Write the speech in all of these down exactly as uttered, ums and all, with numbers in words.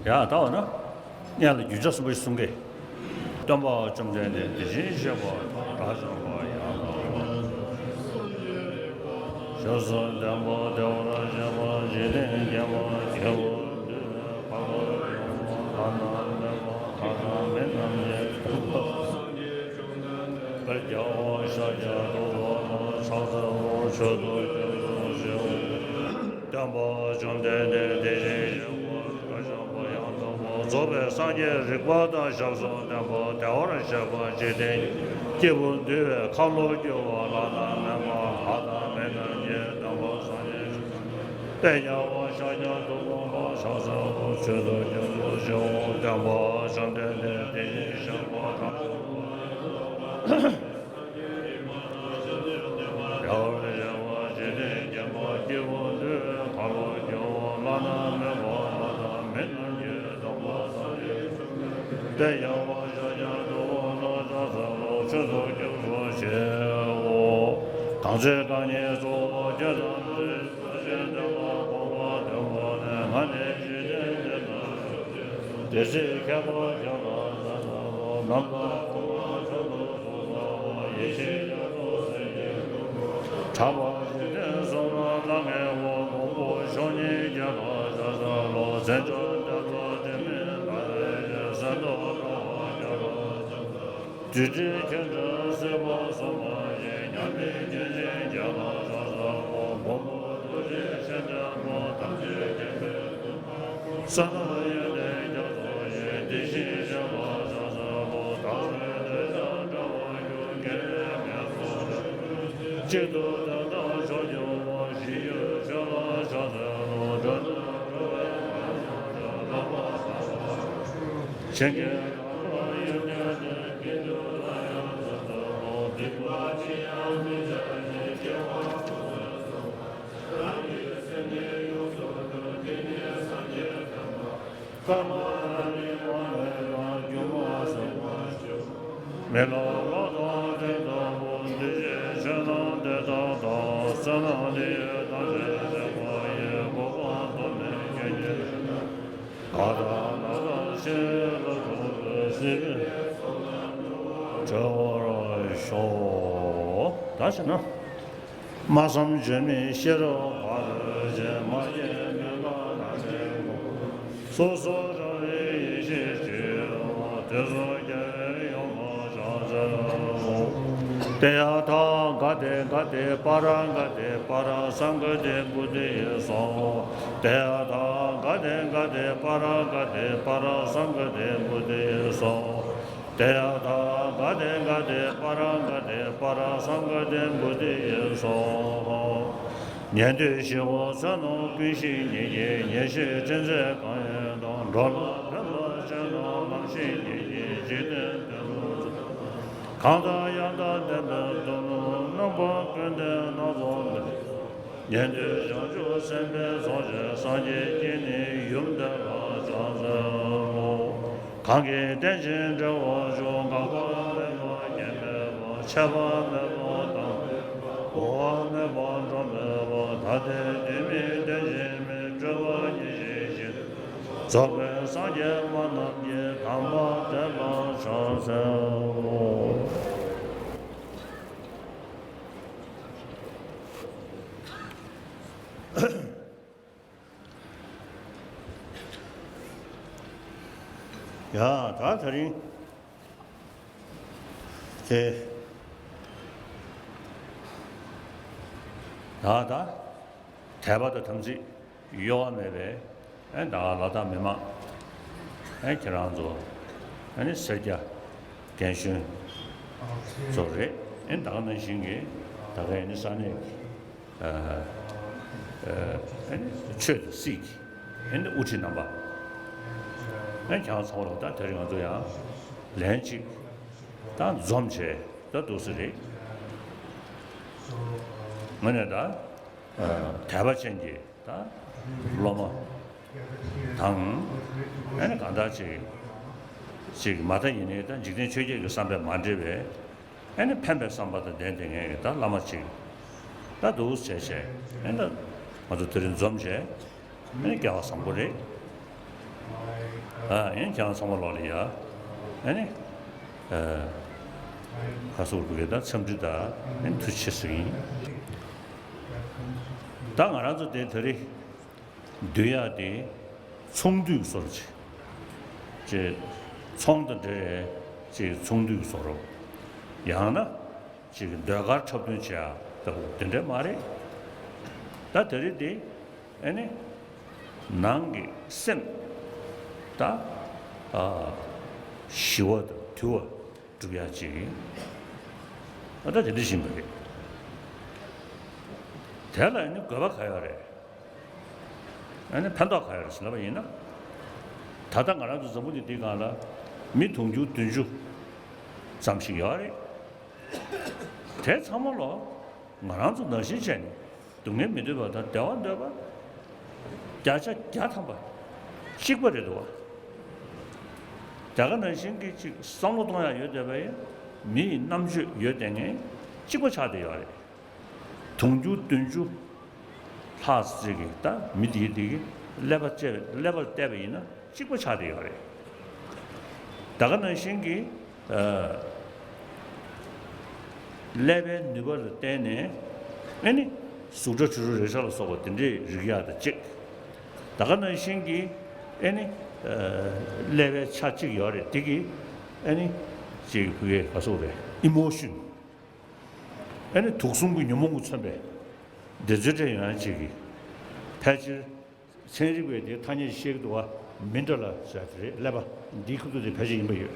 ཡ་ད་འོ་ན། སྔོན་ལ་རྒྱུ་ཆ་གསུམ་པོ་ཞིག་གསུང་གི། སྟོན་པ་བཅོམ་ལྡན་འདས་དེ་བཞིན་གཤེགས་པ་དང་། དགྲ་བཅོམ་པ་ཡང་དག་པར་རྫོགས། ཞབས་སུ་ལྡན་པ་བདེ་བར་གཤེགས་པ་འཇིག་རྟེན་མཁྱེན་པ་སྐྱེས་བུ་འདུལ་བའི་ཁ་ལོ་སྒྱུར་བ་བླ་ན་མེད་པ་ལྷ་དང་མི་རྣམས་ཀྱི་དམ་པ། དཔལ་རྒྱལ་བ་ཤཱཀྱ་ཐུབ་པ་དང་། ཕྱག་འཚལ་ལོ། མཆོད་དོ་སྐྱབས་སུ་མཆིའོ། སྟོན་པ་བཅོམ་ལྡན་འདས་དེ་བཞིན་གཤེགས་པ་དགྲ་བཅོམ་པ་ཡང་དག་པར་རྫོགས་པའི་སངས་རྒྱས་རིག་པ་དང་། ཞབས་སུ་ལྡན་པ་བདེ་བར་གཤེགས་པ་འཇིག་རྟེན་སྐྱེས་བུ་འདུལ་བའི་ཁ་ལོ་སྒྱུར་བ་བླ་ན་མེད་པ་ལྷ་དང་མི་རྣམས་ཀྱི་དམ་པ་སངས་རྒྱས། དཔལ་རྒྱལ་བ་ཤཱཀྱ་ཐུབ་པ་ལ་ཕྱག་འཚལ་ལོ། མཆོད་དོ་སྐྱབས་སུ་མཆིའོ། སྟོན་པ་བཅོམ་ལྡན་འདས་དེ་བཞིན་གཤེགས་པ་དགྲ་བཅོམ་པ་ཡང་དག་པར་རྫོགས་པའི་སངས་རྒྱས་རིག་པ་དང་། བདེ་བར་གཤེགས་པ་འཇིག་རྟེན་མཁྱེན་པ་སྐྱེས་བུ་འདུལ་བའི་ཁ་ལོ་སྒྱུར་བ་བླ་ན་མེད་པ་ལྷ་དང་མི་རྣམས་ཀྱི་དམ་པ་སངས་རྒྱས། དཔལ་རྒྱལ་བ་ཤཱཀྱ་ཐུབ་པ་ལ་ཕྱག་འཚལ་ལོ། མཆོད་དོ་སྐྱབས་སུ་མཆིའོ། གང་ཚེ་རྐང་གཉིས་གཙུག་ལག་ཁྱོད་ཙམ་མཁྱེན། ས་གཞི་འདི་ལ་གོམ་པ་བདུན་བོར་ནས། ང་ནི་འཇིག་རྟེན་འདི་ན་བཞུགས་པའི་ཚེ། དེ་སྲིད་མཁས་པ་ཁྱོད་ལ་ཕྱག་འཚལ་ལོ། ནམ་མཁའ་ཁོ་ན་མཆོག་ཏུ་གཟུགས་ལྟ་བུ། ཡེ་ཤེས་རྒྱ་མཚོ་སེང་གེའི་ཕྲེང་བ། གྲགས་པ་འཇིག་རྟེན་གསུམ་ན་ལྷང་ངེ་བ། མགོན་པོ་གཞོན་ནུའི་རྒྱལ་ལ་ཕྱག་འཚལ་ལོ། མཚན་མཆོག་འདི་དག་དྲི་མེད་ལྟ་བའི་ཡུལ། གསེར་མདོག་འདྲ་བ་རྒྱ་གར་ཆེན་པོ། རྫུ་འཕྲུལ་ཁྱོད་འདྲ་སྲིད་པ་གསུམ་ན་ཡོད། མཉམ་མེད་མཁྱེན་ཅིང་རྒྱལ་ལ་ཕྱག་འཚལ་ལོ། མགོན་པོ་ཐུགས་རྗེ་ཆེ་འདྲེན་པ། ཐམས་ཅད་མཁྱེན་པའི་མགོན་པོ། གསང་སྔགས་ཡོན་ཏན་རྒྱ་མཚོ་ཡི། དེ་བཞིན་གཤེགས་པ་ཕྱག་འཚལ་ལོ། བདག་གི་འདོད་ཆགས་བྲལ་བར་འགྱུར། དགེ་བའི་རྨད་སོགས་ཆོས་སྟོན་པ། གཅིག་ཏུ་བསྡུ་ལྡན་མཆོག་གྱུར་པ། ཞི་གཡོ་ཁྱོད་ལ་ཕྱག་འཚལ་ལོ། འགྲོ་དོན་སྒྲུབ་པའི་མཁའ་སྤྱོད་ལ། ལྷ་མོ་དམ་པ་ཆེན་པོ། ཞིང་གི་རབ་ཏུ་ཡོན་ཏན་ལྡན། ཀུན་ཏུ་བསྟན་ཡང་ཕྱག་འཚལ་ལོ། སྡིག་པ་ཅི་ཡང་མི་བྱ་ཞིང་། སྐྱེ་བ་ཀུན་ཏུ་སོང་། རང་གི་སེམས་ནི་ཡོངས་སུ་འདུལ། དེ་ཉིད་སངས་རྒྱས་བསྟན་པ། ཀརྨ་པ་ལས་དབང་མེད་པ། སྒྱུ་མ་ཟད་པར་ཤོག། མི་ལ་ལོ་ཐོག་འདི་ལྟ་བུ། འདི་ཕྱིར་ཆོས་རྣམས་འདི་ལྟར་བསྟན། བསོད་ནམས་འདི་ཡིས་ཐམས་ཅད་གཟིགས་པ་ཡི། གོ་འཕང་ཐོབ་ནས་ཀྱང་ཉེར་ལེན། གང་དག་ལག་ལེན་ཤེས་པ་ལ་སོགས་པའི། སྲིད་པའི་ཚོགས་རྣམས་སྒྲོལ་བར་ཤོག། ད་བྱས་ན། སྨྲ་བསམ་བརྗོད་མེད་ཤེས་རབ་དཔལ་ཆེན། མ་སྐྱེས་མི་འགག་ལམ་མེ་ལོང་། སོ་སོར་བྲལ་བའི་ཡེ་ཤེས་སྤྱོད་པ། དུས་གསུམ་རྒྱལ་བའི་ཡུམ་ལ་ཕྱག་འཚལ་ལོ། ཏདྱ་ཐཱ་ག་ཏེ་ག་ཏེ་པཱ་ར་ག་ཏེ་པཱ་ར་སཾ་ག་ཏེ་བོ་དྷི་ཡེ་སྭཱ་ཧཱ། ཏདྱ་ཐཱ་ག་ཏེ་ག་ཏེ་པཱ་ར་ག་ཏེ་པཱ་ར་སཾ་ག་ཏེ་བོ་དྷི་ཡེ་སྭཱ་ཧཱ། ཏདྱ་ཐཱ་ག་ཏེ་ག་ཏེ་པཱ་ར་ག་ཏེ་པཱ་ར་སཾ་ག་ཏེ་བོ་དྷི་ཡེ་སྭཱ་ཧཱ། ཉན་ཐོས་ཞི་བ་བསོད་ནམས་ཀུན་ཤེས་ཉིད་ཀྱིས། ཉེར་ཞི་ཁྲིད་མཛད་གང་ཡིན་དང་། འགྲོ་ལ་ཕན་པར་བྱེད་ན་ལམ་ཤེས་ཉིད་ཀྱིས། འཇིག་རྟེན་དོན་དུ་གང་དང་ཡང་དག་ལྡན་པའི་དོན་ལུ། རྣམ་པ་ཀུན་ལྡན་སྣ་ཚོགས་འདུས། ཉན་ཐོས་བྱང་ཆུབ་སེམས་དཔའི་ཚོགས་ཀྱིས། སངས་རྒྱས་ཀྱི་ནི་ཡུམ་དེ་ལ་ཕྱག་འཚལ་ལོ། གང་གིས་བསྟན་ཅིང་འགྲེལ་བར་བྱ། འགག་པ་མེད་པ་རྐྱེན་མེད་པ། ཆད་པ་མེད་པ་བདག་མེད་པ། འགོག་པ་མེད་པ་འགྲོ་མེད་པ། ཐ་དད་དོན་མིན་བསྟན་ཅིང་མིན། སྤྲོས་པ་ཉེར་ཞི་ཞི་བར་རྫོགས་པའི་སངས་རྒྱས་སྨྲ་རྣམས་ཀྱི། དམ་པ་དེ་ལ་ཕྱག་འཚལ་ལོ། ཡ་ད་དེ་རིང་དེ་ད་ད་དད་པ་དང་དམ་ཚིག་གཡོ་བ་མེད་པའི་ཨེ་ད་ལ་དྭགས་མི་མང་ཨེ་ཁྱེད་རང་ཚོ་ཨེ་ནི་སེར་སྐྱ་རྒན་གཞོན་ཚོ་རེད། ཨེ་ད་ག་ནང་བཞིན་གྱི་ད་ག་ཨེ་ནི་ས་གནས་ཀྱི་ཨ་ཨ་ཨེ་ནི་ཆོས་དང་སྲིད་ཀྱི་ཨེ་ནི་དབུ་ཁྲིད་རྣམ་པ་ཨེ་ཁྱེད་རང་ཚོ་ལ་ད་དེ་རིང་ང་ཚོ་ཡང་ལན་གཅིག་ད་འཛོམས་བྱས་ད་འདུག་སེ་རེད། ངོས་ནས་ད་ཨ་དད་པ་ཅན་གྱི་ད་སློབ་མ་དང་ཨེ་ནི་གང་ལྟར་ཅིག་ཅིག་མ་མཐའ་ཡིན་ནའི་ད་འཇིག་རྟེན་ཆོས་བརྒྱད་ཀྱི་བསམ་པས་མ་འདྲེས་པའི་ཨེ་ནི་ཕན་པའི་བསམ་པ་དང་ལྡན་ཏེ་ངས་ད་བླ་མ་ཅིག་ད་འདུག་བྱས་བྱས་ཨེ་ནི་ང་ཚོ་དེ་རིང་འཛོམས་བྱས་ཨེ་ནི་སྐལ་བ་བཟང་པོ་རེད། ཨ་ཡིན་ཀྱང་ཚང་མ་ལོག་ལ་ཡ། ཨ་ནི། ཨ། ཁ་སོག་བུ་གའི་ད་འཚམས་འདྲི་དང་ཨ་ནི་ཐུགས་རྗེ་ཆེ་ཟེར་གྱི་ཡིན། ད་ང་རང་ཚོ་དེ་ད་རེས་བསྡུ་ཡག་དེ་ཚོང་འདུས་བཟོ་རོགས་བྱེད། ཅེས་ཚོང་དང་འབྲེལ་ཅེས་ཚོང་འདུས་བཟོ་རོགས། ཡང་ན་ཅིག་ཟློས་གར་འཁྲབ་སྟོན་བྱེད་ཡག་ལྟ་བུ་དེ་འདྲ་མ་རེད། ད་དེ་རིང་དེ་ཨ་ནི་ནང་གི་སེམས་ད་ཨ་ཞི་བ་དང་དུལ་བ་སྒྲུབ་ཡག་ཅིག་ཨ་ད་དེ་འདྲ་བཞིན་པ་རེད། དེ་ལ་ཨ་ནི་དགོས་པ་ག་ཡོད་རེད། ཨ་ནི་ཕན་ཐོགས་ག་ཡོད་རེད་ཟེར་ལབ་པ་ཡིན་ན། ད་ལྟ་ང་རང་ཚོ་འཛམ་བུ་གླིང་འདིའི་སྒང་ལ་མི་དུང་ཕྱུར་བདུན་ཅུ་ཙམ་ཞིག་ཡོད་རེད། དེ་ཚང་མ་ལོ་ང་རང་ཚོ་ནང་བཞིན་བྱས་ནས་སྡུག་བསྔལ་མི་འདོད་པ་དང་བདེ་བ་འདོད་པ་བརྒྱ་ཆ་བརྒྱ་ཐམ་པ་གཅིག་པ་རེད་འདུག་བ། དེ་ག་ནང་བཞིན་གྱི་ཅིག་བསམ་བློ་གཏོང་ཡག་ཡོད་བསྡད་པ་ཡིན། མི་ཡི་རྣམ་དཔྱོད་ཡོད་བསྡད་མཁན་གཅིག་པ་ཆགས་བསྡད་ཡོད་རེད། དུང་ཕྱུར་བདུན་ཅུ་ལྷག་ཅིག་གིས་ད་མི་དེའི་དེ་གི་ཀླད་པ་བཅད་པའི་ཀླད་པར་བལྟས་པ་ཡིན་ན་གཅིག་པ་ཆགས་བསྡད་ཡོད་རེད། ད་ག་ནང་བཞིན་གྱི་ཨ་ཀླད་པའི་ནུས་པ་ལ་བརྟེན་ནས་ཨ་ནི་གཟུགས་སྒྲ་དྲི་རོ་རེག་བྱ་ལ་སོགས་པ་དེ་འདྲའི་རིག་ཡག་དང་གཅིག་ད་ག་ནང་བཞིན་གྱི་ཨ་ནི་ཨ་ཀླད་པའི་ཆ་གཅིག་ཡོད་རེད། དེ་གི་ཨ་ནི་ཅིག་བུ་གའི་ག་སོགས་རེད། ཨི་མོ་ཤོན། ཨ་ནི་དུག་གསུམ་གྱི་ཉོན་མོངས་ཀྱིས་མཚོན་པའི་བདེ་ཚོད་སྤྲད་ཡོང་ཡག་ཅིག་གི་ཕལ་ཆེར་ཚན་རིག་པས་དེའི་ཐ་སྙད་བཤད་ཀྱི་འདུག་བ། མིན་ཌ་ལ་ཟེར་དེ་རེད། ཀླད་པ་འདིའི་ཁུ་ཚུར་དེ་ཕལ་ཆེར་ཡིན་པ་ཡོད།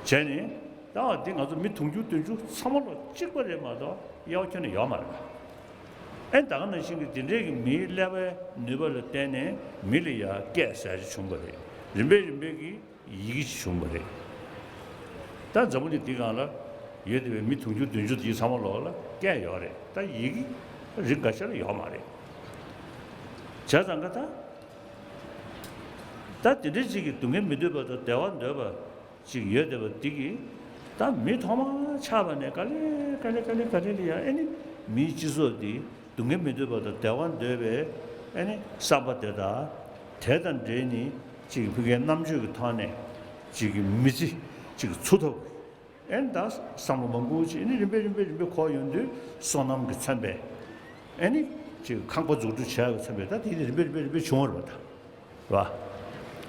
བྱས་ནས་ད་བ་འདི་ང་ཚོ་མི་དུང་ཕྱུར་བདུན་ཅུ་ཚང་མ་ལོ་གཅིག་པ་རེད་མ་གཏོགས་གཡས་པ་ཁྱོན་ནས་ཡོད་མ་རེད་པ། ཨེ་ད་ག་ནང་བཞིན་གྱི་དེ་འདྲའི་གི་མིའི་ཀླད་པའི་ནུས་པ་ལ་བརྟེན་ནས་མི་ལ་ཡ་སྐད་ཟེར་ཅིག་བྱུང་བ་རེད། རིམ་པས་རིམ་པས་ཀྱི་ཡི་གེ་ཞིག་བྱུང་བ་རེད། ད་འཛམ་བུ་གླིང་འདི་སྒང་ལ་ཡོད་བསྡད་པའི་མི་དུང་ཕྱུར་བདུན་ཅུ་དེ་ཚང་མ་ལོག་ལ་སྐད་ཡོད་རེད། ད་ཡི་གེ་རིགས་འགའ་ཤས་ལ་ཡོད་མ་རེད། བྱས་ཙང་ཀ་ད་ད་དེ་འདྲ་ཅིག་གི་སྡུག་བསྔལ་མི་འདོད་པ་དང་བདེ་བ་འདོད་པ་ཅིག་ཡོད་བསྡད་པ་འདི་གིས་ད་མི་ཐོག་མ་ཆགས་པ་ནས་ག་ལེ་ག་ལེ་ག་ལེ་ག་ལེ་ལ་ཡ་ཨེ་ནི་མིའི་སྤྱི་ཚོགས་འདི་སྡུག་བསྔལ་མི་འདོད་པ་དང་བདེ་བ་འདོད་པའི་ཨེ་ནི་བསམ་པ་དེ་དང་། དེ་དང་འབྲེལ་ནས་ཅིག་ཕ་གིའི་རྣམ་དཔྱོད་ཀྱི་ཐོག་ནས་ཅིག་གི་མི་ཚེ་ཅིག་འཚོ་ཐུབ། ཨེ་ནི་ད་བསམ་བློ་མང་པོ་ཅིག་ཨེ་ནི་རིམ་པས་རིམ་པས་རིམ་པས་འཁོར་ཡོང་དུས་བསོད་ནམས་ཀྱིས་མཚོན་པའི་ཨེ་ནི་ཅིག་ཁང་པ་འཛུགས་སྐྲུན་བྱས་ཀྱི་མཚོན་པའི་ད་དེ་ནི་རིམ་པས་རིམ་པས་རིམ་པས་བྱུང་བ་རེད་པ་ད། རེད་པ།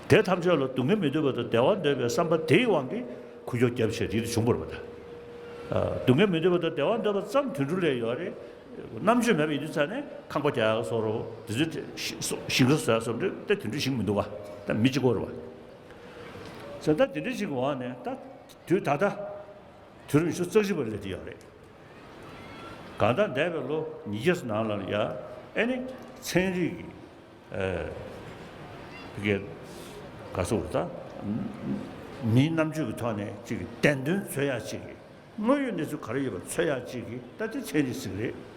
དེ་ཐམས་ཅད་ལ་སྡུག་བསྔལ་མི་འདོད་པ་དང་བདེ་བ་འདོད་པའི་བསམ་པ་དེའི་དབང་གིས་ཁུ་བྱུག་བརྒྱབ་བྱས་དེ་དུ་བྱུང་བ་རེད་པ་ད། ཨ། སྡུག་བསྔལ་མི་འདོད་པ་དང་བདེ་བ་འདོད་པ་ཙམ་དུད་འགྲོ་ལ་ཡོད་རེད། རྣམ་དཔྱོད་མེད་པ་ཡིན་དུས་ཙང་ནས་ཁང་པ་རྒྱག་ཡག་བཟོ་རོགས་དེ་ཚོ་ཞིང་ཁ་བཟོ་ཡག་བཟོ་འདྲ་དེ་དུད་འགྲོ་ཞིག་མི་འདུག་ག་ད་མི་གཅིག་པོ་རེད་པ། ཟེར་ད་དེ་འདྲ་ཞིག་གི་འོག་ནས་ད་དུས་ད་ལྟ་དུས་རབས་ཉི་ཤུ་རྩ་གཅིག་པ་སླེབས་བསྡད་ཡོད་རེད། གང་ལྟར་འདས་པའི་ལོ་ཉིས་བརྒྱ་ཙམ་ནང་ལ་ཡ་ཨེ་ནི་ཚན་རིག་གི་ཨ་གི་ག་ཚོད་ད་མིའི་རྣམ་དཔྱོད་ཀྱི་ཐོག་ནས་ཅིག་བདེན་དོན་འཚོལ་ཡག་ཅིག་གི་དངོས་ཡོད་གནས་ཚུལ་ག་རེ་ཡོད་པ་འཚོལ་ཡག་ཅིག་གི་ད་དེ་ཚན་རིག་ཟེར་གི་རེད།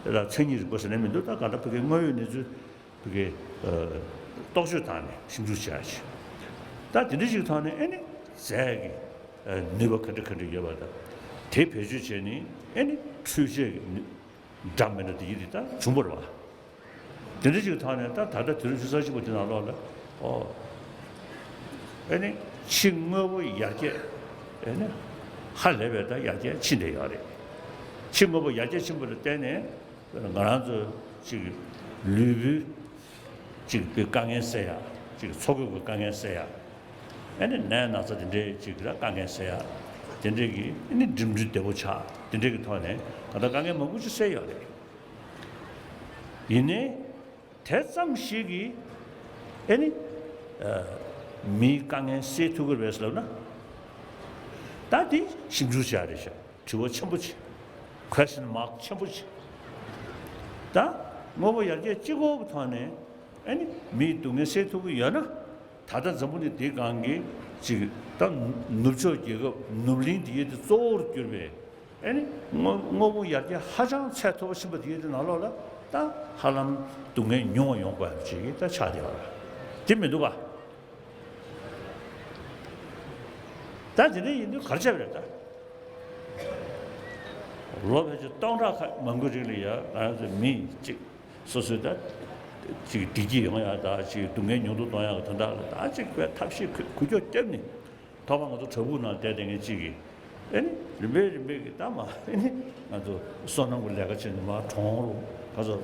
ད་མཚན་ཉིད་རིག་པ་ཟེར་ནས་མི་འདུག་ད་གང་ལྟར་ཕ་གིའི་དངོས་ཡོད་གནས་ཚུལ་ཕ་གིའི་ཨ་རྟོག་དཔྱོད་བཏང་ནས་ཞིབ་འཇུག་བྱེད་ཡག་ཅིག་ད་དེ་འདྲ་ཞིག་ཐོག་ནས་ཨེ་ནི་རྫས་ཀྱི་ཨ་ནུས་པ་ག་འདྲ་ག་འདྲ་ཡོད་པ་དང་དེ་བེད་སྤྱོད་བྱས་ནས་ཨེ་ནི་འཕྲུལ་ཆས་ཀྱི་ནུས། འདྲ་མི་འདྲ་དེ་ཡིན་དེ་ད་བྱུང་བ་རེད་པ། དེ་འདྲ་ཞིག་ཐོག་ནས་ད་ད་ལྟ་དུས་རབས་ཉི་ཤུ་རྩ་གཅིག་པ་དེ་ནང་ལོགས་ལ་ཨོ་ཨེ་ནི་ཕྱི་དངོས་པོ་ཡར་རྒྱས་ཨེ་ནི་ཧ་ལས་པའི་ད་ཡར་རྒྱས་ཕྱིན་བསྡད་ཡོད་རེད། ཕྱི་དངོས་པོ་ཡར་རྒྱས་ཕྱིན་པ་ལ་བརྟེན་ནས་ང་རང་ཚོ་ཅིག་ལུས་པོའི་ཅིག་དཀའ་ངལ་སེལ་ཡག་ཅིག་འཚོ་གོས་ཀྱི་དཀའ་ངལ་སེལ་ཡག་ཨེ་ནི་ནད་ན་ཚ་དེ་འདྲའི་ཅིག་ལ་དཀའ་ངལ་སེལ་ཡག་དེ་འདྲའི་གི་ཨེ་ནི་འགྲིམ་འགྲུལ་བདེ་པོ་ཆགས་དེ་འདྲའི་གི་ཐོག་ནས་ད་ལྟ་དཀའ་ངལ་མང་པོ་ཅིག་སེལ་ཡོད་རེད། ཡིན་ནའི་དེ་ཙམ་ཞིག་གིས་ཨེ་ནི་ཨ་མིའི་དཀའ་ངལ་སེལ་ཐུབ་ཀྱི་རེད་ཟེར་ལབ་ན་ད་དེ་ཞིབ་འཇུག་བྱ་རེད་ཤག་དྲི་བ་ཆེན་པོ་ཆེ། Question mark ཆེན་པོ་ཆེ། ད་དངོས་པོ་ཡར་རྒྱས་གཅིག་པོ་གི་ཐོག་ནས་ཨེ་ནི་མིའི་སྡུག་བསྔལ་སེལ་ཐུབ་ཀྱི་ཡོད་ན། ད་ལྟ་འཛམ་བུ་གླིང་འདིའི་སྒང་གི་ཅིག་ད་ནུབ་ཕྱོགས་རྒྱལ་ཁབ་ནུབ་གླིང་འདི་ཡོད་དེ་གཙོ་བོར་གྱུར་པའི་ཨེ་ནི་དངོས་དངོས་པོ་ཡར་རྒྱས་ཧ་ཅང་ཚད་མཐོ་པོ་ཕྱིན་པ་དེ་ཡོད་དེ་ནང་ལོགས་ལ་ད་ཧ་ལམ་སྡུག་བསྔལ་ཉུང་བ་ཡོང་དགོས་ཡག་ཅིག་ད་ཆགས་བསྡད་པ་རེད། དེ་མི་འདུག་ག་ད་དེ་འདྲ་ཡིན་དུས་ག་རེ་བྱས་པ་རེད་ད། ལོ་ཕལ་ཆེར་སྟོང་ཕྲག་ཁ་མང་པོའི་རིང་ལ་ཡ་ང་རང་ཚོ་མི་གཅིག་སོ་སོའི་ད་ ཅིག་བདེ་སྐྱིད་ཡོང་ཡག་དང་ཅིག་སྡུག་བསྔལ་ཉུང་དུ་གཏོང་ཡག་གི་དོན་དག་ལ་ད་ཅིག་དཔེ་ཐབས་ཤེས་འགུལ་སྐྱོད་བརྒྱབ་ནས། ཐོག་མར་ང་ཚོ་བྲག་ཕུག་ནང་བསྡད་བསྡད་མཁན་གཅིག་གིས། ཨེ་ནི་རིམ་པས་རིམ་པས་ཀྱི་ད་མ་ཨེ་ནི་ང་ཚོ་སོ་ནམ་གྱི་ལས་ཀ་བྱེད་ནས་མར་གྲོང་ལ་ག་ཚོད་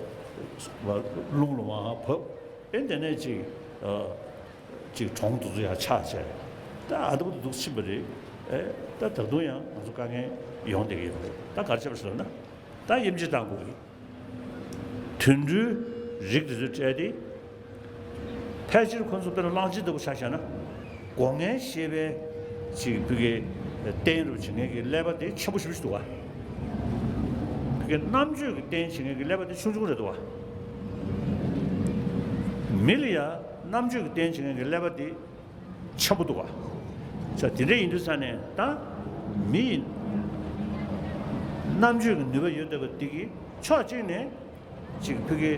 རླུང་ལ་མར་བབས། ཨེ་དེ་ནས་ཅིག་ཨ་ཅིག་གྲོང་དེ་ཚོ་ཡར་ཆགས་བྱས། ད་ཨ་ད་བུ་དུ་འདུག་ཕྱིན་པ་རེད། ཨེ་ད་ད་དུང་ཡང་ང་ཚོ་དཀའ་ངལ་ཡོང་བསྡད་ཀྱི་ཡོད་རེད། ད་ག་རེ་བྱས་པ་ཟེར་ན། ད་དབྱེ་འབྱེད་བཏང་དགོས་ཀྱི། དུད་འགྲོའི་རིགས་དེ་ཚོའི་གྲས་དེ། ཕལ་ཆེར་ཁོ་ཚོ་དཔེར་ན་གླང་ཆེན་ལྟ་བུ་ཆ་བཞག་ན། སྒོ་ངའི་ཤེས་པའི་ཅིག་བུ་གའི་རྟེན་རུ་བྱེད་མཁན་གྱི་ཀླད་པ་དེ་ཆེན་པོ་ཞེ་པོ་ཞིག་འདུག་བ། བུ་གའི་རྣམ་དཔྱོད་ཀྱི་རྟེན་བྱེད་མཁན་གྱི་ཀླད་པ་དེ་ཆུང་ཆུང་རེད་འདུག་བ། མི་ལ་ཡང་རྣམ་དཔྱོད་ཀྱི་རྟེན་བྱེད་མཁན་གྱི་ཀླད་པ་དེ་ཆེན་པོ་འདུག་བ། ས་དེ་འདྲ་ཡིན་དུས་ས་ནས་ད་མི་ཡི་རྣམ་དཔྱོད་ཀྱི་ནུས་པ་ཡོད་བསྡད་པ་འདི་གིས་ཕྱོགས་གཅིག་ནས་ཅིག་བུ་གའི་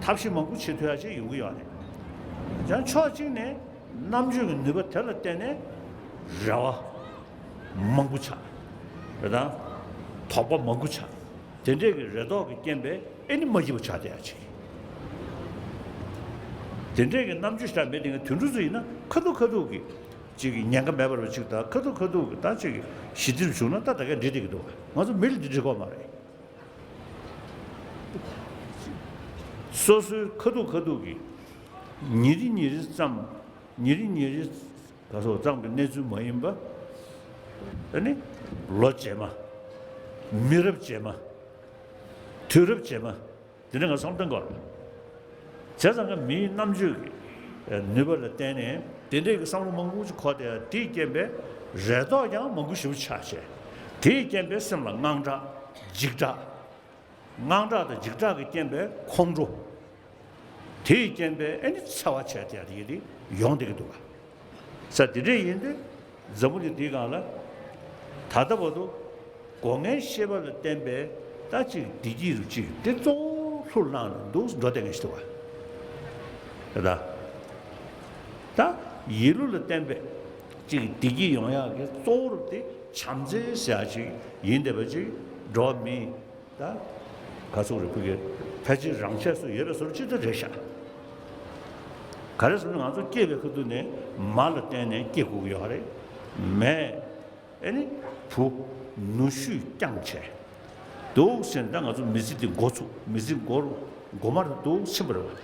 ཐབས་ཤེས་མང་པོ་བྱེད་ཐུབ་ཡག་ཅིག་ཡོང་གི་ཡོད་རེད། ཡང་ཕྱོགས་གཅིག་ནས་རྣམ་དཔྱོད་ཀྱི་ནུས་པ་དེ་ལ་བརྟེན་ནས་རེ་བ་མང་པོ་ཆགས་རེད་དང་། དོགས་པ་མང་པོ་ཆགས། དེ་འདྲས་ཀྱི་རེ་དོགས་ཀྱི་རྐྱེན་པས་ཨེ་ནི་མ་སྐྱིད་པ་ཆགས་བསྡད་ཡག་ཅིག་དེ་འདྲས་ཀྱི་རྣམ་དཔྱོད་ཞེ་དྲག་མེད་དེ་ངས་དུད་འགྲོ་ཚོ་ཡིན་ན་ཁ་ཐུག་ཁ་ཐུག་གི་ཅིག་གི་ཉེན་ཁ་མེད་པ་རུ་ཅིག་དང་། ཁ་ཐུག་ཁ་ཐུག་གི་ད་ཅིག་གི་ཞི་བདེ་རུ་བྱུང་ན་ད་ད་གས་འགྲིག་བསྡད་ཀྱི་འདུག་ང་ཚོ་མི་ལ་འདི་འགྲིག་གོ་མ་རེད། སོ་སོའི་ཁ་ཐུག་ཁ་ཐུག་གི་ཉིན་རེ་ཉིན་རེ་ཙམ། ཉིན་རེ་ཉིན་རེ་ག་སོགས་ཙམ་གྱི་གནས་ཚུལ་མ་ཡིན་པ། ཨ་ནི་ལོ་རྗེས་མ། མི་རབས་རྗེས་མ། དུས་རབས་རྗེས་མ། དེ་འདྲ་ང་བསམ་བློ་གཏོང་དགོས། བྱས་ཙང་ཀ་མིའི་རྣམ་དཔྱོད་ཀྱི་ནུས་པ་ལ་བརྟེན་ནས་དེ་འདྲའི་གི་བསམ་བློ་མང་པོ་ཅིག་འཁོར་བསྡད་ཡ་དེའི་རྐྱེན་པས་རེ་དོགས་ཀྱང་མང་པོ་ཞེ་པོ་ཆགས་བྱས། དེའི་རྐྱེན་པས་སེམས་ལ་དངངས་སྐྲག་འཇིགས་སྐྲག་དངངས་སྐྲག་དང་འཇིགས་སྐྲག་གི་རྐྱེན་པས་ཁོང་ཁྲོ། དེའི་རྐྱེན་པས་ཨེ་ནི་འཚེ་བ་བྱས་ཏེ་ཡ་དེ་ཡི་དེ་ཡོང་བསྡད་ཀྱི་འདུག་ག་ས་དེ་འདྲས་ཡིན་དུས་འཛམ་བུ་གླིང་འདིའི་སྒང་ལ་ད་ལྟ་བར་དུ་སྒོ་ངའི་ཤེས་པ་ལ་བརྟེན་པའི་ད་ཅིག་བདེ་སྐྱིད་རུ་ཅིག་དེ་གཙོ་བོ་ལྷུར་བླངས་ནས་འདུག་འགྲོ་བསྡད་མཁན་ཞིག་འདུག་ག་ད་ད་ཡིད་བློ་ལ་བརྟེན་པའི་ཅིག་བདེ་སྐྱིད་ཡོང་ཡག་གི་གཙོ་བོ་རུ་དེ་བྱམས་བརྩེ་ཟེར་ཡག་ཅིག་ཡིན་བསྡད་པ་ཅིག་འགྲོ་བ་མིའི། ད་ག་ཚོད་རེད། ཕ་གི་ཕལ་ཆེར་རང་ཆས་སུ་ཡོད་པའི་བཟོ་འདྲ་ཅིག་ཏུ་རེད་ཤག་ག་རེ་ཟེར་ན་ང་ཚོ་སྐྱེས་པའི་ཁ་ཐུག་ནས་མ་ལ་བརྟེན་ནས་སྐྱེ་དགོས་ཀྱི་ཡོད་རེད། མས་ཨེ་ནི་བུ་ནུ་ཤུས་བསྐྱངས་བྱས་འདུག་ཟེར་ན། ད་ང་ཚོ་མི་ཚེ་འདི་འགོ་ཚུགས། མི་ཚེ་འགོ་རུ་འགོ་མ་རུ་འདུག་ཕྱིན་པ་རེད་བ། བྱས་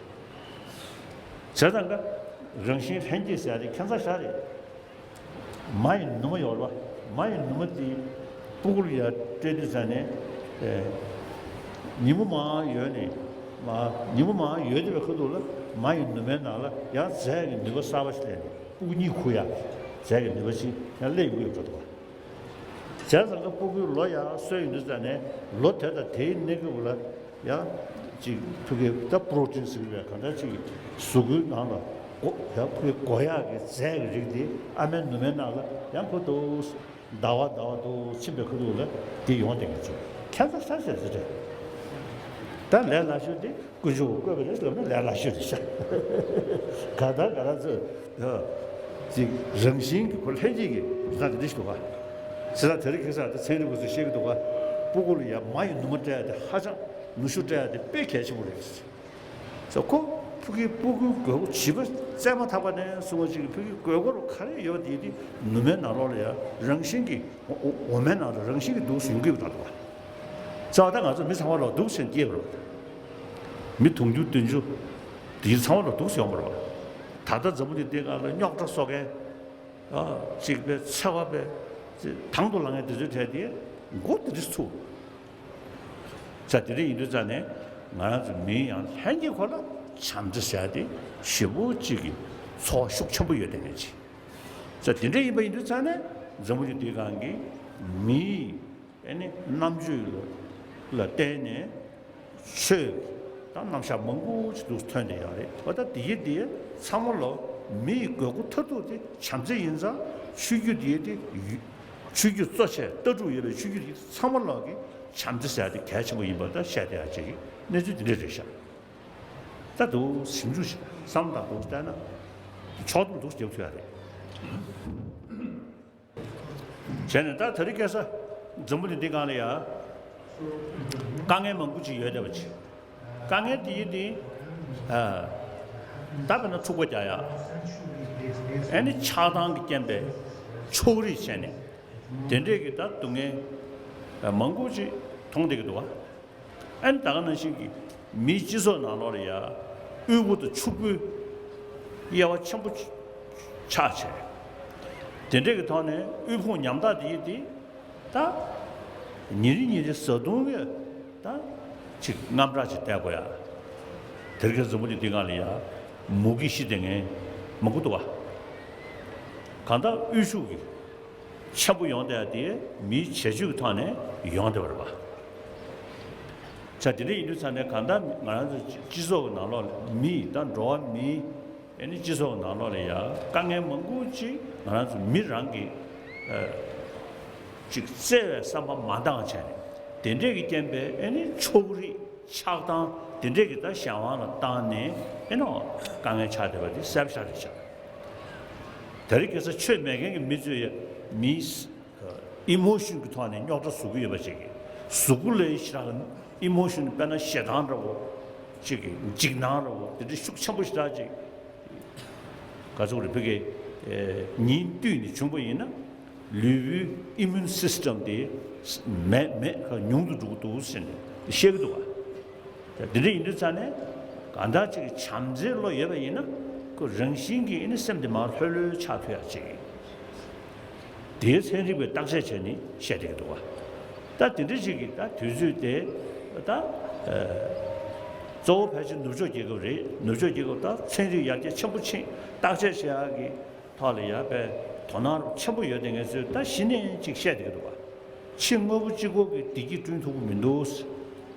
ཙང་ཀ་རང་བཞིན་ལྷན་སྐྱེས་ཟེར་ཡ་དེ་ཁྱད་མཚར་ཞིག་རེད། མ་ཡི་ནུ་མ་ཡོད་རེད་བ། མ་ཡི་ནུ་མ་དེ་སྤུ་གུ་ལ་ཡར་སྤྲད་དུས་ཙང་ནས། ཨེ། ཉིན་མོ་མང་ཡོད་ནས། མ། ཉིན་མོ་མང་ཡོད་བསྡད་པའི་ཁ་ཐུག་ལ་མ་ཡི་ནུ་མའི་ནང་ལ་ཡང་རྫས་ཀྱི་ནུས་པ་གསར་པ་ཞིག་སླེབས་ནས་སྤུ་གུ་གཉིད་ཁུག་ཡག་རྫས་ཀྱི་ནུས་པ་ཞིག་ཡང་སླེབས་ཡོང་གི་ཡོད་འགྲོ་འདུག་བ། བྱས་ཙང་ཀ་སྤུ་གུའི་ལོ་ཡར་སོན་ཡོང་དུས་ཙང་ནས་ལོ་དེ་དང་དེའི་གནས་སྐབས་ལ། ཡང་ཅིག་ཕ་གི་ད་པྲོ་ཊིན་ཟེར་བའི་གང་འདྲ་ཅིག་གཟུགས་པོའི་ནང་ལ་དགོས། ཡང་ཕ་གི་དགོས་ཡག་གི་རྫས་ཀྱི་རིགས་དེ་ཨ་མའི་ནུ་མའི་ནང་ལ་ཡང་ཁོ་འདུག་ཟླ་བ་ཟླ་བ་འདུག་ཕྱིན་པའི་ཁ་ཐུག་ལ་དེ་ཡོང་བསྡད་མཁན་ཅིག་ཁྱད་མཚར་ས་ཟེར་ཟེར་རེད། ད་ལས་སླ་ཤོས་དེ་དཀོན་མཆོག་གིས་བཀོད་པ་རེད་ལབ་ན་ལས་སླ་ཤོས་རེད་ཤག་ག་ད་ག་རང་ཚོ་ཅིག་རང་བཞིན་གྱི་ཁོ་ལྷན་སྐྱེས་ཀྱི་ཟ་དེ་འདྲ་ཞིག་འདུག་ག་ཟེར་ན། དེ་རིང་ཁ་སང་ད་ཚན་རིག་པ་ཚོས་བཤད་ཀྱི་འདུག་ག་སྤུ་གུ་ལ་ཡ་མ་ཡི་ནུ་མ་སྤྲད་ཡ་དེ་ཧ་ཅང་། ནུ་ཞོ་སྤྲད་ཡ་དེ་དཔེ་གལ་ཆེན་པོ་རེད། ཟེར། ཁོ་ཕ་གི་སྤུ་གུའི་དགོས་མཁོ་བྱིས་པ་བཙས་མ་ཐག་པ་ནས་བཟུང་བ་ཅིག་གི་ཕ་གི་དགོས་མཁོ་རུ་ག་རེ་ཡོད་པ་དེ་དེ་ནུ་མའི་ནང་ལོགས་ལ་ཡ་རང་བཞིན་གྱིས། འོ། འོ། འོ་མའི་ནང་ལ་རང་བཞིན་གྱིས་འདུག་སེ་ཡོང་གི་ཡོད་པ་འདྲ་འདུག་བ། ཙང་ད་ང་ཚོ་མི་ཚང་མ་ལ་འདུག་སེ་སྐྱེས་པ་རེད། མི་དུང་ཕྱུར་བདུན་ཅུ་དེ་ཚང་མ་ལ་འདུག་སེ་ཡོང་བ་རེད་བ། ད་ལྟ་འཛམ་བུ་གླིང་འདིའི་སྒང་ལ་རྙོག་དྲ་བཟོ་མཁན། ཨ། གཅིག་པའི་འཚེ་བ་པའི་དང་དུ་ལངས་མཁན་དེ་ཚོའི་གྲས་དེ་མགོ་དེ་འདྲ་ཚུགས། ཙང་དེ་འདྲ་ཡིན་དུས་ཙང་ནས་ང་རང་ཚོ་མིའི་ཡང་ལྷན་སྐྱེས་ཁོ་ལ་བྱམས་བརྩེ་ཟེར་ཡ་དེ་ཞེ་པོ་གཅིག་གི་ཚོར་བ་ཤུགས་ཆེན་པོ་ཡོད་དེ་ནས་ཅི། ཙང་དེ་འདྲ་ཡིན་པ་ཡིན་དུས་ཙང་ནས་འཛམ་བུ་གླིང་འདིའི་སྒང་གི་མིའི། ཨེ་ནི་རྣམ་དཔྱོད་ལ་བརྟེན་ནས་ཆོས་ཀྱི་ད་རྣམ་གཞག་མང་པོ་ཅིག་འདུག་ཐོན་བསྡད་ཡོད་རེད། འོ་ད་དེ་ཡི་དེ་ཚང་མ་ལོ་མི་ཡི་དགོས་མཁོ་མཐར་ཐུག་དེ་བྱམས་བརྩེ་ཡིན་ཙང་། ཆོས་བརྒྱུད་དེ་ཡི་དེ་ཡུལ། ཆོས་བརྒྱུད་གཙོ་ཆེ་ལྟ་གྲུབ་ཡོད་པའི་ཆོས་བརྒྱུད་དེ་ཚང་མ་ལོ་གི་བྱམས་བརྩེ་ཟེར་ཡ་དེ་གལ་ཆེན་པོ་ཡིན་པ་ད་བཤད་བསྡད་ཡ་ཅིག་གི་གནས་ཚུལ་དེ་འདྲ་རེད་ཤག་ད་འདུག་ཞིབ་འཇུག་བྱས་བསམ་བློ་བཏང་འདུག་བལྟས་ན་ཕྱོགས་བསྡོམས་འདུག་རྒྱབ་ཐུབ་ཡ་རེད། བྱས་ནས་ད་དེ་རིང་ཁ་སང་འཛམ་བུ་གླིང་འདི་སྒང་ལ་ཡ་དཀའ་ངལ་མང་པོ་ཅིག་ཡོད་བསྡད་པ་ཅིག་དཀའ་ངལ་དེ་ཡི་དེ་ ཨ། ད་དཔེར་ན་འཁྲུག་པ་རྒྱག་ཡ། ཨ་ནི་ཆགས་སྡང་གི་རྐྱེན་པས་ཕྱོགས་རིས་བྱས་ནས་དེ་འདྲས་ཀྱི་ད་སྡུག་བསྔལ་མང་པོ་ཅིག་མཐོང་བསྡད་ཀྱི་འདུག་བ། ཨ་ནི་ད་ག་ནང་བཞིན་གྱི་མིའི་སྤྱི་ཚོགས་ནང་ལོགས་ལ་ཡ་དབུལ་པོ་དང་ཕྱུག་པོའི་དབྱེ་བ་ཆེན་པོ་ཆགས་བྱས། དེ་འདྲས་ཀྱི་ཐོག་ནས་དབུལ་ཕོངས་ཉམ་ཐག་དེ་ཡི་དེ། ད། ཉིན་རེ་ཉིན་རེ་བཟའ་བཏུང་གི་ད་ཅིག་དངངས་སྐྲག་ཅིག་བསྡད་དགོས་ཡ། དེ་རིང་ཁ་སང་འཛམ་བུ་གླིང་འདི་སྒང་ལ་ཡ་མུ་གེ་ཤི་བསྡད་མཁན་མང་པོ་འདུག་བ། གང་ལྟར་དབུལ་ཕྱུག་གི་ཆེན་པོ་ཡོང་བསྡད་ཡ་དེ་མིའི་བྱེད་སྤྱོད་ཀྱི་ཐོག་ནས་ཡོང་བསྡད་པ་རེད་བ། ཆ་དེ་འདྲ་ཡིན་དུས་ཙང་ནས་གང་ལྟར་ང་རང་ཚོ་སྤྱི་ཚོགས་ཀྱི་ནང་ལོགས་ལ་མི་ད་འགྲོ་བ་མིའི། ཨེ་ནི་སྤྱི་ཚོགས་ནང་ལོགས་ལ་ཡ་དཀའ་ངལ་མང་པོ་ཅིག་ང་རང་ཚོ་མི་རང་གིས་ཨ་ཅིག་བརྩེ་བའི་བསམ་པ་མ་འདང་བྱས་ནས་དེ་འདྲས་ཀྱི་རྐྱེན་པས་ཨེ་ནི་ཕྱོགས་རིས་ཆགས་སྡང་དེ་འདྲས་ཀྱི་ད་གཞན་དབང་ལ་བཏང་ནས་ཨེ་ནི་དཀའ་ངལ་ཆགས་བསྡད་པ་དེ་གསལ་པོ་ཤར་རེད་ཤག་དེ་རིང་ཁ་སང་ཆོས་མེད་མཁན་གྱི་མི་ཚོས་ཡ་མིའི་ཨི་མོ་ཤོན་གྱི་ཐོག་ནས་རྙོག་དྲ་བཟོ་གི་ཡོད་པ་ཅིག་གིས་གཟུགས་པོ་ལ་ཞེ་དྲག་ཨི་མོ་ཤོན་དཔེར་ན་ཞེ་སྡང་འདྲ་བོ་ཅིག་གིས་འཇིགས་སྣང་འདྲ་བོ་དེ་འདྲ་ཤུགས་ཆེན་པོ་ཞེ་དྲག་ཅིག་ག་ཚོད་རེད་ཕ་གི། ཨེ་ཉིན་བསྟུད་ནས་བྱུང་པ་ཡིན་ན་ལུས་པོའི་ཨི་མུན་སིས་ཊམ་དེ་མེད་མེད་ཁ་ཉུང་དུ་འགྲོ་གི་འདུག་ཟེར་ནས་བཤད་ཀྱི་འདུག་བ། ད་འདི་འདྲ་ཡིན་དུས་ཙང་ནས་གང་ལྟར་ཅིག་གི་བྱམས་བརྩེའི་བློ་ཡོད་པ་ཡིན་ན་ཁོ་རང་བཞིན་གྱིས་ཨེ་ནི་སེམས་དེ་མར་ལྷོད་ལྷོད་ཆགས་ཐུབ་ཡག་ཅིག་དེའི་ཚན་རིག་པས་བརྟག་དཔྱད་བྱས་ནས་བཤད་བསྡད་ཀྱི་འདུག་བ། ད་དེ་འདྲ་ཞིག་གིས་ད་དུས་ཚོད་དེ་ད་ཨ་གཙོ་བོ་ཕལ་ཆེར་ནུབ་ཕྱོགས་རྒྱལ་ཁབ་རེད། ནུབ་ཕྱོགས་རྒྱལ་ཁབ་ད་ཚན་རིག་ཡར་རྒྱས་ཆེན་པོ་ཕྱིན། བརྟག་དཔྱད་བྱེད་ཡག་གི་ཐོག་ལ་ཡ་དཔེ་དོ་སྣང་ཆེན་པོ་ཡོད་དེ་ངས་ཚོས་ད་གཞི་ནས་ཅིག་བཤད་བསྡད་ཀྱི་འདུག་བ། ཕྱི་དངོས་པོ་གཅིག་པོ་གིས་བདེ་སྐྱིད་བསྐྲུན་ཐུབ་ཀྱི་མི་འདུག་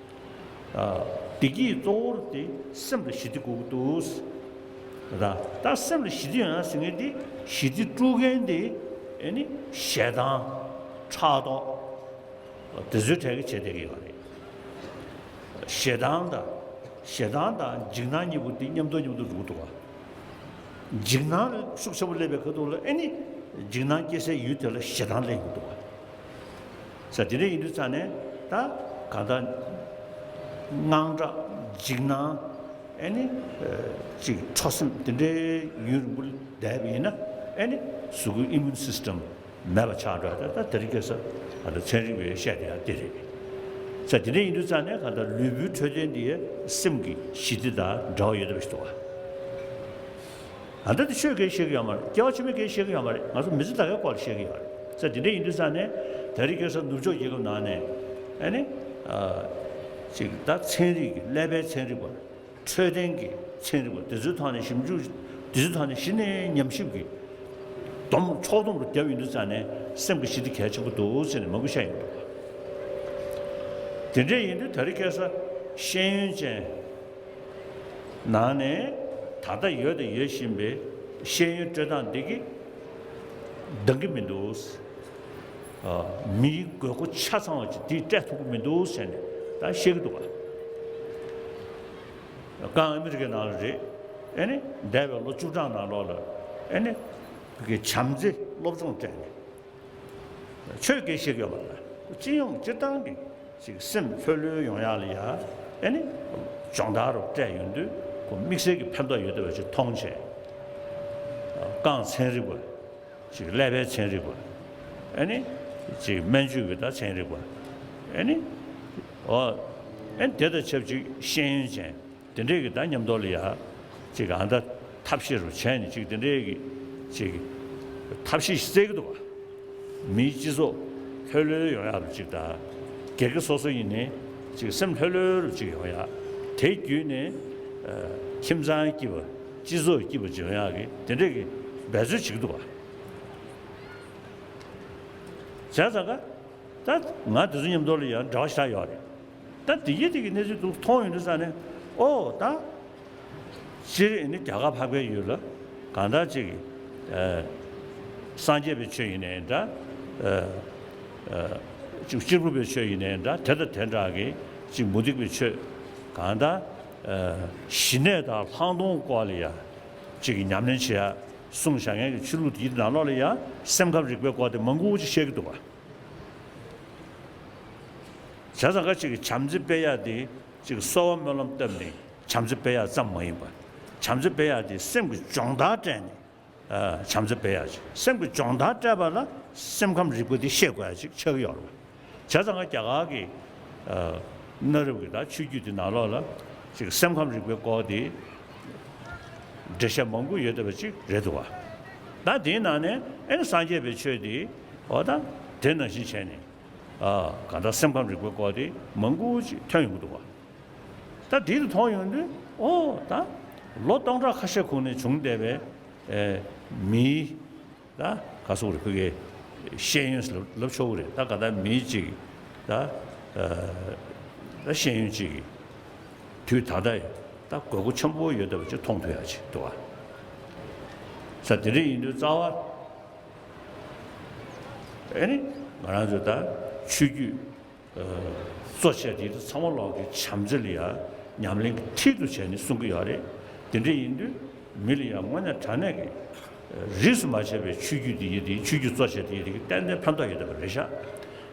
ཨ། བདེ་སྐྱིད་གཙོ་བོར་དེ་སེམས་ལ་ཞི་བདེ་དགོས་ཀྱི་འདུག་ད་ད་སེམས་ལ་ཞི་བདེ་ཡོང་ཡ་ཟེར་མཁན་དེ་ཞི་བདེ་དཀྲུག་མཁན་དེ་ཨེ་ནི་ཞེ་སྡང་། ཕྲག་དོག་དེ་ཚོའི་གྲས་ཀྱིས་བྱས་བསྡད་ཀྱི་ཡོད་རེད། ཞེ་སྡང་དང་། ཞེ་སྡང་དང་འཇིགས་སྣང་གཉིས་པོ་དེ་མཉམ་དུ་མཉམ་དུ་འགྲོ་གི་འདུག་བ། འཇིགས་སྣང་ཤུགས་ཆེན་པོ་སླེབས་པའི་ཁ་ཐུག་ལ་ཨེ་ནི་འཇིགས་སྣང་སྐྱེ་སའི་ཡུལ་དེ་ལ་ཞེ་སྡང་སླེབས་ཀྱི་འདུག་བ། ས་དེ་འདྲ་ཡིན་དུས་ཙང་ནས་ད་གང་ལྟར་དངངས་སྐྲག་འཇིགས་སྣང་ཨེ་ནི་ཅིག་ཁྲོ་སེམས་དེ་འདྲའི་ཡུན་རིང་པོ་བསྡད་པ་ཡིན་ན་ཨེ་ནི་གཟུགས་པོའི་ཨི་མུན་སིས་ཊམ་མེད་པ་ཆགས་འགྲོ་ཡ། ད་ད་དེ་རིང་ཁ་སང་ང་ཚོ་ཚན་རིག་པས་བཤད་བསྡད་ཡ་དེ་རེད། ས་དེ་འདྲ་ཡིན་དུས་ཙང་ནས་གང་ལྟར་ལུས་པོའི་འཕྲོད་བསྟེན་འདི་སེམས་ཀྱི་ཞི་བདེ་དང་འབྲེལ་བ་ཡོད་བསྡད་པ་ཞིག་འདུག་བ། ཨ། ད་དེ་ཆོས་སྐད་བཤད་གི་ཡོད་མ་རེད། སྐྱེ་བ་ཕྱི་མའི་སྐད་བཤད་གི་ཡོད་མ་རེད། ང་ཚོ་མི་ཚེ་ད་གའི་སྐོར་ལ་བཤད་གི་ཡོད་རེད། ས་དེ་འདྲ་ཡིན་དུས་ཙང་ནས་ད་རེས་ཁ་སང་ནུབ་ཕྱོགས་རྒྱལ་ཁབ་ནང་ནས་ཨ་ནི་ཨ་ཅིག་ད་ཚན་རིག་གི་ཀླད་པའི་ཚན་རིག་པ། འཕྲོད་བསྟེན་གྱི་ཚན་རིག་པ་དེ་ཚོའི་ཐོག་ནས་ཞིབ་འཇུག་དེ་ཚོའི་ཐོག་ནས་གཞི་ནས་ཉམས་ཞིབ་ཀྱི་སྡོམ་ཕྱོགས་བསྡོམས་རུ་བརྒྱབ་ཡོང་དུས་ཙང་ནས་སེམས་ཀྱི་ཞི་བདེ་གལ་ཆེན་པོ་འདུག་ཟེར་ནས་མང་པོ་བཤད་ཡོང་འདུག་དེ་འདྲ་ཡིན་དུས་ད་རེས་ཁ་སང་ཤེས་ཡོན་ཅན་ནང་ནས་ད་ལྟ་ཡོད་དང་ཡོད་བཞིན་པའི་ཤེས་ཡོན་སྤྲོད་སྟངས་འདི་གིས་འདང་གི་མི་འདུག་ཨ། མིའི་དགོས་མཁོ་ཆ་ཚང་བ་ཅིག་འདིས་སྤྲད་ཐུབ་ཀྱི་མི་འདུག་ཟེར་ནས་ད་བཤད་ཀྱི་འདུག་ག་ཨ་མི་རི་ཀའི་ནང་ལ་རེད། ཨེ་ནི་འདས་པའི་ལོ་བཅུ་གྲངས་ནང་ལོགས་ལ་ཨེ་ནི་བོད་ཀྱི་བྱམས་བརྩེ་སློབ་སྦྱོང་སྤྲད་ནས་ཆོས་སྐད་བཤད་ཀྱི་ཡོད་པ་དང་སྤྱི་ཡོངས་སྤྱིར་བཏང་གི་ཅིག་སེམས་ལྷོད་ལྷོད་ཡོང་ཡག་ལ་ཡ་ཨེ་ནི་སྦྱོང་བརྡར་རུ་སྤྲད་ཡོང་དུས་ཁོ་དམིགས་བསལ་གྱི་ཕན་ཐོགས་ཡོད་བསྡད་པ་ཅིག་མཐོང་བྱས། རྐང་ཚན་རིག་པ། ཅིག་ཀླད་པའི་ཚན་རིག་པ། ཨ་ནི། ཅིག་སྨན་བཅོས་ཀྱི་ད་ཚན་རིག་པ། ཨ་ནི། འོ། ཨ་ནི་དེ་དང་ཆབས་ཅིག་ཤེས་ཡོན་ཅན། དེ་འདྲས་ཀྱི་ད་མཉམ་དུ་ལ་ཡ། ཅིག་ཨ་ད་ཐབས་ཤེས་རུ་བྱས་ནས་ཅིག་དེ་འདྲས་ཀྱི། ཅིག་ཐབས་ཤེས་ཤིག་བཙལ་གྱི་འདུག་བ། མིའི་སྤྱི་ཚོགས་ལྷོད་ལྷོད་ཡོང་ཡག་རུ་ཅིག་ད། སྒེར་གྱི་སོ་སོ་ཡིན་ནའི། ཅིག་སེམས་ལྷོད་ལྷོད་རུ་ཅིག་ཡོང་ཡག་དེ་བརྒྱུད་ནས། ཨ། ཁྱིམ་ཚང་སྐྱིད་པ། སྤྱི་ཚོགས་སྐྱིད་པ་ཅིག་ཡོང་ཡག་གི་དེ་འདྲས་ཀྱི་འབད་རྩོལ་བྱེད་ཀྱི་འདུག་བ། བྱས་ཙང་ཀ། ད་ང་དེ་ཚོ་མཉམ་དུ་ལ་ཡང་འབྲེལ་བ་ཞེ་དྲག་ཡོད་རེད། ད་དེ་གི་དེ་གི་གནས་ཚུལ་འདུག་མཐོང་ཡོང་དུས་ཙང་ནས་ཨོ་ད། སྤྱིར་ཨེ་ནི་རྒྱ་གར་འཕགས་པའི་ཡུལ་ལ་གང་ལྟར་ཅིག་ཨ། སངས་རྒྱས་པའི་ཆོས་ཡིན་ནའི་འདྲ། ཨ། ཨ། ཅིག་གཅེར་བུ་པའི་ཆོས་ཡིན་ནའི་འདྲ། དེ་དང་དེ་འདྲ་གི་ཅིག་མུ་སྟེགས་པའི་ཆོས། གང་ལྟར། ཨ། ཞི་གནས་དང་ལྷག་མཐོང་སྐོར་ལ་ཡ་ཅིག་ཉམས་ལེན་བྱེད་ཡ། གསུངས་བཞག་མཁན་གྱི་ཆོས་ལུགས་དེའི་ནང་ལོགས་ལ་ཡང་སེམས་ཁམས་རིག་པའི་སྐོར་དེ་མང་པོ་ཅིག་བཤད་ཀྱི་འདུག་བ། བྱས་ཙང་ཀ་ཅིག་གི་བྱམས་བརྩེ་སྤེལ་ཡག་དེ་ཅིག་གསོལ་བ་སྨོན་ལམ་བཏབ་ནས་ བྱམས་བརྩེ་སྤེལ་ཡག་ཙམ་མ་ཡིན་པར། བྱམས་བརྩེ་སྤེལ་ཡག་དེ་སེམས་ཀྱི་སྦྱོང་བརྡར་སྤྲད་ནས། ཨ། བྱམས་བརྩེ་སྤེལ་ཡག་ཅིག་སེམས་ཀྱི་སྦྱོང་བརྡར་སྤྲད་པ་ལ་སེམས་ཁམས་རིག་པ་དེ་ཤེས་དགོས་ཡག་ཅིག་ཆགས་ཀྱི་ཡོད་རེད་པ། བྱས་ཙང་ང་རྒྱ་གར་གྱི། ཨ། གནའ་རབས་ཀྱི་ད་ཆོས་བརྒྱུད་དེ་ནང་ལོགས་ལ་ཅིག་སེམས་ཁམས་རིག་པའི་སྐོར་དེ་འགྲེལ་བཤད་མང་པོ་ཡོད་བསྡད་པ་ཅིག་རེད་འདུག་པ། ད་དེའི་ནང་ནས་ཨེ་ནི་སངས་རྒྱས་པའི་ཆོས་དེ་འོ་ད་དེ་ནང་བཞིན་བྱས་ནས། ཨ། གང་ལྟར་སེམས་ཁམས་རིག་པའི་སྐོར་དེ་མང་པོ་ཅིག་ཐོན་ཡོང་གི་འདུག་པ། ད་དེ་ལ་མཐོང་ཡོང་དུས་ཨོ་ད་ལོ་སྟོང་ཕྲག་ཁ་ཤས་གོང་ནས་བྱུང་བསྡད་པའི། ཨེ། མིའི། ད་ག་སོག་རེ་ཕ་གིའི་ཤེས་ཡོན་ལབ་ཆོག་གི་རེད། ད་ག་ད་མིའི་ཅིག་ད་ད་ཤེས་ཡོན་ཅིག་གི་དུས་ད་ལྟ་ད་དགོས་མཁོ་ཆེན་པོ་ཡོད་བསྡད་པ་ཅིག་མཐོང་ཐུབ་ཡག་ཅིག་འདུག་པ། ས་དེ་འདྲ་ཡིན་དུས་རྩ་བ་ཨེ་ནི་ང་རང་ཚོ་ད་ཆོས་བརྒྱུད་གཙོ་བྱས་དེ་ཚོ་ཚང་མ་ལོག་གི་བྱམས་བརྩེ་ལ་ཡ་ཉམས་ལེན་གྱི་མཐིལ་དུ་བྱས་ནས་གསུང་གི་ཡོད་རེད། དེ་འདྲ་ཡིན་དུས་མི་ལ་ཡ་དངོས་གནས་དྲང་གནས་ཀྱི་རིས་སུ་མ་ཆད་པའི་ཆོས་བརྒྱུད་དེ་ཡི་དེ་ཆོས་བརྒྱུད་གཙོ་བྱས་དེ་ཡི་དེ་གི་ཏན་ཏན་ཕན་ཐོགས་ཡོད་བསྡད་པ་རེད་ཤག་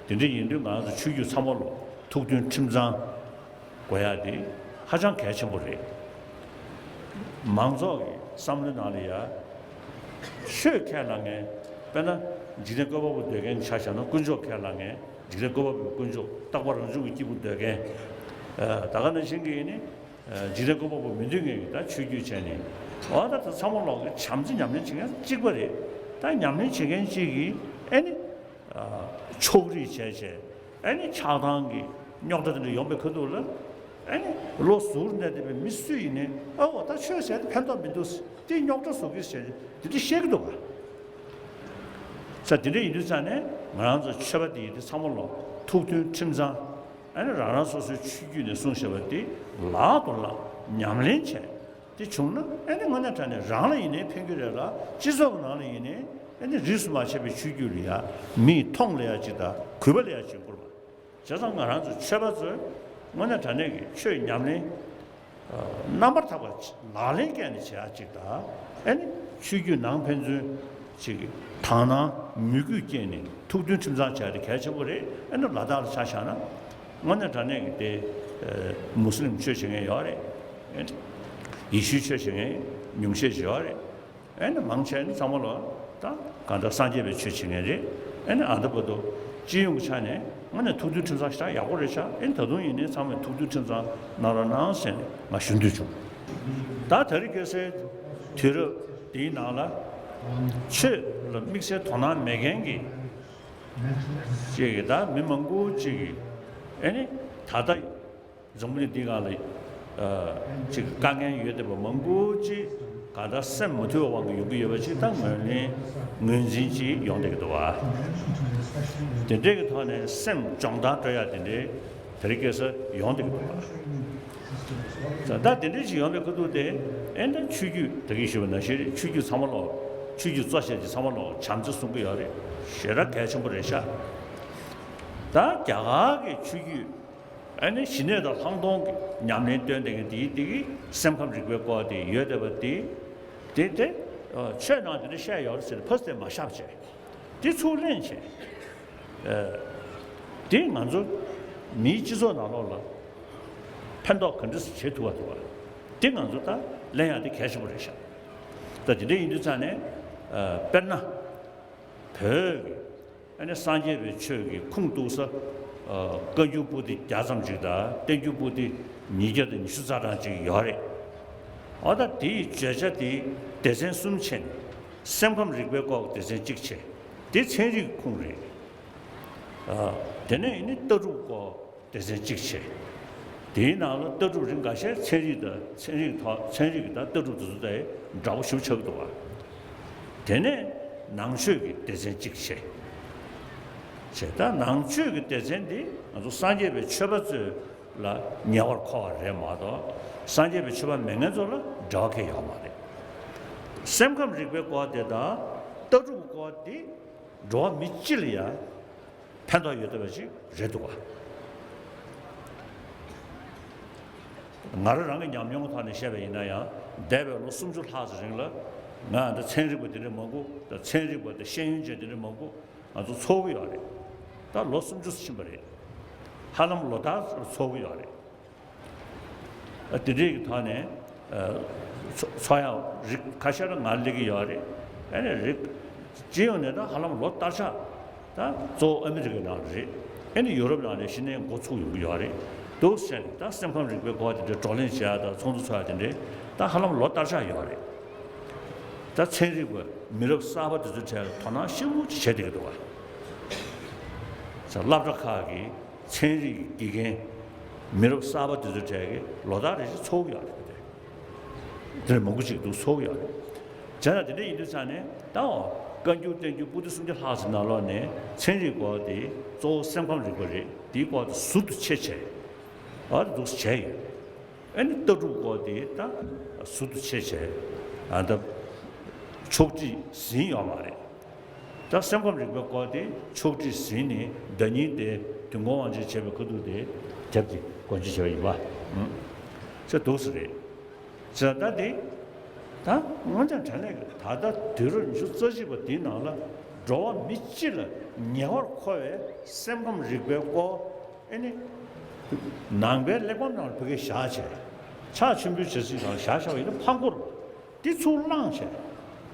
དེ་འདྲ་ཡིན་དུས་ང་ཚོ་ཆོས་བརྒྱུད་ཚང་མ་ལོག་ཐུགས་མཐུན་ཁྲིམས་གཙང་དགོས་ཡག་དེ་ཧ་ཅང་གལ་ཆེན་པོ་རེད། མང་ཚོགས་ཀྱི་བསམ་བློའི་ནང་ལ་ཡ་ཆོས་ཁས་བླངས་མཁན། དཔེར་ན་འཇིག་རྟེན་བཀོད་པ་པོ་འདོད་མཁན་ཆ་བཞག་ན་དཀོན་མཆོག་ཁས་བླངས་མཁན། འཇིག་རྟེན་བཀོད་པ་པོའི་དཀོན་མཆོག་རྟག་པ་རང་བྱུང་གི་སྐྱེས་བུ་འདོད་མཁན། ཨ། ད་ག་ནང་བཞིན་གྱི་ནི་འཇིག་རྟེན་བཀོད་པ་པོ་མི་འདོད་མཁན་གྱི་ད་ཆོས་བརྒྱུད་བྱས་ནས། འོ་ད་ད་ཚང་མ་ལོག་གི་བྱམས་བརྩེ་ཉམས་ལེན་བྱེད་མཁན་གཅིག་པ་རེད། ད་ཉམས་ལེན་བྱེད་མཁན་གཅིག་གིས་ཨེ་ནི་ཕྱོགས་རིས་བྱས་བྱས་ཨེ་ནི་ཆགས་སྡང་གི་རྙོག་དྲ་དེ་འདྲ་ཡོང་པའི་ཁ་ཐུག་ལ་ཨེ་ནི་བློ་གཟུར་གནས་བསྡད་པའི་མི་སུ་ཡིན་ནའི་ཨ་འོ་ད་ཆོས་ཟེར་དེ་ཕན་ཐོགས་མི་འདུག་དེ་རྙོག་དྲ་བཟོ་གི་ཟེར་དེ་འདྲ་བཤད་ཀྱི་འདུག་ག་ས་དེ་འདྲ་ཡིན་དུས་ཙང་ནས་ང་རང་ཚོ་ཆོས་པ་དེ་ཡིན་དེ་ཚང་མ་ལོག་ཐུགས་མཐུན་ཁྲིམས་གཙང་། ཨ་ནི་རང་རང་སོ་སོའི་ཆོས་བརྒྱུད་ནས་གསུངས་བཞག་པ་དེ་ལག་ཏུ་བླངས་ཉམས་ལེན་བྱས་དེ་བྱུང་ན་ཨ་ནི་དངོས་གནས་དྲང་གནས་རང་ལ་ཡིན་ནའི་ཕན་གྱི་རེད་ལ་སྤྱི་ཚོགས་ཀྱི་ནང་ལ་ཡིན་ནའི་ཨ་ནི་རིས་སུ་མ་ཆད་པའི་ཆོས་བརྒྱུད་ལ་ཡ་མིས་མཐོང་ལ་ཡ་ཅིག་དང་གུས་པ་ལ་ཡ་ཅིག་དགོས་པ། བྱས་ཙང་ང་རང་ཚོ་ཆོས་པ་ཚོས་དངོས་གནས་དྲང་གནས་ཀྱི་ཆོས་ཉམས་ལེན། རྣམ་པར་དག་པ་ལག་ལེན་བཀལ་ནས་བྱེད་ཡག་ཅིག་དང་། ཨ་ནི་ཆོས་བརྒྱུད་ནང་ཕན་ཚུན་ཅིག་དག་སྣང་མོས་གུས་བསྐྱེད་ནས་ཐུགས་མཐུན་ཁྲིམས་གཙང་བྱ་ཡག་དེ་གལ་ཆེན་པོ་རེད། ཨ་ནི་ལ་དྭགས་ལ་ཆ་བཞག་ན་དངོས་གནས་དྲང་གནས་ཀྱི་དེ་མུ་སི་ལིམ་ཆོས་བྱེད་མཁན་ཡོད་རེད། ཨ་ནི་ཡེ་ཤུའི་ཆོས་བྱེད་མཁན་ཉུང་ཤས་ཤིག་ཡོད་རེད། ཨེ་ནི་མང་ཆེ་ནི་ཚང་མ་ལོ་ད་གང་ལྟར་སངས་རྒྱས་པའི་ཆོས་བྱེད་མཁན་རེད། ཨེ་ནི་ཨ་ད་བར་དུ་སྤྱི་ཡོངས་ཀྱི་ཆ་ནས་དངོས་གནས་ཐུགས་མཐུན་ཁྲིམས་གཙང་ཞེ་དྲག་ཡག་པོ་རེད་ཤག་ཨེ་ནི་ད་དུང་ཡིན་ནའི་ཚང་མས་ཐུགས་མཐུན་ཁྲིམས་གཙང་གནང་རོགས་གནང་ཟེར་ནས་ང་ཞུ་འདོད་བྱུང་། ད་དེ་རིང་ཁ་སང་དུས་རབས་འདིའི་ནང་ལ་ཆོས་ལ་དམིགས་བསལ་དོ་སྣང་མེད་མཁན་གྱི་ཅིག་གི་ད་མི་མང་པོ་ཅིག་གིས་ཨེ་ནི་ད་ལྟ། འཛམ་བུ་གླིང་འདིའི་སྒང་ལ་ཨ་ཅིག་དཀའ་ངལ་ཡོད་བསྡད་པ་མང་པོ་ཅིག་ག་ད་སེམས་མ་དུལ་བའི་དབང་གིས་ཡོང་གི་ཡོད་པ་ཅིག་ད་ངོས་ལེན་ངོས་འཛིན་ཅིག་ཡོང་བསྡད་ཀྱི་འདུག་བ། དེ་འདྲའི་གི་ཐོག་ནས་སེམས་སྦྱོང་བརྡར་སྤྲོད་ཡག་དེ་འདྲའི་དེ་རིང་ཁ་སང་ཡོང་བསྡད་ཀྱི་འདུག་བ། ད་དེ་འདྲའི་ཅིག་ཡོང་བའི་ཁ་ཐུག་དེ་ཨེ་ད་ཆོས་བརྒྱུད་ད་གིན་ཞུས་པ་ནང་བཞིན་རེད། ཆོས་བརྒྱུད་ཚང་མ་ལོག་ཆོས་བརྒྱུད་གཙོ་བྱས་ཀྱི་ཚང་མ་ལོག་བྱམས་བརྩེ་གསུང་གི་ཡོད་རེད། ཞེ་དྲག་གལ་ཆེན་པོ་རེད་ཤག་ད་རྒྱ་གར་གྱི་ཆོས་བརྒྱུད། ཨ་ནི་ཞི་གནས་དང་ལྷག་མཐོང་གི་ཉམས་ལེན་སྟོན་བསྡད་མཁན་དེའི་དེ་གི་སེམས་ཁམས་རིག་པའི་སྐོར་དེ་ཡོད་བསྡད་པ་དེ། དེ་དེ་ཆོས་ནང་དེ་འདྲ་བཤད་ཡོད་རེད་ཟེར་ནས་ཕར་ཙམ་མ་བཞག་བྱས། དེ་ཚུར་ལེན་བྱས། དེ་ང་ཚོ་མིའི་སྤྱི་ཚོགས་ནང་ལོགས་ལ་ཕན་ཐོགས་ག་འདྲ་ཞིག་བྱེད་ཐུབ་པ་འདུག་བ། དེ་ང་ཚོ་ད་ལེན་ཡག་དེ་གལ་ཆེན་པོ་རེད་ཤག་ད་དེ་འདྲ་ཡིན་དུས་ཙང་ནས་དཔེར་ན། བོད་ཀྱི་ཨ་ནི་སངས་རྒྱས་པའི་ཆོས་ཀྱི་ཁུངས་གཏུགས་ས། ཨ། བཀའ་འགྱུར་པོ་ཏི་བརྒྱ་ཙམ་ཅིག་དང་བསྟན་འགྱུར་པོ་ཏི་ཉིས་བརྒྱ་དང་ཉི་ཤུ་རྩ་གྲངས་ཅིག་ཡོད་རེད། འོ་ད་དེའི་བརྗོད་བྱ་དེ་སྡེ་ཚན་གསུམ་ཕྱེ་ནས་སེམས་ཁམས་རིག་པའི་སྐོར་གྱི་སྡེ་ཚན་གཅིག་བྱས། དེ་ཚན་རིག་ཁུངས་རེད། ཨ། དེ་ནས་ཡིན་ནི་ལྟ་གྲུབ་སྐོར། སྡེ་ཚན་གཅིག་བྱས། དེའི་ནང་ལ་ལྟ་གྲུབ་རིགས་འགའ་ཤས་ཚན་རིག་དང་ཚན་རིག་ཐོག་ཚན་རིག་དང་ལྟ་གྲུབ་དེ་ཚོ་དང་འདྲ་པོ་ཞིག་ཆགས་འདུག་བ། དེ་ནས་ནང་ཆོས་ཀྱི་སྡེ་ཚན་གཅིག་བྱས། བྱས་ད་ནང་ཆོས་ཀྱི་སྡེ་ཚན་འདི་ང་ཚོ་སངས་རྒྱས་པའི་ཆོས་པ་ཚོ་ལ་ཉེ་བར་མཁོ་བ་རེད་མ་གཏོགས། སངས་རྒྱས་པའི་ཆོས་པ་མེད་མཁན་ཚོ་ལ་འབྲེལ་བ་གང་ཡང་ཡོད་མ་རེད། སེམས་ཁམས་རིག་པའི་སྐོར་དེ་དང་ལྟ་གྲུབ་སྐོར་དེ་འགྲོ་བ་མི་སྤྱི་ལ་ཡང་། ཕན་ཐོགས་ཡོད་བསྡད་པ་ཞིག་རེད་འདུག་ག་ང་རང་རང་གི་ཉམས་མྱོང་གི་ཐོག་ནས་བཤད་པ་ཡིན་ན་ཡང་འདས་པའི་ལོ་སུམ་ཅུ་ལྷག་ཙམ་རིང་ལ་ང་འདི་ཚན་རིག་པ་དེ་འདྲ་མང་པོ་དང་ཚན་རིག་པ་དང་ཤེས་ཡོན་ཅན་དེ་འདྲ་མང་པོ་ང་ཚོ་ཚོགས་ཀྱི་ཡོད་རེད། ད་ལོ་སུམ་ཅུ་ཕྱིན་པ་རེད། ཧ་ལམ་ལོ་ལྟར་ཚོགས་ཀྱི་ཡོད་རེད། དེ་འདྲའི་གི་ཐོག་ནས་ཚོ་ཚོགས་ཡག་རིགས་ཁ་ཤས་ར་ང་སླེབས་ཀྱི་ཡོད་རེད། ཨ་ནི་རིགས་སྤྱི་ཡོངས་ནས་ད་ཧ་ལམ་ལོ་བསྟར་ཆགས་ད་གཙོ་བོ་ཨ་མི་རི་ཀའི་ནང་ལ་རེད། ཨ་ནི་ཡུ་རོབ་ནང་ལ་གཞི་ནས་འགོ་ཚུགས་ཡོང་གི་ཡོད་རེད། འདུག་ཟེར་ནས་ད་སེམས་ཁམས་རིག་པའི་སྐོར་དེ་འདྲའི་བགྲོ་གླེང་བྱེད་ཡག་དང་ཚོགས་འདུ་ཚོགས་ཡག་དེ་འདྲའི་ད་ཧ་ལམ་ལོ་བསྟར་ཆགས་ཡོད་རེད། ད་ཚན་རིག་པ་མི་རབས་གསར་པ་དེ་ཚོའི་གྲས་ལ་དོ་སྣང་ཤུགས་ཆེ་བྱེད་བསྡད་ཀྱི་འདུག་ག་ས་སློབ་གྲྭ་ཁག་གི་ཚན་རིག་གི་དགེ་རྒན་མི་རབས་གསར་པ་དེ་ཚོའི་གྲས་ཀྱིས་ལོ་ལྟར་རེ་བཞིན་ཚོགས་ཀྱི་ཡོད་རེད། དེ་འདྲ་མང་པོ་ཅིག་འདུག་ཚོགས་ཀྱི་ཡོད་རེད། བྱས་ན་དེ་འདྲ་ཡིན་དུས་ཙང་ནས་ད་འོ་བཀའ་འགྱུར་བསྟན་འགྱུར་པོ་ཏི་སུམ་བརྒྱ་ལྷག་ཙམ་ནང་ལོགས་ནས་ཚན་རིག་སྐོར་དེ་གཙོ་བོ་སེམས་ཁམས་རིག་པ་རེད། དེའི་སྐོར་དེ་ཟུར་དུ་ཕྱེ་བྱས་འོ་འདུག་བྱས་ཡོད། ཨ་ནི་ལྟ་གྲུབ་སྐོར་དེ་ད་ཟུར་དུ་ཕྱེ་བྱས། ཨ་ད་ཕྱོགས་སྒྲིག་ཟིན་ཡོད་མ་རེད། ད་སེམས་ཁམས་རིག་པའི་སྐོར་དེ་ཕྱོགས་སྒྲིག་ཟིན་ནས་ཟླ་ཉིན་དེ་དུས་འཁོར་དབང་ཆེན་བྱས་པའི་ཁ་ཐུག་དེ་རྒྱབ་ཀྱི་སྒོ་འབྱེད་བྱས་པ་ཡིན་པ། ཨང་། ཅེས་འདུག་སེ་རེད། ཅེས་ད་དེ་ད་སྔོན་ཆད་དྲ་ལས་ཀྱི་ད་ལྟ་དུས་རབས་ཉི་ཤུ་རྩ་གཅིག་པ་དེའི་ནང་ལ་འགྲོ་བ་མི་སྤྱི་ལ་ཉེ་བར་མཁོ་བའི་སེམས་ཁམས་རིག་པའི་སྐོར། ཨེ་ནི། ནང་པའི་གླེགས་བམ་ནང་ལ་ཕ་གིར་བཞག་བྱས། ཕྱག་མཆོད་འབུལ་བྱེད་ཚུལ་ནང་ལ་བཞག་བཞག་པ་ཡིན་ན་ཕར་འགོར་བ། འདི་ཚུར་བླངས་བྱས།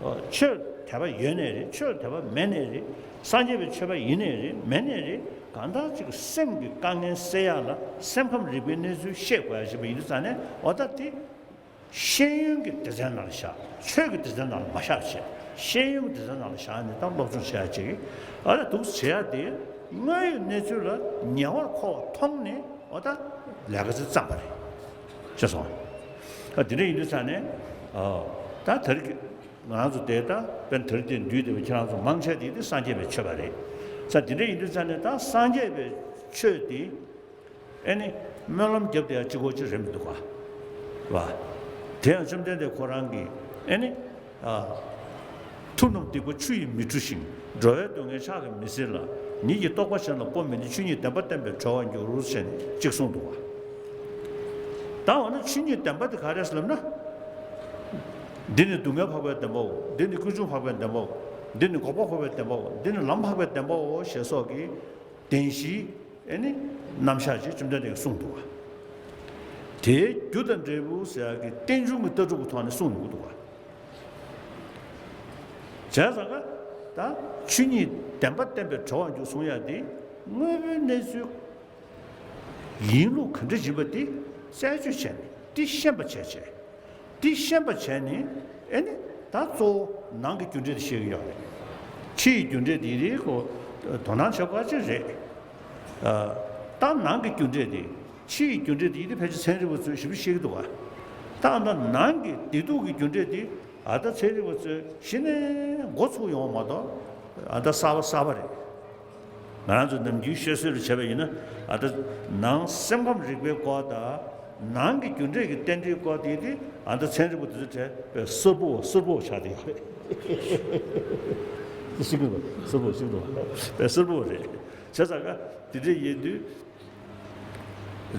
ཨོ། ཆོས་དད་པ་ཡོད་ནའི་རེད། ཆོས་དད་པ་མེད་ནའི་རེད། སངས་རྒྱས་པའི་ཆོས་པ་ཡིན་ནའི་རེད། མེད་ནའི་རེད། གང་ལྟར་ཅིག་སེམས་ཀྱི་དཀའ་ངལ་སེལ་ཡག་ལ་སེམས་ཁམས་རིག་པའི་གནས་ཚུལ་ཤེས་དགོས་ཡག་ཞིག་པ་ཡིན་དུས་ཙང་ནས་འོ་ད་དེ། ཤེས་ཡོན་གྱི་སྡེ་ཚན་ནང་ལ་བཞག་ཆོས་ཀྱི་སྡེ་ཚན་ནང་ལ་མ་བཞག་བྱས། ཤེས་ཡོན་གྱི་སྡེ་ཚན་ནང་ལ་བཞག་ནས་ད་སློབ་སྦྱོང་བྱེད་ཡག་ཅིག་ཨ་ལ་འདུག་བྱེད་ཡག་དེ་དངོས་ཡོད་གནས་ཚུལ་ལ་ཉེ་བར་མཁོ་བ་མཐོང་ནས་འོ་ད་ལས་ཀ་ཅིག་བརྩམས་པ་རེད། ཤེས་སོང་། ཨ་དེ་འདྲ་ཡིན་དུས་ཙང་ནས་ཨ་ད་དེ་རིང་ང་རང་ཚོ་དེ་ད་དཔེར་ན་དེ་རིང་དེ་འདུས་བསྡད་པའི་ཁྱེད་རང་ཚོ་མང་ཆེ་དེ་དེ་སངས་རྒྱས་པའི་ཆོས་པ་རེད། ས་དེ་འདྲ་ཡིན་དུས་ཙང་ནས་ད་སངས་རྒྱས་པའི་ཆོས་དེ། ཨེ་ནི། སྨོན་ལམ་བརྒྱབ་བསྡད་ཡག་གཅིག་པོ་གཅིག་རེད་མི་འདུག་ག་བ། དེ་ཡང་བཅོམ་ལྡན་འདས་ཁོ་རང་གིས་ཨེ་ནི། ཨ། མཐུ་རྣམས་སྡིག་པ་ཆུ་ཡིས་མི་འཁྲུ་ཞིང་། འགྲོ་བའི་སྡུག་བསྔལ་ཕྱག་གིས་མི་སེལ་ལ། ཉིད་ཀྱི་རྟོགས་པ་གཞན་ལ་སྤོ་མི་ནུས། ཆོས་ཉིད་བདེན་པ་བསྟན་པས་གྲོལ་བར་འགྱུར། ཞེས་ནས་གཅིག་གསུངས་འདུག་ག་ད་འོ་ན་ཆོས་ཉིད་བདེན་པ་དེ་ག་རེ་རེད་ལབ་ན། འདི་ནི་སྡུག་བསྔལ་འཕགས་པའི་བདེན་པའོ། འདི་ནི་ཀུན་འབྱུང་འཕགས་པའི་བདེན་པའོ། འདི་ནི་འགོག་པ་འཕགས་པའི་བདེན་པའོ། འདི་ནི་ལམ་འཕགས་པའི་བདེན་པའོ། ཞེས་སོགས་ཀྱི། བདེན་བཞིའི་ཨེ་ནི་རྣམ་གཞག་ཅེས་བཅོམ་ལྡན་འདས་ཀྱིས་གསུངས་འདུག་བ། དེའི་རྒྱུ་དང་འབྲས་བུ་ཟེར་ཡག་གི་རྟེན་འབྱུང་གི་ལྟ་གྲུབ་ཀྱི་ཐོག་ནས་གསུངས་ཡོང་གི་འདུག་བ། བྱས་ཙང་ཀ་ད་ཆོས་ཉིད་བདེན་པ་བསྟན་པས་གྲོལ་བར་འགྱུར་གསུང་ཡག་དེ་དངོས་པོའི་གནས་ཚུལ་ཡིན་ལུགས་ག་འདྲ་ཡིན་པ་དེ་རྩད་གཅོད་བྱས་ནས་དེ་ཤེས་པ་བྱས་བྱས། འདི་ཤེས་པ་བྱས་ནས་ཨེ་ནི་ད་གཙོ་བོ་ནང་གི་རྒྱུ་འབྲས་དེ་ཤེས་ཀྱི་ཡོད་རེད། ཕྱི་ཡི་རྒྱུ་འབྲས་དེ་ཡི་རེད་ཁོ་དོ་སྣང་བྱེད་དགོས་ཅིག་རེད། ཨ། ད་ནང་གི་རྒྱུ་འབྲས་དེ་ཕྱི་ཡི་རྒྱུ་འབྲས་དེ་ཡི་རེད་ཕལ་ཆེར་ཚན་རིག་པ་ཚོས་ཞིབ་ཞིབ་ཤེས་ཀྱི་འདུག་བ། ད་ཨ་ད་ནང་གི་བདེ་སྡུག་གི་རྒྱུ་འབྲས་དེ་ཨ་ད་ཚན་རིག་པ་ཚོས་གཞི་ནས་འགོ་ཚུགས་ཡོང་བ་མ་གཏོགས་ཨ་ད་གསར་པ་གསར་པ་རེད། ང་རང་ཚོ་ནམ་རྒྱུན་ཤོད་སྲོལ་ལ་བྱས་པ་ཡིན་ན་ཨ་ད་ནང་སེམས་ཁམས་རིག་པའི་སྐོར་དང་ནང་གི་རྒྱུ་འབྲས་ཀྱི་རྟེན་འབྲེལ་སྐོར་དེ་དེ་ཨ་ད་ཚན་རིག་པ་དེ་ཚོ་གྲས་པའི་གསར་པོ་གསར་པོ་ཆགས་བསྡད་ཡོད་རེད། ཤེས་ཀྱི་འདུག་གསར་པོ་ཤེས་ཀྱི་འདུག་དཔེ་གསར་པོ་རེད། བྱས་ཙང་ཀ་དེ་འདྲ་ཡིན་དུས།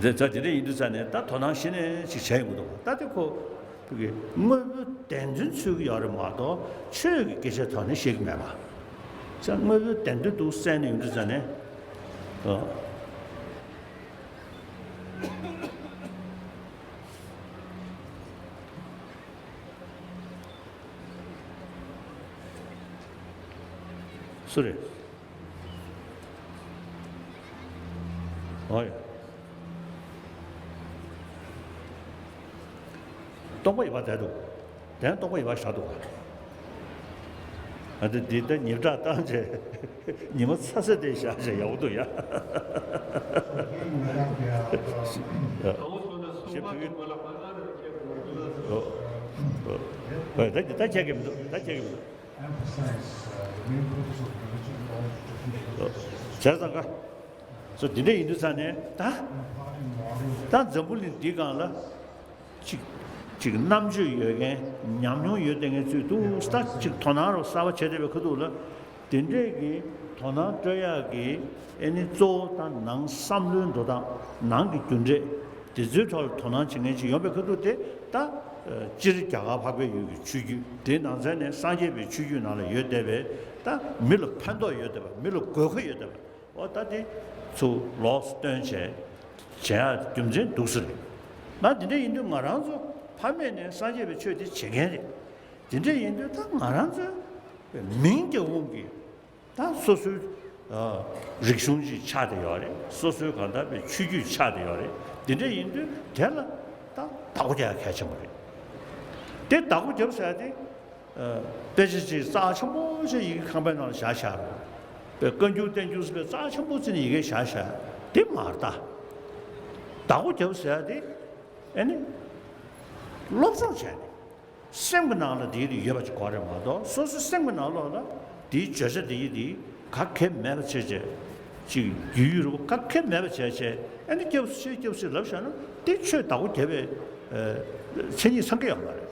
དེ་ད་དེ་འདྲ་ཡིན་དུས་ཙང་ནས་ད་དོ་སྣང་གཞི་ནས་ཅིག་བྱས་ཡོང་གི་འདུག་ད་དེ་ཁོ་ཕ་གི་དངོས་པོའི་བདེན་དོན་འཚོལ་གྱི་ཡོད་རེད་མ་གཏོགས་ཆོས་ཀྱི་སྐད་ཆའི་ཐོག་ནས་བཤད་ཀྱི་མེད་པ། ཙང་དངོས་པོའི་བདེན་དོན་འདུག་བསམ་ནས་ཡོང་དུས་ཙང་ནས། ཨོ། སུ་རེད། ཨོ་ཡ། སྟོང་པ་ཡོད་པ་བསྡད་འདུག་དེ་ཡང་སྟོང་པ་ཡོད་པ་བཞག་འདུག་ཨ་དེ་འདི་ལྟར་ཉིབ་བྲག་བཏང་རྗེས་ཉི་མ་ཚ་ཚ་དེ་བཞག་བཞག་ཡག་པོ་འདུག་ཡ། ཞེས་བུ་གུ། ཨོ། ཨོ། ད་འདི་ད་ཁྱད་ཀྱི་མི་འདུག་ད་ཁྱད་ཀྱི་མི་འདུག་བྱས་ཙང་ཀ་སོ་འདི་འདྲ་ཡིན་དུས་ཙང་ནས་ད། ད་འཛམ་བུ་གླིང་འདིའི་སྒང་ལ། ཅིག་ཅིག་རྣམ་དཔྱོད་ཡོད་མཁན་ཉམས་མྱོང་ཡོད་བསྡད་མཁན་ཚོས་འདུག་ད་ཅིག་དོ་སྣང་རོགས་གསར་པ་བྱས་བསྡད་པའི་ཁ་ཐུག་ལ། དེ་འདྲས་ཀྱི་དོ་སྣང་སྤྲོད་ཡག་གི་ཨེ་ནི་གཙོ་བོ་ད་ནང་བསམ་བློའི་འགྲོ་སྟངས་ནང་གི་རྒྱུ་འབྲས་དེ་ཚོའི་ཐོག་ལ་དོ་སྣང་བྱེད་མཁན་ཅིག་ཡོང་པའི་ཁ་ཐུག་དེ་ད། སྤྱིར་རྒྱ་གར་འཕགས་པའི་ཡུལ་གྱི་ཆོས་བརྒྱུད་དེའི་ནང་ཚན་ནས་སངས་རྒྱས་པའི་ཆོས་བརྒྱུད་ནང་ལ་ཡོད་བསྡད་པའི་ད་མི་ལ་ཕན་ཐོགས་ཡོད་བསྡད་པ་མི་ལ་དགོས་མཁོ་ཡོད་བསྡད་པ། འོ་ད་དེ་ཚོ་ལོགས་སུ་བཏོན་བྱས་བྱེད་ཡག་རྒྱུ་མཚན་འདུག་ཟེར། ན་དེ་འདྲ་ཡིན་དུས་ང་རང་ཚོ་ཕ་མེས་ནས་སངས་རྒྱས་པའི་ཆོས་དེ་བྱེད་མཁན་རེད། དེ་འདྲ་ཡིན་དུས་ད་ང་རང་ཚོའི་མིང་རྒྱག་འོང་གི་ད་སོ་སོའི་ཨ་རིག་གཞུང་ཅིག་ཆགས་བསྡད་ཡོད་རེད། སོ་སོའི་གང་ལྟར་བའི་ཆོས་བརྒྱུད་ཆགས་བསྡད་ཡོད་རེད། དེ་འདྲ་ཡིན་དུས་དེ་ལ་ད་བདག་པོ་རྒྱག་ཡ་གལ་ཆེན་པོ་རེད། དེ་བདག་པོ་རྒྱབ་ཟེར་ཡ་དེ་ཨ་དཔེ་ཆ་ཅིག་རྩ་ཆེན་པོ་ཞིག་ཡི་གེ་ཁང་པའི་ནང་ལ་བཞག་བཞག་རེད། བཀའ་འགྱུར་བསྟན་འགྱུར་ཟེར་བའི་རྩ་ཆེན་པོ་ཅིག་ནས་ཡི་གེ་བཞག་བཞག་དེ་མ་རེད་ད། བདག་པོ་རྒྱབ་ཟེར་ཡ་དེ་ཨ་ནི་སློབ་སྦྱོང་བྱས་ནས། སེམས་ཀྱི་ནང་ལ་དེའི་དེ་ཡོད་པ་ཅིག་དགོས་རེད་མ་གཏོགས། སོ་སོའི་སེམས་ཀྱི་ནང་ལོགས་ལ་དེའི་བརྗོད་བྱ་དེའི་དེ་ག་གེ་མེད་པ་བྱས་བྱས་ཅིག་རྒྱུས་ཡོད་རུང་ག་གེ་མེད་པ་བྱས་བྱས་ཨ་ནི་སྐྱབས་སུ་མཆི་སྐྱབས་སུ་མཆི་ལབ་བཞག་ན་དེ་ཆོས་བདག་པོ་རྒྱབ་པའི་ཨ་མཚན་ཉིད་ཚང་གི་ཡོད་མ་རེད།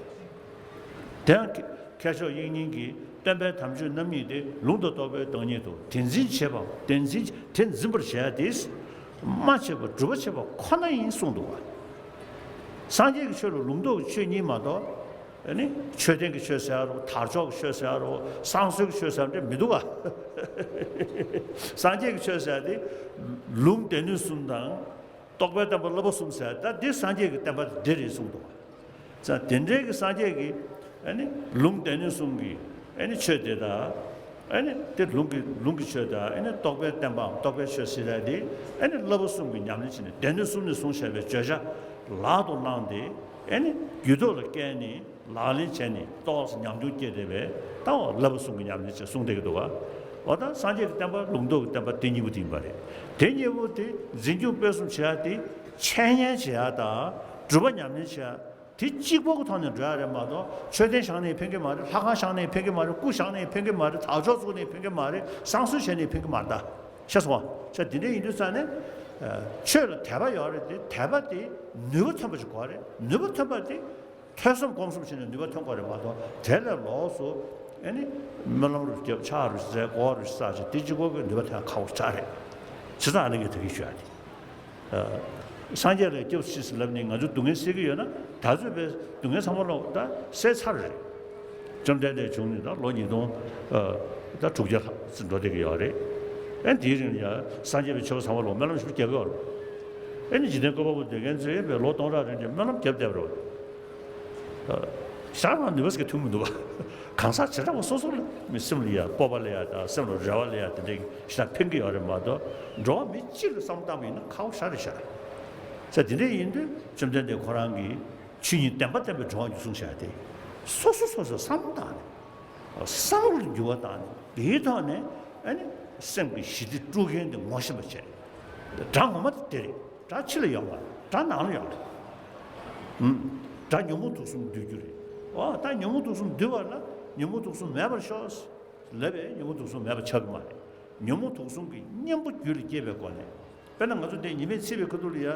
དེ་ཡང་མཁས་མཆོག་དབྱིག་གཉེན་གྱིས་སྟོན་པའི་དམ་ཆོས་རྣམ་གཉིས་ཏེ། ལུང་དང་རྟོགས་པའི་བདག་ཉིད་དོ། དེ་འཛིན་བྱེད་པའམ་དེ་འཛིན་དེ་འཛིན་པར་བྱ་ཡ་དེ། སྨྲ་བྱེད་པ་སྒྲུབ་པ་བྱེད་པ་ཁོ་ན་ཡིན་གསུངས་འདུག་པ། སངས་རྒྱས་ཀྱི་ཆོས་ལ་ལུང་རྟོགས་ཀྱི་ཆོས་གཉིས་མ་གཏོགས། ཨ་ནི་མཆོད་རྟེན་གྱི་ཆོས་ཟེར་ཡ་རོ། དར་ལྕོག་གི་ཆོས་ཟེར་ཡ་རོ། བསང་གསོལ་གྱི་ཆོས་ཟེར་ཡ་འདྲ་མི་འདུག་ག་སངས་རྒྱས་ཀྱི་ཆོས་ཟེར་ཡ་དེ་ལུང་སྡེ་སྣོད་གསུམ་དང་། རྟོགས་པའི་བསྟན་པ་བསླབ་པ་གསུམ་ཟེར་ཡ་ད་འདི་སངས་རྒྱས་ཀྱི་བསྟན་པ་འདི་རེད་གསུངས་འདུག་ག་ཙང་དེ་འདྲའི་གི་སངས་རྒྱས་ཀྱི་ཨ་ནི་ལུང་སྡེ་སྣོད་གསུམ་གྱི་ཨ་ནི་ཆོས་དེ་དག་ཨ་ནི་དེ་ལུང་གི་ལུང་གི་ཆོས་དང་ཨ་ནི་རྟོགས་པའི་བསྟན་པའམ་རྟོགས་པའི་ཆོས་ཟེར་ཡ་དེ་ཨ་ནི་བསླབ་པ་གསུམ་གྱི་ཉམས་ལེན་བྱས་ནས་སྡེ་སྣོད་གསུམ་ནས་གསུངས་བཞག་པའི་བརྗོད་བྱ་ལག་ཏུ་བླངས་ཏེ་ཨ་ནི་རྒྱུད་ཐོག་ལ་བསྐྱལ་ནས་ལག་ལེན་བྱས་ནས་ཏོག་ཙམ་ཉམས་མྱོང་སྐྱེས་བསྡད་པའི་ལྟ་བ་བསླབ་པ་གསུམ་གྱི་ཉམས་ལེན་བྱས་གསུངས་བསྡད་ཀྱི་འདུག་ག་འོ་ད་སངས་རྒྱས་ཀྱི་བསྟན་པ་ལུང་རྟོགས་ཀྱི་བསྟན་པ་དེ་གཉིས་པོ་དེ་ཡིན་པ་རེད། དེ་གཉིས་པོ་དེ་འཛིན་སྐྱོང་སྤེལ་གསུམ་བྱེད་ཡ་དེ་འཆད་ཉན་བྱེད་ཡ་དང་སྒྲུབ་པ་ཉམས་ལེན་བྱེད་ཡ། དེ་གཅིག་པོ་གི་ཐོག་ནས་འགྲོ་ཡ་རེད་མ་གཏོགས་མཆོད་རྟེན་བཞེངས་ནས་ཕན་གི་མ་རེད། ལྷ་ཁང་བཞེངས་ནས་ཕན་གི་མ་རེད། སྐུ་བཞེངས་ནས་ཕན་གི་མ་རེད། དར་ལྕོག་བཙུགས་ནས་ཕན་གི་མ་རེད། བསང་གསོལ་བྱས་ནས་ཕན་གི་མ་རེད་ད། ཤེས་སོང་ང་། ཤ་དེ་འདྲ་ཡིན་དུས་ཙང་ནས་ཆོས་ལ་དད་པ་ཡོད་རེད་དེ་དད་པ་དེ་ནུས་པ་ཐོན་པ་ཞིག་དགོས་རེད། ནུས་པ་ཐོན་པ་དེ་ཐོས་བསམ་སྒོམ་གསུམ་བྱས་ནས་ནུས་པ་ཐོན་དགོས་རེད་མ་གཏོགས་དེ་ལས་ལོགས་སུ་ཨ་ནི་སྨོན་ལམ་རུ་བརྒྱབ་ཕྱག་རུ་བཙལ་སྒོ་རུ་བསགས་བྱས་དེ་གཅིག་པོ་གི་ནུས་པ་ཐོན་ཁག་པོ་ཆགས་རེད། བྱས་ཙང་ཨ་ནི་གི་དེ་གི་ཞུ་ཡ་དེ། སངས་རྒྱས་ལ་སྐྱབས་སུ་མཆི་ཟེར་ལབ་ནས་ང་ཚོ་སྡུག་བསྔལ་སེལ་གྱི་ཡོད་ན་ད་གཟོད་པའི་སྡུག་བསྔལ་ཚང་མ་ལོག་ད་སེལ་ཚར་རེད། བཅོམ་ལྡན་འདས་བྱུང་ནས་ད་ལོ་ཉིས་སྟོང་ད་དྲུག་བརྒྱ་ལྷག་ཙམ་འགྲོ་བསྡད་ཀྱི་ཡོད་རེད། ཨེ་དེའི་རིང་ལ་ཡ་སངས་རྒྱས་པའི་ཆོས་པ་ཚང་མ་ལོག་སྨོན་ལམ་ཞིག་རྒྱག་གི་ཡོད་རེད། ཨེ་ནི་འཇིག་རྟེན་བཀོད་པ་པོ་སྡོད་མཁན་ཚོས་པའི་ལོ་སྟོང་ཕྲག་རིང་གི་སྨོན་ལམ་རྒྱབ་བསྡད་པ་རེད། ཤར་མ་ནུས་པ་ཟེར་གྱི་ཐུག་མི་འདུག་ག་གང་ཟག་བྱེ་བྲག་པ་སོ་སོ་ལ་མི་སེམས་ལ་ཡ་སྤོབས་པ་ལ་ཡ་དང་སེམས་ལ་རེ་བ་ལ་ཡ་དེ་འདྲའི་ཞེ་དྲག་ཕན་གྱི་ཡོད་རེད་མ་གཏོགས་འགྲོ་བ་མི་གཅིག་ལ་བསམ་བློ་བཏང་བ་ཡིན་ན་ཁག་པོ་ཞེ་དྲག་རེད་ཤག་ས་དེ་འདྲ་ཡིན་དུས་བཅོམ་ལྡན་འདས་ཁོ་རང་གིས་ཆོས་ཉིད་བདེན་པ་བསྟན་པའི་གྲོགས་ཉིད་གསུངས་བཞག་སྟེ། སོ་སོ་སོ་སོ་བསམ་བློ་བཏང་ནས། བསམ་བློ་ལ་འགྱུར་བ་བཏང་ནས་དེའི་ཐོག་ནས་ཨ་ནི་སེམས་ཀྱི་ཞི་བདེ་དཀྲུག་མཁན་དེ་ངོ་ཤེས་པ་བྱས། དགྲ་ངོ་མ་དེ་དེ་རེད། དགྲ་ཕྱི་ལ་ཡོད་མ་རེད། དགྲ་ནང་ལ་ཡོད་རེད། ཨུམ། དགྲ་ཉོན་མོངས་དུག་གསུམ་འདུལ་རྒྱུ་རེད། འོ་ད་ཉོན་མོངས་དུག་གསུམ་འདུལ་བ་ལ་ཉོན་མོངས་དུག་གསུམ་མེད་པར་ཤོག་ལབ་པས་ཉོན་མོངས་དུག་གསུམ་མེད་པ་ཆགས་ཀྱི་མ་རེད། ཉོན་མོངས་དུག་གསུམ་གྱི་གཉེན་པོ་རྒྱུད་ལ་སྐྱེས་པའི་སྒོ་ནས། དཔེར་ན་ང་ཚོ་འདི་ཉི་མས་འཚིག་པའི་ཁ་ཐུག་ལ་ཡ།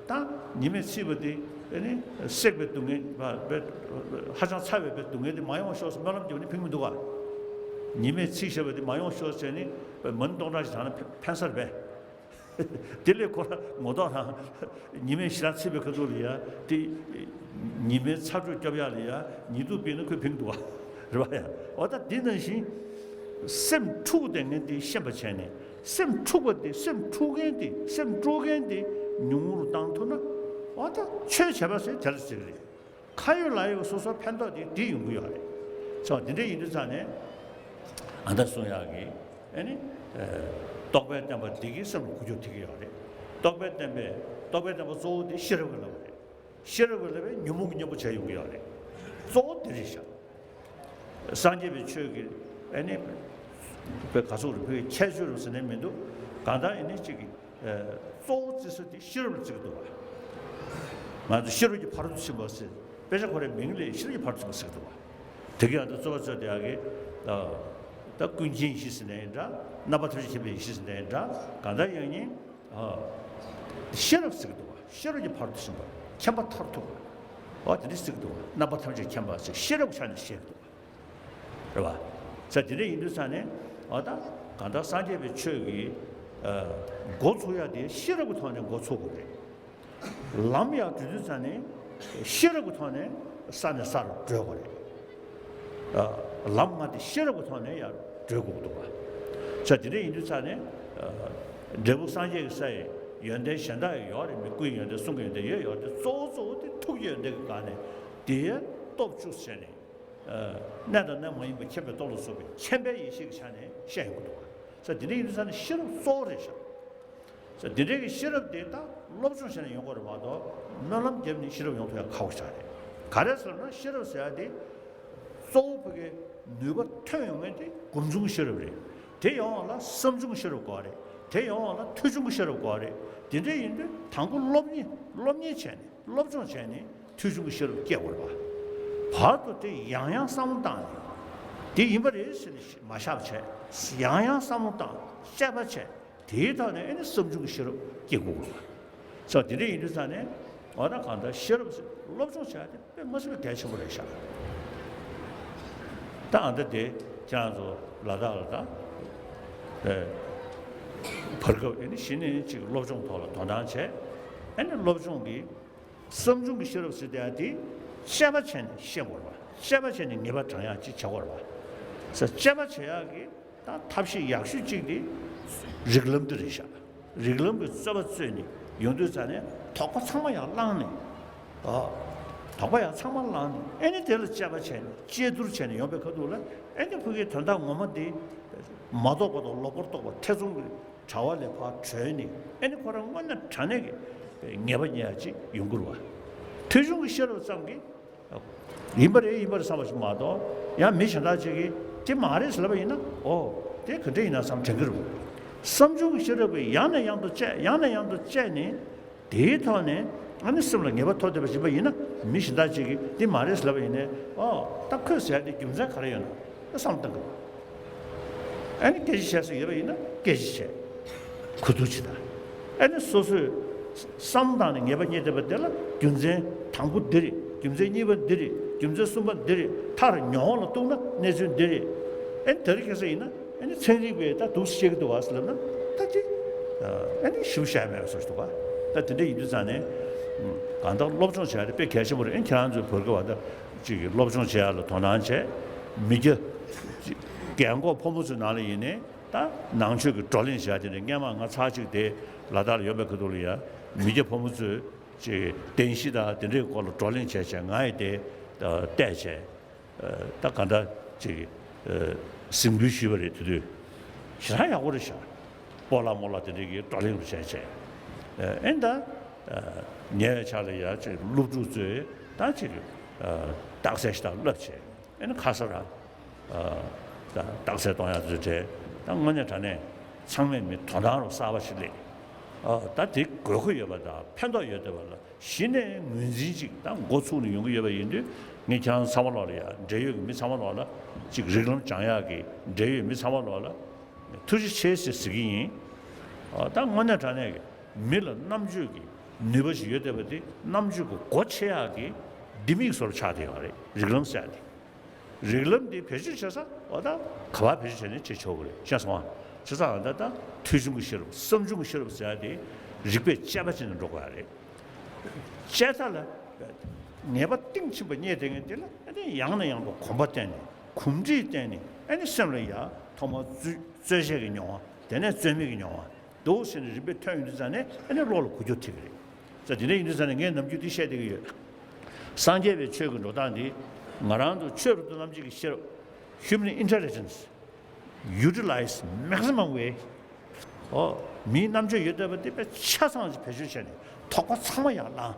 ད་ཉི་མས་འཚིག་པ་དེ་ཨ་ནི་བསྲེགས་པའི་སྡུག་བསྔལ་བ་བའི་ཧ་ཅང་ཚ་བའི་བའི་སྡུག་བསྔལ་དེ་མ་ཡོང་བ་ཤོག་ཟེར་སྨོན་ལམ་རྒྱབ་ནས་ཕན་གྱི་མི་འདུག་ག་ཉི་མས་འཚིག་བཞག་པ་དེ་མ་ཡོང་བ་ཤོག་ཟེར་ནས་མ་ཎི་སྟོང་ཕྲག་ཞིག་བགྲངས་ན་ཕན་ཕན་ས་རེད་པས། དེ་ལས་ཁོ་རང་ངོ་ཐོག་རང་ཉི་མས་ཞེ་དྲག་འཚིག་པའི་ཁ་ཐུག་ལ་ཡ་དེ། ཉི་མའི་ཚ་དྲོད་སྐྱོབ་ཡག་ལ་ཡ་ཉི་གདུགས་སྤེལ་ན་ཁོས་ཕན་གྱི་འདུག་བ། རེད་བ་ཡ། འོ་ད་འདི་ནང་བཞིན་སེམས་འཁྲུགས་བསྡད་མཁན་དེ་ཤེས་པ་བྱས་ནས་སེམས་འཁྲུགས་པ་དེ་སེམས་འཁྲུག་མཁན་དེ་སེམས་དཀྲུག་མཁན་དེ་ཉུང་ངུ་རུ་བཏང་ཐུབ་ན། འོ་ད་ཆོས་བྱས་པ་ཟེར་དེ་ལ་ཟེར་གི་རེད། ཁ་ཡོད་ལག་ཡོད་སོ་སོར་ཕན་ཐོགས་དེ་འདི་ཡོང་གི་ཡོད་རེད། ཚོ་འདི་འདྲ་ཡིན་དུས་ཙང་ནས་ཨ་ད་གསུང་ཡག་གི་ཨ་ནི་རྟོགས་པའི་བསྟན་པ་འདི་གི་སེམས་ལ་འགུལ་སྐྱོད་ཐེབས་ཀྱི་ཡོད་རེད། རྟོགས་པའི་བསྟན་པའི་རྟོགས་པའི་བསྟན་པ་གཙོ་བོ་དེ་ཤེས་རབ་ཀྱི་བསླབ་པ་རེད། ཤེས་རབ་ཀྱི་བསླབ་པས་ཉོན་མོངས་ཀྱི་གཉེན་པོ་བྱས་ཡོང་གི་ཡོད་རེད། གཙོ་བོ་དེ་རེད་ཤག་སངས་རྒྱས་པའི་ཆོས་ཀྱི་ཨ་ནི་པའི་ག་ཚོད་རེད། བོད་ཁྱད་ཆོས་རུ་ཟེར་ནས་མི་འདུག་གང་ལྟར་ཨ་ནི་གཅིག་གི་གཙོ་བོ་བརྩི་ས་དེ་ཤེས་རབ་ལ་བརྩི་གི་འདུག་བ། ང་ཚོ་ཤེས་རབ་ཀྱི་ཕ་རོལ་ཏུ་ཕྱིན་པ་ཟེར་དཔེ་ཆ་ཁོ་རའི་མིང་ལས་ཤེས་རབ་ཀྱི་ཕ་རོལ་ཏུ་ཕྱིན་པ་ཟེར་གི་འདུག་བ། དེ་ག་ཡང་དུ་གཙོ་བོ་བརྩི་དེ་ཡག་གི་ད་ཀུན་མཁྱེན་ཡེ་ཤེས་ཟེར་ནའི་འདྲ། རྣམ་པ་ཐམས་ཅད་མཁྱེན་པའི་ཡེ་ཤེས་ཟེར་ནའི་འདྲ། གང་ལྟར་ཡང་ནི། ཤེས་རབ་ཟེར་གི་འདུག་བ། ཤེས་རབ་ཀྱི་ཕ་རོལ་ཏུ་ཕྱིན་པ། མཁྱེན་པ་མཐར་ཐུག་པ། འོ་དེ་འདྲ་ཟེར་གི་འདུག་བ། རྣམ་པ་ཐམས་ཅད་མཁྱེན་པ་ཟེར་ཤེས་རབ་ཀྱི་ཆ་ནས་བཤད་གི་འདུག་བ། རེད་བ། ས་དེ་འདྲ་ཡིན་དུས་ས་ནས་འོ་ད་གང་ལྟར་སངས་རྒྱས་པའི་ཆོས་ཀྱི་འགོ་ཚུགས་ཡ་དེ་ཤེས་རབ་ཀྱི་ཐོག་ནས་འགོ་ཚུགས་དགོས་རེད། ལམ་ཡང་དུས་དུས་ས་ནས་ཤེས་རབ་ཀྱི་ཐོག་ནས་ས་ནས་སར་བགྲོད་དགོས་རེད། ལམ་ལྔ་དེ་ཤེས་རབ་ཀྱི་ཐོག་ནས་ཡར་བགྲོད་དགོས་འདུག་བ། ས་དེ་འདྲ་ཡིན་དུས་ས་ནས་འབྲས་བུ་སངས་རྒྱས་ཀྱི་ས་ཡི་ ཡོན་ཏན་གཞན་དག་ཡང་ཡོད་རེད། མི་སྐུའི་ཡོན་ཏན་གསུང་གི་ཡོན་ཏན་ཡོད་ཡོད་དེ་གཙོ་བོ་གཙོ་བོ་དེ་ཐུགས་ཀྱི་ཡོན་ཏན་གྱི་སྒང་ནས་དེའི་སྟོབས་བཅུ་བྱས་ནས། གནས་དང་གནས་མ་ཡིན་པ་མཁྱེན་པའི་སྟོབས་ལ་སོགས་པའི་མཁྱེན་པའི་ཡེ་ཤེས་ཀྱི་ཆ་ནས་བཤད་ཡོང་གི་འདུག་བ། ས་དེ་འདྲ་ཡིན་དུས་ས་ནས་ཤེས་རབ་གཙོ་བོ་རེད་ཤག་ས་དེ་འདྲའི་གི་ཤེས་རབ་དེ་ད་སློབ་སྦྱོང་བྱས་ནས་ཡོང་དགོས་རེད་མ་གཏོགས་སྨོན་ལམ་བརྒྱབ་ནས་ཤེས་རབ་ཡོང་ཐུབ་ཡ་ཁག་པོ་ཞིག་རེད། ག་རེ་ཟེར་ན་ཤེས་རབ་ཟེར་ཡ་དེ་གཙོ་བོ་ཕ་གི་ནུས་པ་ཐོན་ཡོང་མཁན་དེ་སྒོམ་བྱུང་གི་ཤེས་རབ་རེད། དེ་ཡོང་བ་ལ་བསམ་བྱུང་གི་ཤེས་རབ་དགོས་རེད། དེ་ཡོང་བ་ལ་ཐོས་བྱུང་གི་ཤེས་རབ་དགོས་རེད། དེ་འདྲ་ཡིན་དུས་དང་པོ་སློབ་གཉེར་སློབ་གཉེར་བྱས་ནས་སློབ་སྦྱོང་བྱས་ནས་ཐོས་བྱུང་གི་ཤེས་རབ་སྐྱེ་དགོས་རེད་པ། བར་དུ་དེ་ཡང་ཡང་བསམ་བློ་བཏང་ནས་དེ་ཡིན་པ་རེད་ཟེར་ནས་མ་བཞག་བྱས། ཡང་ཡང་བསམ་བློ་བཏང་། དཔྱད་པ་བྱས། དེའི་ཐོག་ནས་ཨ་ནི་བསམ་བྱུང་གི་ཤེས་རབ་སྐྱེ་དགོས་ཀྱི་རེད། ས་དེ་འདྲ་ཡིན་དུས་ཙང་ནས་འོ་ན་གང་ལྟར་ཤེས་རབ་ཟེར་སློབ་སྦྱོང་བྱ་དེ་དཔེ་མ་སྲིད་པའི་གལ་ཆེན་པོ་རེད་ཤག་ད་ཨ་ད་དེ་ཁྱེད་རང་ཚོ་ལ་དྭགས་ལ་ད་བར་སྐབས་ཨ་ནི་གཞི་ནས་ཅིག་སློབ་སྦྱོང་ཐོག་ལ་དོ་སྣང་བྱས། ཨ་ནི་སློབ་སྦྱོང་གི་བསམ་བྱུང་གི་ཤེས་རབ་ཟེར་དེ་ཡང་དེ་དཔྱད་པ་བྱས་ནས་ཤེས་དགོས་རེད་པ། དཔྱད་པ་བྱས་ནས་ངེས་པ་དྲངས་ཡག་ཅིག་བྱ་དགོས་རེད་པ། ས་དཔྱད་པ་བྱེད་ཡག་གི་ད་ཐབས་ཤེས་ཡག་ཤོས་གཅིག་དེ་རིགས་ལམ་དེ་རེད་ཤག་རིགས་ལམ་གྱི་རྩོད་པ་རྩོད་ནས་ཡོང་དུས་ཙང་ནས་དོགས་པ་ཚང་མ་ཡར་བསླངས་ནས། ཨ། དོགས་པ་ཡར་ཚང་མ་བསླངས་ནས་ཨ་ནི་དེ་ལ་དཔྱད་པ་བྱས་ནས་དཔྱད་བསྡུར་བྱས་ནས་ཡོང་པའི་ཁ་ཐུག་ལ་ཨ་ནི་ཕ་གིའི་དོན་དག་ངོ་མ་དེ་མ་རྟོགས་པ་དང་ལོག་པར་རྟོག་པ་ཐེ་ཚོམ་གྱི་དྲ་བ་ལས་ཕར་གྲོལ་ནས་ཨ་ནི་ཁོ་རང་དངོས་གནས་དྲང་གནས་ཀྱི་ངེས་པ་རྙེད་ཡག་ཅིག་ཡོང་གི་རེད་པ། ཐོས་བྱུང་གི་ཤེས་རབ་ཙམ་གྱིས། ཡིན་པ་རེད་ཡིན་པ་རེད་བསམ་པ་ཞིག་མ་གཏོགས་ཡང་མི་གཞན་དག་ཅིག་གིས་དེ་མ་རེད་ཟེར་ལབ་པ་ཡིན་ན་ཨོ་དེ་ག་འདྲ་ཡིན་ན་བསམ་དྲན་གྱི་རེད། བསམ་བྱུང་གི་ཤེས་རབ་ཀྱིས་ཡང་ནས་ཡང་དུ་དཔྱད་ཡང་ནས་ཡང་དུ་དཔྱད་ནས་དེའི་ཐོག་ནས་ཨ་ནི་སེམས་ལ་ངེས་པ་ཐོབ་བསྡད་པ་ཞིག་ཡིན་ན་མི་གཞན་དག་ཅིག་གིས་དེ་མ་རེད་ཟེར་ལབ་པ་ཡིན་ནའི་ཨོ་ད་ཁོས་ཟེར་ཡ་དེ་རྒྱུ་མཚན་ག་རེ་ཡོད་ན་བསམ་བཏང་གི་རེད། ཨ་ནི་སྐད་ཆ་བཤད་སྲོལ་ཡོད་པ་ཡིན་ན་སྐད་ཆ་བཤད། གོ་བསྡུར་བྱེད་དང་། ཨ་ནི་སོ་སོས་བསམ་བཏང་ནས་ངེས་པ་རྙེད་བསྡད་པ་དེ་ལ་རྒྱུ་མཚན་དང་པོ་འདི་རེད། རྒྱུ་མཚན་གཉིས་པ་འདི་རེད། རྒྱུ་མཚན་གསུམ་པ་འདི་རེད། མཐར་མྱོང་བ་ལ་གཏུགས་ན་གནས་ཚུལ་འདི་རེད། ཨ་ནི་དེ་རིང་ཁ་སང་ཡིན་ན་ཨ་ནི་ཚན་རིག་པས་ད་འདུག་སེ་བཤད་ཀྱི་འདུག་བ་ཟེར་ལབ་ན་ད་ཅི། ཨ་ནི་ཞིབ་བཤད་མེད་པ་བཟོ་ཞིག་འདུག་བ། ད་དེ་འདྲ་ཡིན་དུས་ཙང་ནས་གང་ལྟར་སློབ་སྦྱོང་བྱས་ཏེ་དཔེ་གལ་ཆེན་པོ་རེད། ཨ་ནི་ཁྱེད་རང་ཚོའི་བོད་སྐད་བ་ད་ཅིག་གི་སློབ་སྦྱོང་བྱེད་ཡ་ལ་དོ་སྣང་བྱས། མི་སྐྱ་རྒན་འཁོགས་ཕོ་མོ་ཚོའི་ནང་ལ་ཡིན་ནའི། ད་ནང་ཆོས་ཀྱི་བགྲོ་གླེང་བྱ་དེ་ནི་སྔན་མ་ང་ཚར་གཅིག་དེ་ལ་དྭགས་ལ་ཡོང་པའི་ཁ་ཐུག་ལ་ཡ་མི་སྐྱ་ཕོ་མོ་ཚོས་ཅིག་བདེན་བཞི་དང་དེ་འདྲའི་སྐོར་ལ་བགྲོ་གླེང་བྱས་བྱས་ང་ཡི་དེ་བལྟས་བྱས། ད་ག་འདྲ་ཅིག་གཟིགས་འབུལ་ཞུས་པ་རེད། དེ་དུས་ཞེ་དྲག་ཡག་པོ་རེད་ཤག་སྤོ་ལགས་རྨོ་ལགས་དེ་འདྲའི་གི་བགྲོ་གླེང་རུ་བྱས་བྱས། ཨེ་ད་ཉེ་བའི་ཆར་ལ་ཡ་ཅིག་སློབ་ཕྲུག་ཚོས་ད་ཅིག་རྟགས་གསལ་ཞིག་དང་བསླབ་བྱས། ཨེ་ནི་ཁ་སང་ར། ཨ། ད་རྟགས་གསལ་གཏོང་ཡག་ཚོའི་གྲས་ད་དངོས་གནས་དྲང་གནས་ཚང་མས་མི་དོ་སྣང་རུ་གསར་པ་ཞིག་སླེབས། ཨ། ད་དེ་དགོས་མཁོ་ཡོད་པ་དང་ཕན་ཐོགས་ཡོད་བསྡད་པ་ལ་གཞི་ནས་ངོས་འཛིན་ཅིག་ད་འགོ་ཚུགས་ནས་ཡོང་གི་ཡོད་པ་ཡིན་དུས་ངས་ཁྱེད་རང་ཚང་མ་ལོག་ལ་ཡ་འབྲེལ་ཡོད་ཀྱི་མི་ཚང་མ་ལོག་ལ་ཅིག་རིགས་ལམ་སྦྱང་ཡག་གི་འབྲེལ་ཡོད་མི་ཚང་མ་ལོག་ལ་ཐུགས་རྗེ་ཆེ་ཟེར་ཟེར་གྱི་ཡིན། ཨ། ད་དངོས་གནས་དྲང་གནས་ཀྱི་མི་ལ་རྣམ་དཔྱོད་ཀྱི་ནུས་པ་ཞིག་ཡོད་བསྡད་པ་དེ་རྣམ་དཔྱོད་ཀྱི་སྒོ་ཕྱེ་ཡག་གི་ལྡེ་མིག་བཟོ་འདྲ་ཆགས་བསྡད་ཡོད་རེད། རིགས་ལམ་ཟེར་ཡག་དེ། རིགས་ལམ་འདི་བེད་སྤྱོད་བྱེད་ས་འོ་ད་ག་པར་བེད་སྤྱོད་བྱས་ནས་བྱེད་ཆོག་གི་རེད། ཤེས་སོང་ཨ། བྱས་ཙང་ད་ལྟ་ཐོས་བྱུང་གི་ཤེས་རབ་བསམ་བྱུང་གི་ཤེས་རབ་ཟེར་ཡ་དེ་རིགས་པས་དཔྱད་པ་བྱས་ནས་འགྲོ་དགོས་ཡ་རེད། དཔྱད་ས་ལ་ངེས་པ་གཏིང་ཕྱིན་པ་རྙེད་བསྡད་མཁན་དེ་ལ་ཨ་ནི་ཡང་ནས་ཡང་དུ་གོམ་པ་བསྟན་ནས་གོམས་འདྲིས་བསྟན་ནས་ཨ་ནི་སེམས་ལ་ཡ་ཐོག་མར་རྩོད་རྩོད་བྱེད་ཀྱི་མྱོང་བ། དེ་ནས་རྩོད་མེད་ཀྱི་མྱོང་བ། འདུག་ཟེར་ནས་རིམ་པས་ཐོན་ཡོང་དུས་ཙང་ནས་ཨ་ནི་བློ་ལ་འགུལ་སྐྱོད་ཐེབས་ཀྱི་རེད། ཙང་དེ་འདྲ་ཡིན་དུས་ཙང་ནས་ངས་ནམ་རྒྱུན་འདི་བཤད་བསྡད་ཀྱི་ཡོད། སངས་རྒྱས་པའི་ཆོས་ཀྱི་འགྲོ་སྟངས་འདི་ང་རང་ཚོ་ཆོས་རབ་ཏུ་རྣམ་འབྱེད་ཀྱི་ཤེས་རབ། Human intelligence utilize maximum way. ཨོ། མིའི་རྣམ་དཔྱོད་ཡོད་བསྡད་པ་འདི་དཔེ་ཆ་ཚང་ཞིག་བེད་སྤྱོད་བྱས་ནས་དོགས་པ་ཚང་མ་ཡར་བསླངས།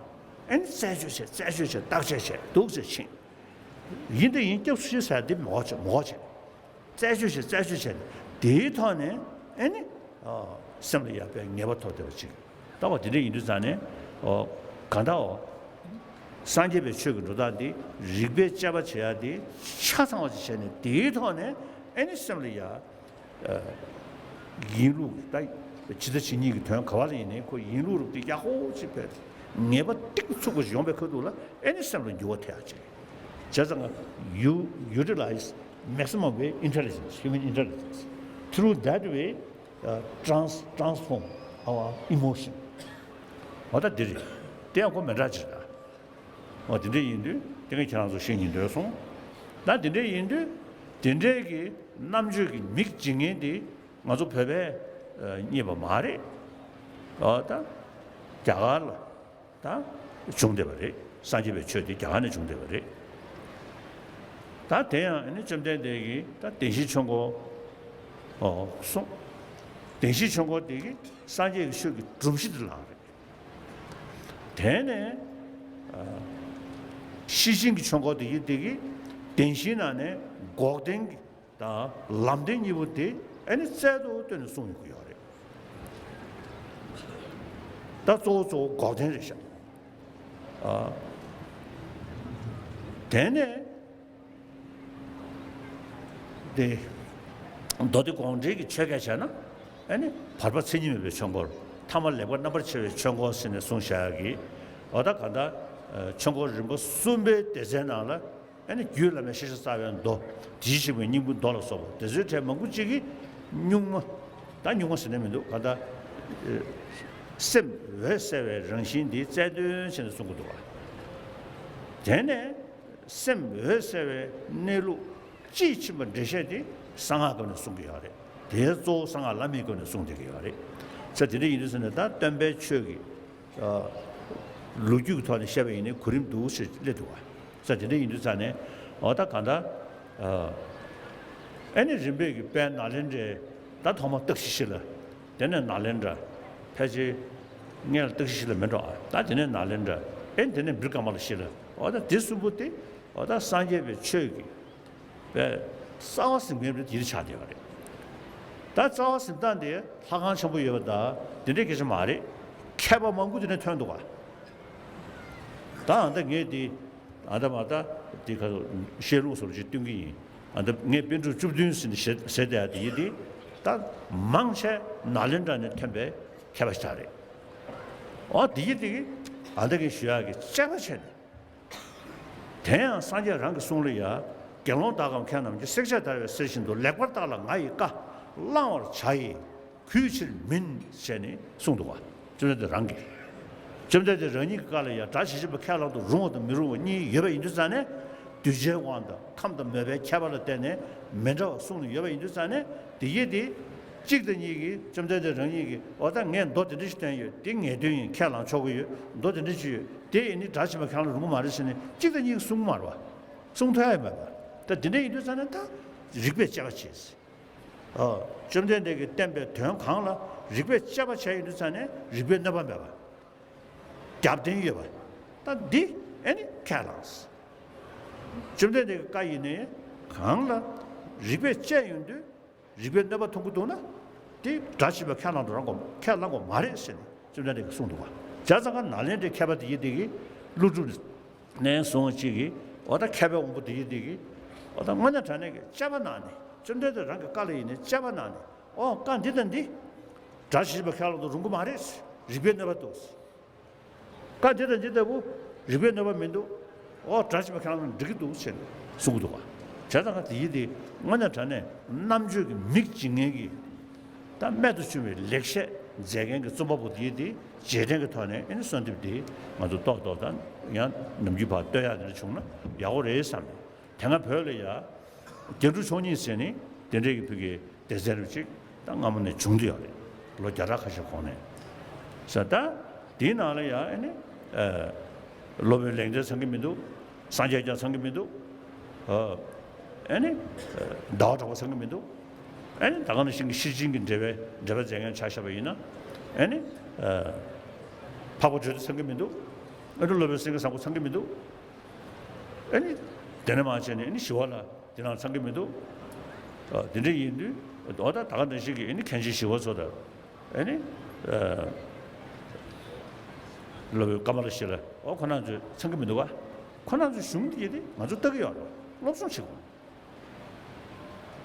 ཨ་ནི་རྩད་གཅོད་བྱས་རྩད་གཅོད་བྱས་བརྟག་དཔྱད་བྱས་འདུག་ཟེར་ཕྱིན། ཡིན་དང་ཡིན་སྐྱབས་སུ་མཆི་ཟེར་འདི་མོ་བྱས་མོ་བྱས། རྩད་གཅོད་བྱས་རྩད་གཅོད་བྱས་ནས་དེའི་ཐོག་ནས་ཨེ་ནི། ཨ། སེམས་ལ་ཡག་པའི་ངེས་པ་ཐོབ་བསྡད་པ་ཅིག་ལྟ་བ་དེ་འདྲ་ཡིན་དུས་ཙང་ནས། ཨོ། གང་ལྟའོ། སངས་རྒྱས་པའི་ཆོས་ཀྱི་འགྲོ་སྟངས་འདི་རིགས་པས་དཔྱད་པ་བྱེད་ཡ་དེ་ཆ་ཚང་བ་ཅིག་བྱས་ནས་དེའི་ཐོག་ནས་ཨེ་ནི་སེམས་ལ་ཡག་ཨ། ཡིན་ལུགས་ད་ཇི་ལྟ་ཇི་སྙེད་ཀྱི་དོན་ག་བ་ལ་ཡིན་ནའི་ཁོ་ཡིན་ལུགས་རུབ་དེ་ཡག་པོ་ཅིག་བས་ངེས་པ་གཏིང་ཚུགས་པ་ཞིག་ཡོང་པའི་ཁ་ཐུག་ལ་ཨེ་ནི་སེམས་ལ་འགྱུར་བ་ཐེབས་ཡག་ཅིག་བྱས་ཙང་you utilize maximum way intelligence, human intelligence. Through that way, uh, trans transform our emotion. འོ་ད་འདི་རེད། དེ་ཡང་ཁོ་མི་འདྲ་ཅིག་རེད། འོ་དེ་འདྲ་ཡིན་དུས་དེ་ག་ཁྱེད་རང་ཚོ་ཤེས་ཉིན་འདོད་སོང་། ད་དེ་འདྲ་ཡིན་དུས་དེ་འདྲའི་གི་རྣམ་དཔྱོད་ཀྱི་མིག་འབྱེད་མཁན་དེ་ང་ཚོ་བོད་པས་རྙེད་པ་མ་རེད། ཨོ་ད་རྒྱ་གར་ལ་ད་བྱུང་བསྡད་པ་རེད། སངས་རྒྱས་པའི་ཆོས་དེ་རྒྱ་གར་ནས་བྱུང་བསྡད་པ་རེད། ད་དེ་ཡང་ཨ་ནི་བཅོམ་ལྡན་འདས་ཀྱིས་ད་བདེན་བཞིའི་ཆོས་འཁོར་ཨོ་གསུངས། བདེན་བཞིའི་ཆོས་འཁོར་དེ་གིས་སངས་རྒྱས་ཀྱི་ཆོས་ཀྱི་སྒྲོམ་གཞི་དེ་བསླངས་རེད། དེ་ནས་ཨ་ཤེར་ཕྱིན་གྱི་ཆོས་འཁོར་དེ་གིས་དེ་གིས་བདེན་བཞིའི་ནང་ནས་འགོག་བདེན་གྱི་དང་ལམ་བདེན་གཉིས་པོ་དེ་ཨ་ནི་རྩལ་དུ་བཏོན་ནས་གསུངས་ཡོང་གི་ཡོད་རེད། ད་གཙོ་བོ་གཙོ་བོ་འགོག་བདེན་རེད་ཤག་ཨ། དེ་ནས་དེ་མདོ་སྡེ་དགོངས་འགྲེལ་གྱི་ཆོས་སྐད་བྱས་ན་ཨ་ནི་བར་པ་མཚན་ཉིད་མེད་པའི་ཆོས་འཁོར། ཐ་མ་ལེགས་པར་རྣམ་པར་ཕྱེ་བའི་ཆོས་འཁོར་ཟེར་ནས་གསུངས་བཞག་གི། འོ་ད་གང་ལྟར་ཆོས་འཁོར་རིམ་པ་གསུམ་པའི་སྡེ་ཚན་ནང་ལ་ཨ་ནི་རྒྱུད་བླ་མའི་ཤེས་བྱ་རྩ་བའི་མདོ། དེ་བཞིན་གཤེགས་པའི་སྙིང་པོའི་མདོ་ལ་སོགས་པ་དེ་ཚོའི་གྲས་མང་པོ་ཅིག་གིས་གཉུག་མ། ད་གཉུག་མ་ཟེར་ནས་མི་འདུག་ག་ད། སེམས་འོད་གསལ་བའི་རང་བཞིན་འདི་རྩལ་འདོན་བྱས་ནས་གསུང་གི་འདུག་ག་དེ་ནས་སེམས་འོད་གསལ་བའི་གནས་ལུགས་དཔྱིས་ཕྱིན་པ་འགྲེལ་བཤད་འདི་གསང་སྔགས་སྐབས་ནས་གསུང་གི་ཡོད་རེད། དེ་གཙོ་བོ་གསང་སྔགས་བླ་མེད་སྐབས་ནས་གསུང་བསྡད་ཀྱི་ཡོད་རེད། ས་དེ་འདྲ་ཡིན་དུས་ཟེར་ནས་ད་སྟོན་པའི་ཆོས་ཀྱི་ལོ་རྒྱུས་ཀྱི་ཐོག་ནས་བཤད་པ་ཡིན་ན་གོ་རིམ་འདུག་ཞེས་སླེབས་འདུག་བ། ས་དེ་འདྲ་ཡིན་དུས་ཙང་ནས་འོ་ད་གང་ལྟར་ཨ་ནི་རིམ་པས་ཀྱི་དཔལ་ནཱ་ལེནྡྲའི་ད་ཐོག་མ་སྟག་གཟིག་ཞི་ལ། དེ་ནས་ནཱ་ལེནྡྲ། ཕལ་ཆེར་སྔོན་ལ་སྟག་གཟིག་ཞི་ལ་མིན་འགྲོ་ཨ། ད་དེ་ནས་ནཱ་ལེནྡྲ། ཨེ་དེ་ནས་བི་ཀྲ་མ་ལ་ཤི་ལ། འོ་ད་དེ་གསུམ་པོ་དེ་འོ་ད་སངས་རྒྱས་པའི་ཆོས་ཀྱི་པས་གསང་བ་ཟིན་མཁན་རེད། ཡིད་ཆགས་བསྡད་པ་རེད། ད་རྩ་བ་ཟིན་སྟངས་དེ་ལྷ་ཁང་ཆེན་པོ་ཡོད་པ་དང་དེ་འདྲའི་སྐད་ཆ་མ་རེད། མཁས་པ་མང་པོ་དེ་ནས་ཐོན་འདུག་ག་ད་ཨ་ད་ངས་དེ་ཨ་ད་མ་ད་དེ་ག་བཤད་ལུགས་སོར་ཅིག་སྟོན་གྱི་ཡིན། ཨ་ད་ངས་པཎ་གྲུབ་བཅུ་བདུན་ཟིན་ཟེར་ཟེར་བསྡད་དེ་ཡིན་དེ་ད་མང་ཆེ་ནཱ་ལེནྡྲ་ནས་ཐོན་པའི་མཁས་པ་ཞིག་རེད། ཨོ་དེ་ཡིན་དེ་ཨ་ད་ངས་ཞུ་ཡག་གི་དཔྱད་པ་བྱས་ནས། དེ་ཡང་སངས་རྒྱས་རང་གི་གསུང་ལ་ཡ། དགེ་སློང་དག་གམ་མཁས་རྣམས་ཀྱིས། བསྲེག་བཅད་བརྡར་བའི་གསེར་བཞིན་དུ། ལེགས་པར་བརྟགས་ལ་ང་ཡི་བཀའ། བླང་བར་བྱ་ཡི་གུས་ཕྱིར་མིན། ཞེས་ནས་གསུངས་འདུག་བ། བཅོམ་ལྡན་འདས་རང་གིས། བཅོམ་ལྡན་འདས་རང་ཉིད་ཀྱི་བཀའ་ལ་ཡ་སྒྲ་ཇི་བཞིན་པ་ཁས་བླང་དུ་རུང་བ་དང་མི་རུང་བ་གཉིས་ཡོད་པ་ཡིན་དུས་ཙང་ནས། གདུལ་བྱའི་དབང་དང་ཁམས་དང་མོས་པའི་ཁྱད་པར་ལ་བརྟེན་ནས་མི་འདྲ་བ་གསུངས་ནས་ཡོད་པ་ཡིན་དུས་ཙང་ནས་དེ་ཡིན་དེ། གཅིག་དང་གཉིས་ཀྱིས་བཅོམ་ལྡན་འདས་རང་ཉིད་ཀྱིས་འོ་ད་ངས་མདོ་དེ་འདྲ་ཞིག་བཏོན་ཡོད། དེ་ངེས་དོན་ཡིན། ཁས་བླངས་ཆོག་གི་ཡོད། མདོ་དེ་འདྲ་ཞིག་ཡོད། དེ་ཡིན་ནི་སྒྲ་ཇི་བཞིན་པ་ཁས་བླངས་རུང་གི་མ་རེད་ཟེར་ནས་གཅིག་དང་གཉིས་ཀྱིས་གསུང་གི་མ་རེད་བ། གསུང་ཐུབ་ཡ་ཡོད་མ་རེད་བ། ད་དེ་འདྲ་ཡིན་དུས་ཙང་ནས་ད་རིགས་པས་དཔྱད་པ་བྱེད། ཨོ། བཅོམ་ལྡན་འདས་ཀྱིས་བསྟན་པའི་དོན་གང་ལ་རིགས་པས་དཔྱད་པ་བྱས་ཡོད་དུས་ཙང་ནས་རིགས་པའི་གནོད་པ་མེད་པ། རྒྱབ་རྟེན་ཡོད་པ། ད་འདི་ཨེ་ནི་ཁས་བླངས། བཅོམ་ལྡན་འདས་ཀྱི་བཀའ་ཡིན་ནའི་གང་ལ་རིགས་པས་དཔྱད་ཡོང་དུས་རིགས་པའི་གནོད་པ་མཐོང་གི་འདུག་ན་དེ་སྒྲ་ཇི་བཞིན་པ་ཁས་བླངས་དུ་རང་གོ་ཁས་བླངས་དགོས་མ་རེད་ཟེར་ནས་བཅོམ་ལྡན་འདས་ཀྱིས་གསུངས་འདུག་བ། བྱས་ཙང་ཀ་ནཱ་ལེནྡྲའི་མཁས་པ་དེ་ཡིན་དེ་གིས་ཀླུ་སྒྲུབ་ནས་བཟུང་གཅིག་གིས་འོ་ད་མཁས་པའི་དབང་པོ་དེ་ཡིན་དེ་གིས་འོ་ད་དངོས་གནས་དྲང་གནས་ཀྱི་དཔྱད་པ་གནང་ནས་བཅོམ་ལྡན་འདས་རང་གི་བཀའ་ལ་ཡིན་ནའི་དཔྱད་པ་གནང་ནས་འོ་བཀའ་འདི་དང་འདི་སྒྲ་ཇི་བཞིན་པ་ཁས་བླངས་དུ་རུང་གི་མ་རེད། རིགས་པའི་གནོད་པ་འདུག་བཀའ་འདི་དང་འདི་ལྟ་བུ་རིགས་པའི་གནོད་པ་མི་འདུག་ཨོ་སྒྲ་ཇི་བཞིན་པ་ཁས་བླངས་ན་འགྲིག་གི་འདུག་ཟེར་ནས་གསུང་གི་འདུག་ག་བྱས་ཙང་ང་དེ་ཡིན་དེ་དངོས་གནས་དྲང་གནས་རྣམ་དཔྱོད་ཀྱི་མིག་འབྱིད་མཁན་གྱི་ད་རྨད་དུ་བྱུང་བའི་ལེགས་བཤད་མཛད་མཁན་གྱི་རྩོམ་པ་པོ་དེ་ཡིན་དེ་རྗེས་དྲན་གྱི་ཐོག་ནས་ཨེ་ནི་གསོལ་འདེབས་དེ་ང་ཚོ་ཏོག་ཏོག་དང་ཡང་ནམ་རྒྱུན་ཕར་སྟོན་ཡག་དེ་འདྲ་བྱུང་ན་ཡག་པོ་རེད་བསམ་ནས་དེ་སྔ་བོད་ལ་ཡ་རྒྱན་དྲུག་མཆོག་གཉིས་ཟེར་ནས་དེ་འདྲའི་གི་ཕ་གི་སྡེ་ཚན་རུ་གཅིག་ད་སྔ་མོ་ནས་བྱུང་དུ་ཡོད་རེད། ལོ་བརྒྱ་ཕྲག་ཁ་ཤས་གོང་ནས། ས་ད་དེའི་ནང་ལ་ཡང་ཨེ་ནི་ཨ་སློབ་དཔོན་ལེགས་ལྡན་ཚང་གི་མི་འདུག་སངས་རྒྱས་ཀྱང་ཚང་གི་མི་འདུག་ཨ་ཨེ་ནི་ཨ་ཟླ་བ་གྲགས་པ་ཚང་གི་མི་འདུག་ཨེ་ནི་ད་ག་ནང་བཞིན་གྱི་ཤེར་ཕྱིན་གྱི་འགྲེལ་པའི་འགྲེལ་པ་མཛད་མཁན་ཆ་བཞག་པ་ཡིན་ན་ཨེ་ནི་ཨ་འཕགས་པ་སྤྱོད་བདེ་ཚང་གི་མི་འདུག་ཨེ་ནི་སློབ་དཔོན་སེང་གེ་བཟང་པོ་ཚང་གི་མི་འདུག་ཨེ་ནི་དེ་ནས་མ་བྱས་ནས་ཨེ་ནི་ཞི་བ་ལྷ། དེ་རང་ཚང་གི་མི་འདུག་ཨ་དེ་འདྲ་ཡིན་དུས་འོ་ད་ད་ག་འདྲ་ཞིག་གི་ཨེ་ནི་མཁན་ཆེན་ཞི་བ་འཚོ་དང་ཨེ་ནི་ཨ་སློབ་དཔོན་ཀ་མ་ལ་ཤཱི་ལ་འོ་ཁོ་རང་ཚོ་ཚང་གི་མི་འདུག་ག་ཁོ་རང་ཚོ་གཞུང་དེ་ཡིན་དེ་ང་ཚོ་ལྟ་གི་ཡོད་རེད། སློབ་སྦྱོང་བྱེད་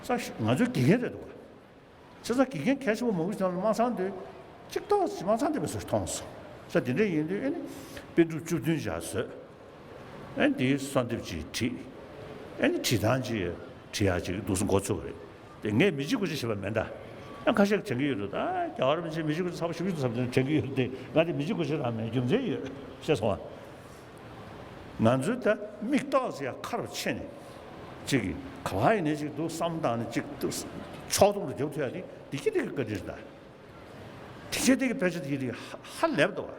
དགོས་ས་ང་ཚོའི་དགེ་རྒན་རེད་འདུག་ག་བྱས་ཙང་དགེ་རྒན་གལ་ཆེན་པོ་མང་པོ་ཞིག་ལ་མ་ཚང་དུས་གཅིག་ཐོག་ཅིག་མ་ཚང་བསྡད་པའི་བཟོ་ཞིག་མཐོང་སོང་། ས་དེ་འདྲ་ཡིན་དུས་ཨེ་ནི་པཎ་གྲུབ་བཅུ་བདུན་བཞག་བཟོས། ཨེ་ནི་དེའི་གསོལ་འདེབས་ཅིག་བྲིས། ཨེ་ནི་བྲིས་ཐང་ཅིག་བྲིས་ཡག་ཅིག་འདུག་སེ་འགོ་ཚུགས་པ་རེད། དེ་ངས་མི་གཅིག་དགུ་གཅིག་བྱས་པ་མིན་ད། ཡང་ཁ་ཤས་དྲན་གྱི་ཡོད་འདུག་ད་རྒྱལ་བ་རིན་པོ་ཆེ་མི་གཅིག་དགུ་གཅིག་ཚར་པ་ཞེ་པོ་ཅིག་འདུག་བསམ་དྲན་གྱི་ཡོད་དེ་ང་དེ་མི་གཅིག་དགུ་གཅིག་རང་མེད་རྒྱུ་མཚན་ཡོད་ཤེས་སོང་ཨ། ང་ཚོའི་ད་མིག་ཏོག་ཙམ་ཡང་ཁ་རུ་ཕྱེ་ནས་ཅིག་གི་ག་བ་ཡིན་ནས་ཅིག་འདུག་བསམ་བཏང་ནས་ཅིག་འདུག་ཕྱོགས་བསྡོམས་རུ་རྒྱབ་ཐུབ་ཡ་དེ་བདེ་སྐྱིད་དེ་གི་བཀའ་དྲིན་རེད་ད། དེ་ཆེད་དེ་གི་དཔེ་ཆ་དེ་ཡི་རིགས་ཧ་ཧ་ལས་པ་འདུག་བ།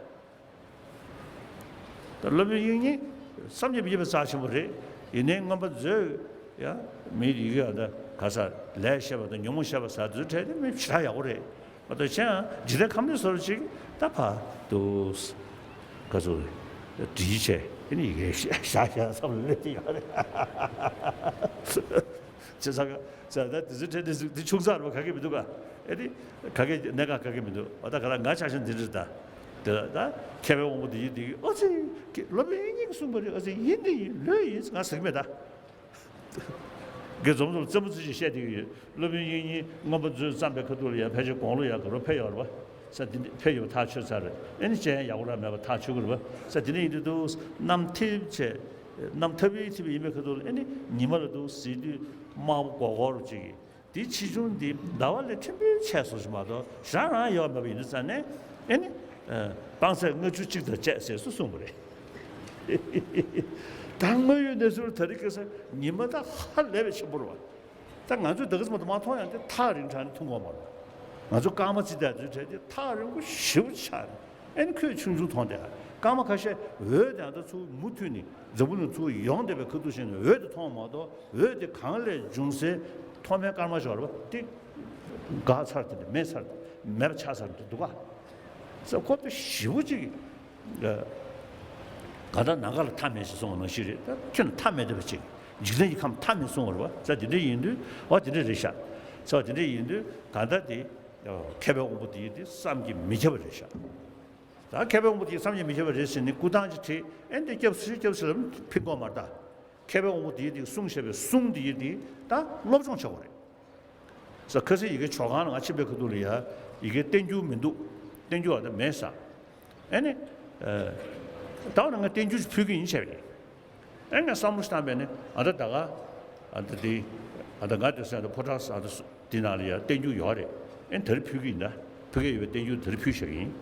ད་སློབ་དཔོན་དབྱིག་གཉེན་བསམ་གྱིས་མི་ཁྱབ་པའི་རྩ་ཆེན་པོ་རེད། ཡིན་ནའི་མངོན་པ་མཛོད་ཡ་མི་ཡི་གེ་ཡང་ད་ག་ས་ལས་བཤད་པ་དང་ཉོན་མོངས་བཤད་པ་ཟ་དུས་གྲས་དེ་མི་ཞེ་དྲག་ཡག་པོ་རེད། མ་གཏོགས་ཁྱེད་ཡང་འཇིག་རྟེན་ཁམས་ནས་བཟོ་རུ་ཅིག་ད་ཕ་དུ་ག་ཚོད་འདྲིས་བྱས་ཨེ་ནི་ཡི་གེ་བཞག་བཞག་བསམ་བློ་སླེབས་ཀྱི་ཡོད་རེད། བྱས་ཙང་ཀ་ཙང་ད་དེ་ཚོའི་གྲས་དེ་ཚོ་དེ་ཆུང་ཙག་རེད་པ། ག་གེ་མི་འདུག་ག་ཨེ་ནི་ག་གེ་གནད་འགག་ག་གེ་མི་འདུག་བ། ད་ག་ད་ང་ཆ་ཤས་འདི་འདྲ་ད་དེ་ད་མཁས་པའི་དབང་པོ་འདི་ཡིན་འདི་ཨོ་ཙི་སློབ་དཔོན་དབྱིག་གཉེན་གྱིས་གསུངས་པ་རེད། ཨོ་ཙི་ཡིན་འདི་ཡིན་ལོས་ཡིན་ང་ཟེར་གི་མེད་ད། དགེ་རྫོང་རྫོང་རྩེ་མོ་ཚུལ་གྱིས་བཤད་དེ་ཡོད། སློབ་དཔོན་དབྱིག་གཉེན་མངོན་པ་མཛོད་བརྩམས་པའི་ཁ་ཐུག་ལ་ཡང་ཕལ་ཆེར་དགུང་ལོ་ཡང་ག་རོ་ཕེབས་ཡོད་རེད་པ། ས་དེ་འདི་ཕེབས་ཡོད་ཐག་ཆོད་ཚར་རེད། ཨེ་ནི་ཅན་ཡག་པོ་ར་མེད་པ་ཐག་ཆོད་གི་རེད་པ། ས་དེ་འདྲ་ཡིན་དུས་འདུག་གནམ་ཐིབས་བྱས། གནམ་ཐབ་ཡིག་ཐིབས་ཡིན་པའི་ཁ་ཐུག་ལ་ཨེ་ནི་ཉི་མ་ལ་འདུག་གཟིགས་དུས་དམར་པོ་སྒོར་སྒོར་རུ་ཅིག་གིས། དེའི་ཆེ་ཆུང་འདི་ཟླ་བ་ལས་ཕྲན་བུ་ཆེ་སོང་ཞིག་མ་གཏོགས་རང་རང་ཡོད་མེད་པ་ཡིན་དུས་ཙང་ནས་ཨེ་ནི། སྤང་ཚད་ལྔ་བཅུ་གཅིག་དང་བཅས་ཟེར་སུ་གསུངས་པ་རེད། ད་དངོས་ཡོད་གནས་ཚུལ་ད་རེས་ཁ་སང་ཉི་མ་ད་ཧ་ལས་པའི་ཆེན་པོ་རེད་པ། ད་ང་ཚོས་ད་ག་ཙམ་མ་མཐོང་ཡང་དེ་ཐག་རིང་དྲགས་ནས་མཐོང་གི་ཡོད་མ་རེད། ང་ཚོ་སྐར་མ་རྩིས་བལྟས་དུས་དྲན་དེ་ཐག་རིང་པོ་ཞེ་པོ་ཆགས་རེད། ཨེ་ནི་ཁོས་ཆུང་ཆུང་མཐོང་དེ་སྐར་མ་ཁ་ཤས་འོད་དེ་ཡང་ད་ཚུར་མུ་མཐུད་ནས་འཛམ་བུ་གླིང་ཚུར་ཡོང་བསྡད་པའི་ཁ་ཐུག་བཞིན་འོད་དེ་མཐོང་བ་མ་གཏོགས། འོད་དེ་གང་ལས་བྱུང་སའི་ཐོག་མའི་སྐར་མ་ཞོར་བ་དེ་འགག་ཚར་དེ་འདྲ་མེད་ཚར་དེ་མེད་པ་ཆགས་ཚར་དེ་འདུག་ག་ས་ཁོ་པའི་ཞེ་པོ་ཅིག་ག་ད་ནམ་མཁའ་ལ་མཐའ་མེད་ཅེས་གསུངས་པ་ནང་བཞིན་རེད། ད་ཁྱོད་ལ་མཐའ་མེད་བསྡད་པ་ཅིག་འཇིག་རྟེན་གྱི་ཁམས་མཐའ་མེད་གསུངས་པ་རེད་པ། ས་དེ་འདྲ་ཡིན་དུས་འོ་དེ་འདྲ་རེད་ཤག་ས་དེ་འདྲ་ཡིན་དུས་ག་ད་དེ་མཁས་པའི་དབང་པོ་དེ་ཡིན་དུས་བསམ་གྱིས་མི་ཁྱབ་པ་རེད་ཤག་ད་མཁས་པའི་དབང་པོ་དེ་བསམ་གྱིས་མི་ཁྱབ་པ་རེད་ཟེར་ནས་སྐུ་ཐང་ཅིག་བྲིས། ཨེ་འདི་སྐྱབས་སུ་མཆི་སྐྱབས་སུ་མཆི་ལབ་ཕིག་གོ་མར་ད། མཁས་པའི་དབང་པོ་དེ་ཡི་དེ་གསུངས་བཞག་པའི་གསུང་དེ་ཡི་དེ་ད་སློབ་སྦྱོང་བྱ་དགོས་རེད། ས་ཁ་སང་ཡི་གེ་ཇོ་ཁང་ལ་ང་ཕྱིན་པའི་ཁ་ཐུག་ལ་ཡ་ཡི་གེ་བསྟན་འགྱུར་མི་འདུག་བསྟན་འགྱུར་བ་ད་མེད་ས། ཨེ་ནི། ད་བ་ན་ང་བསྟན་འགྱུར་ཅིག་ཕུལ་གི་ཡིན་བྱས་པ་ཡིན། ཨེ་ང་བསམ་བློ་བཏང་པས་ནི་ཨ་ད་ད་ག་ཨ་ད་དེ་ཨ་ད་ང་དེ་སེམས་ད་ཕོ་བྲང་ས་ད་དེ་ནང་ལ་ཡ་བསྟན་འགྱུར་ཡོད་རེད། ཨེ་ད་རེས་ཕུལ་གི་ཡིན་ད། ཕུལ་གི་ཡོད་པའི་བསྟན་འགྱུར་ད་རེས་ཕུལ་བཞག་གི་ཡིན།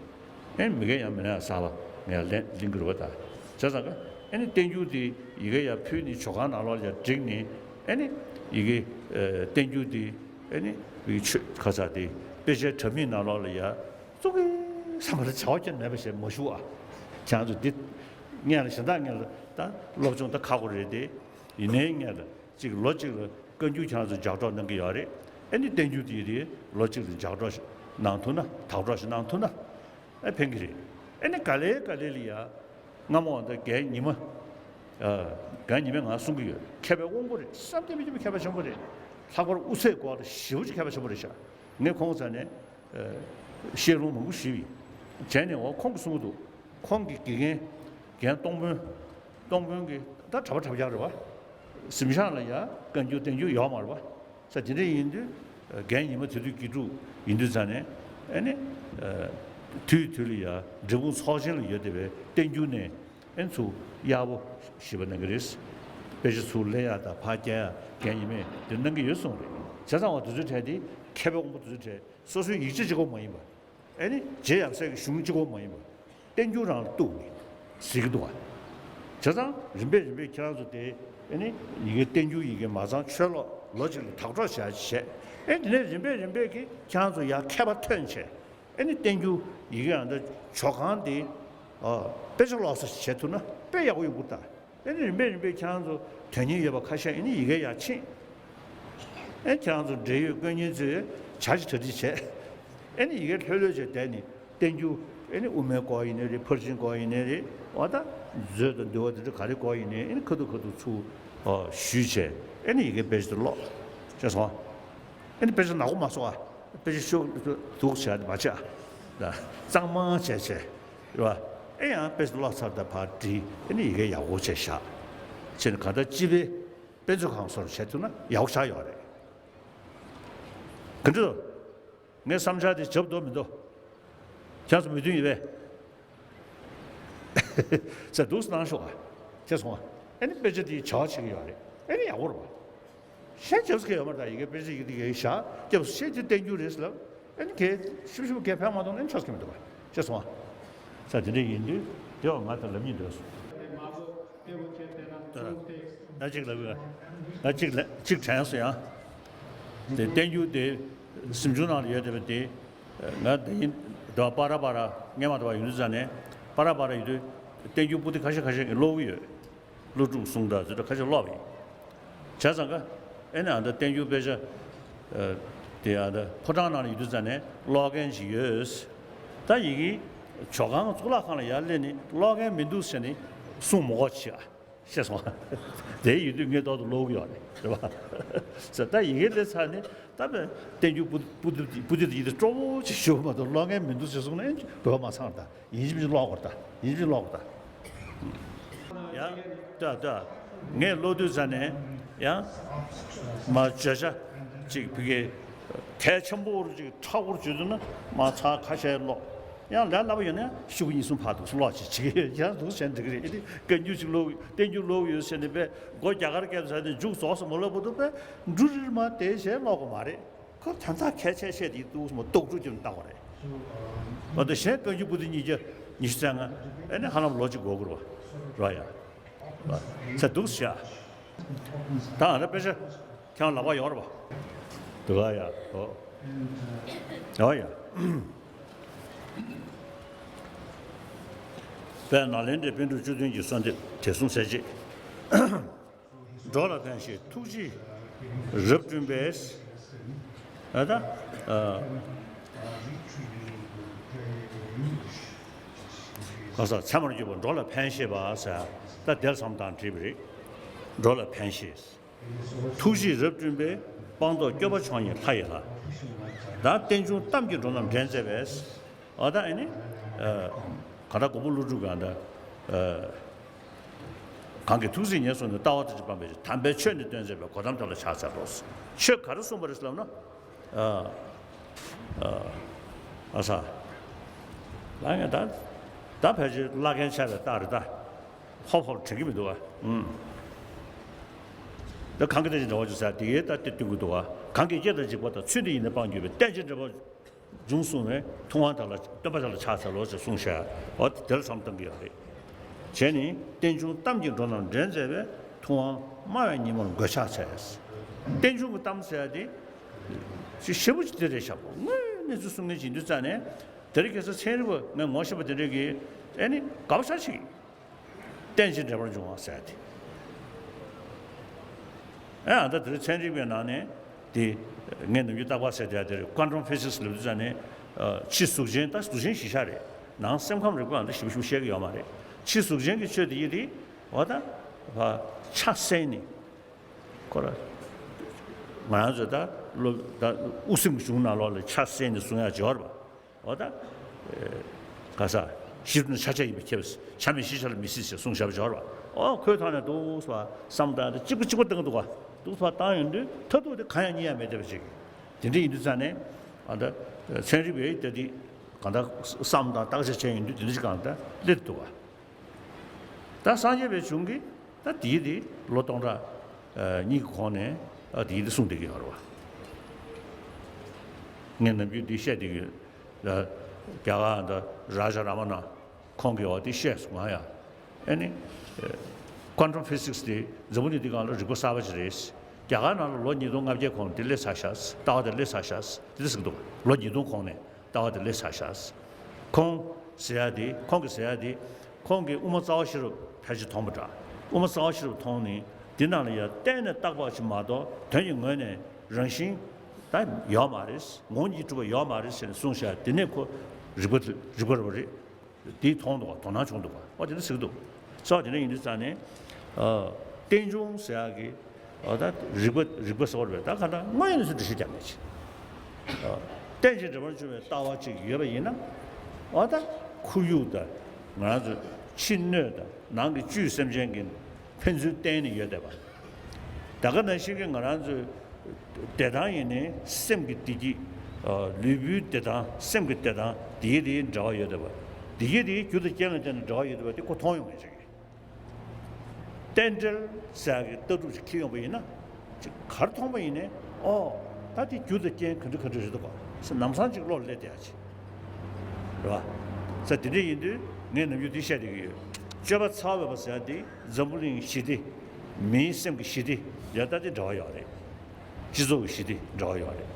ཨེ་མི་རྒན་ཡང་མི་ནག་གསར་པ་ངས་ལེན་ལེན་གི་རེད་པ་ད། བྱས་ཙང་ཀ་ཨེ་ནི་བསྟན་འགྱུར་དེ་ཡི་གེ་ཡ་ཕུལ་ནས་ཇོ་ཁང་ནང་ལོགས་ལ་ཡ་བསྒྲིགས་ནས་ཨེ་ནི་ཡི་གེ་བསྟན་འགྱུར་དེ་ཨེ་ནི་ཆོས་ཁ་ས་དེ་དཔེ་ཆའི་དྲ་མིག་ནང་ལོགས་ལ་ཡ། བཙུགས་ཀྱི་བསམ་པ་ལ་བྱ་བ་ཁྱོན་མེད་པ་ཞིག་མ་ཞུ་ཨ། ཁྱེད་རང་ཚོ་འདི་སྔོན་ལ་གཞན་དག་སྔོན་ལ་ད་སློབ་སྦྱོང་ད་ཁག་པོ་རེད་དེ། ཡིན་ནའི་སྔོན་ལ་གཅིག་ལོ་གཅིག་ལ་བཀའ་འགྱུར་ཁྱེད་རང་ཚོ་ལྗགས་སྒྲོག་གནང་གི་ཡོད་རེད། ཨེ་ནི་བསྟན་འགྱུར་དེ་རེད་ལོ་གཅིག་ལ་ལྗགས་སྒྲོག་ཞིག་གནང་ཐུབ་ན་དག་སྒྲོག་ཞིག་གནང་ཐུབ་ན་ཨེ་ཕན་གི་རེད། ཨེ་ནི་ག་ལེ་ག་ལེ་ལ་ཡ་སྔ་མོ་འོ་ད་རྒན་ཉི་མ། རྒན་ཉི་མས་ང་གསུང་གི་ཡོད། མཁས་པའི་དབང་པོ་རེད། བསམ་གྱིས་མི་ཁྱབ་པའི་མཁས་པ་ཆེན་པོ་རེད། ལྷག་པར་དབུ་ཚད་སྐོར་ལ་ཞེ་པོ་ཅིག་མཁས་པ་ཆེན་པོ་རེད་ཤག་ངས་ཁོང་རྩ་ནས། བཤད་ལུང་མང་པོ་ཞུས་ཡིན། བྱས་ནས་འོ་ཁོང་གིས་གསུང་གི་འདུག་ཁོང་གི་དགེ་རྒན་རྒན་སྟོང་དཔོན། སྟོང་དཔོན་གྱི་ད་གྲྭ་པ་གྲྭ་རྐྱང་རེད་པ། གཟིམ་ཤག་ལ་ཡ་བཀའ་འགྱུར་བསྟན་འགྱུར་ཡོད་མ་རེད་པ། ས་དེ་འདྲ་ཡིན་དུས་རྒན་ཉི་མ་དེ་དུས་དགེ་ཕྲུག་ཡིན་དུས་ཙང་ནས་ཨེ་ནི། དུས་དུས་ལ་ཡ་འབྲས་སྤུངས་ཚོགས་ཆེན་ལ་ཡོད་བསྡད་པའི་བསྟན་འགྱུར་ནས་ཨེ་ནི་ཚུར་གཡར་པོ་ཞེས་པ་གནང་གི་རེད། དཔེ་ཆ་ཚུར་ལེན་ཡ་དང་ཕར་སྐྱེལ་ཡ་རྒན་ཉི་མས་དེ་གནང་གི་ཡོད་གསུངས་རེད། བྱས་ཙང་བ་དེ་ཚོའི་གྲས་དེ་མཁས་པའི་དབང་པོ་དེ་ཚོའི་གྲས། སོ་སོའི་ཡིག་ཆ་གཅིག་པོ་མ་ཡིན་པ། ཨེ་ནི་རྗེ་ཡབ་སྲས་ཀྱི་གཞུང་གཅིག་པོ་མ་ཡིན་པ། བསྟན་འགྱུར་རང་ལ་གཏུགས་ནས་གཟིགས་ཀྱི་འདུག་བ། བྱས་ཙང་རིམ་པས་རིམ་པས་ཁྱེད་རང་ཚོ་དེ་ཨེ་ནི་ཡི་གེ་བསྟན་འགྱུར་ཡི་གེ་མ་ཚང་ཆོས་ལོག་ལོ་གཅིག་ལ་དག་སྒྲོག་བྱས་བྱས། ཨེ་དེ་ནས་རིམ་པས་རིམ་པས་ཀྱིས་ཁྱེད་རང་ཚོ་ཡང་མཁས་པ་ཐོན་བྱས། ཨེ་ནི་བསྟན་འགྱུར་ཡི་གེ་ཨ་འདྲ་ཇོ་ཁང་དེ་དཔེ་ཆ་ཀློག་ས་ཞིག་བྱས་ཐུབ་ན་དཔེ་ཡག་པོ་ཡོང་གི་རེད་ད། ཨེ་ནི་རིམ་པས་རིམ་པས་ཁྱེད་རང་ཚོ་དོན་གཉེར་ཡོད་པ་ཁ་ཤས་ཨེ་ནི་ཡི་གེ་ཡར་ཕྱིན། ཨེ་ཁྱེད་རང་ཚོ་འབྲེལ་ཡོད་དཀོན་གཉེར་ཚོས་བྱ་ཞིག་གྲ་སྒྲིག་བྱས། ཨེ་ནི་ཡི་གེ་ལྷོད་ལྷོད་བྱས་བསྡད་ནས་བསྟན་འགྱུར་ཨེ་ནི་དབུ་མའི་སྐོར་ཡིན་ནའི་རེད། ཕར་ཕྱིན་སྐོར་ཡིན་ནའི་རེད། འོ་ད་མཛོད་དང་འདུལ་བ་དེ་ཚོ་ག་རེ་སྐོར་ཡིན་ནའི་ཨེ་ནི་ཁ་ཐུག་ཁ་ཐུག་ཚུར་ཞུས་བྱས་ཨེ་ནི་ཡི་གེ་དཔེ་ཆ་དེ་ཀློག་བྱས་སོང་། ཨེ་ནི་དཔེ་ཆ་ནག་པོ་མ་བཟོ་ཨ། དཔེ་ཆ་ཤོག་སྡུག་བྱས་མ་བྱས་ཨ། གཙང་མ་བྱས་བྱས་རེད་བ། ཨེ་ཡང་དཔེ་ཆ་ཀློག་ཚར་ད་ཕར་བྲིས་ཨེ་ནི་ཡི་གེ་ཡག་པོ་བྱས་བཞག་བྱས་ནས་གང་ལྟར་སྤྱི་པའི་དཔེ་མཛོད་ཁང་བཟོ་འདྲ་བྱས་ཐུབ་ན་ཡག་པོ་ཆགས་ཡོད་རེད། ག་འདྲ་འདུག་ངའི་བསམ་འཆར་དེ་འཇབ་འདུག་མི་འདུག་ཁྱེད་ཚོ་མོས་མཐུན་ཡོད་པས། ཟེར་འདུག་སེ་གནང་ཤོག་ཨ། ཁྱེད་སོང་ཨ། ཨེ་ནི་དཔེ་ཆ་དེ་བྱ་བ་བྱེད་ཀྱི་ཡོད་རེད། ཨེ་ནི་ཡག་པོ་རེད་པ། གཞན་རྒྱབ་སུ་གས་ཡོད་མ་རེད་ད། ཡི་གེ་དཔེ་ཆ་ཡི་གེ་དེ་གས་བཞག་རྒྱབ་སུ་བཤད་རྒྱུ་བསྟན་རྒྱུ་རེད་ཟེར་ལབ། ཨེ་ནི་གས་ཤུབ་ཤུབ་གས་ཕན་མ་གཏོང་ན་ཨེ་ནི་ཆོག་གི་མི་འདུག་པ། ཁྱེད་སོང་ཨ། ས་དེ་འདྲ་ཡིན་དུས་དེ་བ་ང་ད་ལབ་སྙིང་འདོད་སོང་། ད་ད་གཅིག་ལབ་ཡ། ད་གཅིག་ལ་གཅིག་དྲན་སོང་ཡ། དེ་བསྟན་འགྱུར་དེ་གཟིམ་ཆུང་ནང་ལ་ཡོད་བསྡད་པ་དེ། ང་དེ་ཡིན་དུ་བ་པ་ར་པ་ར་སྔས་མ་དུ་བ་ཡོང་དུས་ཙ་ནས་པ་ར་པ་ར་ཡོད་དུས་བསྟན་འགྱུར་པོ་ཏི་ཁ་ཤས་ཁ་ཤས་ཀྱི་ཀློག་གི་ཡོད། ཀླུ་སྒྲུབ་གསུང་དང་ཟེར་ཏེ་ཁ་ཤས་ཀློག་པ་ཡིན། བྱས་ཙང་ཀ་ཨེ་ནི་ཨ་ད་བསྟན་འགྱུར་དཔེ་ཆ་དེ་ཨ་ད་ཕོ་བྲང་ནང་ལ་ཡོད་དུས་ཙ་ནས་ཀློག་མཁན་ཞིག་ཡོད། ད་ཡི་གེ་ཇོ་ཁང་གཙུག་ལག་ཁང་ལ་ཡར་སླེབས་ནས་ཀློག་མཁན་མི་འདུག་ཟེར་ནས་གསུང་མོ་གོ་བྱེད་ཨ། ཤེས་སོང་། དེ་ཡིན་དུས་ངས་ཏོག་ཏུ་ཀློག་གི་ཡོད་རེད། རེད་པ། ཟེར་ད་ཡི་གེ་སླེབས་ཚར་ནས་ད་བསྟན་འགྱུར་པོ་པོ་ཏི་ཡི་དེ་སྤྲོ་བོ་ཅིག་ཞུ་མ་གཏོགས་ཀློག་མཁན་མི་འདུག་ཟེར་སོང་ན་ཨེ་འདོད་པ་མ་ཚང་ད། ཡིན་གཅིག་མིན་གཅིག་ཀློག་དགོས་ད། ཡིན་གཅིག་མིན་གཅིག་ཀློག་དགོས་ད། ཡང་ལྟ་ལྟ། ངས་ཀློག་དུས་ཙ་ནས་ཡང་མ་བརྗོད་བྱ་ཅིག་བི་གའི་གལ་ཆེན་པོ་རུ་ཅིག་ཁྲ་བོར་བརྗོད་དུས་ན་མ་ཚ་ཁ་ཤས་ཀློག་ཡང་ལས་སླ་པོ་ཡོད་ན་ཤོག་གུ་གཉིས་གསུམ་ཕར་འདུག་ཀློག་ཅིག་བྱེད་ཀྱི་ཡང་འདུག་བྱས་འགྲིག་གི་རེད། ཨེ་དེ་བཀའ་འགྱུར་ཅིག་ཀློག་བསྟན་འགྱུར་ཀློག་ཡོད་ཟེར་ནས་པས་མགོ་རྒྱ་གར་སྐད་དུ་ཟ་ནས་མཇུག་རྫོགས་སོང་མ་ལབ་པ་འདུག་པས་འབྲུ་རིལ་མ་དེ་བྱས་ཀློག་གི་མ་རེད། ཁོ་དོན་དག་གལ་ཆེ་ཤོས་དེ་འདུག་སེ་མ་རྟོག་དྲུག་ཅུ་བཏང་བ་རེད། འོ་ད་གཞན་བཀའ་འགྱུར་པོ་ཏི་ཉིས་བརྒྱ་ཉི་ཤུ་རྩ་ལྔ་ཨེ་ནི་ཧ་ལམ་ལོ་གཅིག་འགོར་གི་རེད་པ། རེད་ཡ། ཚེ་འདུག་སེ་བྱས། ད་ཨ་ད་དཔེ་ཆ་ཁྱེད་རང་ལག་པ་ཡོད་རེད་པ། འདུག་ག་ཡ། འོ། འོ་ཡ། དཔལ་ནཱ་ལེནྡྲའི་པཎ་གྲུབ་བཅུ་བདུན་གྱི་གསོལ་འདེབས་དེ་གསུངས་ཚར་རྗེས། འགྲོ་ལ་ཕན་ཞེས་ཐུགས་རྗེས་རབ་བསྐྲུན་པས། ཨ་ད། ཨ། ག་ས་ཚད་མར་གྱུར་པ་འགྲོ་ལ་ཕན་ཞེས་པ་ཟེར། ད་དེར་མཚམས་བཏང་བྲིས་པ་རེད། འགྲོ་ལ་ཕན་ཞེས། ཐུགས་རྗེས་རབ་བསྐྲུན་པས། སྤངས་རྟོགས་སྐྱོབ་པ་མཆོག་ཉིད་ལྷ་ཡི་ལྷ། ད་རྟེན་འབྱུང་གཏམ་གྱིས་འགྲོ་རྣམས་འདྲེན་མཛད་པས། འོ་ད་ཨེ་ནི། ཨ། ག་ད་མགོན་པོ་ཀླུ་སྒྲུབ་གང་ད། ཨ། གང་གི་ཐུགས་སྲས་ཉེར་བཟུང་ནས། ལྟ་བ་ཐམས་ཅད་སྤངས་པའི་ཕྱིར། དམ་པའི་ཆོས་ནི་སྟོན་མཛད་པའི། གོ་ཏམ་དེ་ལ་ཕྱག་འཚལ་ལོ། ཆོས་ག་རེ་གསུངས་པ་རེད་ལབ་ན། ཨ། ཨ། ཨ་ས། ལ་ངས་ད། ད་ཕལ་ཆེར་བླ་རྒན་ཆགས་པའི་རྟགས་རེད་ད། ཧོབ་ཧོབ་དྲན་གྱི་མི་འདུག་ཨ། ཨུམ། ད་གང་གིས་རྟེན་ཅིང་འབྲེལ་བར་འབྱུང་ཟེར་དེ་ཡི་ད་དེ་སྟོན་གྱི་འདུག་ཨ། གང་གིས་བསྐྱེད་དང་འཇིག་པ་དང་། ཚུལ་འདི་ཡིས་ནི་སྤངས་གྱུར་པའི། རྟེན་ཅིང་འབྲེལ་བར་འབྱུང་གསུངས་ནས་ཐུབ་དབང་དེ་ལ། སྟོན་པ་དེ་ལ་ཕྱག་འཚལ་ལོ་ཞེས་གསུངས་ཤག་འོ་དེ་ལ་མཚམས་བཏང་གི་ཡོད་རེད། བྱས་ནས་རྟེན་འབྱུང་གཏམ་གྱིས་འགྲོ་རྣམས་འདྲེན་མཛད་པའི། ཐུབ་དབང་སྨྲ་བའི་ཉིན་མོར་འགོད་ཕྱག་འཚལ། རྟེན་འབྱུང་གི་གཏམ་ཟེར་ཡ་དེ་ཞེ་པོ་ཅིག་དེ་རེད་ཤག་པོ། དངོས་གནས་ཚུལ་གསུང་མཁན་ཅིག་ཡིན་དུས་ཙང་ནས་དེ་རིང་ཁ་སང་ཚན་རིག་པ་ངས་ངོ་ཤེས་པ་དེ་འདྲས་ཀྱིས་ཨེ་ནི་དགའ་པོ་ཞེ་དྲག་བྱེད་ཀྱི། རྟེན་ཅིང་འབྲེལ་བར་འབྱུང་བ་ཟེར་ཏེ། ཨ་ད་དེ་རིང་ཚན་རིག་པའི་ནང་ནས་དེ་ངས་ནམ་རྒྱུན་རྟག་པར་ཟེར་བསྡད་ཡ་དེ་རེད། ཀོན་ཊམ་ཕི་ཟིག་སི་ལབ་དུས་ཙང་ནས་ཕྱི་གཟུགས་ཅན། ད་གཟུགས་ཅན་གཞི་བཞག་རེད། ནང་སེམས་ཁམས་རིག་པ་ཨ་ད་ཞིབ་ཞིབ་བཤད་ཀྱི་ཡོད་མ་རེད། ཕྱི་གཟུགས་ཅན་གྱི་ཆོས་དེ་ཡིན་དེ་འོ་ད་ཕ་ཆ་གསན་ནས་ཁོ་ར་ང་རང་ཚོ་ད་སློབ་ད་དབུ་སེམས་ཀྱི་གཞུང་ནང་ལོགས་ལ་ཆ་གསན་ནས་གསུང་ཡ་སྦྱོར་བ། འོ་ད། ཨེ། ག་ས། གཞི་ནི་ཆ་ཆ་ཡིན་པས་ཁྱབ། ཆ་མེད་གཞི་ཆ་ལ་མི་སྲིད་ཅེས་གསུངས་བཞག་པ་སྦྱོར་བ། ཨོ་ཁོའི་ཐོག་ནས་འདུག་སེ་བསམ་བཏང་སྟེ་གཅིག་པ་གཅིག་པ་བཏང་འདུག་ག་འདུག་སེ་བཏང་ཡོང་དུས་མཐར་ཐུག་དེ་གང་ཡང་རྙེད་ཡ་མེད་བསྡད་པ་ཅིག་དེ་འདྲ་ཡིན་དུས་ཙང་ནས་ཨ་ད་ཚན་རིག་པས་ད་དེ་གང་ལྟར་བསམ་བཏང་བརྟག་དཔྱད་བྱས་ཡོང་དུས་དེ་འདྲ་ཅིག་གང་ལྟར་སླེབས་འདུག་ག་ད་སངས་རྒྱས་པའི་གཞུང་གིས་ད་དེའི་དེ་ལོ་སྟོང་ཕྲག་ཨ་གཉིས་ཀྱི་གོང་ནས་ཨ་དེའི་དེ་གསུངས་བསྡད་ཀྱི་ཡོད་རེད་བ། ངས་ནམ་རྒྱུན་འདི་བཤད་བསྡད་ཀྱི་ཡོད། རྒྱ་གར་ད་རཱ་ཇ་རཱ་མ་ན་ཁོང་གིས་འོ་དེ་བཤད་སོང་ང་ཡ། ཨ་ནི་ཀོན་ཊམ་ཕི་ཟིག་སི་དེ་འཛམ་བུ་གླིང་འདི་སྒང་ལ་རིག་པ་གསར་པ་ཅིག་རེད། རྒྱ་གར་ནང་ལ་ལོ་ཉིས་སྟོང་ལྔ་བརྒྱའི་གོང་དེ་སླེབས་ཚར་ཤག་ལྟ་བ་དེ་སླེབས་ཚར་ཤག་དེ་འདྲ་ཟེར་གྱི་འདུག་ལོ་ཉིས་སྟོང་གོང་ནས། ལྟ་བ་དེ་སླེབས་ཚར་ཤག་ཁོང་ཟེར་ཡ་དེ། ཁོང་གིས་ཟེར་ཡ་དེ། ཁོང་གིས་དབུ་མ་རྩ་བ་ཤེས་རབ་ཕལ་ཆེར་མཐོང་པ་འདྲ། དབུ་མ་རྩ་བ་ཤེས་རབ་མཐོང་ནས་འདི་ནང་ལ་ཡ་གཏན་ནས་བརྟག་པ་ཞིག་མ་གཏོགས་དོན་གྱི་ངོས་ནས་རང་བཞིན་ད་ཡོད་མ་རེད། ངོ་བོ་ཉིད་གྲུབ་པ་ཡོད་མ་རེད་ཟེར་ནས་གསུངས་ཤག་དེ་ནས་ཁོ་རིག་པ་རིག་པ་རེད་པ་རེད། དེ་མཐོང་འདུག་ག་དོ་སྣང་བྱུང་འདུག་ག་ཨོ་དེ་འདྲ་ཟེར་གྱི་འདུག་སོ་དེ་འདྲ་ཡིན་དུས་ཙང་ནས་ཨ་རྟེན་འབྱུང་ཟེར་ཡག་གི་ཨོ་ད་རིག་པ་རིག་པ་ཟེར་བ་རེད་པས། ད་ག་ད་དངོས་ཡོད་གནས་ཚུལ་འགྲེལ་བཤད་རྒྱག་མཁན་ཅིག་ཨ་རྟེན་ཅིང་འབྲེལ་བར་འབྱུང་བའི་ལྟ་བ་ཅིག་ཡོད་པ་ཡིན་ན་ཨོ་ད་ཁོར་ཡུག་དང་ང་རང་ཚོ་ཕྱི་སྣོད་དང་ནང་གི་བཅུད་སེམས་ཅན་གྱི་ཕན་ཚུན་བརྟེན་ནས་ཡོད་བསྡད་པ། ད་ག་ནང་བཞིན་གྱི་ང་རང་ཚོའི་བདེ་ཐང་ཡིན་ནའི་སེམས་ཀྱི་བདེ་སྐྱིད། ལུས་པོའི་བདེ་ཐང་སེམས་ཀྱི་བདེ་ཐང་དེའི་དེའི་འབྲེལ་བ་ཡོད་བསྡད་པ། དེའི་དེའི་རྒྱུ་དང་རྐྱེན་ལ་བརྟེན་ནས་འབྲེལ་བ་ཡོད་བསྡད་པ་དེ་ཁོ་མཐོང་ཡོང་མཁན་ཅིག་ཡིན། རྟེན་འབྲེལ་ཟེར་ཡག་གི་ལྟ་གྲུབ་ཅིག་འཁྱེར་ཡོང་པ་ཡིན་ན་ཅིག་ག་རེ་མཐོང་པ་ཡིན་ནའི་ཨོ་ད་དེ་རྒྱུ་དང་རྐྱེན་ག་འདྲ་ག་འདྲ་རེད་འདུག་ག་ཟེར་ལམ་སང་ཅིག་བློ་ལ་སླེབས་བསྡད་ཡག་ཅིག་རེད་བ། ས་དེ་འདྲ་ཡིན་དུས་ངས་ནམ་རྒྱུན་འདི་བཤད་བསྡད་ཀྱི་ཡོད། སྤྱོད་པ་འཚེ་བ་མེད་པ་ཟེར་ཡ་འདི་འཛམ་བུ་གླིང་གི་ཞི་བདེ། མིའི་སེམས་ཀྱི་ཞི་བདེ་ཡང་ད་དེ་འབྲེལ་བ་ཡོད་རེད། སྤྱི་ཚོགས་ཀྱི་ཞི་བདེ་འབྲེལ་བ་ཡོད་རེད།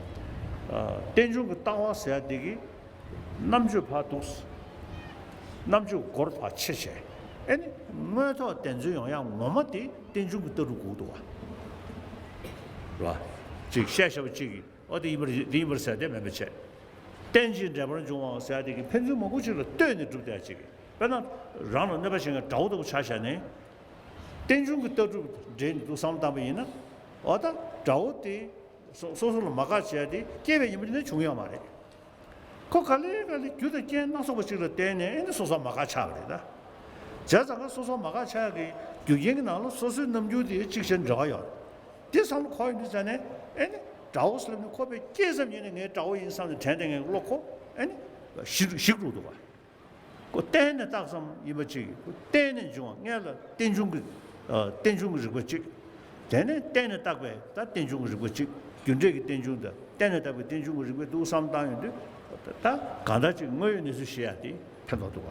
ཨ་རྟེན་འབྱུང་གི་ལྟ་བ་ཟེར་ཡ་འདི་གི་ རྣམ་དཔྱོད་ཕར་འདུག་རྣམ་དཔྱོད་སྒོར་ཕར་ཕྱེ་བྱས། ཨེ་ནི་དངོས་ཐོག་བདེན་འཚོལ་ཡོང་ཡག་ངོ་མ་དེ་རྟེན་འབྱུང་གི་ལྟ་གྲུབ་དགོས་འདུག་བ། རེད་བ། ཅིག་བཤད་བཤད་པ་ཅིག་གིས་ཨོ་དེ་ཡིན་པར་དེ་ཡིན་པར་ཟེར་དེ་མེད་པ་བྱས། རྟེན་ཅིང་འབྲེལ་པར་འབྱུང་བ་ཟེར་དེ་གི་ཕན་ཚུན་མང་པོ་ཅིག་ལ་ལྟོས་ནས་གྲུབ་བསྡད་ཅིག་གིས། དཔེར་ན། རང་ལ་གནོད་པ་བྱེད་མཁན་དགྲ་བོ་ལྟ་བུ་ཆ་བཞག་ནས། རྟེན་འབྱུང་གི་ལྟ་གྲུབ་འདྲེས་ནས་འདུག་བསམ་བློ་བཏང་པ་ཡིན་ན། འོ་ད་དགྲ་བོ་དེ། སོ་སོ་སོ་ལ་མ་དགའ་བྱས་ཏེ་སྐྱེས་པའི་ཡིན་པ་ནི་བྱུང་ཡོད་མ་རེད། ཁོ་ག་ལེ་ག་ལེ་རྒྱུ་དང་རྐྱེན་སྣ་ཚོགས་པ་ཅིག་ལ་བརྟེན་ནས་ཨེ་ནི་སོ་སོ་མ་དགའ་ཆགས་པ་རེད་ད། བྱས་ཙང་ཀ་སོ་སོ་མ་དགའ་ཆགས་ཀྱི་རྒྱུ་རྐྱེན་གྱི་ནང་ལ་སོ་སོའི་རྣམ་འགྱུར་དེ་གཅིག་བྱས་འབྲེལ་བ་ཡོད་རེད། དེ་བསམ་བློ་འཁོར་ཡོང་དུས་ཙ་ནས་ཨེ་ནི་དགྲ་བོ་ཟེར་ལབ་ནས་ཁོ་པའི་སྐྱེས་ཙམ་ཉིད་ནས་ངའི་དགྲ་བོ་ཡིན་བསམ་ནས་དྲན་དེ་ངའི་བློ་ཁོ་ཨེ་ནི་ཞིག་ཞིག་འགྲོ་འདུག་བ། ཁོ་བརྟེན་ནས་བཏགས་ཙམ་ཡིན་པ་ཅིག་ཁོ་བརྟེན་ནས་འབྱུང་བ་སྔོན་ལ་རྟེན་འབྱུང་གི་རྟེན་འབྱུང་གི་རིག་པ་གཅིག་དེ་ནས་བརྟེན་ནས་བཏགས་པའི་ད་རྟེན་འབྱུང་གི་རིག་པ་གཅིག་རྒྱུ་འབྲས་ཀྱི་རྟེན་འབྱུང་དང་བརྟེན་ནས་བཏགས་པའི་རྟེན་འབྱུང་གི་རིག་པ་འདུག་བསམ་བཏང་ཡོང་དུས། ད་གང་ལྟར་ཅིག་དངོས་ཡོད་གནས་ཚུལ་ཤེས་ཡ་དེ་ཕན་ཐོགས་འདུག་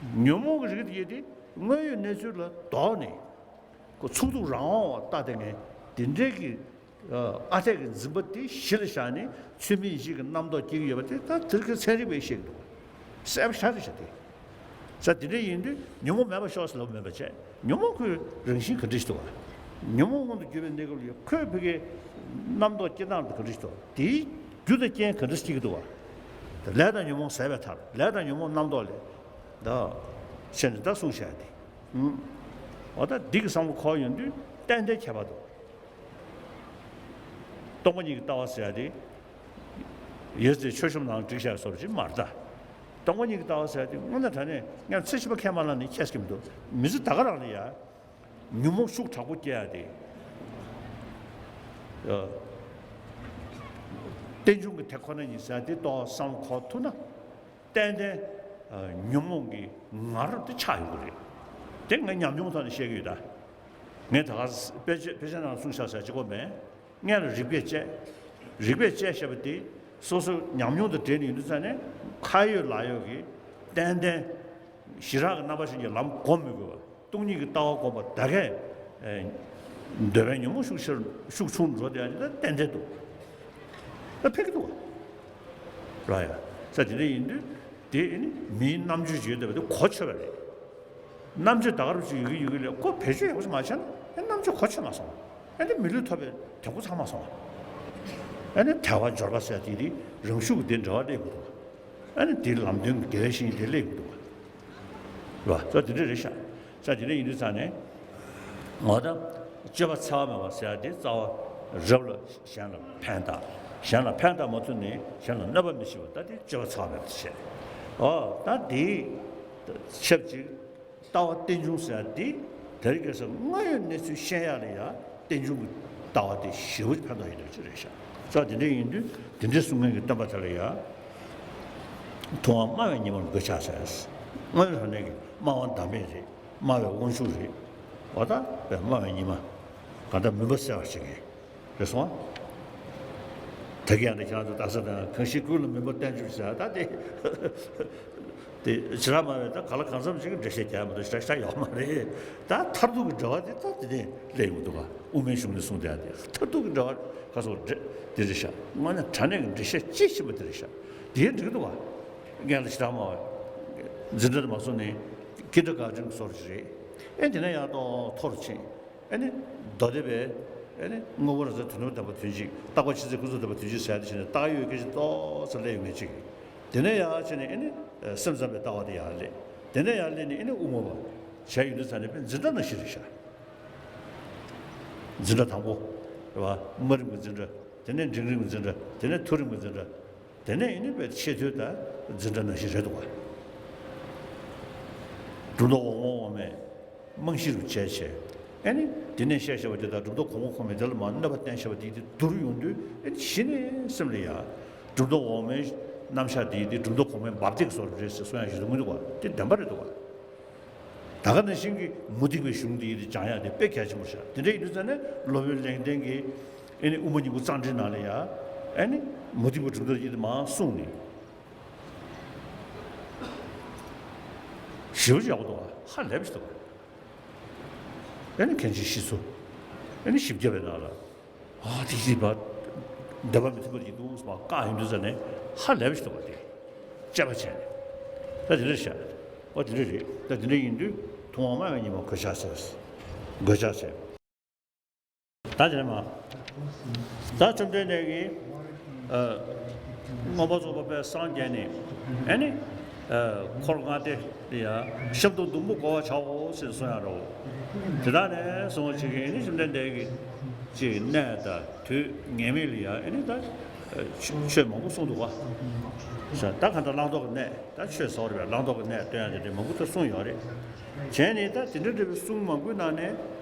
བ། ཉོན་མོངས་ཀྱི་རིགས་དེ་ཡོད་དེ་དངོས་ཡོད་གནས་ཚུལ་ལ་ལྡོག་ནས། ཁོ་ཚུགས་ཐུབ་རང་དབང་བ་ལྟ་དེ་ངས་དེ་འདྲའི་གི་ཨ་འཐས་ཀྱི་འཛིན་པ་དེ་གཞི་ལ་བཞག་ནས་ཚུལ་མིན་ཡིད་བྱེད་ཀྱི་རྣམ་རྟོག་སྐྱེ་གི་ཡོད་པ་དེ་ད་དེར་ཁ་ཚན་རིག་པས་བཤད་ཀྱི་འདུག་གསལ་པོ་ཤར་རེ་བྱ་དེ། ས་དེ་འདྲ་ཡིན་དུས་ཉོན་མོངས་མེད་པར་ཤོག་ཟེར་ལབ་མེད་པ་བྱས། ཉོན་མོངས་ཁོའི་རང་བཞིན་ག་འདྲ་ཞིག་འདུག་བ། ཉོན་མོངས་མངོན་དུ་གྱུར་པའི་གནས་སྐབས་ལ་ཁོའི་ཕ་གིའི་རྣམ་རྟོག་སྐྱེ་སྟངས་དེ་ག་འདྲ་ཞིག་འདུག་དེའི་རྒྱུ་དང་རྐྱེན་ག་འདྲ་སྐྱེ་གི་འདུག་བ། ལས་དང་ཉོན་མོངས་ཟད་པའི་མཐར་ལས་དང་ཉོན་མོངས་རྣམ་རྟོག་ལས། ད། ཕྱིན་ནས་ད་གསུངས་བཞག་དེ། ཨུམ། འོ་ད་འདི་གི་བསམ་བློ་འཁོར་ཡོང་དུས་ཏན་ཏན་ཁྱད་པར་འདུག་སྟོང་པ་ཉིད་ཀྱི་ལྟ་བ་ཟེར་ཡ་དེ། ཡོད་ཚད་མཆོད་བཤམས་ནང་བསྒྲིགས་བཞག་སོགས་ཅིག་མ་རེད་ད། སྟོང་པ་ཉིད་ཀྱི་ལྟ་བ་ཟེར་ཡ་དེ་དངོས་གནས་དྲང་གནས་ངས་ཚེ་ཕྱི་མ་ཁས་མ་བླངས་ནས་ཁྱེར་སྐྱེ་མི་འདུག་མི་ཚེ་ད་ག་རང་ལ་ཡ། ཉོན་མོངས་ཤུགས་དྲག་པོ་སྐྱེ་ཡ་དེ། ཨ། རྟེན་འབྱུང་གི་དེ་ཁོ་ན་ཡིན་ཟེར་ཡ་དེ་ཏོག་བསམ་བློ་འཁོར་ཐུབ་ན། ཏན་ཏན། ཨ། ཉོན་མོངས་ཀྱི་ང་རོ་དེ་ཆགས་ཡོང་གི་རེད། དེ་ངས་ཉམས་མྱོང་ཐོག་ནས་བཤད་ཀྱི་ཡོད་ད། ངས་ད་ག་དཔེ་ཆ་དཔེ་ཆ་ནང་གསུངས་བཞག་ཟེར་གཅིག་པོ་མེད། སྔོན་ལ་རིགས་པས་དཔྱད། རིགས་པས་དཔྱད་ཞེས་པ་དེ་སོ་སོ་ཉམས་མྱོང་དང་འབྲེལ་ནས་ཡིན་དུས་ཙང་ནས་ཁ་ཡོད་ལག་ཡོད་ཀྱི་ཏན་ཏན་ཞི་དྲག་གི་རྣམ་པ་ཤེས་ཀྱི་ལམ་སྒོམ་མི་དགོས་པ། སྟོང་ཉིད་ཀྱི་ལྟ་བ་སྒོམ་པ་ད་གས། ཨེ། འདོད་པའི་ཉོན་མོངས་ཤུགས་ཆེར་ཤུགས་ཆུང་འགྲོ་བསྡད་ཡ་དེ་ད་ཏན་ཏན་འདུག་ད་ཕེབས་ཀྱི་འདུག་བ། ར་ཡ། ས་དེ་འདྲ་ཡིན་དུས་དེ་ཨེ་ནི་མིའི་རྣམ་དཔྱོད་ཅིག་ཡོད་བསྡད་པ་དེ་གོ་ཆོད་པ་རེད། རྣམ་དཔྱོད་ད་ག་རུ་ཅིག་ཡོད་ཀྱི་ཡོད་ཀྱི་ལས་ཁོ་བེད་སྤྱོད་ཡག་པོ་ཞིག་མ་བྱས་ན་ཨེ་རྣམ་དཔྱོད་གོ་ཆོད་མ་སོང་། ཨེ་ནི་མི་ལུས་ཐོབ་པའི་དོན་གོ་ཚང་མ་སོང་། ཨེ་ནི་དལ་བ་འབྱོར་པ་ཟེར་དེ་དེ་རང་ཤུགས་ཀྱིས་དེ་འབྲེལ་བ་སླེབས་ཀྱི་འདུག་ཨ་ནི་དེའི་ལམ་སྟོན་གྱི་དགེ་བའི་བཤེས་གཉེན་དེ་སླེབས་ཀྱི་འདུག་བ། རེད་བ། ས་དེ་འདྲ་རེད་ཤག་ས་དེ་འདྲ་ཡིན་དུས་ཙང་ནས། ངོ་ད། སྤྱོད་པ་འཚེ་བ་མེད་པ་ཟེར་ཡ་དེ་རྩ་བ་རབ་ལ་གཞན་ལ་ཕན་བཏགས། གཞན་ལ་ཕན་བཏགས་མ་ཐུབ་ནས་གཞན་ལ་གནོད་པ་མི་བྱེད་པ་ད་དེ་སྤྱོད་པ་འཚེ་བ་མེད་པ་བྱས། ཨོ་ད་དེ། ཆབས་ཅིག་ལྟ་བ་རྟེན་འབྱུང་ཟེར་ཡ་དེ། དེ་རིང་ཁ་སང་དངོས་ཡོད་གནས་ཚུལ་ཤེས་ཡག་ལ་ཡང་རྟེན་འབྱུང་གི་ལྟ་བ་དེ་ཞེ་པོ་ཅིག་ཕན་ཐོགས་ཡོད་པ་ཅིག་རེད་ཤག་ས་དེ་འདྲ་ཡིན་དུས་དེ་འདྲའི་གསུང་མཁན་གྱི་སྟོན་པ་དེ་ལ་ཡང་། ཐུབ་དབང་སྨྲ་བའི་ཉི་མར་མགོས་ཕྱག་འཚལ། དངོས་ཡོད་དྲང་གནས་ཀྱི་སྨྲ་བ་བདག་མེད་རེད། སྨྲ་བའི་དབང་ཕྱུག་རེད། འོ་ད་དཔེ་སྨྲ་བའི་ཉི་མ། གང་ལྟར་མུན་པ་སེལ་བར་བྱེད་མཁན། རེད་སོང་། ད་གིན་ཡང་ད་ཁྱེད་རང་ཚོ་ལྟ་ས་དང་གང་ཞིག་ཀུན་ལ་མུན་པ་བསྟན་བཅུག་ཟེར་ད་དེ། དེ་ཇི་ལྟར་སྨྲ་བའི་ད་ག་ལ་གང་འཚམ་ཞིག་གི་འགྲེལ་བཤད་རྒྱག་མི་འདུག་ཞེ་དྲག་ཞེ་དྲག་ཡོད་མ་རེད། ད་མཐར་ཐུག་གི་འབྲེལ་བ་དེ་ད་དེ་ནས་སླེབས་ཡོང་གི་འདུག་ག་དབུ་མའི་གཞུང་ནས་གསུངས་བསྡད་དེ་མཐར་ཐུག་གི་འབྲེལ་བ་ག་སོགས་འདྲེ་དེ་རེད་ཤག་དངོས་གནས་དྲང་གནས་ཀྱི་འགྲེལ་བཤད་དཔྱིས་ཕྱིན་པ་དེ་རེད་ཤག་དེ་འགྲིག་གི་འདུག་ག་སྔོན་ལ་ཇི་ལྟར་སྨྲ་བའི་འཛིན་གྲྭ་དུ་མ་སོང་ནས་ཀི་འདྲ་གར་ཌེན་གྱི་བཟོ་འདྲ་ཞིག་རེད། ཨེ་དེ་ནས་ཡང་ཏོག་མཐོ་རུ་ཕྱིན། ཨེ་ནི། མདོ་སྡེ་པའི། ཨེ་ནི། དངོས་པོ་རང་མཚན་དོན་དམ་བདེན་པ་དོན་གཅིག་རྟག་པ་ཕྱི་མཚན་ཀུན་རྫོབ་བདེན་པ་དོན་གཅིག་ཟེར་ཡ་དེ་བྱས་ནས་རྟགས་ཡོད་སྐད་ཆ་ཏོག་ཙམ་སླེབས་ཡོང་མཁན་ཅིག་དེ་ནས་ཡར་ཕྱིན་ནས་ཨེ་ནི། སེམས་ཙམ་པའི་ལྟ་བ་དེ་ཡར་སླེབས། དེ་ནས་ཡར་སླེབས་ནས་ཨེ་ནི་དབུ་མ་པ། བྱས་ཡོང་དུས་ཙ་ནས་དཔེ་འཛིན་གྲྭ་ནང་བཞིན་རེད་ཤག་འཛིན་གྲྭ་དང་པོ། རེད་བ། དམའ་རིམ་གྱི་འཛིན་གྲྭ། དེ་ནས་འབྲིང་རིམ་གྱི་འཛིན་གྲྭ། དེ་ནས་མཐོ་རིམ་གྱི་འཛིན་གྲྭ། དེ་ནས་ཡིན་ནི་པའི་ཆེས་མཐོའི་ད་འཛིན་གྲྭ་ནང་བཞིན་རེད་འདུག་ག་གྲུབ་མཐའ་འོག་མ་འོག་མའི་རྨང་གཞི་རུ་བྱས་བྱས། ཨེ་ནི་དེ་ནས་བཤད་བཤད་པ་དེ་དང་གྲུབ་མཐའ་གོང་མ་གོང་མའི་དེ་ལ་མར་གནོད་པ་བསྟན་བཤད་པ་དེ་དེ་བསྡུར་ཡོང་དུས་ཨེ་ནི་གཞི་ནས་སེམས་ལ་ཡ། གྲུབ་མཐའ་འོག་མའི་རྣམ་གཞག་དེ་དེ་གྲུབ་མཐའ་གོང་མའི་འབབ་སྟེགས་བཟོ་འདྲ་རེད་ཟེར་གསུང་ཡ་ཞིག་འདུག་མི་འདུག་ག་དེ་བདེན་པ་རེད་འདུག་ག་ད་ག་ནང་བཞིན་གྱི་མུ་སྟེགས་པའི་གཞུང་འདི་ཡིན་ཏེ་སྦྱང་ཡག་དེ་དཔེ་གལ་ཆེན་པོ་ཤག་དེ་འདྲ་ཡིན་དུས་ཙང་ནས་སློབ་དཔོན་ལེགས་ལྡན་གྱིས་ཨེ་ནི་དབུ་མ་སྙིང་པོ་རྩང་འགྲེལ་ནང་ལ་ཡ་ཨེ་ནི་མུ་སྟེགས་པའི་གྲུབ་མཐའ་ཡིན་ཏེ་མར་གསུངས་ནས་ཞེ་པོ་ཡག་པོ་འདུག་ག་ཧ་ལས་པ་ཞིག་འདུག་ག་ཨེ་ནི་མཁན་ཆེན་ཤེས་ཚོ་ཨེ་ནི་བཞི་བརྒྱ་པའི་ནང་ལ། ཨ་དེ་ཡིན་པ། བདེན་པ་མི་མཐུན་པ་ཡིན་འདུག་ཟེར་བ་བཀག་ཡོང་དུས་ཙ་ནས་ ཧ་ལས་པ་ཞིག་འདུག་པ་དེ། དཔྱད་པ་བྱས་ནས། ད་དེ་འདྲ་བྱས། ཨོ་དེ་འདྲ་རེད། ད་དེ་འདྲ་ཡིན་དུས་ཐུབ་དབང་སྨྲ་བའི་ཉི་མ་གོད་ཆག་ཟེར། གོད་ཆག་ཟེར། ད་དེ་ནས་མ། ད་བཅོམ་ལྡན་འདས་ཀྱིས། ཨ། མངོན་པར་རྫོགས་པ་པའི་སངས་རྒྱས་ནས། ཨེ་ནི། ཨ། འཁོར་ལྔ་སྡེ་ལ་ཡ། ཤམ་ཐབས་བདུན་པོ་བགོ་བར་བྱའོ་ཟེར་གསུངས་ཡ་འདྲ་བོ། དེ་དག་ནས་བཟུང་བྱེད་ཀྱི་ཨེ་ནི་བཅོམ་ལྡན་འདས་ཀྱིས་ཅིག་གནས་དང་དུས་ངེས་མེད་ལ་ཡ་ཨེ་ནི་ད། ཨ། ཆོས་མང་པོ་གསུངས་འདུག་ག་ད་ག་འདྲ་བླང་དོར་གྱི་གནས། ད་ཆོས་ཟེར་བ་རེད་པས། བླང་དོར་གྱི་གནས་སྟོན་ཡ་དེ་འདྲ་མང་པོ་ད་གསུངས་ཡོད་རེད། བྱས་ནས་ད་དེ་འདྲ་འདྲ་བའི་གསུང་མང་པོའི་ནང་ནས་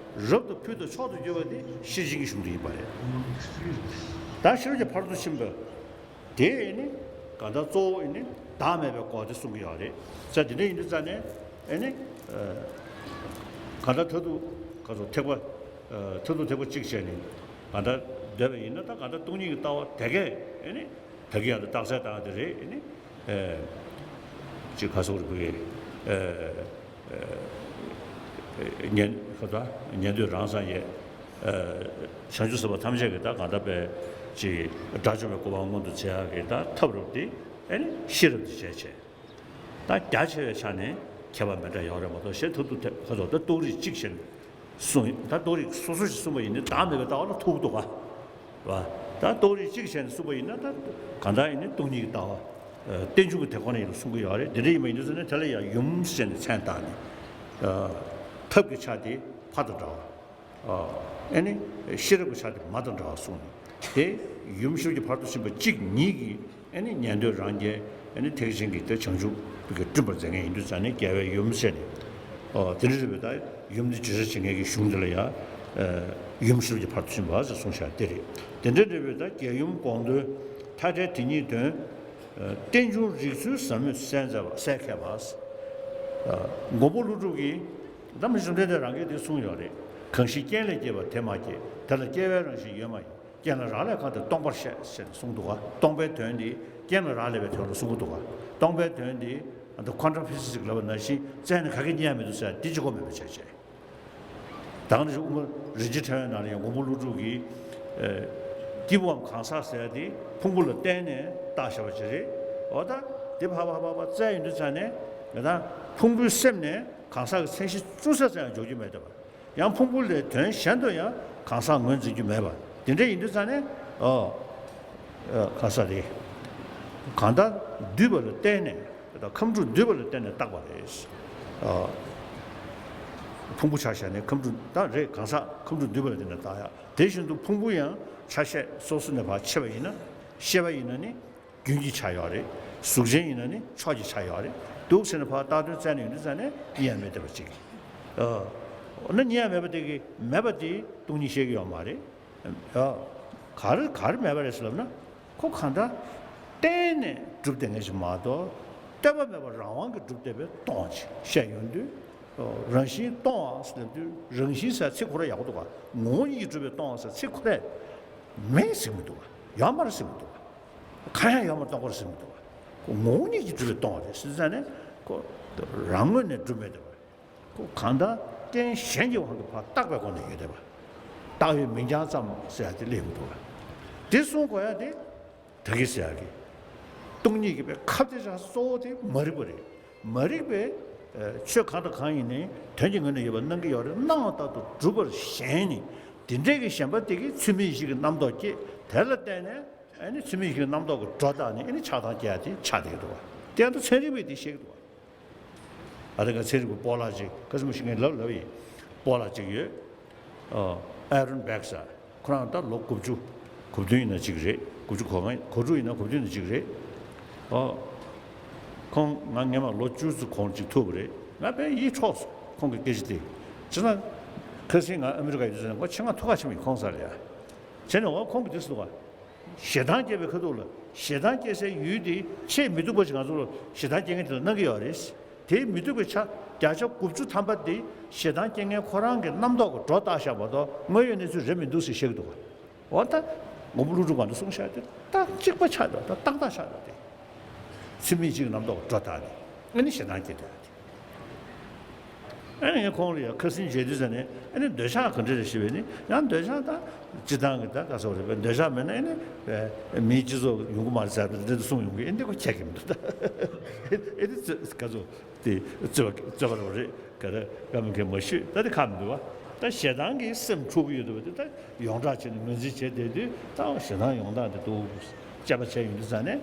རབ་ཏུ་ཕུལ་དུ་ཆོག་ཏུ་གྱུར་པ་དེ་ཤེར་ཕྱིན་གྱི་གཞུང་དུ་ཡིན་པ་རེད། ད་ཤེས་རབ་ཀྱི་ཕ་རོལ་ཏུ་ཕྱིན་པ་དེ་ནི་གང་ལྟར་གཙོ་བོ་ནི་བདག་མེད་པའི་སྒོ་དེ་གསུང་གི་ཡོད་རེད། ས་དེ་འདྲ་ཡིན་དུས་ཙང་ནས་ཨེ་ནི། ཨ། གང་ལྟར་མཐར་ཐུག་ག་ཚོད་ཐེག་པ། ཨ། མཐར་ཐུག་ཐེག་པ་གཅིག་བྱས་ནས་གང་ལྟར་འདོད་པ་ཡིན་ན། ད་གང་ལྟར་སྟོང་ཉིད་ཀྱི་ལྟ་བ་དེ་གས་ཨེ་ནི། ད་གིན་ཡང་ད་རྟགས་གསལ་བཏང་དེ་རེད། ཨེ་ནི། ཨེ། ཅིག་ག་སོགས་རིག་པའི། ཨེ། ཨེ། ཉན། ཁ་ད་ཉན་ཐོས་རང་སངས་རྒྱས། ཨེ། བྱང་ཆུབ་སེམས་དཔའ་ཐམས་ཅད་ཀྱི་ད་གང་ལྟར་པའི་ཅིག་དགྲ་བཅོམ་པའི་གོ་འཕང་མངོན་དུ་བྱེད་ཡག་གི་ད་ཐབས་རབ་དེ་ཨེ་ནི་ཤེས་རབ་དེ་བྱས་བྱས། ད་རྒྱ་ཆེ་བའི་ཆ་ནས་ཁྱད་པར་མེད་འདྲ་ཡོད་རེད་མ་གཏོགས། ཞེས་ཐུབ་ཐུབ་ཐེག་ཁ་ཚོ་ད་རྟོགས་རིགས་གཅིག་བྱས་ནས་གསུངས། ད་རྟོགས་རིགས་སོ་སོ་ཞིག་གསུངས་པ་ཡིན་ན་བདག་མེད་པའི་ལྟ་བ་ལ་ཐུག་འདུག་ག་བ། ད་རྟོགས་རིགས་གཅིག་བྱས་ནས་གསུངས་པ་ཡིན་ན་ད་གང་ལྟར་ཡིན་ནའི་སྟོང་ཉིད་ཀྱི་ལྟ་བ། ཨ། རྟེན་འབྱུང་གི་དེ་ཁོ་ན་ཡིན་ལ་གསུང་གི་ཡོད་རེད། དེ་འདྲ་ཡིན་པ་ཡིན་དུས་ཙང་ནས་དེ་ལ་ཡང་ཡུམ་ཟེར་ནས་མཚན་བཏགས་ནས། ཨ། ཐབས་ཀྱི་ཆ་དེ་ཕ་དང་འདྲ་བ། ཨ། ཨེ་ནི་ཤེས་རབ་ཀྱི་ཆ་དེ་མ་དང་འདྲ་བ་གསུངས་ནས། དེ་ཡུམ་ཤེས་རབ་ཀྱི་ཕ་རོལ་ཏུ་ཕྱིན་པ་གཅིག་ཉིད་ཀྱིས་ཨེ་ནི་ཉན་ཐོས་རང་རྒྱལ། ཨེ་ནི་ཐེག་ཆེན་གྱི་དེ་བྱང་ཆུབ་ཀྱི་བསྐྲུན་པར་མཛད་མཁན་ཡིན་དུས་ཙང་ནས་རྒྱལ་བའི་ཡུམ་ཟེར་ནས། ཨ། དེ་འདྲ་རེད་པས། ད་ཡུམ་དེ་བརྗོད་བྱ་བྱེད་མཁན་གྱི་གཞུང་དེ་ལ་ཡང་། ཨ། ཡུམ་ཤེས་རབ་ཀྱི་ཕ་རོལ་ཏུ་ཕྱིན་པ་ཟེར་གསུངས་བཞག་དེ་རེད། དེ་འདྲ་རེད་པས། ད་རྒྱལ་ཡུམ་དགོངས་དོན་མཐའ་བྲལ་དེ་ཉིད་དོན། ཨ། རྟེན་འབྱུང་རིགས་ཚུལ་ཟབ་མོས་གསལ་མཛད་པ། གསལ་མཁས་པ། ཨ། མགོན་པོ་ཀླུ་སྒྲུབ་ཀྱིས་ད་མ་གཞི་བཅོམ་ལྡན་འདས་རང་གིས་དེ་གསུངས་ཡོད་རེད། གང་ཞིག་རྐྱེན་ལས་སྐྱེས་པ་དེ་མ་སྐྱེས། དེ་ལ་སྐྱེ་བའི་རང་བཞིན་ཡོད་མ་ཡིན། རྐྱེན་ལ་རག་ལས་གང་དེ་སྟོང་པར་བཤད་ཟེར་ནས་གསུངས་འདུག་ག་སྟོང་པའི་དོན་དེ་རྐྱེན་ལ་རག་ལས་པའི་དོན་ལ་གསུང་གི་འདུག་ག་སྟོང་པའི་དོན་དེ་ཨ་ད་ཁོན་ཊམ་ཕི་ཟི་སི་ལབ་པ་ནང་བཞིན་བཙལ་ནས་ག་གེ་རྙེད་ཡ་མི་འདུག་ཟེར་ཡ་དེ་གཅིག་པོ་མེད་པ་བྱས་བྱས། ད་ག་ནང་བཞིན་དབུ་མ་རིན་ཆེན་ཕྲེང་བའི་ནང་ལ་ཡང་མགོན་པོ་ཀླུ་སྒྲུབ་ཀྱིས། ཨ། སྐྱེས་བུའམ་གང་ཟག་ཟེར་ཡ་དེ་ཕུང་པོ་ལ་བརྟེན་ནས་བཏགས་བཞག་པ་ཅིག་རེད། འོ་ད་དེ་ཕར་ཕར་ཕར་ཕར་བཙལ་ཡོང་དུས་ཙང་ནས་ད་ཕུང་པོའི་སེམས་ནས་གང་ཟག་གི་མཚན་གཞི་ཅུང་ཟད་ཙམ་ཡང་འཇོག་རྒྱུ་མེད་བསྡད་པ། ཡང་ཕུང་པོ་ལས་དོན་གཞན་དུ་ཡང་གང་ཟག་ངོས་འཛིན་རྒྱུ་མེད་པ། དེ་འདྲ་ཡིན་དུས་ཙང་ནས། ཨོ། ཨ། གང་ཟག་རེད། གང་ཟག་འདུས་པ་ལ་བརྟེན་ནས། ཁམས་དྲུག་འདུས་པ་ལ་བརྟེན་ནས་བཏགས་པ་རེད། ཨ། ཕུང་པོ་ཆ་བཞག་ནས་ཁམས་དྲུག་ད་རེད། གང་ཟག་ཁམས་དྲུག་འདུས་པ་ལ་བརྟེན་ནས་བཏགས་ཡ། དེ་བཞིན་དུ་ཕུང་པོ་ཡང་ཆ་ཤས་སོ་སོ་ནས་ཕར་ཕྱེ་བ་ཡིན་ན། ཤེས་པ་ཡིན་ན་ནི། རྒྱུན་གྱི་ཆ་ཡོད་རེད། གཟུགས་ཅན་ཡིན་ན་ནི་ཕྱོགས་ཀྱི་ཆ་ཡོད་རེད། འདུག་ཟེར་ནས་ཕར་བཏགས་དོན་བཙལ་ནས་ཡོང་དུས་ཙང་ནས་རྙེད་ཡ་མེད་བསྡད་པ་ཅིག་ཨ། འོ་ན་རྙེད་ཡ་མེད་པ་དེ་གི་མེད་པ་དེ་སྟོང་ཉིད་བཤད་ཀྱི་ཡོད་མ་རེད། ཨ། ག་རེ་ག་རེ་མེད་པ་རེད་ཟེར་ལབ་ན། ཁོ་གང་ལྟར་བརྟེན་ནས་གྲུབ་བསྡད་མཁན་ཞིག་མ་གཏོགས། ལྟོས་པ་མེད་པར་རང་དབང་གིས་གྲུབ་བསྡད་པའི་སྟོང་ཞིག་བཤད་ཡོང་དུས། རང་བཞིན་སྟོང་པ་ཟེར་ལབ་དུས། རང་བཞིན་ཟེར་ཚིག་ཁོ་རང་ཡག་པོ་འདུག་ག་ངོ་བོ་ཉིད་ཀྱིས་གྲུབ་པའི་སྟོང་པ་ཟེར་ཚིག་ཁོ་རང་མེད་ཟེར་གྱི་མི་འདུག་ག་ཡོད་མ་རེད་ཟེར་གྱི་མི་འདུག་ག་གང་ཡང་ཡོད་མ་རེད། སྟོང་པ་རེད་ཟེར་གྱི་མི་འདུག་ག་ཁོ་ངོ་བོ་ཉིད་ཀྱིས་གྲུབ་པའི་སྟོང་པ་རེད་ཟེར་ཙང་ནས། ཁོ་རང་ངོས་ནས་གྲུབ་མེད་བསྡད་པ་རེད། ཁོ་གང་ལྟར་རྐྱེན་གཞན་གྱི་དབང་གིས་ཕར་བཏགས་པའི་སྒོ་ནས་ཡོད་བསྡད་པ། བཏགས་ཡོད་མིང་རྐྱང་ཙམ་ཟེར་ཡ་དེ་སླེབས་མི་འདུག་ག་དེ་གསུང་དགོས་ཡ་དེ། ད་གིན་ཟེར་ཡ་གི། སྟོང་ཉིད་ཀྱི་པའི་ཁ་གཏད་བྱ་གཙོ་བོ་དེ་མ་རིག་པ་རེད། མ་རིག་པས། ཨ། ཆོས་གང་དང་གང་ཡིན་ནའི་དོན་གྱི་ངོས་ནས་ཡོད་པར་སྣང་གི་ཡོད་རེད། སྣང་བ་ལྟར་དུ་གྲུབ་པར་ཞེན་ནས། དེ་འདྲའི་གི་ཞེན་པ་དེ་གིས་ཚུལ་མིན་ཡིད་བྱེད་ཀྱི་རྣམ་རྟོག་སྐྱེས། དེ་ལ་བརྟེན་ནས་ཨ་ནི་ཚུལ་མིན་ཡིད་བྱེད་ཀྱི་རྣམ་རྟོག་གི་སྒྲོ་བཏགས་ནས་ཨ་ནི་ཆགས་སྡང་སྐྱེ་ཡ་དེ་ཆགས་བསྡད་ཀྱི་འདུག་ག་དེ་ཡང་ད་ཚན་རིག་པས་དེ་བཤད་ཀྱི་འདུག་ག་ཨ་རི་ཁ་ཚན་རིག་པ་སྤོ་ལགས་ཅིག་ཁ་སིམ་ཤིང་ངས་ལབ་ལབ་ཡིན། སྤོ་ལགས་ཅིག་ཡོད། ཨ། ཨེ་རོན་བྷེག་ཟེར། ཁོ་རང་ད་ལོ་དགུ་བཅུ། དགུ་བདུན་ཡིན་ན་ཅིག་རེད། དགུ་བཅུ་གོ་ལྔ། གོ་དྲུག་ཡིན་ན་དགུ་བདུན་ཡིན་ན་ཅིག་རེད། ཨོ། ཁོང་ང་སྔས་མ་ལོ་བཅུ་ཙམ་གོང་ཅིག་ཐུག་པ་རེད། ང་དཔེ་ཡིད་འཕྲོག་སོང་ཁོང་གི་སྐད་ཆ་དེ། བྱས་ཙང་ཁ་སང་ང་ཨ་མི་རི་ཀ་ཡོད་དུས་ཙང་ང་ཆེད་མངགས་ཐུག་ག་ཕྱིན་པ་ཡིན་ཁོང་ས་ལ་ཡ། བྱས་ནས་འོ་ཁོང་གིས་དེ་ཟེར་འདུག་ག་བཞེས་སྟངས་སྐྱེས་པའི་ཁ་ཐུག་ལ་བཞེས་སྟངས་སྐྱེ་སའི་ཡུལ་དེ་ཆེས་མི་སྡུག་པ་ཞིག་ང་ཚོ་ལ་བཞེས་སྟངས་སྐྱེ་མཁན་དེ་ལ་སྣང་གི་ཡོད་རེད། དེའི་མི་སྡུག་པའི་ཆ་བརྒྱ་ཆ་དགུ་བཅུ་ཐམ་པ་དེ་བཞེས་སྟངས་སྐྱེ་མཁན་ཁོ་རང་གི་རྣམ་རྟོག་གི་སྒྲོ་བཏགས་བཞག་མ་གཏོགས་དངོས་ཡོད་གནས་ཚུལ་རེད་མི་འདུག་ཟེར་བཤད་ཀྱི་འདུག་ག་འོ་ད་མགོན་པོ་ཀླུ་སྒྲུབ་གང་དུ་གསུངས་བཞག་དེ་ད་གཅིག་པ་ཆགས་འདུག་ད་ཏག་ཏག་ཆགས་འདུག་སྟེ། ཚུལ་མིན་ཡིད་བྱེད་ཀྱི་རྣམ་རྟོག་གི་སྒྲོ་བཏགས་ནས་ཨ་ནི་བཞེས་སྟངས་སྐྱེ་བསྡད་ཡ་དེ། ཨ་ནི་ངས་ཁོང་ལ་ཡང་ཁ་སང་མཇལ་དུས་ཙ་ནས་ཨ་ནི་འདོད་ཆགས་ག་འདྲ་རེད་ཞེས་པས་ནི་ཡང་འདོད་ཆགས་དང་སྤྱི་བཏང་གི་ད་ག་ཚོད་རེད་པས། འདོད་ཆགས་མེད་ན་ཨ་ནི་མིའི་སྤྱི་ཚོགས་ཡོང་གི་མ་རེད་ཟེར་བ་འདི་འདྲ་གསུང་ཡོང་གི། ཨ་འདི་ཁོ་ཁྱད་ཀྱི་མི་འདུག་ད། ཨ་འདི་ག་ཚོད་དེ་རྩོད་པ་རྩོད་པ་རོགས་རེད། ག་རེ་བཀའ་མོལ་མཁན་མ་ཞུས། ད་དེ་ཁག་མི་འདུག་བ། ད་ཞེ་སྡང་གི་སེམས་འཁྲུག་གི་ཡོད་འདུག་བ། དེ་ད་ཡོངས་གྲགས་བྱས་ནས་ངོས་འཛིན་བྱས་བསྡད་དུས་ད་ཞེ་སྡང་ཡོང་སྟངས་དེ་འདུག་དཔྱད་པ་བྱས་ཡོང་དུས་ཙ་ནས་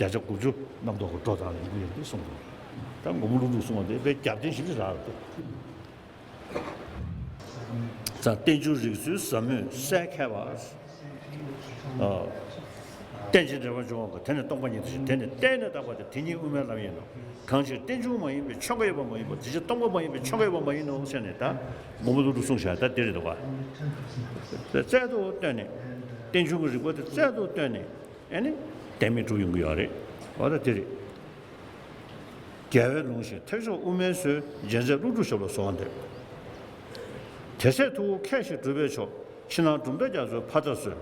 བརྒྱ་ཆ་དགུ་བཅུ་རྣམ་རྟོག་གི་འགྲོ་སྟངས་ཡོང་གི་ཡོད་འདུག་གསུངས་འདུག་ད་མགོན་པོ་ཀླུ་སྒྲུབ་གསུངས་པ་དེ་དཔེ་རྒྱབ་རྟེན་ཞིག་རག་འདུག་ཙང་རྟེན་འབྱུང་རིགས་ཚུལ་ཟབ་མོས་གསལ་མཁས་པ། ཨ། རྟེན་ཅིང་འབྲེལ་བར་འབྱུང་བ་དེ་ནི་སྟོང་པ་ཉིད་དུ་ཞེན། དེ་ནི་བརྟེན་ནས་བཏགས་པ་སྟེ། དེ་ཉིད་དབུ་མའི་ལམ་ཡིན་ནོ། གང་ཕྱིར་རྟེན་འབྱུང་མ་ཡིན་པའི་ཆོས་འགའ་ཡོད་པ་མ་ཡིན་པ་དེ་ཕྱིར་སྟོང་པ་མ་ཡིན་པའི་ཆོས་འགའ་ཡོད་པ་མ་ཡིན་ནོ་ཟེར་ནས་ད་མགོན་པོ་ཀླུ་སྒྲུབ་གསུངས་བཞག་ད་འདི་རེད་འདུག་ག་རྩལ་དུ་བཏོན་ནས། རྟེན་འབྱུང་གི་རིགས་པ་དེ་རྩལ་དུ་བཏོན་ནས་ཨ་ནི་བདེན་མེད་གྲུབ་ཡོང་གི་ཡོད་རེད། འོ་ད་འདི་རེད། རྒྱལ་བས་ལུང་བཞིན་ཐེག་མཆོག་དབུ་མའི་སྲོལ། མཇལ་མཛད་ཀླུ་སྒྲུབ་ཞབས་ལ་གསོལ་བ་འདེབས། དེ་སྲས་ཐུ་བོ་མཁས་ཤིང་གྲུབ་པའི་མཆོག་ཕྱི་ནང་གྲུབ་མཐའ་རྒྱ་མཚོའི་ཕ་མཐར་སོན།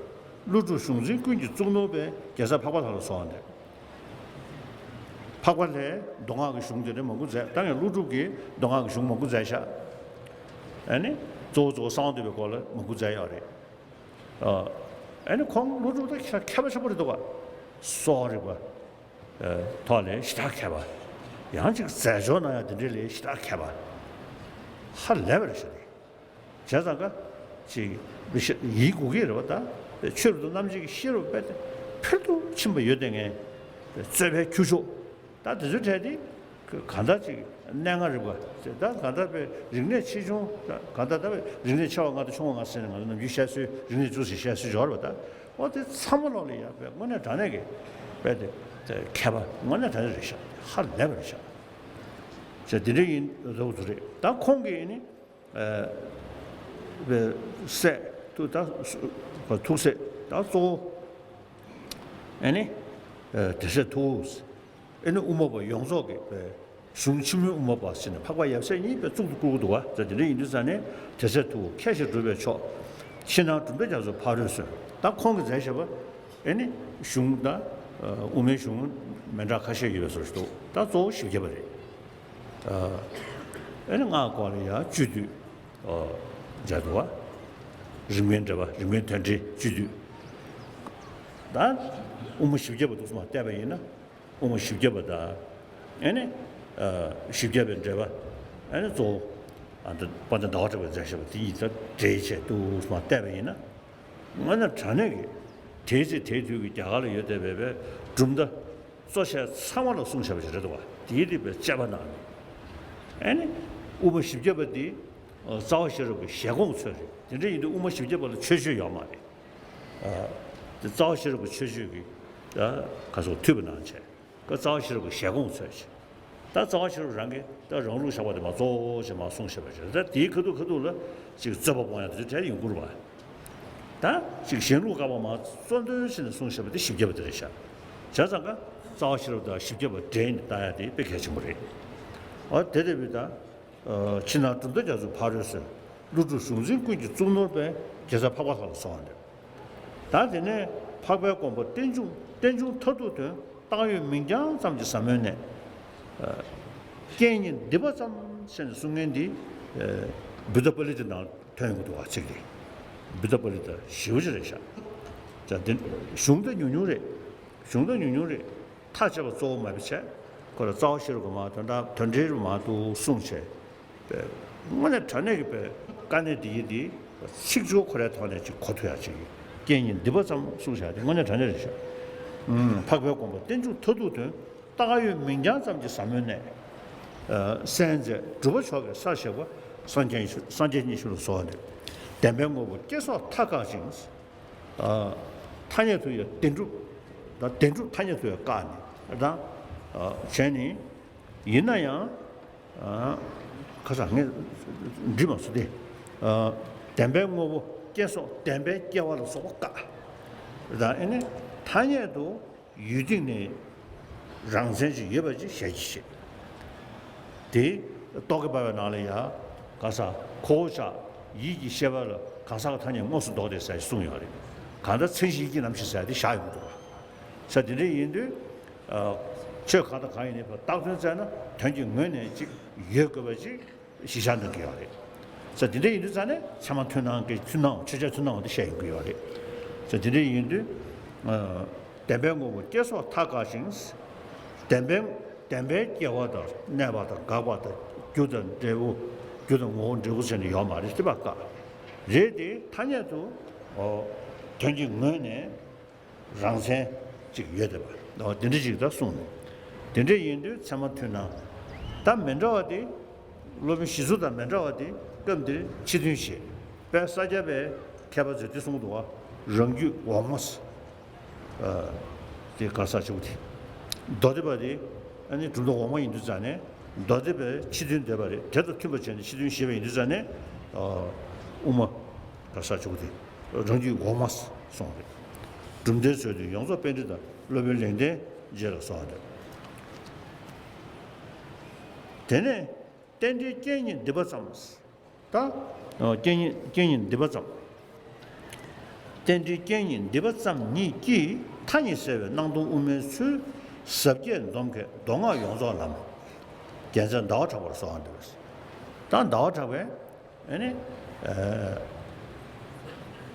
ཀླུ་སྒྲུབ་གཞུང་འཛིན་ཀུན་གྱི་གཙུག་ནོར་དཔལ། རྒྱལ་ཚབ་འཕགས་པ་ལྷ་ལ་གསོལ་བ་འདེབས། འཕགས་པ་ལྷས་མདོ་སྔགས་ཀྱི་གཞུང་དེ་འདྲ་མང་པོ་མཛད། ད་ངས་ཀླུ་སྒྲུབ་ཀྱིས་མདོ་སྔགས་ཀྱི་གཞུང་མང་པོ་མཛད་ཤག་ཨ་ནི་གཙོ་བོ་གཙོ་བོ་གསང་བ་འདུས་པའི་སྐོར་ལ་མང་པོ་མཛད་ཡོད་རེད། ཨ་ནི་ཁོང་ཀླུ་སྒྲུབ་ད་མཁས་པ་ཆེན་པོ་རེད་འདུག་ག་གསོ་བ་རིག་པ། ཐོག་ལས་ཞེ་དྲག་མཁས་པ། ཡང་ཅིག་རྫས་སྦྱོར་ནང་ཡང་དེ་འདྲའི་ལས་ཞེ་དྲག་མཁས་པ། ཧ་ལས་པ་རེད་ཤག་དེ། བྱས་ཙང་ཀ་ཅིག་ཡིད་མགུ་སྐྱེད་རེད་པ། ད་ཆོས་རབ་ཏུ་རྣམ་འབྱེད་ཀྱི་ཤེས་རབ་དཔེ་དེ་འཕེལ་དུ་ཕྱིན་པ་ཡོད་དེ། ངས་རྩོད་པའི་ཁྱུ་མཆོག་ད་དེ་ཚོའི་གྲས་དེ་གང་ལྟར་ཅིག་གནད་འགག་རེད་པ། ད་གང་ལྟར་དཔེ་རིག་གནས་ཆེ་ཆུང་ད་གང་ལྟར་ད་དཔེ་རིག་གནས་ཆེ་བ་ལྔ་དང་ཆུང་བ་ལྔ་ཟེར་ནས་ང་ཚོ་ནམ་རྒྱུན་བཤད་སྲོལ། རིག་གནས་བཅུ་ཟེར་བཤད་སྲོལ་ཡོད་རེད་པ། ད། འོ་དེ་ཚང་མ་ལོག་ལ་ཡ་དཔེ་དངོས་གནས་དྲང་གནས་ཀྱི་དཔེ་དེ་དེ་མཁས་པ་དངོས་གནས་དྲང་གནས་རེད་ཤག་ཧ་ལས་པ་རེད་ཤག་ཅེས་དེ་འདྲ་ཡིན་རོགས་ཚོ་རེད། ད་ཁོང་གིས་ནི་ཨ་དཔེ་སྲས་ཐུགས་ད་ཐུགས་སྲས་ད་གཙོ་བོ་ཨ་ནི་ཨ་དེ་སྲས་ཐུགས་ཨ་ནི་དབུ་མ་པ་ཡོངས་རྫོགས་ཀྱི་དཔེ། གཞུང་ཆེན་མོའི་དབུ་མ་པ་ཟེར་ནས་འཕགས་པ་ཡབ་སྲས་གཉིས་དཔེ་གཙུག་ཏུ་བཀུར་གྱི་འདུག་བ། ད་དེ་འདྲ་ཡིན་དུས་ཙ་ནས་དེ་སྲས་ཐུ་བོ་མཁས་ཤིང་གྲུབ་པའི་མཆོག་ཕྱི་ནང་གྲུབ་མཐའ་རྒྱ་མཚོའི་ཕ་རོལ་སོན། ད་ཁོང་གིས་མཛད་བཞག་པ་ཨེ་ནི་གཞུང་ད་དབུ་མའི་གཞུང་མི་འདྲ་ཁ་ཤས་ཡོད་པའི་བཟོ་ཞིག་འདུག་ད་གཙོ་བོ་བཞི་བརྒྱ་པ་རེད། ཨེ་ནི་སྔགས་སྐོར་ལ་ཡང་བཅུད་བསྡུས་མཛད་འདུག་བ། རིམ་ལྔའི་འགྲེལ་པ་རིམ་ལྔའི་དོན་འགྲེལ་བཅུད་བསྡུས། ད་དབུ་མ་བཞི་བརྒྱ་པ་འདུག་སེ་མར་བལྟས་པ་ཡིན་ན། དབུ་མ་བཞི་བརྒྱ་པ་དང་། ཨེ་ནི། ཨ་བཞི་བརྒྱ་པའི་འགྲེལ་པ། ཨེ་ནི་གཙོ་བོ། ཨ་ནི་དཔལ་ལྡན་ཟླ་བ་གྲགས་པས་མཛད་བཞག་པ་དེ་གཉིས་ད་འབྲེལ་བྱས་འདུག་སེ་མར་བལྟས་པ་ཡིན་ན། དངོས་གནས་དྲང་གནས་ཀྱི་དེའི་ཚེ་དེའི་དུས་ཀྱི་རྒྱ་གར་ལ་ཡོད་བསྡད་པའི་པའི་གྲུབ་མཐའ་གཙོ་ཆེ་ཚང་མ་ལ་གསུངས་བཞག་པ་ཞིག་རེད་འདུག་བ། དེའི་དེ་པའི་དཔྱད་པ་གནང་ནས། ཨེ་ནི། དབུ་མ་བཞི་བརྒྱ་པ་འདི། རྩ་བ་ཤེས་རབ་ཀྱི་བཞེད་དགོངས་ཚོད་རེད། དེ་འདྲ་ཡིན་དུས་དབུ་མ་བཞི་བརྒྱ་པ་ལ་མཆོད་བརྗོད་ཡོད་མ་རེད། ཨ། དེ་རྩ་བ་ཤེས་རབ་ཀྱི་མཆོད་བརྗོད་ཀྱི། ཨ། ག་སོགས་འཐུས་པ་གནང་བྱས། ཀ་རྩ་བ་ཤེས་རབ་ཀྱི་བཞེད་དགོངས་ཚོད་བྱས། ད་རྩ་བ་ཤེས་རབ་རང་གིས་ད་རང་ལུགས་བཞག་པ་དེ་མར་གཙོ་བོ་བྱས་མར་གསུངས་བཞག་པ་བྱས། ད་དེའི་ཁ་ཐུག་ཁ་ཐུག་ལ་ཅིག་རྩོད་པ་སྤོང་ཡག་དེ་ཚོ་གྲས་ཡོང་གི་རེད་བ། ད་ཅིག་གཞན་ལུགས་བཀག་པ་མར་གཙོ་འདོན་བྱས་ནས་གསུངས་བཞག་པ་དེ་བཞི་བརྒྱ་པ་དེ་རེད་ཤག་བྱས་ཙང་ཀ་རྩ་བ་ཤེས་རབ་དང་བཞི་བརྒྱ་པ་འདྲེས་ནས་བལྟ་ཡག་དེ་དཔེ་གལ་ཆེན་པོ་རེད། འོ་དེ་དེ་བས་ད། ཨ་ཕྱི་ནང་གྲུབ་མཐའ་རྒྱ་མཚོའི་ཕ་རོལ་སོན། ཀླུ་སྒྲུབ་གཞུང་འཛིན་ཀུན་གྱི་གཙུག་ནོར་དཔལ། རྒྱལ་ཚབ་འཕགས་པ་ལྷ་ལ་གསོལ་བ་འདེབས། ད་དེ་ནས་འཕགས་པའི་དགོངས་པ་རྟེན་འབྱུང་རྟེན་འབྱུང་མཐར་ཐུག་དོན། བཏགས་ཡོད་མིང་རྐྱང་ཙམ་གྱི་ཟབ་མོའི་གནད། ཨ་རྐྱེན་ཉིད་འདི་པ་ཙམ་ཟེར་ནས་གསུང་མཁན་འདི། ཨ་བུདྡྷ་པཱ་ལི་ཏའི་ནང་ཐོན་ཡོང་གི་འདུག་བ། ཚིག་འདི་བུདྡྷ་པཱ་ལི་ཏ་ཞེ་པོ་ཅིག་རེད་ཤག་ད་དེ་གཞུང་ད་ཉུང་ཉུང་རེད། གཞུང་ད་ཉུང་ཉུང་རེད། མཐའ་དཔྱད་པ་གཙོ་བོ་མ་བྱས། ཁོ་ལ་རྩ་བ་ཤེས་རབ་ཀྱི་མར་དོན་དག་དོན་འགྲེལ་རུ་མར་འདུག་གསུངས་བྱས། དངོས་གནས་དྲང་གནས་ཀྱི་དཀའ་གནད་འདི་ཡིན་འདི། ཚིག་སྦྱོར་ཁོ་རའི་ཐོག་ནས་ཅིག་གོ་ཐུབ་ཡག་ཅིག་རྐྱེན་ཉིད་འདི་པ་ཙམ་གསུངས་བཞག་དེ་དངོས་གནས་དྲང་གནས་རེད་ཤག་འཕགས་པའི་དགོངས་པ་རྟེན་འབྱུང་མཐར་ཐུག་དོན། བཏགས་ཡོད་མིང་རྐྱང་ཙམ་གྱི་ཟབ་མོའི་གནད། གསན་མཛད་གྲུབ་པ་མཆོག་གི་སར་བཞག་པ། སངས་རྒྱས་སངས་རྒྱས་ཉིད་ཞུ་ལ་གསོལ་བ་འདེབས། བདེན་པའི་དངོས་པོ་སྐྱེ་སོགས་མཐའ་བཀག་ཅིང་། ཐ་སྙད་དུ་ཡང་བདེན་གྲུབ། ད་བདེན་གྲུབ་ཐ་སྙད་དུ་ཡང་བཀག་ནས་ད་བྱས་ནས། ཡིན་ན་ཡང་། ཁ་སང་ངས་འབྲི་མ་སོང་སྟེ། བདེན་པའི་དངོས་པོ་སྐྱེ་སོགས་བདེན་པའི་སྐྱེ་བ་ལ་སོགས་པ་བཀག་ད་ཨེ་ནི་ཐ་སྙད་དུ། ཡུལ་སྟེང་ནས་རང་མཚན་ཅིག་ཡོད་པ་ཅིག་ཞལ་གྱིས་བཞེས། དེ་རྟོག་གེ་འབར་བའི་ནང་ལ་ཡང་གང་ཟག་ཁོ་བོ་ཆགས་ཡིད་ཀྱི་ཤེས་པ་ལ་གང་ཟག་གི་ཐ་སྙད་དངོས་སུ་འདོགས་ཏེ་ཟེར་གསུངས་ཡོད་རེད། གང་ལྟར་མཚན་གཞི་ཡིད་ཀྱི་རྣམ་ཤེས་ཟེར་དེ་བཞག་ཡོང་གི་འདུག་བ། ས་དེ་འདྲ་ཡིན་དུས། ཆོས་གང་དང་གང་ཡིན་ནའི་བརྟག་དོན་བཙལ་ན་དོན་གྱི་ངོས་ནས་ཅིག་ཡོད་དགོས་པ་ཅིག་གཞི་བཞག་གནང་གི་ཡོད་རེད། ས་དེ་འདྲ་ཡིན་དུས་ཙང་ནས་ཚད་མ་མཐུན་སྣང་གི་མཐུན་སྣང་མཆོད་བྱ་མཐུན་སྣང་དེ་བཤད་ཡོང་གི་ཡོད་རེད། ས་དེ་འདྲ་ཡིན་དུས། ཨ། བདེན་པའི་དངོས་པོ་སྐྱེ་སོགས་མཐའ་བཀག་ཅིང་། བདེན་པའི་བདེན་པའི་སྐྱེ་བ་དང་གནས་པ་དང་འགག་པ་དང་རྒྱུ་དང་འབྲས་བུ། རྒྱུ་དང་ངོ་བོ་འབྲས་བུ་བྱས་ནས་ཡོད་མ་རེད། དེ་ཕར་བཀག་རེད་དེ་ཐ་སྙད་དུ། ཨོ། དོན་གྱི་ངོས་ནས། རང་མཚན་ཅིག་ཡོད་བསྡད་པ། འོ་དེ་འདྲ་ཅིག་ད་གསུངས་ནས། དེ་འདྲ་ཡིན་དུས་ཚད་མ་མཐུན་སྣང་། ད་མི་འདྲ་བ་དེ། སློབ་དཔོན་ཞི་འཚོ་དང་མི་འདྲ་བ་དེ་སྐབས་འདིར་ཕྱི་དོན་བཤད། དཔལ་ས་སྐྱ་པའི་མཁས་པ་ཚོས་དེ་གསུངས་འདུག་བ། རང་རྒྱུད་འོག་མ། ཨ། དེ་ག་ས་ཆུ་དེ། མདོ་སྡེ་པ་དེ། ཨ་ནི་གྲུབ་མཐའ་འོག་མ་ཡིན་དུས་ཙང་ནས། མདོ་སྡེ་པའི་ཕྱི་དོན་འདོད་པ་རེད། དེ་དང་མཐུན་པ་བྱས་ནས་ཕྱི་དོན་བཤད་པ་ཡིན་དུས་ཙང་ནས། ཨ། དབུ་མ། ག་ས་ཆུ་དེ། རང་རྒྱུད་འོག་མ་སོང་རེད། གྲུབ་མཐའི་མཛོད་དུ་ཡོངས་རྫོགས་པཎྜི་ཏ་སློབ་དཔོན་ལེགས་ལྡན་རྗེ་ལ་སོགས་རེད། དེ་ནས་རྟེན་འབྲེལ་རྐྱེན་གཉིས་འདུས་པ་ཙམ། ད། རྐྱེན་གཉིས་རྐྱེན་གཉིས་འདུས་པ་ཙམ། རྟེན་འབྲེལ་རྐྱེན་གཉིས་འདུས་པ་ཙམ་ཉིད་ཀྱིས་ཐ་སྙད་གསལ་བའི་སྣང་སྟོང་དབུ་མའི་ཚུལ་ཟབ་རྒྱས་འདོམས་མཁས་མདོ་སྔགས་ཡོངས་རྫོགས་ལམ། རྒྱལ་མཚན་ཟླ་བ་གྲགས་པ་ལ་སོགས་འདུས། ད་ཟླ་བ་གྲགས་པས། ཨ་ནི། ཨ།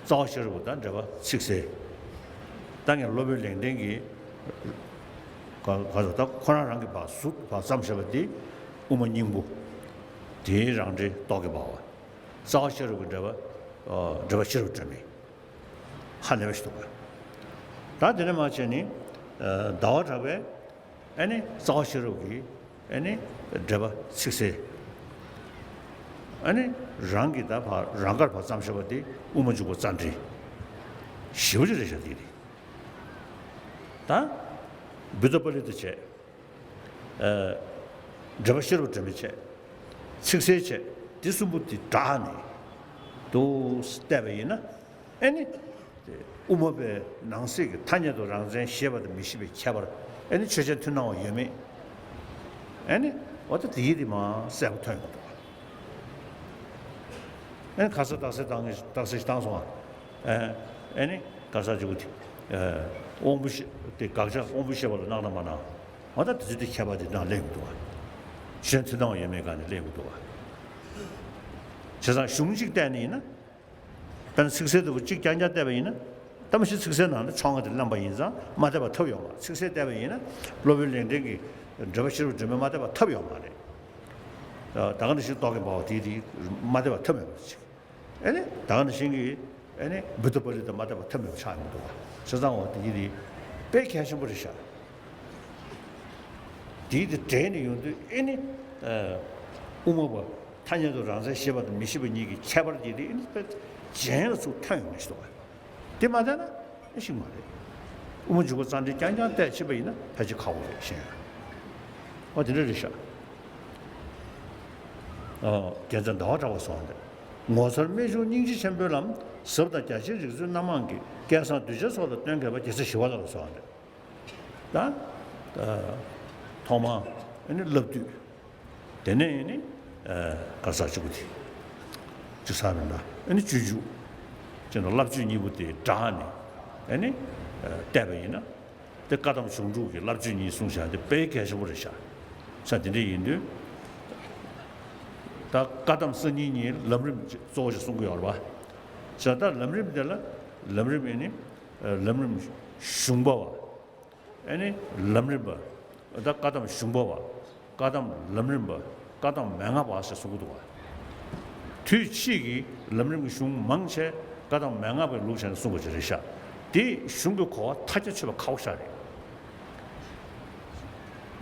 རྩ་བ་ཤེས་རབ་ཀྱི་ད་འགྲེལ་པ་ཚིག་གསལ། ད་ངས་སློབ་དཔོན་ལེགས་ལྡན་གྱིས། ག་ག་ཚོད་ད་ཁོ་རང་རང་གི་བར་ཟུར་བར་བརྩམས་བཞག་པ་འདི་དབུ་མ་སྙིང་པོ། དེའི་རང་འགྲེལ་རྟོག་གེ་འབར་བ། རྩ་བ་ཤེས་རབ་ཀྱི་འགྲེལ་པ། ཨ། འགྲེལ་པ་ཤེས་རབ་སྒྲོན་མེ། ཧ་ལས་པ་ཞིག་འདུག་ག་ད་དེ་ནས་མར་བྱས་ནས། ཨ། ཟླ་བ་གྲགས་པས། ཨ་ནི་རྩ་བ་ཤེས་རབ་ཀྱི། ཨ་ནི་འགྲེལ་པ་ཚིག་གསལ། ཨ་ནི་རང་གི་ད་བར་རང་དགར་བར་བརྩམས་བཞག་པ་དེ་དབུ་མ་འཇུག་པ་རྩ་འགྲེལ། ཞེ་པོ་ཅིག་རེད་ཤག་དེ་དེ། ད་བུདྡྷ་པཱ་ལི་ཏ་བྱས། ཨ། འགྲེལ་པ་ཤེས་རབ་སྒྲོན་མེ་བྱས། ཚིག་གསལ་བྱས། དེ་གསུམ་པོ་དེ་སྦྲགས་ནས་འདུག་བལྟས་པ་ཡིན་ན། ཨ་ནི། དེ་དབུ་མ་པའི་ནང་གསེས་ཀྱི་ཐ་སྙད་དུ་རང་མཚན་ཤེས་པ་དང་མི་ཤེས་པའི་ཁྱད་པར། ཨ་ནི་མཆོད་བྱ་མཐུན་སྣང་བ་ཡོད་མེད། ཨ་ནི་འོ་ད་དེ་ཡི་དེ་མ་གསལ་པོ་ཐོན་ཡོང་འདུག་ཨ་ནི་ག་ས་རྟགས་གསལ་བཏང་གི་རྟགས་གསལ་ཞིག་བཏང་སོང་ཨ། ཨ་ནི་ག་ས་འཇུག་དེ། ཨ། དབང་པོ་ཤེས་དེ་དགག་བྱ་དབང་པོ་ཤེས་པ་ལ་སྣང་དང་མ་སྣང་། འོ་ད་དེ་ཚོ་དེ་ཁྱད་པར་དེ་དང་གླེང་གི་འདུག་བ། གཞན་མཐུན་སྣང་བ་ཡོད་མེད་ག་ནས་གླེང་གི་འདུག་བ། བྱས་ཙང་གཞུང་གཅིག་བལྟས་ནས་ཡིན་ན། དཔེར་ན་ཚིག་གསལ་ལྟ་བུ་གཅིག་རྐྱང་རྐྱང་བལྟས་པ་ཡིན་ན། ད་མ་གཞི་ཚིག་གསལ་ནང་ལ་ཕྱོགས་སྔ་དེ་བླངས་པ་ཡིན་ཙང་མ་བལྟས་པ་ཐབས་ཡོད་མ་རེད། ཚིག་གསལ་བལྟས་པ་ཡིན་ན། སློབ་དཔོན་ལེགས་ལྡན་གྱི་འགྲེལ་པ་ཤེས་རབ་སྒྲོན་མེ་མ་བལྟས་པ་ཐབས་ཡོད་མ་རེད། ད་ག་ནང་བཞིན་རྟོག་གེ་འབར་བ་དེའི་དེ་མ་བལྟས་པ་ཐབས་མེད་པ་ཅིག་ཨེ་ནི་ད་ག་ནང་བཞིན་གྱི་ཨེ་ནི་བུདྡྷ་པཱ་ལི་ཏ་མ་བལྟས་པ་ཐབས་མེད་པ་ཆགས་ཡོང་གི་འདུག་བ། བྱས་ཙང་འོ་དེ་ཡི་དེ་དཔེ་གལ་ཆེན་པོ་རེད་ཤག་དེའི་དེ་འགྲེལ་ནས་ཡོང་དུས་ཨེ་ནི། ཨ། དབུ་མ་པ་ཐ་སྙད་དུ་རང་མཚན་ཤེས་པ་དང་མི་ཤེས་པ་གཉིས་ཀྱི་ཁྱད་པར་དེ་དེ་ཨེ་ནི་དཔེ་རྒྱན་ལ་ཚུར་ཐོན་ཡོང་ནས་ཤི་འདུག་བ། དེ་མ་བལྟས་ན་ཨེ་ཤེས་མ་རེད། དབུ་མ་འཇུག་པ་རྩ་འགྲེལ་རྐྱང་རྐྱང་བལྟས་ཕྱིན་པ་ཡིན་ན་ཕལ་ཆེར་ཁག་པོ་རེད་ཤེས་ཡ། འོ་དེ་འདྲ་རེད་ཤག་ཨ། རྒྱལ་མཚན་ཟླ་བ་གྲགས་པ་སོགས་ཏེ། ངོ་མཚར་རྨད་བྱུང་སྙིང་རྗེ་ཆེན་པོའི་ལམ། ཟབ་དང་རྒྱ་ཆེའི་རིག་མཛོད་རྣམ་མང་གི། སྐལ་བཟང་གདུལ་བྱ་སོགས་ལ་སྟོན་མཁས་པ། རྒྱལ་སྲས་ཞི་བ་ལྷ་ལ་སོགས་ཏེ། ད། ཨ། ཐོག་མ་ཨ་ནི་བསླབ་བཏུས། དེ་ནས་ཨ་ནི། ཨ། ག་ས་གཅིག་པུ་དེ། གཅིག་ས་མི་འདྲ་ཨ་ནི་སྤྱོད་འཇུག་ཅེས་དང་བསླབ་བྱ་གཉིས་པོ་དེ་སྦྲགས་ནས་ཨ་ནི། ཨ། བལྟས་པ་ཡིན་ན། དེ་བཀའ་གདམས་གཞུང་དྲུག་གི་བསླབ་བྱ་གཉིས་གསུངས་བཞག་དེ་དཔེ་གལ་ཆེན་པོ་རེད་ཤག་ས་དེ་འདྲ་ཡིན་དུས། ད་བཀའ་གདམས་གསར་རྙིང་གཉིས་ལམ་རིམ་གཙོ་བོ་ཞིག་གསུང་གི་ཡོད་རེད་པ། ས་ད་ལམ་རིམ་དེ་ལ་ལམ་རིམ་ཨེ་ནི། ལམ་རིམ་གཞུང་པ་བ། ཨེ་ནི་ལམ་རིམ་པ། ད་བཀའ་གདམས་གཞུང་པ་བ། བཀའ་གདམས་ལམ་རིམ་པ། བཀའ་གདམས་མན་ངག་པ་ཞེས་གསུང་གི་འདུག་བ། དུས་ཕྱིས་ཀྱི་ལམ་རིམ་གྱི་གཞུང་མང་ཆེ་བཀའ་གདམས་མན་ངག་པའི་ལུགས་བྱས་ནས་གསུངས་པ་ཅིག་རེད་ཤག་དེ་གཞུང་གི་གོ་བ་མཐའ་རྒྱ་ཆོད་པ་ཁག་པོ་ཞིག་རེད།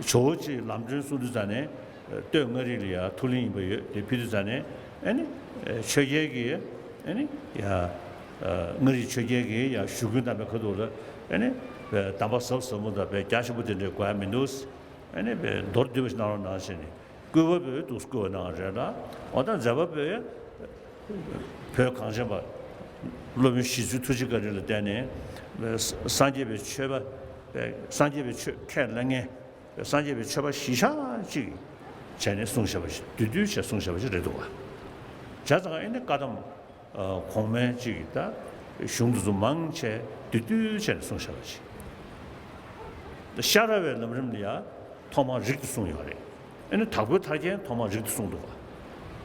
ཇོ་བོ་རྗེས་ལམ་སྒྲོན་གསུང་དུས་ཙ་ནས། སྟོད་མངའ་རིས་ལ་ཡ་ཐུགས་གླེང་ཡིན་པ་ཡོད་དེ་ཕུལ་དུས་ཙ་ནས། ཨེ་ནི། ཆོས་རྒྱལ་གྱིས། ཨེ་ནི། ཡ། མངའ་རིས་ཆོས་རྒྱལ་གྱིས་ཡ་ཞུ་སྐུལ་གནང་པའི་ཁ་ཐུག་ལ། ཨེ་ནི། གདམས་པ་ཟབ་ཟབ་མོ་དང་རྒྱ་ཆེན་པོ་དེ་འདྲའི་དགོས་ཡ་མི་འདུག་ཨེ་ནི་མདོར་བསྡུས་པ་ཞིག་གནང་རོགས་གནང་ཟེར་ནས་སྐུལ་བ་འབོད་འདུག་སྐུལ་བ་གནང་རེད་ལ། འོ་ད་མཛད་པ་འབོད། བོད་གངས་ཅན་པ་སློབ་དཔོན་ཞི་འཚོའི་ཐུགས་རྗེ་བཀའ་དྲིན་ལ་བརྟེན་ནས། སངས་རྒྱས་པའི་ཆོས་པ། སངས་རྒྱས་པའི་ཆོས་ཁས་ལེན་མཁན། སངས་རྒྱས་པའི་ཆོས་པ་གཞི་བཞག་ཅིག་བྱས་ནས་གསུངས་བཞག་པ་ཞིག་བསྡུས་བསྡུས་བྱས་གསུངས་བཞག་པ་ཞིག་རེད་འདུག་བ། བྱས་ཙང་ཨེ་ནི་བཀའ་གདམས། ཨ། གོང་མའི་ཅིག་ད་གཞུང་དེ་ཚོ་མང་ཆེ་བསྡུས་བསྡུས་བྱས་ནས་གསུངས་བཞག་པ་ཞིག་ཤ་ར་བའི་ལམ་རིམ་ལ་ཡང་ཐོག་མར་རིགས་ཏུ་གསུངས་ཡོད་རེད། ཨེ་ནི་དྭགས་པོའི་ཐར་རྒྱན་ཐོག་མར་རིགས་ཏུ་གསུངས་འདུག་བ།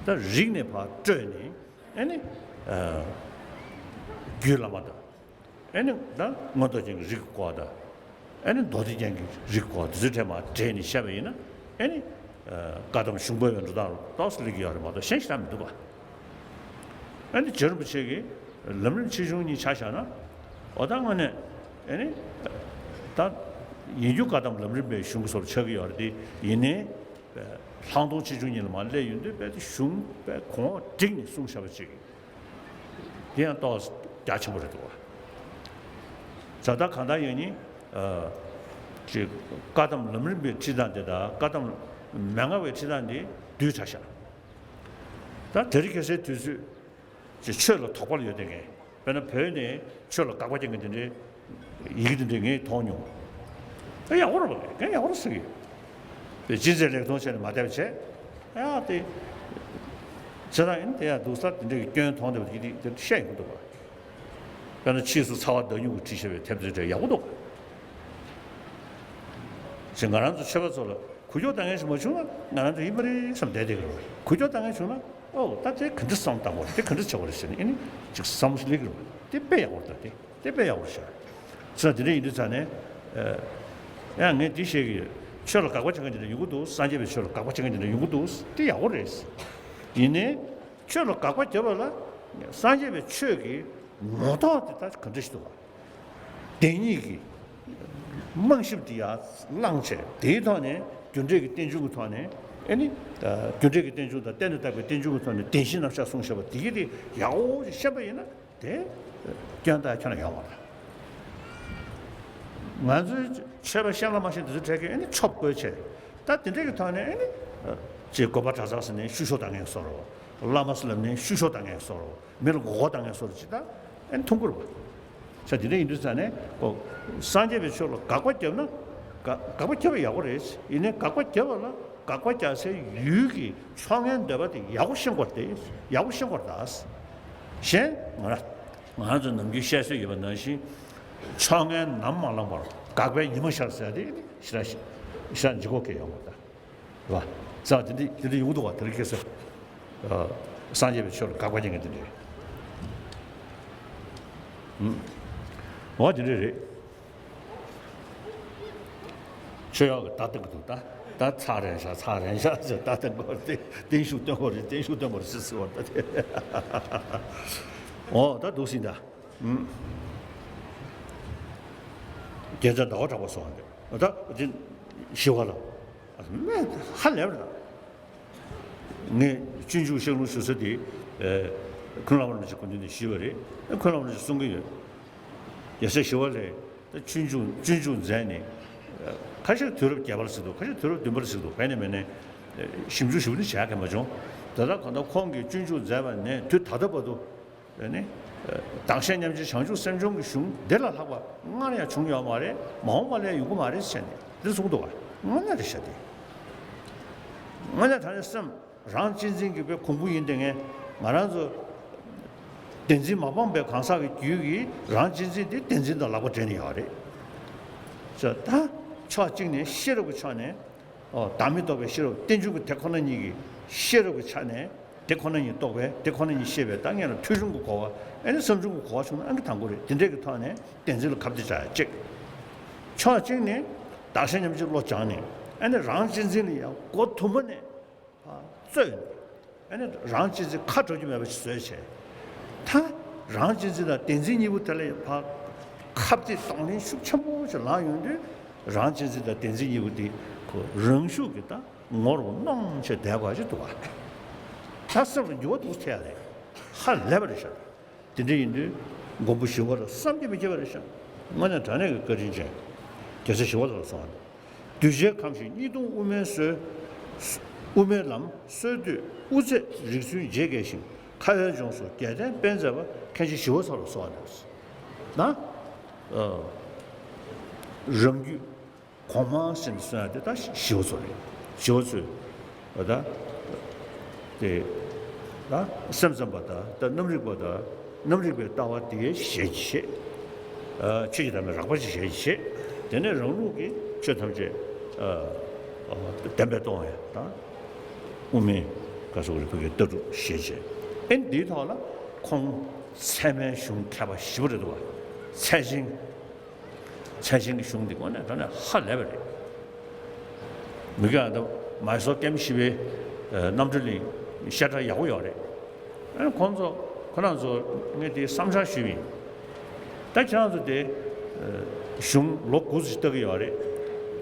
ད་རིགས་ནས་ཕར་སྤྲོས་ནས་ཨེ་ནི་ཨ་རྒྱུད་བླ་མ་དང་། ཨེ་ནི་ད་མངོན་རྟོགས་ཅན་གྱི་རིགས་ཀྱི་སྐོར་དང་། ཨེ་ནི་མདོ་སྡེ་རྒྱན་གྱི་རིགས་ཀྱི་སྐོར་དེ་ཚོའི་གྲས་མར་འདྲེས་ནས་བཤད་པ་ཡིན་ན། ཨེ་ནི་ཨ་བཀའ་གདམས་གཞུང་པོད་པའི་འགྲོ་སྟངས་ཏོག་ཙམ་སླེབས་ཀྱི་ཡོད་རེད་མ་གཏོགས་གཞན་ཞིག་ད་མི་འདུག་ག་ཨེ་ནི་རྗེ་རིན་པོ་ཆེ་གིས་ལམ་རིམ་ཆེ་ཆུང་གཉིས་ཆ་བཞག་ན། འོ་ད་དངོས་གནས་ཨེ་ནི་ད་ཡིན་རྒྱུ་བཀའ་གདམས་ལམ་རིམ་པའི་གཞུང་གི་བཟོ་འདྲ་ཆགས་ཀྱི་ཡོད་རེད་དེ། ཡིན་ནའི་ལྷག་མཐོང་ཆེ་ཆུང་གཉིས་ལ་མར་སླེབས་ཡོང་དུས་རྦད་དེ་གཞུང་རྦད་གོང་བསྒྲིགས་ནས་གསུངས་བཞག་པ་ཅིག་དེ་ཡང་ཏོག་ཙམ་རྒྱ་ཆེན་པོ་རེད་འདུག་བ། ད་ལྟ་གང་ལྟར་ཡིན་ནའི་ཨ་ཅིག་བཀའ་གདམས་ལམ་རིམ་པའི་ཁྲིད་སྟངས་དེ་དང་བཀའ་གདམས་མན་ངག་པའི་ཁྲིད་སྟངས་དེ་རྡུལ་ཕྲ་ཤག་ད་དེ་རིང་ཁ་སང་དུས་ཚོད་ཅིག་ཆོས་ལ་དོགས་པ་ཡོད་བསྡད་མཁན། དཔེར་ན་བོད་ནས་ཆོས་ལ་དགག་པ་རྒྱག་མཁན་དེ་འདྲའི་ཡི་གེ་དེ་འདྲའི་ངས་མཐོང་མྱོང་། ཨ་ཡག་པོ་རེད་པ། ངས་ཡག་པོ་རེད་ཟེར་གི་ཡོད། དེ་ཅི་མཛད་ལེགས་མཐོང་བྱས་ནས་མ་བསྡད་པ་བྱས། ཨ་དེ་བྱས་ཙང་ཡིན་དེ་ཡང་འདུག་ས་དེ་འདྲའི་སྐྱོན་མཐོང་བསྡད་པ་དེ་དེ་བཤད་ཡོང་གི་འདུག་པ། དཔེར་ན་ཕྱིས་སུ་ཚ་བ་མདའ་སྨྱུག་གིས་བྲིས་བཞག་པའི་དེབ་ཚོའི་གྲས་ཡག་པོ་འདུག་ཞེས་ང་རང་ཚོ་ཆོས་པ་ཚོ་ལ་འགུལ་སྐྱོད་གཏོང་མཁན་ཞིག་མ་བྱུང་ན་ང་རང་ཚོ་ཡིན་པ་རེད་བསམ་བསྡད་བསྡད་ཀྱི་རེད། འགུལ་སྐྱོད་གཏོང་མཁན་བྱུང་ན་ཨོ་ད་དེ་ག་འདྲ་བསམ་བཏང་དགོས་རེད། དེ་ག་འདྲ་བྱེད་དགོས་རེད་ཟེར་ནས་ཨེ་ནི་ཅིག་བསམ་བློ་ཞིག་སླེབས་ཀྱི་རེད་པ། དེ་དཔེ་ཡག་པོ་རེད། ད་དེ་དཔེ་ཡག་པོ་རེད་ཤག་ས་དེ་འདྲ་ཡིན་དུས་ཙང་ནས་ཨ་ཡང་ངས་འདི་བཤད་ཀྱི་ཡོད། ཆོས་ལ་དགག་པ་བྱེད་མཁན་དེ་འདྲ་ཡོང་གི་འདུག་སངས་རྒྱས་པའི་ཆོས་ལ་དགག་པ་བྱེད་མཁན་དེ་འདྲ་ཡོང་གི་འདུག་དེ་ཡག་པོ་རེད། ཡིན་ནའི་ཆོས་ལ་དགག་པ་བརྒྱབ་པ་ལ་སངས་རྒྱས་པའི་ཆོས་ཀྱི་ངོ་ཐོག་དེ་ད་ག་འདྲ་ཞིག་འདུག་ག་བདེན་གཉིས་ཀྱི་རྨང་གཞི་དེ་ཡར་བླངས་བྱས། དེའི་ཐོག་ནས་རྒྱུ་འབྲས་ཀྱི་རྟེན་འབྱུང་གི་ཐོག་ནས་ཨེ་ནི་རྒྱུ་འབྲས་ཀྱི་རྟེན་འབྱུང་དང་བརྟེན་ནས་བཏགས་པའི་རྟེན་འབྱུང་གི་ཐོག་ནས་བདེན་བཞིའི་རྣམ་གཞག་གསུངས་བཞག་པ་དེ་གི་དེ་ཡག་པོ་ཞིག་ཤེས་པ་ཡིན་ན་དེ་སྐྱོན་ད་ཁྱོན་ནས་ཡོད་མ་རེད། ང་ཚོའི་ཆོས་པ་ཤེས་ལ་མ་ཤེས་འདི་ཚོ་གྲས་ཀྱིས་ཨེ་ནི་ཆོབ་བཀོལ་བྱས། ད་དེ་འདྲ་གི་ཐོག་ནས་ཨེ་ནི་ཅིག་དགོན་པ་གྲྭ་ཚང་ཟེར་ནས་བཤུ་གཞོག་བཏང་མཁན་བཟོ་འདྲ། བླ་མ་ཟེར་ལབ་ནས་བཤུ་གཞོག་བཏང་མཁན་བཟོ་འདྲ། མི་ལ་མགོ་སྐོར་བཏང་མཁན་བཟོ་འདྲ་ཅིག་ད་ཨེ་ནི་མཐོང་གི་རེད་པ། ས་དེ་འདྲ་ཡིན་དུས་ཙང་ནས་ཨོ། སངས་རྒྱས་པའི་ཆོས་ལ་དགག་པ་བརྒྱབ་ན། དགག་དགག་པ་བརྒྱབ་པ་ཡག་པོ་རེད། ཡིན་ནའི་དགག་པ་བརྒྱབ་པ་ལ་དགག་པ་རྒྱག་སའི་ཡུལ་གྱི་ཕྱོགས་སྔའི་འདོད་པ་དེ་ཡག་པོ་ཤེས་དགོས་རེད། ཡག་པོ་ཤེས་དགོས་རེད་ད། གཞན་ང་རང་ང་རང་ཚོ་ནམ་རྒྱུན་བཤད་སྲོལ་ཡོད་པ་ནང་བཞིན། ཕྱོགས་སྔའི་ནམ་མ་ལངས་པར་དགག་པའི་ཉི་མ་ཤར་ཟེར་ཡ་དེ་ཞེ་དྲག་ཞེ་དྲག་ལྗིད་ཁོག་གི་ཡོང་བ་ད། རེད་པ། ས་དེ་འདྲ་དེ་འདྲ་ཡོང་གི་འདུག་པ། དེ་རིང་ཁ་སང་ཨ་སངས་རྒྱས་པའི་ཆོས་ལ་དགག་པ་རྒྱག་མཁན་དེ་འདྲ་རེད། ཨུམ། འོ་དེ་འདྲ་རེད། ཆོས་གཡོག་གིས་རྟ་བསྟན་གྱི་འདུག་ད་ད་ཚར་རན་ཤག་ཚར་རན་ཤག་ཟེར། རྟ་བསྟན་དགོས་རེད། བརྟན་བཞུགས་སྟོན་དགོས་རེད། བརྟན་བཞུགས་སྟོན་དགོས་རེད་ཟེར་ཟེར་བ་ད་དེ། འོ་ད་འདུག་སེ་ད། ཨུམ། རྒྱལ་མཚན་ཟླ་བ་གྲགས་པ་སོགས་འདི་ད་དེ་ཞི་བ་ལྷ། ཧ་ལས་པ་རེད། ངས་སྤྱོད་འཇུག་བཤད་ལུང་ཞུ་ས་དེ། ཨ་ཁོང་བླ་མ་རིན་པོ་ཆེ་སྐུ་མདུན་ནས་ཞུས་པ་རེད། ཁོང་བླ་མ་རིན་པོ་ཆེས་གསུང་གི་ཡོད། རྒྱལ་སྲས་ཞི་བ་ལྷས་ད་སྤྱོད་འཇུག་སྤྱོད་འཇུག་མཛད་ནས། ཨ་ཁ་ཤས་དུས་རབས་བརྒྱད་པ་ལ་ཟེར་འདུག་ཁ་ཤས་དུས་རབས་བདུན་པ་ལ་ཟེར་འདུག་ག་ནས་མེད་ནས་ཞིབ་འཇུག་ཞིབ་ཏུ་བྱས་མཁན་མ་བྱུང་། ད་ལྟ་གང་ལྟར་ཁོང་གིས་སྤྱོད་འཇུག་མཛད་པ་ནས་དུས་ད་ལྟ་བར་དུ། ཨ་ནི། བདག་གཞན་མཉམ་བརྗེའི་བྱང་ཆུབ་སེམས་སྦྱོང་གི་གཞུང་འདི་ལས་ལྷག་པ་སྔར་ཡང་བྱུང་ཡོད་མ་རེད། མ་འོངས་པ་ལ་ཡང་ཡོང་གི་མ་རེད་ཟེར་ནས་འདི་གསུངས་འདུག་ག་དངོས་གནས་རེད་ཤག་དེ། དངོས་གནས་ད་ནི་སེམས་རང་གཅེས་འཛིན་གྱི་དཔེ་གོང་བུ་ཡིན་དེ་ངས་ང་རང་ཚོ་བདེན་འཛིན་མ་སྤངས་པའི་གང་ཟག་གི་རྒྱུད་ཀྱི་རང་གཅེས་འཛིན་དེ་བདེན་འཛིན་དང་ལག་པ་སྦྲེལ་ནས་ཡོད་རེད། ད་ཕྱོགས་གཅིག་ནས་ཤེས་རབ་ཀྱི་ཕྱོགས་ནས། ཨོ། བདག་མེད་རྟོགས་པའི་ཤེས་རབ་རྟེན་འབྱུང་གི་དེ་ཁོ་ན་ཉིད་ཀྱི་ཤེས་རབ་ཀྱི་ཆ་ནས་དེ་ཁོ་ན་ཉིད་རྟོགས་པས་དེ་ཁོ་ན་ཉིད་ཤེས་པས་ད་སྔོན་ལ་ཐོས་བྱུང་གི་གོ་བ། ཨ་ནི་བསམ་བྱུང་གི་གོ་བ་བྱུང་ན་ཨང་ཀི་དང་པོ་རེད། དེ་འདྲས་ཀྱི་ཐོག་ནས་བདེན་འཛིན་ལ་ཁ་གཏད་བཅག་ཡ་གཅིག་ཕྱོགས་གཅིག་ནས་བདག་གཞན་མཉམ་བརྗེའི་བློ་སྦྱངས་ནས་ཨ་ནི་རང་གཅེས་འཛིན་ལ་ཡང་མགོ་དུམ་བུ་ནས་ཕར་རྩོད་ནས། ཨ་ནི་རང་གཅེས་འཛིན་ཁ་གྲག་རྒྱུ་མེད་པ་ཞིག་བཟོས་བྱས། ད་རང་གཅེས་འཛིན་དང་བདེན་འཛིན་གཉིས་པོ་དེ་ལ་ཕར་ཁ་གཏད་གདོང་ལེན་ཤུགས་ཆེན་པོ་ཞིག་ལངས་ཡོང་དུས། རང་གཅེས་འཛིན་དང་བདེན་འཛིན་གཉིས་པོ་དེ་ཁོ་རང་ཤུགས་ཀྱིས་ད་ངོ་རུ་སྣང་བྱས་བསྡད་དགོས་ཀྱི་འདུག་ག་ད་སེམས་ལ་འགྱུར་བ་འདུག་ཐེབས་རེད། ཧ་ལས་པ་རེད་ཤག་དེ་འདྲ་ཡིན་དུས་མགོན་པོ་ཞི་བ་ལྷ་བསམ་གྱིས་མི་ཁྱབ་པ་རེད་ཤག་དངོས་གནས་དྲང་གནས་ཀྱི་བཀའ་དྲིན་ཅན། རྒྱལ་སྲས་ཞི་བ་ལྷ་ལ་གསོལ་བ་འདེབས། གདུལ་བྱའི་ཁམས་ཤིག་གཉིས་སྟོང་དབུ་མའི་སྲོལ། དབུ་མའི་ལམ་སྲོལ་གཏོད་དབུ་ཚད་རིགས་ཚུལ་འབྱེད་མཁས་ཤིང་། ཁ་བའི་ལྗོངས་སུ་རྒྱལ་བསྟན་སྤེལ་མཛད་པ། མཁན་ཆེན་ཞི་བ་འཚོ་ལ་གསོལ་བ་འདེབས། ན། ཨ། རང་རྒྱུད་གོང་མ་སེམས་གསོ་ཡ་དེ་ད་ཞི་བ་འཚོ་རེད། ཞི་བ་འཚོས། ད་དེ་ད་སེམས་ཙམ་པ་དང་ད་རྣམ་རིག་པ་དང་རྣམ་རིག་པའི་ལྟ་བ་དེའི་ཞལ་གྱིས་བཞེས། ཆོས་ཀྱི་བདག་མེད་རགས་པ་ཅིག་ཞལ་གྱིས་བཞེས། དེ་ནས་རང་ལུགས་ཀྱི་ཆོས་ཐམས་ཅད་བདེན་པས་སྟོང་བ་དང་། དབུ་མའི་ ག་སོག་རི་བོད་ཀྱི་ལྟ་གྲུབ་ཤེས་བྱས། ཨེ་འདིའི་ཐོག་ལ་ཁོང་ཚད་མའི་གཞུང་མཁས་པ་ཞེ་པོ་རེད་འདུག་བ། ཚད་ཆེན། ཚད་ཆེན་གྱི་གཞུང་འདི་དངོས་གནས་དྲང་གནས་ཧ་ལས་པ་རེད། མི་དགེ་ཨ་ད་མའི་སོར་ཀེམ་ཞི་བའི་རྣམ་གྲོལ་གླིང་བཤད་གྲྭ་ཡག་པོ་ཡོད་རེད། ཨ་ཁོང་ཚོ་ཁོ་རང་ཚོ་ངས་དེ་བསམ་འཆར་ཞུས་པ་ཡིན། ད་ཁྱེད་རང་ཚོ་དེ་གཞུང་ལོ་དགུ་ཙམ་ལྟ་གི་ཡོད་རེད།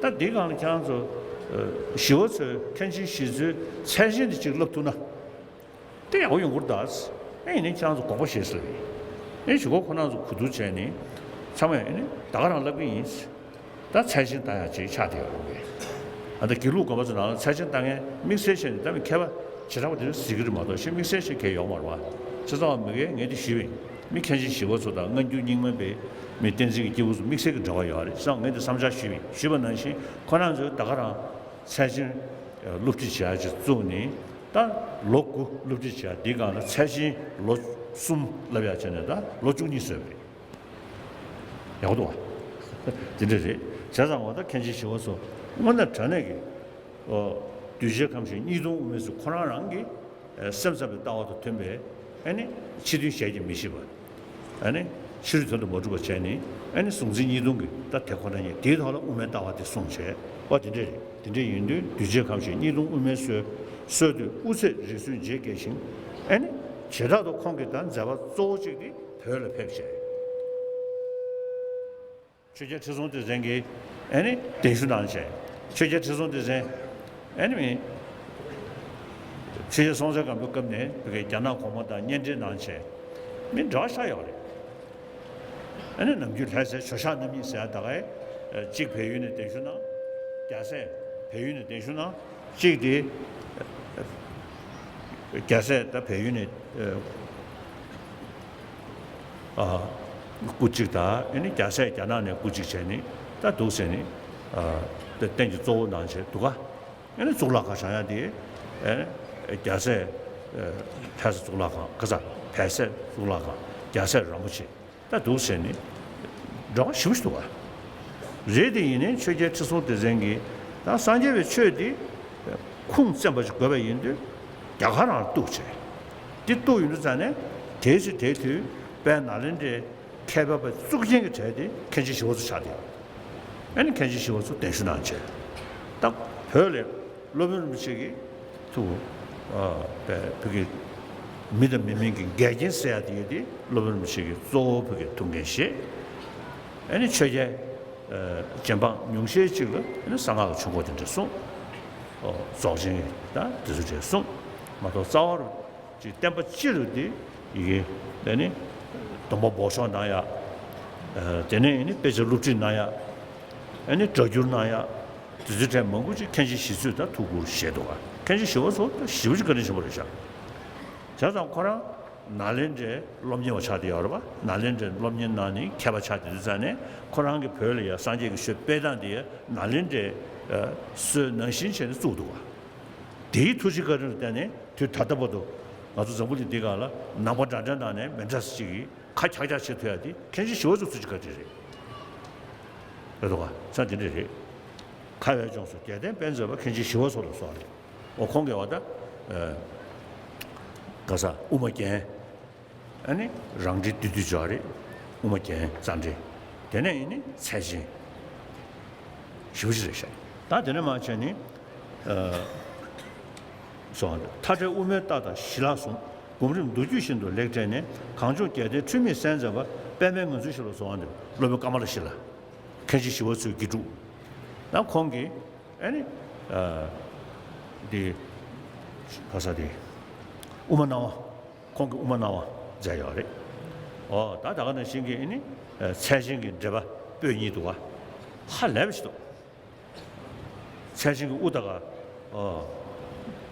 ད་འདི་སྒང་ལ་ཁྱེད་རང་ཚོ་ཞི་བ་འཚོའི་མཁན་ཆེན་ཞི་འཚོའི་ཚད་ཆེན་དེ་གཅིག་བསླབ་ཐུབ་ན། དེ་ཡག་པོ་ཡོང་གི་རེད་ད། ཨེ་ཡིན་ནའི་ཁྱེད་རང་ཚོ་དགོངས་པ་བཞེས་ཟེར་བས། ཨེ་གཞུག་གུ་ཁོ་རང་ཚོ་གོ་བསྡུར་བྱས་ནས་ཚང་མས་ཨེ་ནི་ད་ག་རང་ལབ་ཀྱི་ཡིན། ད་ཚད་ཆེན་བཏང་ཡག་ཅིག་ཆགས་བསྡད་ཡོད་རེད་པས། ཨ་ད་དགེ་ལུགས་དགོན་པ་ཚོ་ནང་ལ་ཚད་ཆེན་བཏང་མཁན་དམིགས་བསལ་བྱས་ནས་ད་མི་མཁས་པ་བྱེ་བྲག་པ་དེ་ཚོ་གཟིགས་ཀྱི་རེད་མ་གཏོགས་གཞན་དམིགས་བསལ་བྱས་མཁན་ཡོད་མ་རེད་པ། བྱས་ཙང་མི་སྒེར་ངས་དེ་ཞུས་པ་ཡིན། མི་མཁན་ཆེན་ཞི་བ་འཚོ་དང་སྔ་འགྱུར་རྙིང་མ་པའི་མི་བསྟན་འཛིན་གྱི་སྐྱེས་བུ་ཚོ་དམིགས་བསལ་གྱི་འབྲེལ་བ་ཡོད་རེད། བྱས་ཙང་ངས་དེ་བསམ་འཆར་ཞུས་པ་ཡིན། ཞུས་པ་ནང་བཞིན་ཁོ་རང་ཚོས་ད་ག་རང་ཚད་ཆེན་སློབ་ཁྲིད་བྱེད་ཡག་ཅིག་བཙུགས་ནས་ད་ལོ་དགུ་སློབ་ཁྲིད་བྱེད་ཡག་འདིའི་སྒང་ལ་ཚད་ཆེན་ལོ་གསུམ་བསླབ་ཡག་བྱས་ནས་ད་ལོ་བཅུ་གཉིས་བཟོས་པ་རེད། ཡག་པོ་འདུག་བ། དེ་འདྲ་རེད། བྱས་ཙང་འོ་ད་མཁན་ཆེན་ཞི་བ་འཚོ་དངོས་གནས་དྲང་གནས་ཀྱི་ཨོ་གདུལ་བྱའི་ཁམས་ཤིག་གཉིས་སྟོང་དབུ་མའི་ཚུལ་ཁོ་རང་རང་གི་ཨེ་སེམས་ཙམ་པའི་ལྟ་བ་དང་མཐུན་པའི་ཨ་ནི་ཕྱི་དོན་གཞན་གྱིས་མི་ཤེས་པ། ཨ་ནི་ཕྱི་རོལ་དོན་དུ་མ་གྲུབ་པ་བྱས་ནས་ཨ་ནི་གཟུང་འཛིན་གཉིས་སྟོང་གི་ད་དེ་ཁོ་ན་ཉིད་དེའི་ཐོག་ལ་དབུ་མའི་ལྟ་བ་དེ་གསུངས་བྱས་པ་དེ་འདྲ་རེད། དེ་འདྲ་ཡིན་དུས་གདུལ་བྱའི་ཁམས་ཤིག་གཉིས་སྟོང་དབུ་མའི་སྲོལ་སྲོལ་དུ་དབུ་ཚད་རིགས་སུ་འབྱེད་མཁས་ཤིང་། ཨ་ནི་བྱེ་བྲག་ཏུ་ཁོང་གི་ད་མཛད་པ་གཙོ་བོ་གཅིག་དེ་བོད་ལ་ཕེབས་བྱས། ཆོས་རྒྱལ་ཁྲི་སྲོང་ལྡེ་བཙན་གྱི་ཨེ་ནི་གདན་ཞུ་གནང་བྱས། ཆོས་རྒྱལ་ཁྲི་སྲོང་ལྡེ་བཙན་ཨེ་ནི་མི་ཆོས་རྒྱལ་སྲོང་བཙན་སྒམ་པོའི་སྐབས་ནས་བོད་ཀྱི་རྒྱ་ནག་གོང་མ་དང་གཉེན་འབྲེལ་གནང་བྱས། མི་འདྲ་བ་ཤ་ཡོད་རེད། ཨེ་ནི་ནམ་རྒྱུན་ལྷ་སའི་ཇོ་ཤཱཀ་རྣམ་གཉིས་ཟེར་ཡ་ད་གའི་གཅིག་བལ་ཡུལ་ནས་གདན་ཞུ་གནང་། རྒྱ་སྲས་བལ་ཡུལ་ནས་གདན་ཞུ་གནང་། གཅིག་དེ་རྒྱ་སྲས་ད་བལ་ཡུལ་ནས་ཨ་སྐུ་གཅིག་དང་ཨེ་ནི་རྒྱ་སྲས་རྒྱ་ནག་ནས་སྐུ་གཅིག་བྱས་ནས་ད་འདུག་ཟེར་ནས་ཨ་ད་རྟེན་གྱི་གཙོ་བོ་གནང་བྱས་འདུག་ག་ཨེ་ནི་གཙུག་ལག་ཁང་བཞེངས་ཡ་དེ་ཨེ་རྒྱ་སྲས་ཨ་ལྷ་ས་གཙུག་ལག་ཁང་། ག་ས་བལ་སྲས་གཙུག་ལག་ཁང་། རྒྱ་སྲས་རིན་པོ་ཆེ། ད་འདུག་ཟེར་ནས་འགྲོ་བ་ཞིབ་ཞིག་འདུག་བ། རེད་དེ་ཡིན་ནའི་ཆོས་རྒྱལ་ཁྲི་སྲོང་ལྡེ་བཙན་གྱིས་ད་སངས་རྒྱས་པའི་ཆོས་འདི་ཁུངས་བཙན་པ་ཞིག་དགོས་པ་ཡིན་དུས་རྒྱ་གར་རང་ལ་གཏུགས་བྱས། འདི་གཏུགས་ཡོང་དུས་ཙང་ནས་དེའི་ཚེ་དེའི་དུས་དཔལ་ནཱ་ལེནྡྲའི་མཁས་པ་པའི་གཙུག་རྒྱན་གྱི་གྲས་དེ་མཁན་ཆེན་ཞི་བ་འཚོ་ཆགས་བསྡད་ཡོད། ཨ་ནི་མཁན་ཆེན་ཞི་བ་འཚོ་གདན་ཞུ་གནང་བྱས། ད་བོད་ལ་སློབ་དཔོན་རིན་པོ་ཆེ་གི་ཐུགས་ཨ་བོད་ཀྱི་མི་དང་མི་མིན་གྱི་འགལ་རྐྱེན་སེལ་ཡ་དེ་ཡོད་དེ་སློབ་དཔོན་རིན་པོ་ཆེ་གི་གཙོ་བོ་བོད་ཀྱི་ཐུགས་འགན་བཞེས། ཨ་ནི་ཆོས་རྒྱལ་ཨ་རྗེ་འབངས་ཉུང་ཤས་ཅིག་ལ་ཨ་ནི་གསང་སྔགས་ཀྱི་ཆོས་འཁོར་དེ་འདྲ་གསུངས། ཨོ་རྫོགས་ཆེན་གྱི་ད་དེ་ཚོ་འདྲ་གསུངས། མ་གཏོགས་རྩ་བ་རུ་ཅིག་བསྟན་པ་སྤྱི་རུ་དེ་ཡི་གེ་དེ་ནི་སྡོམ་པ་འབོགས་ཆོག་གནང་ཡ། ཨ་དེ་ནས་ཨ་ནི་དཔེ་ཆ་སློབ་ཁྲིད་གནང་ཡ། ཨ་ནི་སྒྲ་བསྒྱུར་གནང་ཡ། དེ་ཚོའི་གྲས་མང་པོ་ཅིག་མཁན་ཆེན་ཞི་འཚོས་ད་ཐུགས་ཁུར་བཞེས་འདུག་ག་མཁན་ཆེན་ཞི་བ་འཚོ་ད་ཞེ་པོ་ཅིག་བཀའ་དྲིན་ཆེན་པོ་རེད་ཤག་བྱས་ཙང་ཁོ་རང་ནཱ་ལེནྡྲའི་སློབ་གཉེར་བ་ཆགས་བསྡད་ཡོད་རེད་པ། ནཱ་ལེནྡྲའི་སློབ་གཉེར་གནང་ནས་མཁས་པ་ཆགས་བསྡད་དུས་ཙང་ནས་ཁོ་རང་གིས་བོད་ལ་ཡ་སངས་རྒྱས་ཀྱི་ཆོས་སྤེལ་སྟངས་དེ་ཡ་ནཱ་ལེནྡྲའི་ཨ་སྲོལ་ནང་བཞིན་བྱས་ནས་བཙུགས་འདུག་ག་དེའི་ཐུགས་རྗེ་བཀའ་དྲིན་ལ་བརྟེན་ནས་དུས་ད་ལྟ་བར་དུ་ང་ཚོ་འཛམ་བུ་གླིང་འདི་སྒང་ལ་ནང་པ་འདྲ་འདྲ་ནང་ནས་མི་འདྲ་ས་ཅིག་གིས་ཁ་འཁྱག་འཁྱག་བྱེད་ཐུབ་ཡ་དེ་མཁན་ཆེན་ཞི་བ་འཚོ་ཐུགས་རྗེ་བཀའ་དྲིན་རེད། རེད་འདུག་ག་ས་འདི་འདྲ་རེད། ཁ་བའི་ལྗོངས་སུ་རྒྱལ་བསྟན་དཔལ་མཛོད་པ་མཁན་ཆེན་ཞི་བ་འཚོ་ལ་སོགས་རེད། འོ་ཁོང་གིས་འོ་ད་ཨ་ག་ས་དབུ་མ་རྒྱན། ཨ་ནི་རང་འགྲེལ་བསྡུས་བསྡུས་སྦྱོར་རེད། དབུ་མ་རྒྱན་རྩ་འགྲེལ། དེ་ནས་ཨ་ནི་ཚད་ཆེན་ཞེ་པོ་ཅིག་རེད་ཤག་ད་དེ་ནས་མར་བྱས་ནས་ཨ་སོང་མཐའ་བྲལ་དབུ་མའི་རྟགས་དང་ཞི་ལྷག་ཟུང་། སྒོམ་རིམ་མདོ་རྒྱུད་བཞིན་དུ་ལེགས་བཀྲལ་ནས། གངས་ལྗོངས་རྒྱལ་བསྟན་འཁྲུལ་མེད་གསལ་མཛད་པ། པདྨའི་ངང་ཚུལ་ཞི་ལ་སོགས་པ་འདི་སློབ་དཔོན་ཀ་མ་ལ་ཤཱི་ལ། མཁན་ཆེན་ཞི་བ་འཚོའི་དགེ་ཕྲུག་ད་ཁོང་གིས་ཨ་ནི་ཨ་འདི་ག་ས་དེ་དབུ་མ་སྣང་བ། ཁོང་གིས་དབུ་མ་སྣང་བ་མཛད་ཡོད་རེད། ཨོ་ད་ད་ག་ནང་བཞིན་གྱི་ཨ་ནི་ཚད་ཆེན་གྱི་འགྲེལ་པ་པོད་གཉིས་འདུག་ག་ཧ་ལས་པ་ཞིག་འདུག་ཚད་ཆེན་གྱི་དབུ་ད་ག་ཨོ་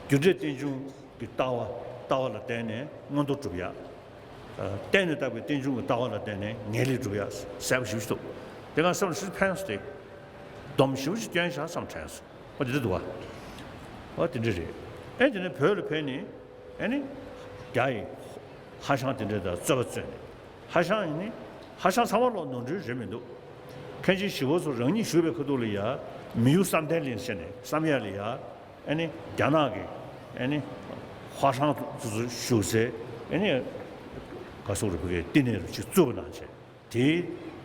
རྒྱུ་འབྲས་རྟེན་འབྱུང་གི་ལྟ་བ་ལྟ་བ་ལ་བརྟེན་ནས་མངོན་མཐོ་སྒྲུབ་ཡ། ཨ་གཏན་ནས་བཏགས་པའི་རྟེན་འབྱུང་གི་ལྟ་བ་ལ་བརྟེན་ནས་ངེས་ལེགས་སྒྲུབ་ཡ་གསལ་པོ་ཞེ་པོ་ཞིག་འདུག་དེ་ག་བསམ་བློ་ཞིབ་ཕན་སོང་སྟེ། སྡོམ་ཞེ་པོ་ཞིག་སྐྱོན་བཞག་བསམ་དྲན་སོང་། ཨོ་དེ་འདྲ་འདུག་བ། ཨོ་དེ་འདྲ་རེད། ཨེ་དེ་ནས་བོད་ལ་ཕེབས་ནས་ཨེ་ནི་རྒྱ་ཡི་ཧྭ་ཤང་དེ་འདྲ་དང་རྩོད་པ་རྩོད་ནས་ཧྭ་ཤང་ཡིན་ནི་ཧྭ་ཤང་ཚང་མ་ལོག་ནོར་འཁྲུལ་རེད་མི་འདུག་མཁན་ཆེན་ཞི་བ་འཚོ་རང་ཉིད་བཞུགས་པའི་ཁ་ཐུག་ལ་ཡ་མི་གཡོ་བསམ་གཏན་གླིང་ཟེར་ནས་བསམ་ཡས་ལ་ཡ། ཨེ་ནི་རྒྱ་ནག་གི་ཨེ་ནི་ ཧྭ་ཤང་དུ་བཞུགས་སའི་ཨ་ནི་ག་སོག་རུ་བུ་གའི་བསྟི་གནས་རུ་ཅིག་བཙུགས་པ་གནང་བྱས། དེའི་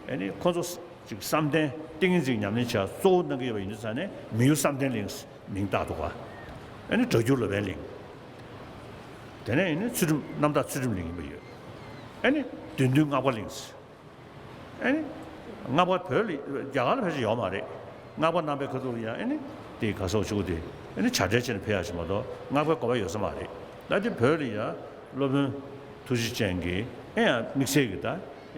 ཨ་ནི་ཁོ་ཚོ་ཅིག་བསམ་གཏན་ཏིང་ངེ་འཛིན་ཉམས་ལེན་བྱ་གཙོ་བོ་གནང་གི་ཡོད་པ་ཡིན་དུས་ཙང་ནས་མི་ཡུལ་བསམ་གཏན་གླིང་མིང་བཏགས་འདུག་ག་ཨ་ནི་སྒྲ་སྒྱུར་ལོ་པཎ་གླིང་། དེ་ནས་ཨ་ནི་ཚུལ་ཁྲིམས་རྣམ་དག་ཚུལ་ཁྲིམས་གླིང་ཡིན་པ་ཡོད། ཨ་ནི་བདུད་འདུལ་སྔགས་པ་གླིང་། ཨ་ནི་སྔགས་པ་བོད་ལ་རྒྱ་གར་ལ་ཕལ་ཆེར་ཡོད་མ་རེད། སྔགས་པ་རྣམ་པའི་ཁ་ཐུག་ལ་ཡང་ཨ་ནི་དེ་ག་སོག་ཆུ་དེ་ཨ་ནི་བྱ་བྲལ་བྱས་ནས་ཕེབས་ཡག་ཅིག་མ་གཏོགས་སྔགས་པའི་དགོན་པ་ཡོད་ས་མ་རེད། ད་དེ་བོད་ལ་ཡང་སློབ་དཔོན་ཐུགས་རྗེ་ཅན་གྱིས་ཨེ་ཡང་དམིགས་བསལ་གྱི་ད་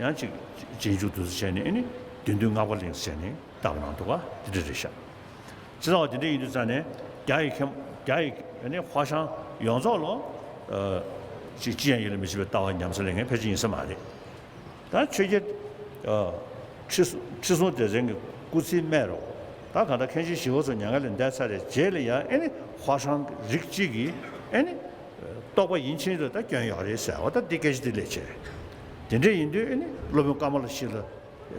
ཡང་ཅིག་རྗེས་འཇུག་དུ་བྱས་ནས་ཨ་ནི་བདུད་འདུལ་སྔགས་པ་གླིང་བྱས་ནས་བཏབ་གནང་འདུག་ག་དེ་འདྲ་རེད་ཤག་བྱས་ཙང་བ་དེ་འདྲ་ཡིན་དུས་ཙང་ནས་རྒྱ་ཡི་མཁན་རྒྱ་ཡི་ཨ་ནི་ཧྭ་ཤང་ཡོངས་རྫོགས་ལ་ཅིག་ཅི་ཡང་ཡིད་ལ་མི་བྱེད་པའི་ལྟ་བ་ཉམས་སུ་ལེན་མཁན་ཕལ་ཆེར་ཡིན་ས་མ་རེད། ད་ཆོས་རྒྱལ་ཨ་ཁྲི་ཁྲི་སྲོང་ལྡེ་བཙན་གྱི་སྐུ་ཚེའི་སྨད་རོ། ད་གང་ལྟར་མཁན་ཆེན་ཞི་བ་འཚོ་མྱ་ངན་ལས་འདས་ཚར་རེད་རྗེས་ལ་ཡང་ཨེ་ནི་ཧྭ་ཤང་རིགས་གཅིག་གིས་ཨེ་ནི་རྟོགས་པ་ཡིན་ཕྱིན་ལ་ད་སྐྱོན་ཡོད་རེད་ཟེར་བ་ད་འདི་སྐད་ཆ་འདི་ལས་བྱས། དེ་འདྲ་ཡིན་དུས་ཨེ་ནི་སློབ་དཔོན་ཀ་མ་ལ་ཤཱི་ལ་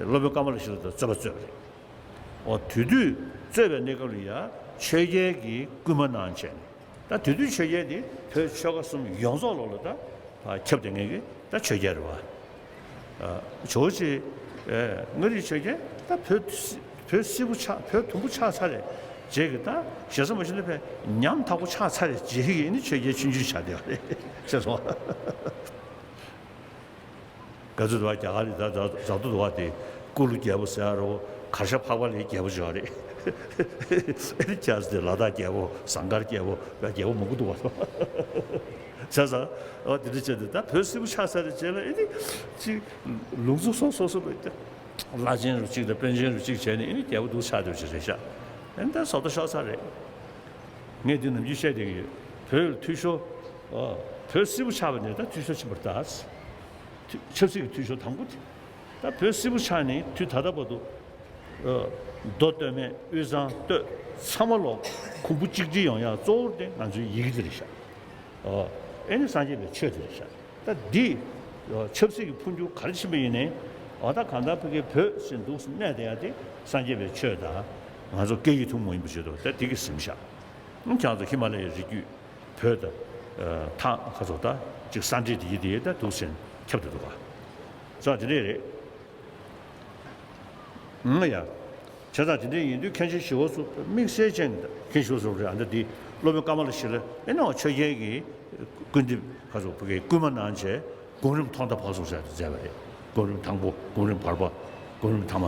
སློབ་དཔོན་ཀ་མ་ལ་ཤཱི་ལ་དང་རྩོད་པ་རྩོད་པ་རེད། འོ་དེ་དུས་རྩོད་པའི་གནས་སྐབས་ལ་ཡང་ཆོས་རྒྱལ་གྱིས་སྐུལ་མ་གནང་བྱས་ནས་ད་དེ་དུས་ཆོས་རྒྱལ་དེ་བོད་ཆོལ་ཁ་གསུམ་ཡོངས་རྫོགས་ལོག་ལ་ད་ཁྱབ་བསྡད་མཁན་གྱི་ད་ཆོས་རྒྱལ་རེད་བ། ཨ་ཇོ་བོ་རྗེ་མངའ་རིས་ཆོས་རྒྱལ་ད་བོད་བོད་སིལ་བུ་ཆགས་བོད་དུམ་བུ་ཆགས་ཚར་རེད་རྗེས་ཀྱི་ད་ཞེ་ས་མ་ཞུ་ན་ཕན་ཉམ་ཐག་པོ་ཆགས་ཚར་རེད་རྗེས་ཀྱི་ནི་ཆོས་རྒྱལ་ཆུང་ཆུང་ཆགས་བསྡད་པ་རེད་ཟེར་སོང་། ག་ཚོད་འདུག་བ་རྒྱ་གར་ལ་ད་ཛ་ཛ་དུ་འདུག་བ་དེ་ཀུ་ལུ་རྒྱལ་པོ་ཟེར་ཡ་རོ་གར་ཞ་འཕགས་པ་ལའི་རྒྱལ་པོ་ཅིག་ཡོད་རེད། ཨེ་ནི་ཅཱས་དེ་ལ་དྭགས་རྒྱལ་པོ་ཟངས་དཀར་རྒྱལ་པོ་ཡ་རྒྱལ་པོ་མང་པོ་འདུག་བ་ཟེར་ས། འོ་དེ་འདྲ་བྱས་ཏེ་ད་བོད་སིལ་བུ་ཆགས་ས་རེད་བྱས་ལ་ཨེ་ནི་ཅིག་ལུང་ཚོ་སོ་སོ་སོ་བླ་ཆེན་རུ་གཅིག་དང་པཎ་ཆེན་རུ་གཅིག་བྱས་ནས་ཨེ་ནི་རྒྱལ་པོ་འདུག་ཆགས་བསྡད་པ་ཅིག་རེད་ཤག་ཨེ་ནི་ད་བཟོ་ལྟ་ཤོར་ས་རེད། ངས་འདི་ནམ་རྒྱུན་བཤད་བསྡད་ཀྱི་ཡོད། བོད་ལ་འཐུས་ཤོར། ཨ། བོད་སིལ་བུ་ཆགས་པ་ནས་ད་འཐུས་ཤོར་ཕྱིན་པ་རེད་ད། འཐུས་ཆབ་སྲིད་ཀྱི་འཐུས་ཤོར་དང་པོ་དེ། ད་བོད་སིལ་བུ་ཆགས་ནས་དུས་ད་ལྟ་བར་དུ། ཨ། མདོ་སྟོད་སྨད་དབུས་གཙང་སྟོད་ཚང་མ་ལོག་གོང་བུ་གཅིག་སྒྲིལ་ཡོང་ཡག་གཙོ་བོ་དེ་ང་ཚོའི་ཡི་གེ་དེ་རེད་ཤག་ཨ། ཨེ་ནི་སངས་རྒྱས་པའི་ཆོས་དེ་རེད་ཤག་ད་འདི་ཆབ་སྲིད་ཀྱི་འཕོ་འགྱུར་ག་རེ་ཕྱིན་པ་ཡིན་ནའི་འོ་ད་གང་ལྟར་ཕ་གིའི་བོད་ཟེར་འདུག་སེ་གནས་བསྡད་ཡ་དེ་སངས་རྒྱས་པའི་ཆོས་དང་ང་ཚོ་སྐད་ཡིག་ཐུན་མོང་ཡིན་པ་བརྗོད་དོ་ད་དེ་གི་ཟིན་ཤག་ཁྱེད་ཚོ་ཧི་མ་ལ་ཡའི་རི་རྒྱུད་བོད་དང་ཐང་ཁ་ཚོ་ད་ཅིག་ས་འདྲེས་དེ་ཡི་དེ་ད་འདུག་སེ་ཁྱབ་བསྡད་འདུག་ག་ཙང་དེ་འདྲས་རེད། ང་ཡ། བྱས་ཙང་དེ་འདྲ་ཡིན་དུས་མཁན་ཆེན་ཞི་བ་འཚོ་དམིགས་བསལ་ཅན་གྱི་མཁན་ཞི་བ་འཚོ་རེད་ཨ་འདྲ་འདི་སློབ་དཔོན་ཀ་མ་ལ་ཤཱི་ལ་ཨེ་ནའོ་ཆོས་རྒྱལ་གྱི་སྐུ་འདེབས་ཁ་སོགས་བུ་གའི་སྐུལ་མ་གནང་བྱས་གོང་རིམ་ཐོག་མཐའ་བར་གསུམ་ཟེར་དུ་མཛད་པ་རེད། གོང་རིམ་དང་པོ་གོང་རིམ་བར་པ་གོང་རིམ་ཐ་མ།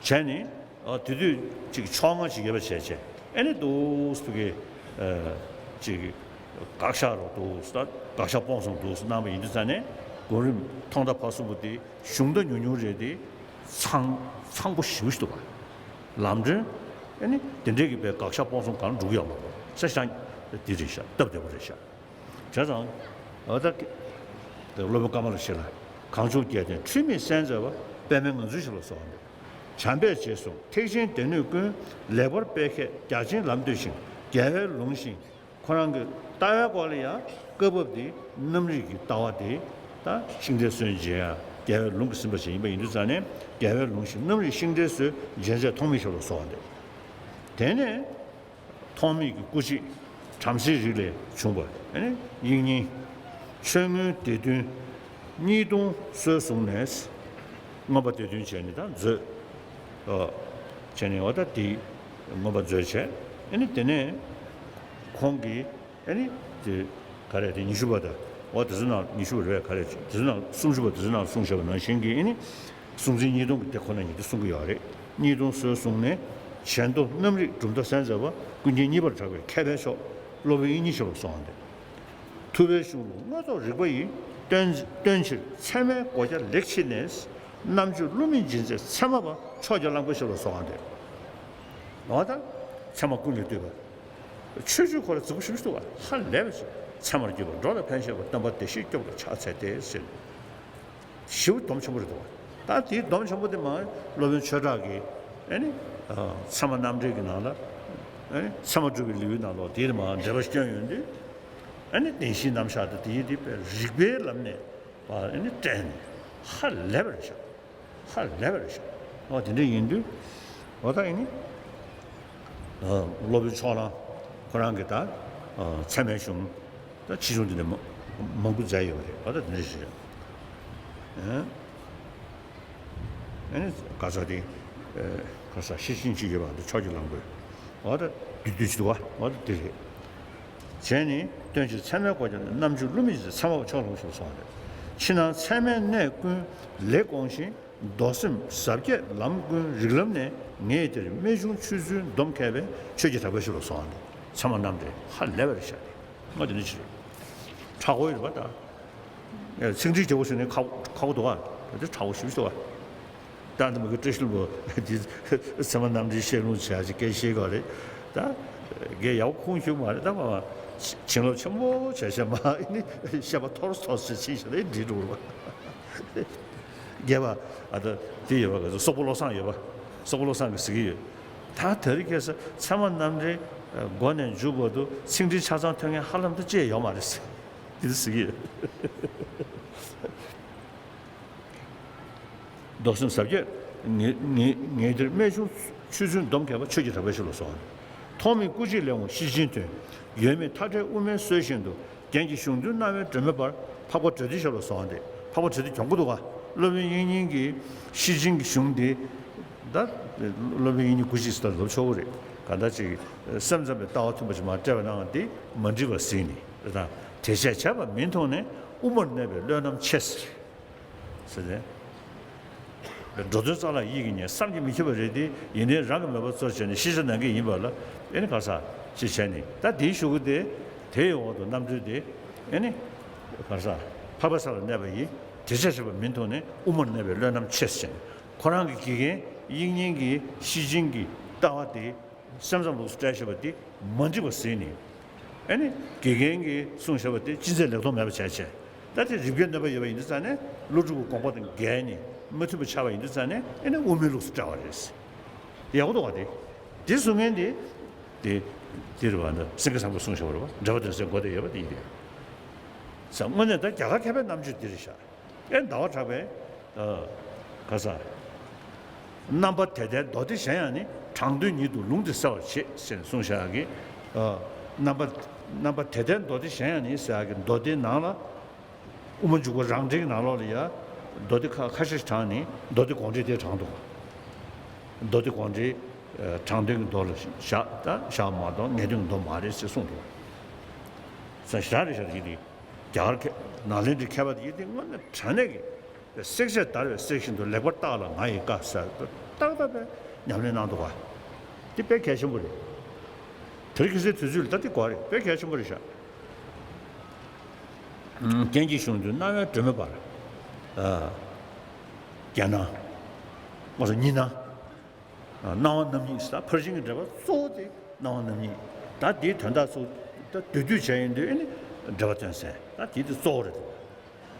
བྱས་ནས། ཨ་དེ་དུས་ཅིག་ཕྱོགས་སྔ་ཅིག་ཡོད་པ་བྱས་བྱས་ཨེ་ནི་འདུག་སེ་གི་ཨ་ཅིག་དགག་བཞག་རོགས་འདུག་སེ་དགག་བཞག་སྤོང་གསུམ་འདུག་སེ་གནང་བ་ཡིན་དུས་ཙང་ནས་གོང་རིམ་ཐོག་མཐའ་བར་གསུམ་པོ་དེ་གཞུང་རྟ་ཉུང་ཉུང་རེད་དེ་ཚང་ཚང་པོ་ཞེ་པོ་ཞིག་འདུག་ག་ལམ་སྒྲོན་ཨེ་ནི་དེ་འདྲས་ཀྱི་པའི་དགག་བཞག་སྤོང་གསུམ་གང་འགྲུག་ཡོད་མ་རེད་ས་ཞང་དེ་རེད་ཤག་སྟབས་བདེ་པོ་རེད་ཤག་བྱས་ཙང་། འོ་ད། སློབ་དཔོན་ཀ་མ་ལ་ཤཱི་ལ། གངས་ལྗོངས་རྒྱལ་བསྟན་འཁྲུལ་མེད་གསལ་མཛད་པ། པདྨའི་ངང་ཚུལ་ཞབས་ལ་གསོལ་བ་འདེབས། བྱམས་པས་རྗེས་བཟུང་ཐེག་ཆེན་སྡེ་སྣོད་ཀུན། ལེགས་པར་སྤེལ་མཁས་རྒྱ་ཆེན་ལམ་བཏོད་ཅིང་། རྒྱལ་བའི་ལུང་བཞིན་ཁོ་རང་གི་ལྟ་བའི་སྐོར་ལ་ཡང་སྐབས་བབ་དེ་རྣམ་རིག་གི་ལྟ་བ་དེ་ད་ཤིང་རྟའི་སྲོལ་འབྱེད་ཡ་རྒྱལ་བའི་ལུང་གིས་ཟིན་པ་ཞིག་ཡིན་པ་ཡིན་དུས་ཙང་ནས་རྒྱལ་བའི་ལུང་བཞིན་རྣམ་རིག་ཤིང་རྟའི་སྲོལ་འབྱེད་མཛད་ཐོགས་མེད་ཞབས་ལ་གསོལ་བ་འདེབས། དེ་ནས། ཐོགས་མེད་ཀྱི་སྐུ་མཆེད་བྲམ་ཟེའི་རིགས་ལས་བྱུང་བ་ཨ་ནི་དབྱིག་གཉེན། ཆོས་མངོན་སྡེ་བདུན་གཉིས་སྟོང་སྲོལ་བཟུང་ནས་མངོན་པ་སྡེ་བདུན་བྱས་ནས་ད་མཛོད། ཨ། བྱས་ནས་འོ་ད་དེ་མངོན་པ་མཛོད་བྱས་ཨ་ནི་དེ་ནས་ཁོང་གིས་ཨ་ནི་དེ་ག་རེ་དེ་ཉི་ཤུ་པ་དང་འོ་དེ་ཚོ་ནང་ཉི་ཤུ་པ་རེད་ག་རེ་དེ་ཚོ་ནང་སུམ་ཅུ་པ་དེ་ཚོ་ནང་གསུངས་བཞག་པ་ནང་བཞིན་གྱི་ཨ་ནི། གཟུང་འཛིན་གཉིས་སྟོང་གི་དེ་ཁོ་ན་ཉིད་དུ་གསུང་གི་ཡོད་རེད། གཉིས་སྟོང་སྲོལ་བཟུང་ནས་བྱེ་མདོ་རྣམ་རིག་གྲུབ་མཐའ་གསལ་མཛད་པ་ཀུན་མཁྱེན་གཉིས་པར་གྲགས་པའི་མཁས་པའི་མཆོག་སློབ་དཔོན་དབྱིག་གཉེན་ཞབས་ལ་གསོལ་བ་འདེབས། ཐུབ་པའི་གཞུང་ལུགས་སྣ་ཚོགས་རིག་པ་ཡིས། སྟོན་སྟོན་ཕྱིར་ཚད་མའི་སྒོ་རྒྱ་ལེགས་ཕྱེ་ནས། རྣམ་དཔྱོད་བསླུ་མེད་འབྱེད་མཛད་ཚད་མ་པ་ཕྱོགས་རྒྱ་གླང་པོ་ཞབས་ལ་གསོལ་བ་འདེབས། འོ་ད་ཚད་མ་ཀུན་ལས་བཏུས་པ། ཆོས་སྤྱོད་ཁོ་ར་རྫིག་པོ་ཞིག་མི་འདུག་བ་ཧ་ལས་པ་ཞིག་ཚད་མར་གྱུར་པ་འགྲོ་ལ་ཕན་ཤེས་པ་སྟོན་པ་བདེ་གཤེགས་སྐྱོབ་ལ་ཕྱག་འཚལ་ཏེ་ཟེར། ཞེ་པོ་སྡོམ་ཆེན་པོ་རེད་འདུག་བ། ད་དེའི་སྡོམ་ཆེན་པོ་དེ་མ་སློབ་དཔོན་ཆོས་གྲགས་ཀྱིས་ཨ་ནི་ཚད་མ་རྣམ་འགྲེལ་གྱི་ནང་ལ་ཨ་ནི་ཚད་མ་སྒྲུབ་པའི་ལེའུའི་ནང་ལོགས་དེའི་མ་འགྲེལ་པ་བསྐྱོན་ཡོང་དུས་ཨ་ནི་བདེན་བཞིའི་རྣམ་གཞག་དང་དེ་ཡི་དེ་རིགས་པའི་ལམ་ནས་ཨ་ནི་བསྟན་ནས་ཧ་ལས་པ་རེད་ཤག་ཧ་ལས་པ་རེད་ཤག་འོ་དེ་འདྲ་ཡིན་དུས་འོ་ད་ཨ་ནི་སློབ་དཔོན་ཕྱོགས་གླང་ ཁོ་རང་གིས་ད་ཚད་མའི་གཞུང་ད་ཆེ་ཆུང་དེ་འདྲ་མང་པོ་མཛད་ཡོད་པ་རེད། འོ་ད་དེ་འདྲ་ཞིག་རེད། ཨ་ནི་ག་ས་དེ་ག་ས་ཤེར་ཕྱིན་ཅིག་ཡོད་པ་འདི་ཕྱོགས་ཀྱི་གླང་པོས། འོ་ད་བདུད་བདུད་ཅིག་འདུག་བ། འོ་ད་དེ་རེད། བྱས་ནས་སྟོན་ཕྱིར་ཚད་མའི་སྒོ་བརྒྱབ་ནས་རྣམ་འགྱུར་བསླུ་མེད་ཅིག་ཚད་མ་བ་ཕྱོགས་ལ་ཞུགས་སོང་བ་རེད། ཕྱི་ནང་ཚད་མའི་གནས་ཀུན་ལེགས་དགོངས་ཤིང་། མདོ་སེམས་ཟབ་རྒྱས་ལམ་ཀུན་རིགས་ལམ་ནས། ངས་དེར་རྨད་བྱུང་ཆོས་ཚུལ་འདོམས་མཁས་པའི། ཆོས་ཀྱི་གྲགས་པས་ཞུ་ལ་སོང་བ་རེད། ཚད་མ་རྣམ་འགྲེལ་ཧ་ལས་པ་རེད་ཤག་རེད། ང་དེ་འདྲ་ཞིག་རེད། དྲག་པོ་ཡོད་རེད་པ་ད། ཚིག་འགྲེལ་རྒྱག་པོ་ཟེར་ནས་ཁག་ཁག་པོ་འདུག་ཨ། དེ་དྲག་པོ་ཞེ་པོ་ཞིག་འདུག་ཨ། ད་འདི་མ་གི་བཀྲ་ཤིས་ལྷུན་པོ་འདི་ཚད་མ་རྣམ་འགྲེལ་བཤད་ལུང་བྱས་ཅིག་སྐད་བཤད་ག་རེད། ད་རྒན་ཡག་པོ་ཁུངས་ཞུགས་མ་རེད། ད་མ་བྱིན་རླབས་ཆེན་པོ་བྱས་བྱས་མ་ཨ་ནི་བཤད་པ་ཐོར་ཐོར་ཟེར་ཕྱིན་བཞག་ལས་འགྲིག་འགྲོ་རེད་པ། རྒན་པ་ཨ་ད་དེ་ཡོད་པ་ག་ཚོད་སོག་པོ་བློ་བཟང་ཡོད་པ། སོག་པོ་བློ་བཟང་གིས་ཟེར་གི་ཡོད། ད་དེ་རིང་ཁ་སང་ཚད་མ་རྣམ་འགྲེལ་མགོ་ནས་མཇུག་བར་དུ་ཚིག་འགྲེལ་ཆ་ཚང་ཐོན་མཁན་ཧ་ལམ་ད་ཅི་ཡང་ཡོད་མ་རེད་ཟེར། དེ་འདྲ་ཟེར་གི་ཡོད། མདོ་སེམས་ཟབ་རྒྱས་ངེས་ངེས་ངེས་དེར་རྨད་བྱུང་ཆོས་ཚུལ་འདོམས་མཁས་པ། ཆོས་ཀྱི་གྲགས་པས་ཞུ་ལ་སོང་། ཐོགས་མེད་སྐུ་མཆེད་ལེགས་འོང་ཤེར་ཕྱིན་ཐོན། ཡོད་མེད་མཐའ་བྲལ་དབུ་མའི་སྲོལ་བཞིན་དུ། རྒྱན་གྱི་གཞུང་དོན་རྣ་བའི་སྒྲོན་མེ་སྦར། འཕགས་པ་དྲོ་ཏི་ཞབས་ལ་སོང་བ་འདི། འཕགས་པ་དྲོ་ཏི་གྱོང་པོ་འདུག་ག་སློབ་དཔོན་དབྱིག་གཉེན་གྱི་ཤེར་ཕྱིན་གྱི་གཞུང་འདི། ད་སློབ་དཔོན་དབྱིག་གཉེན་སྐུ་མཆེད་ཟེར་ལབ་ཆོག་གི་རེད། གང་ལྟར་ཅིག་སེམས་ཙམ་པའི་ལྟ་བ་མཐུན་པ་ཞིག་མར་བཀྲལ་བ་གནང་བ་འདི་མ་འགྲིག་པར་གཟིགས་ནས་དེ་དང་དེ་བྱས་བྱས་པ་མིན་མཐོང་ནས། དབུ་མར་གནས་པའི་བློས་རྣམ་ཆེ་ཟེར། ཟེར་ཏེ། འགྲོ་དོན་རྩ་ལ་ཡིད་ཀྱིས་ཉོན། བསམ་གྱིས་མི་ཁྱབ་པ་རེད་དེ། ཡིན་ནའི་རང་གིས་མོས་པ་གཙོར་བྱས་ནས་ཤེས་བྱ་ནང་གི་ཡིན་པ་ལ་ཨེ་ནི་ག་ས་ཅི་བྱས་ནས་ད་དེའི་གཞུག་གུ་དེ་དེའི་འོག་ཏུ་རྣམ་འགྲེལ་དེ་ཨེ་ནི་ག་ས་འཕགས་པ་ས་ལ་གནས་པ་ཡིན། དེ་བྱས་བྱས་པ་མིན་མཐོང་ནས། དབུ་མར་གནས་པའི་བློས་རྣམ་ཆེ་ཟེར་བྱས་ནས་ཁོ་རང་གི་དགེ་རྒན་དབྱིག་གཉེན་གྱི་ཤེར་ཕྱིན་གྱི་ལྟ་བ་དེ། སེམས་ཙམ་ལུགས་སུ་བཀྲལ་བཞག་པ་དེ་མ་འགྲིག་པ་གཟིགས་ནས། ཨེ་ནི་དགེ་རྒན་གྱིས་གསུངས་བཞག་པ་དེ་ཅི་མཛད་ལེགས་མཐོང་མེད་པ་བྱས་བྱས། ད་དེ་རིགས་པའི་གནོད་པ་ཡོད་པ་ཡིན་དུས་ཙང་ནས། ཀླུ་སྒྲུབ་ཀྱི་དགོངས་པ་དང་འགལ་ནས་མ་མཐུན་པ་ཆགས་པ་ཡིན་དུས་ཙང་ནས། ཨེ་ནི་དབུ་མའི་ལུགས་སུ་བཀྲལ་བ་རེད། ཡག་པོ་འདུག་བ་དེ། དེ་གསུང་མཁན་དེ། དེ་དེ་རེད་བ། འདི་སེང་གེ་བཟང་པོས་གསུངས་བཞག་པ་རེད་བ། འགྲེལ་པ་དོན་གསལ་མགོ་དེ་ཡོད་པ་དེ་ཡིན་ཏེ། ས་དངོས་གནས་ད་རྒྱ་གར་མཁས་པའི་རྣམ་དཔྱོད་འདི་རེད་ཤག་ཨེ་ཟླ་བ་གྲགས་པས། ཨ། ག་ས། རྣམ་པ་དེ་ལྟའི་མདོ་སྡེ་གཞན་ཡང་ནི། དྲང་དོན་ཉིད་དུ་ལུང་འདི་གསལ་བར་བྱེད། ཟེར་ནས་གསུངས་བཞག་གི། ཨ། རྣམ་པ་རྣམ་པ་དེ་ལྟའི་མདོ་སྡེ་གཞན་ཡང་ནི་ཟེར་ཡག་གི་མདོ་སྡེའི་ནང་ལ། དབུ་མ་འཇུག་པ་རང་འགྲེལ་གྱི་ནང་ལོགས་ལ་ཡ། མདོ་སྡེ་ཁ་ཁ་ཤས་ཤིག་དྲངས་ནས་མདོ་སྡེ་དགོངས་འགྲེལ་དེ་དྲངས་འདུག་མདོ་སྡེ་དགོངས་འགྲེལ། ཨ། དྲང་དོན་གྱི་མདོ་ལ་བཞག་ད་བཞག་མ་གཏོགས་ངེས་དོན་གྱི་མདོ་མ་རེད་ཟེར་གསུངས་འདུག་ས་ཞར་རེ་ཞར་ཡིན་ཏེ། རྒྱ་གར་མཁས་ནཱ་ལེནྡྲའི་མཁས་པ་དེ་ཡིན་ཏེ་དངོས་གནས་དྲང་གནས་ཀྱི་བསྲེག་བཅད་བརྡར་བའི་གསེར་བཞིན་དུ། ལེགས་པར་བརྟགས་ལ་ང་ཡི་བཀའ་ཟེར་ཏག་ཏག་པའི་ཉམས་ལེན་གནང་འདུག་ག་དེ་དཔེ་གལ་ཆེན་པོ་རེད། དེ་རིང་ཁ་སང་དུས་ཚོད་ལ་ད་དེ་དགོས་རེད། དཔེ་གལ་ཆེན་པོ་རེད་ཤག་རྒྱན་གྱི་གཞུང་དོན་རྣ་བའི་སྒྲོན་མེ་སྦར། ཨ། རྒྱན་སྣང་། ང་ཚོ་གཉིས་སྣང་། སྣང་བ་རྣམ་གཉིས་ཟེར། ད་ཕར་ཕྱིན་གྱི་འགྲེལ་པ་གཙོ་བོ་དེ་སྣང་བ་རྣམ་གཉིས། ད་དེའི་དོན་དག་ཚོ་ད་བསྡུས་བསྡུས་བྱས་ཡིན་དུས་ཨེ་ནི་འགྲེལ་པ་དོན་གསལ། ད་དེ་དེ་གཙོ་བོ་རེད་འདུག་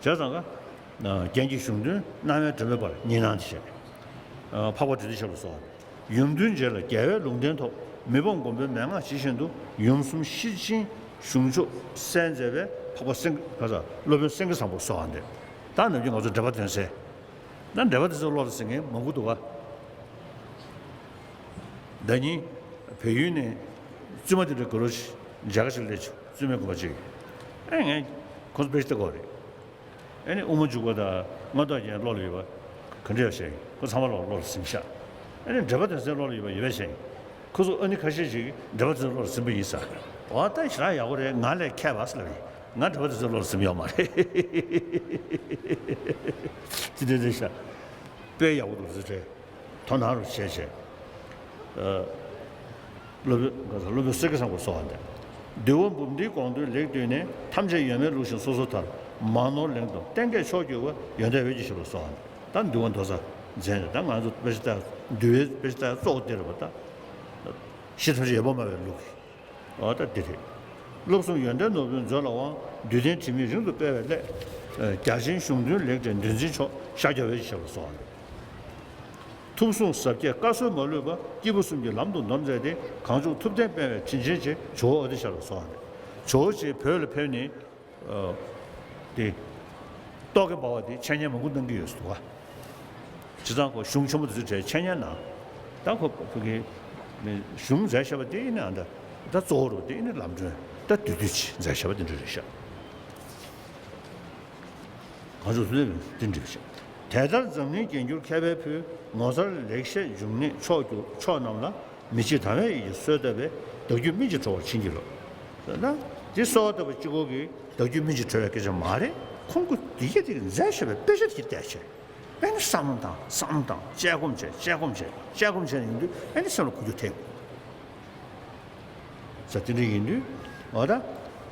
བྱས་ཙང་ཀ་རྒྱན་གྱི་གཞུང་དོན་རྣ་བའི་སྒྲོན་མེ་སྦར། གཉིས་སྣང་དེ་བྱས། འཕགས་པ་དྲོ་ཏི་ཞབས་ལ་སོགས་ཡུམ་དོན་རྗེ་ལ་རྒྱལ་བའི་ལུང་བསྟན་ཐོབ། མི་ཕམ་མགོན་པོའི་མན་ངག་ཇི་བཞིན་དུ། ཡུམ་གསུམ་ཤེར་ཕྱིན་གཞུང་ཆོས་གསན་མཛད་པའི་འཕགས་པ་སེང་གེ་ག་ས་སློབ་དཔོན་སེང་གེ་བཟང་པོ་གསོལ་བ་འདེབས། ད་ནམ་རྒྱུན་ང་ཚོ་འགྲེལ་པ་དོན་གསལ། ད་འགྲེལ་པ་དེ་ཚོ་བློ་ལ་ཟིན་མཁན་མང་པོ་འདུག་ག་ཟླ་ཉིན་བལ་ཡུལ་ནས་བཙུན་མ་དེ་འདྲ་དགུ་ལོ་ཞིག་མཇལ་ཁ་ཞིག་སླེབས་བྱུང་། བཙུན་མའི་དགོན་པ་ཅིག་ཨེ་ངས་ཁོ་ཚོ་དཔེ་ཞིག་ལྟ་དགོས་རེད། ཨེ་ནི་དབུ་མ་འཇུག་པ་དང་སྔ་ལྡོག་རྒྱན་བློ་ལ་ཡོད་པ་ག་འདྲ་ཡོད་ཤེས། ཁོ་ཚང་མ་བློ་བློ་ལ་ཟིན་ཤག་ཨེ་ནི་འགྲེལ་པ་དོན་གསལ་བློ་ལ་ཡོད་པ་ཡོད་པས་ཤེས། ཁོ་ཚོ་ཨ་ནི་ཁ་ཤས་ཤིག་འགྲེལ་པ་དོན་གསལ་བློ་ལ་ཟིན་པ་ཡིན་ས། འོ་ད་ཞེ་དྲག་ཡག་པོ་རེད། ང་ལས་མཁས་པ་ཟེར་ལབ་ཡིན། ང་འགྲེལ་པ་དོན་གསལ་བློ་ལ་ཟིན་པ་ཡོད་མ་རེད། ཅི་འདྲ་འདྲ་ཤག་དཔེ་ཡག་པོ་འདུག་ཟེར་དྲན། དོ་སྣང་རུ་བྱས་བྱས། ཨ། སློབ་དཔོན་ག་ས་སློབ་དཔོན་སེང་གེ་བཟང་པོ་གསོལ་བ་འདེབས། འདུལ་བ་འབུམ་སྡེའི་དགོངས་དོན་ལེགས་བཏུས་ནས། ཐམས་ཅད་ཡོད་མེད་ལུགས་བཞིན་སོ་སོར་ཐར། མ་ནོར་ལེགས་མཐོང་གཏན་གྱི་མཆོག་གྱུར་པ། ཡོན་ཏན་འོད་ཀྱི་ཞབས་ལ་གསོལ་བ་འདེབས། ད་འདུལ་བ་མདོ་རྩ་མཛད་ནས་ད་ང་ཚོ་དཔེ་ཆ་ལྟ་འདུལ་བའི་དཔེ་ཆ་ལྟ་གཙོ་བོ་དེ་རེད་པ། ད་གཞི་ཐམས་ཅད་ཡོད་པར་སྨྲ་བའི་ལུགས་ཀྱི། འོ་ད་འདི་རེད། སློབ་གསུམ་ཡོན་ཏན་ནོར་བུའི་མཛོད་ལ་དབང་། འདུལ་བསྟན་དྲི་མེད་རིང་དུ་སྤེལ་བའི་སླད། རྒྱ་ཆེན་གཞུང་དོན་ལེགས་བཀྲལ་འདུལ་འཛིན་མཆོག་ཤཱཀྱ་འོད་ཀྱི་ཞབས་ལ་གསོལ་བ་འདེབས། ཐུགས་གསུང་ཟབ་རྒྱས་བཀའ་སྲོལ་མ་ལུས་པ། སྐྱེས་བུ་གསུམ་གྱི་ལམ་དུ་འདོམས་མཛད་དེ། གངས་ལྗོངས་ཐུབ་བསྟན་སྤེལ་བའི་དྲིན་ཅན་རྗེ། ཇོ་བོ་ཨ་ཏི་ཤ་ལ་གསོལ་བ་འདེབས། ཇོ་བོ་རྗེ་བོད་ལ་ཕེབས་ནས། ཨ། དེ། རྟོག་གེ་འབར་བ་དེ་འཆད་ཉན་མང་པོ་གནང་གི་ཡོད་འདུག་ག་བྱས་ཙང་ཁོ་གཞུང་ཆེན་པོ་དེ་ཚོའི་གྲས་འཆད་ཉན་གནང་། ད་ཁོ་ཁོ་གི་གཞུང་མཛད་བཞག་པ་དེ་ཡིན་ན་ད་ ད་གཙོ་བོ་རུ་དེ་ནི་ལམ་སྒྲོན་ད་དུས་དུས་ཅི་མཛད་བྱ་བ་དེ་འདྲ་རེད་ཤག་གང་བྱུང་སུ་ལས་དེ་འདྲ་ཤག་དེ་ལྟར་འཛམ་གླིང་རྒྱན་གྱུར་མཁས་པའི་ཕུལ། ངོ་མཚར་ལེགས་བཤད་འབྱུང་གནས་མཆོག་གྱུར་མཆོག་རྣམས་ལ། མི་ཕྱེད་དང་བས་ཡིད་ཀྱིས་གསོལ་བཏབ་པས། བདག་རྒྱུད་སྨིན་ཅིང་གྲོལ་བར་བྱིན་གྱིས་རློབས། ཟེར་ན། འདི་གསོལ་བ་བཏབ་པ་གཅིག་པོ་གིས་བདག་རྒྱུད་སྨིན་ཅིང་གྲོལ་བའི་སྐད་ཆ་མ་རེད། ཁོང་གིས་འདི་སྐད་དེ་མཛད་བཞག་པའི་དཔེ་ཆ་དེ་བལྟས་བྱས། ཨ་ནི་བསམ་བློ་བཏང་། བསམ་བློ་བཏང་། དཔྱད་སྒོམ་བྱས། དཔྱད་སྒོམ་བྱས། དཔྱད་སྒོམ་བྱས་ནས་ཡིན་དུས་ཨ་ནི་སེམས་ལ་གོ་རྒྱུ་ཐེབས། ས་དེ་འདྲ་ཡིན་དུས་འོ་ད།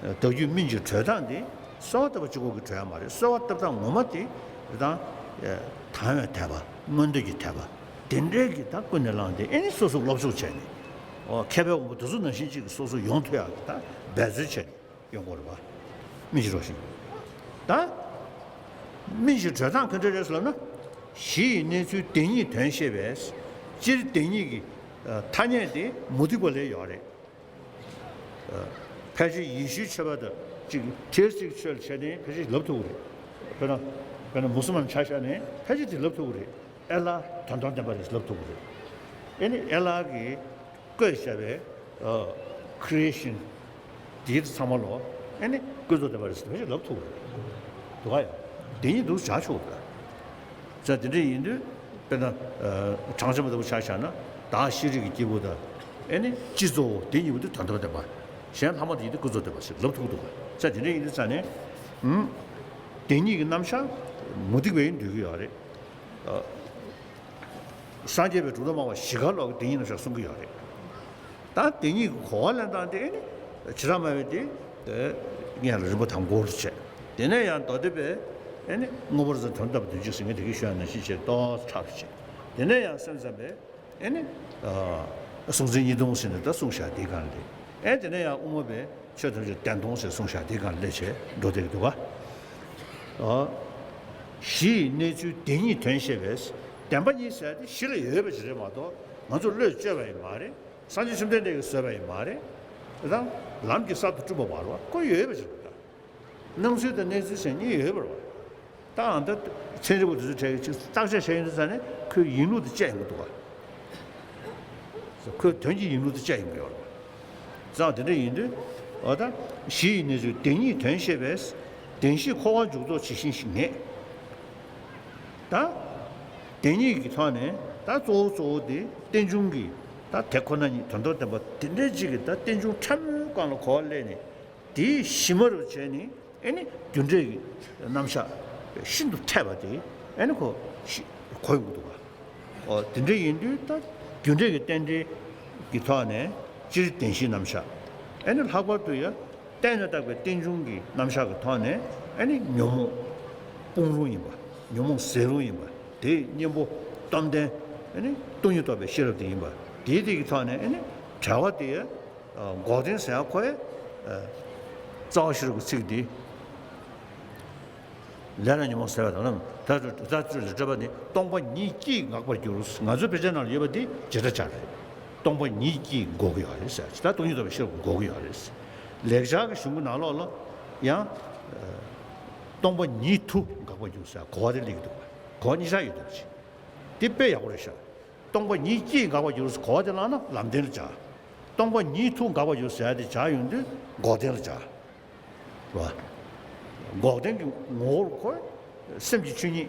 བདག་རྒྱུད་སྨིན་ཅིང་གྲོལ་སྟངས་དེ་གསོལ་བ་བཏབ་པ་གཅིག་པོ་གིས་གྲོལ་ཡ་མ་རེད། གསོལ་བ་བཏབ་སྟངས་ངོ་མ་དེ་དང་། དང་བའི་དད་པ། མངོན་འདོད་ཀྱི་དད་པ། དེ་འདྲའི་གི་ད་ཀུན་ནས་བསླངས་ཏེ་ཨ་ནི་སོ་སོ་སློབ་སྦྱོང་བྱས་ནས། འོ་མཁས་པའི་དབང་པོ་དེ་ཚོ་ནང་བཞིན་གཅིག་གིས་སོ་སོ་ཡོང་ཐུབ་ཡག་གི་ད་འབད་རྩོལ་བྱས་ནས། ཡོང་དགོས་རེད་པ། སྨིན་ཅིང་རོ་ཞིང་། ད། སྨིན་ཅིང་གྲོལ་སྟངས་ག་འདྲ་རེད་ཟེར་ལབ་ན། གཞི་ཡི་གནས་ཚུལ་བདེན་གཉིས་དོན་ཤེས་པས། སྤྱིར་བདེན་གཉིས་ཀྱི་ཐ་སྙད་དེ་མུ་སྟེགས་པ་ལ་ཡོད་རེད། ཕལ་ཆེར་ཡེ་ཤུའི་ཆོས་པ་དང་གཅིག་ཁྲིས་ཀྱི་ཆོས་ལ་བྱས་ནས་ཕལ་ཆེར་ལབ་ཐུབ་ཀྱི་རེད། དཔེར་ན། དཔེར་ན་མུ་སུལ་མན་ཆ་བཞག་ནས་ཕལ་ཆེར་དེ་ལབ་ཐུབ་ཀྱི་རེད། ཨེ་ལ་དོན་དམ་བདེན་པ་རེད་ལབ་ཐུབ་ཀྱི་རེད། ཨེ་ནི་ཨེ་ལ་གིས། བཀོད་བཞག་པའི་ཨ་creation་དེའི་ཚང་མ་ལོ། ཨེ་ནི་ཀུན་རྫོབ་བདེན་པ་རེད་ཟེར་ནས་ལབ་ཐུབ་རེད། འདུག་ག་ཡ། དེ་གཉིས་འདུག་བྱ་ཆོག་གི། ས་དེ་འདྲ་ཡིན་དུས་དཔེར་ན་ཨ་གྲངས་ཅན་པ་ལྟ་བུ་ཆ་བཞག་ན་བདག་ཤེས་རིག་གི་སྐྱེས་བུ་དང་། ཨེ་ནི་སྤྱི་གཙོ་བོ་དེ་གཉིས་པོ་དེ་དོན་དམ་བདེན་པ། གཞན་ལྷག་མ་དེ་ཡིན་དུས་ཀུན་རྫོབ་བདེན་པ་ཞེས་ལབ་ཐུབ་འདུག་ག་ས་དེ་འདྲ་ཡིན་དུས་ས་ནས། ཨུམ། དེ་གཉིས་ཀྱི་རྣམ་གཞག་མུ་སྟེགས་པས་འདོད་ཀྱི་ཡོད་རེད། ཨ། སངས་རྒྱས་པའི་གྲུབ་མཐའ་སྨྲ་བ་བཞི་ཀ་ལོག་གི་དེ་ཉིད་རྣམ་གཞག་གསུང་གི་ཡོད་རེད། ད་དེ་ཉིད་ཀྱི་གོ་བ་ལེན་སྟངས་དེ་ནི་བྱེ་བྲག་སྨྲ་བའི་དེ་སྔོན་ལ་རིམ་པ་དང་པོར་བྱས། དེ་ནས་ཡང་མདོ་སྡེ་པས་ཨེ་ནི་མངོན་པར་རྫོགས་དོན་དམ་དོན་གཅིག་ཟེར་མཁན་དེ་གི་ཤོད་ནང་བཞིན་བྱས་ཏོག་ཙམ་ཁྲ་རུ་བྱས། དེ་ནས་ཡང་སེམས་ཙམ་པས་ཨེ་ནི་གཟུང་འཛིན་གཉིས་སྟོང་ཟེར་ནས་ད་གསུངས་བཞག་དེའི་སྒང་ལ་ཨེ་དེ་ནས་ཡང་དབུ་མ་པས། ཆོས་ཐམས་ཅད་བདེན་སྟོང་ཞེས་གསུངས་བཞག་དེའི་སྒང་ལ་སླེབས་བྱས་འགྲོ་བསྡད་ཀྱི་འདུག་ག་ཨ། གཞི་ཡི་གནས་ཚུལ་བདེན་གཉིས་དོན་ཤེས་པས། བདེན་པ་གཉིས་ཟེར་དེ་གཞི་ལ་ཡོད་པ་ཞིག་རེད་མ་གཏོགས་ང་ཚོ་བློས་བཅོས་པ་ཡིན་མ་རེད། སངས་རྒྱས་བཅོམ་ལྡན་འདས་ཀྱིས་བཟོས་པ་ཡིན་མ་རེད། དེ་དང་ལམ་གྱིས་གསར་དུ་བསྐྲུན་པ་མ་རེད་པ། ཁོ་ཡོད་པ་ཞིག་རེད་ད། སྣང་ཚུལ་དང་གནས་ཚུལ་ཟེར་གཉིས་ཡོད་པ་རེད་པ། ད་ཨ་ད་ཚན་རིག་པ་དེ་ཚོ་གྲས་ཀྱིས་བརྟག་དཔྱད་བྱས་ཡོང་དུས་ཙ་ནས་ཁོའི་ཡིན་ལུགས་དེ་དཔྱད་ཡོང་གི་འདུག་ག་ཁོའི་དོན་གྱི་ཡིན་ལུགས་དེ་དཔྱད་ཡོང་གི་ཡོད་རེད། ཙང་དེ་འདྲ་ཡིན་དུས་འོ་ད་གཞི་ཡི་གནས་ཚུལ་བདེན་གཉིས་དོན་ཤེས་པས། བདེན་བཞིས་འཁོར་བ་འཇུག་ལྡོག་ཇི་བཞིན་ཞིག་ངེས། ད་བདེན་གཉིས་ཀྱི་ཐོག་ནས་ད་གཙོ་བོ་གཙོ་བོ་དེ་རྟེན་འབྱུང་གི་ད་དེ་ཁོ་ན་ཉིད་དོན་དམ་བདེན་པ་དེ་འདྲའི་གཅིག་གི་ད་རྟེན་འབྱུང་ཕྲ་མོའི་སྒང་ལ་གོ་བ་སླེབས་ནས། དེའི་གཞི་མ་རུ་བྱས་ནས་ཨེ་ནི་རྒྱུ་འབྲས་ཀྱི་རྣམ་གཞག་ཤིན་ཏུ་འཕྲད་པ་དེ་ཨེ་ནི་གོ་ཤི་གོ་ཡོང་གི་འདུག་ག་འོ་དེ་འདྲ་ཡིན་དུས་ད་རྒྱུ་འབྲས་ཀྱི་རྟེན་འབྲེལ་གྱི་ཐོག་ནས་སྤྱིར་བདེན་བཞིའི་རྣམ་གཞག་ཨེ་ནི་ལྷག་པར་དུ་ཡང་བརྟེན་ནས་བཏགས་པའི་རྟེན་འབྱུང་གི་རྣམ་གཞག་གི་ཐོག་ནས་ཨེ་ནི་ཉོན་མོངས་སྤོང་རུང་ཡིན་པ། ཉོན་མོངས་ཟད་རུང་ཡིན་པ། དེའི་གཉེན་པོ་སྟོབས་ལྡན་ཨེ་ནི་སྟོང་ཉིད་རྟོགས་པའི་ཤེས་རབ་དེ་ཡིན་པ། དེའི་དེ་གི་ཐོག་ནས་ཨེ་ནི་བྲལ་བ་དེ། འགོག་བདེན་ཟེར་ཡ་ཁོ་ཡ། རྩ་བ་ཤེས་རབ་ཀྱི་ཚིག་འདི། ལས་རང་ཉོན་མོངས་ཟད་པ་དང་ལམ་ད་དུ་དུ་ད་ཚུལ་ལ་སྤྲོས་པ་ནི་སྟོང་པ་ཉིད་ཀྱིས་འགག་པར་འགྱུར། ང་ཚོའི་དཔེ་ཆའི་ནང་ལ་ཡོད་པ་འདི་བྱེ་བྲག་ཅན་རེད། སྟོང་པ་ཉིད་ཀྱིས་འགོག་གི་ཡོད་རེད་ཟེར་ད་སྟོང་ཉིད་རྟོགས་པའི་ཤེས་རབ་ཀྱིས་འགོག་གི་ཡོད་རེད། ལེགས་སྦྱར་གྱི་གཞུང་གི་ནང་ལོགས་ལ་ཡང་། སྟོང་པ་ཉིད་དུ་འགག་པར་འགྱུར་ཟེར་གོ་བ་དེ་སླེབས་ཀྱི་འདུག་གོ་བ་གཉིས་ཆ་ཡོད་འདུག་ཅིང་། འདི་དཔེ་ཡག་པོ་རེད་ཤག་སྟོང་པ་ཉིད་ཀྱིས་འགག་པར་འགྱུར་གོ་བ་དེ་བླངས་ན་ལམ་བདེན་ལ་སྦྱར། སྟོང་པ་ཉིད་དུ་འགག་པར་འགྱུར་ཟེར་ཡ་དེ་སྦྱར་ཡོང་དུས་འགོག་བདེན་ལ་སྦྱར། རེད་བ། འགོག་བདེན་གྱི་ངོ་བོར་ཁོ། སེམས་ཀྱི་ཆོས་ཉིད།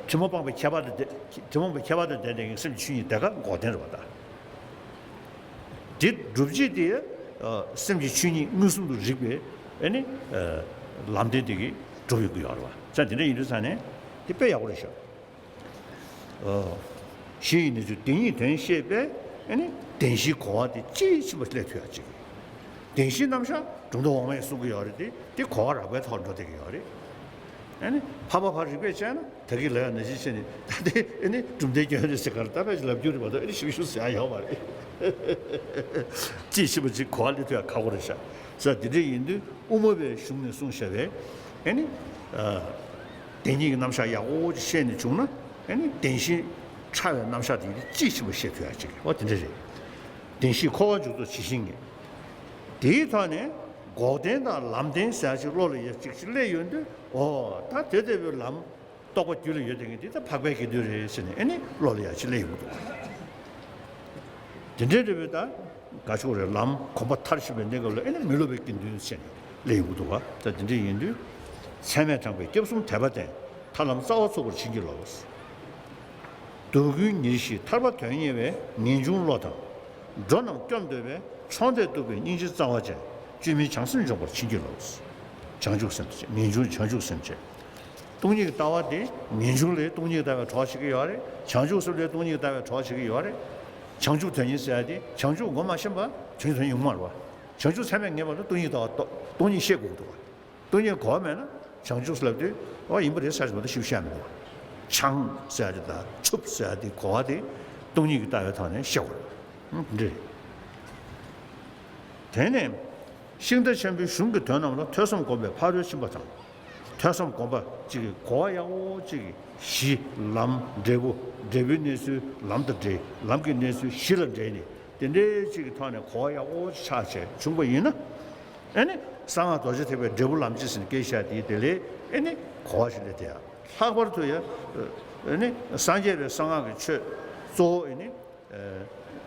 དྲི་མ་སྤངས་པའི་ཁྱད་པར་དང་ལྡན། དྲི་མ་སྤངས་པའི་ཁྱད་པར་དང་ལྡན་པའི་སེམས་ཀྱི་ཆོས་ཉིད་དེ་ག་འགོག་བདེན་རེད་བ་ད། དེ་སྒྲུབ་བྱེད་དེ། སེམས་ཀྱི་ཆོས་ཉིད་མངོན་སུམ་དུ་རིག་པའི་ཨེ་ནི། ལམ་བདེན་དེ་གིས་སྒྲུབ་ཡོང་གི་ཡོད་རེད་བ། ཙང་དེ་འདྲ་ཡིན་དུས་ཙང་ནས་དེ་དཔེ་ཡག་པོ་རེད་ཤག་གཞི་ཡི་གནས་ཚུལ་བདེན་གཉིས་དོན་ཤེས་པས་ཨེ་ནི་བདེན་བཞིའི་གོ་བ་དེ་དཔྱིས་ཕྱིན་པ་སླེབས་ཐུབ་ཡག་ཅིག་བདེན་བཞིའི་རྣམ་གཞག་གྲུབ་མཐའ་འོག་མས་གསུང་གི་ཡོད་རེད་དེ་དེ་གོ་བ་རགས་པའི་ཐོག་འགྲོ་བསྡད་ཀྱི་ཡོད་རེད། ཨེ་ནི་ཕར་ཕར་ཕར་རིག་པས་དཔྱད་ན་ད་གིན་ལབ་ཡག་ནང་བཞིན་བྱས་ནས་ད་དེ་ཨེ་ནི་གྲུབ་མཐའི་སྐྱོན་རེད་ཟེར་ག་རེ་ད་ཕལ་ཆེར་ལབ་རྒྱུ་རེད་མ་གཏོགས་ཨེ་ནི་ཞིབ་ཞིབ་ཟེར་ཡག་ཡོད་མ་རེད། དཔྱིས་ཕྱིན་པ་ཅིག་གོ་བ་སླེབས་ཐུབ་ཡག་ཁག་པོ་རེད་ཤག་ས་དེ་འདྲ་ཡིན་དུས། དབུ་མ་པའི་གཞུང་ནས་གསུངས་བཞག་པའི་ཨེ་ནི། བདེན་གཉིས་ཀྱི་རྣམ་གཞག་ཡག་པོ་ཅིག་ཤེས་ནས་བྱུང་ན་ཨེ་ནི་བདེན་བཞི་ཕྲ་བའི་རྣམ་གཞག་དེ་དཔྱིས་ཕྱིན་པ་ཤེས་ཐུབ་ཡག་ཅིག་འོ་དེ་འདྲ་རེད། བདེན་བཞིས་འཁོར་བ་འཇུག་ལྡོག་ཇི་བཞིན་ངེས། དེའི་ཐོག་ནས་འགོག་བདེན་དང་ལམ་བདེན་ཟེར་ཡག་ཅིག་བློ་ལ་ཡ་ཅིག་ཅིག་སླེབས་ཡོང་དུས་འོ་ད་དེ་ལྟ་བུའི་ལམ། རྟོགས་པ་རྒྱུད་ལ་ཡོད་དེ་ངས་འདི་ལྟ་འཕགས་པའི་དགེ་འདུན་རེད་ཟེར་ནས་ཨེ་ནི་བློ་ལ་ཡ་ཅིག་སླེབས་ཡོང་གི་འདུག་དེ་འདྲའི་འདྲ་བའི་ད་ དགའ་ཕྱོགས་རེད། ལམ་གོམ་པ་མཐར་ཕྱིན་པའི་གནས་སྐབས་ལ་ཨེ་ནི་མི་སློབ་པའི་དགེ་འདུན་བྱས་ནས་སླེབས་ཡོང་གི་འདུག་ག་ད་དེ་འདྲ་ཡིན་དུས་ཚད་མས་དྲངས་པའི་སྐྱབས་གསུམ་དད་པ་ལྡན། ཐར་ལམ་རྩ་བ་ཚུགས་པར་བྱིན་གྱིས་རློབས། སྡུག་ཀུན་ཉེར་ཞི་ཐར་པ་དོན་གཉེར་བའི། ངེས་འབྱུང་བློ་དང་འགྲོ་རྣམས་སྐྱོབ་འདོད་པའི། ཕྱོགས་འདས་སྟུག་པའི་སྙིང་རྗེ་རྩ་བ་ཅན། བཅོས་མིན་བྱང་སེམས་འབྱོངས་པར་བྱིན་གྱིས་རློབས། བྱང་ཆུབ་སེམས་བསྐྱེད། ངེས་འབྱུང་བྱང་ཆུབ་སེམས་བསྐྱེད། སྟོང་ཉིད་ཀྱི་ལྟ་བ་དེ་ངེས་འབྱུང་ལས་སྟོང་ཉིད་ལྟ་བའི་གྲོགས་བྱེད་ཀྱི་ཡོད་རེད། བྱང་ཆུབ་སེམས་ལས་སྟོང་ཉིད་ལྟ་བའི་གྲོགས་བྱེད་ཀྱི་ཡོད་རེད། བྱང་ཆུབ་དོན་གཉེར་ཟེར་ཡ་དེ་བྱང་ཆུབ་ངོ་མ་ཤེས་པ་བྱང་ཆུབ་དོན་གཉེར་ཡོང་མ་རེད་བ། བྱང་ཆུབ་ཚད་མས་ངེས་པ་ལ་སྟོང་ཉིད་ལྟ་བ་རྟོགས། སྟོང་ཉིད་ཤེས་དགོས་ཀྱི་འདུག་བ། སྟོང་ཉིད་གོ་བ་མེད་ན་བྱང་ཆུབ་ལབ་དུས་ཨོ་ཡིན་པ་རེད་ཟེར་བ་དེ་ཞིབ་བཤད་མི་འདུག་བ། བྱང་ཟེར་ཡ་དེ་དང་ཆུབ་ཟེར་ཡ་དེ་གོ་བ་དེ་སྟོང་ཉིད་ཀྱི་ལྟ་བའི་ཐོག་ནས་ཤེས་དགོས་རེད། འདི་རེད། དེ་ནས་ཤིང་རྟ་ཆེན་པོའི་གཞུང་གི་དོན་རྣམས་ལ་ཐོས་བསམ་སྒོམ་པའི་ཕ་རོལ་ཕྱིན་པ་དང་། ཐོས་བསམ་སྒོམ་པ་གཅིག་གི་གོ་བ་ཡག་པོ་གཅིག་གི་གཞི་ལམ་འབྲས་བུ། འབྲས་བུའི་གནས་ཚུལ་ལམ་དང་འབྲེལ། ལམ་གྱི་གནས་ཚུལ་གཞི་ལ་འབྲེལ་ནས་དེ་འདྲའི་གཅིག་གི་ཐོག་ནས་གོ་བ་ཡག་པོ་ཆགས་བྱས་བྱུང་པ་ཡིན་ན། ཨེ་ནི་གསང་སྔགས་རྡོ་རྗེ་ཐེག་པའི་འབྲས་བུ་ལམ་བྱེད་ཟེར་ནས་སྐད་བཤད་དེ་དེ་ལས་ཨེ་ནི་གོ་བ་ཞིག་སླེབས་དེ་ཡང་ལྷག་པར་དུ་ཡང་ཨེ་ནི་སངས་རྒྱས་པའི་གསང་སྔགས་ཀྱི་ཆོས་གཙོ་བོ་ཨེ་ནི།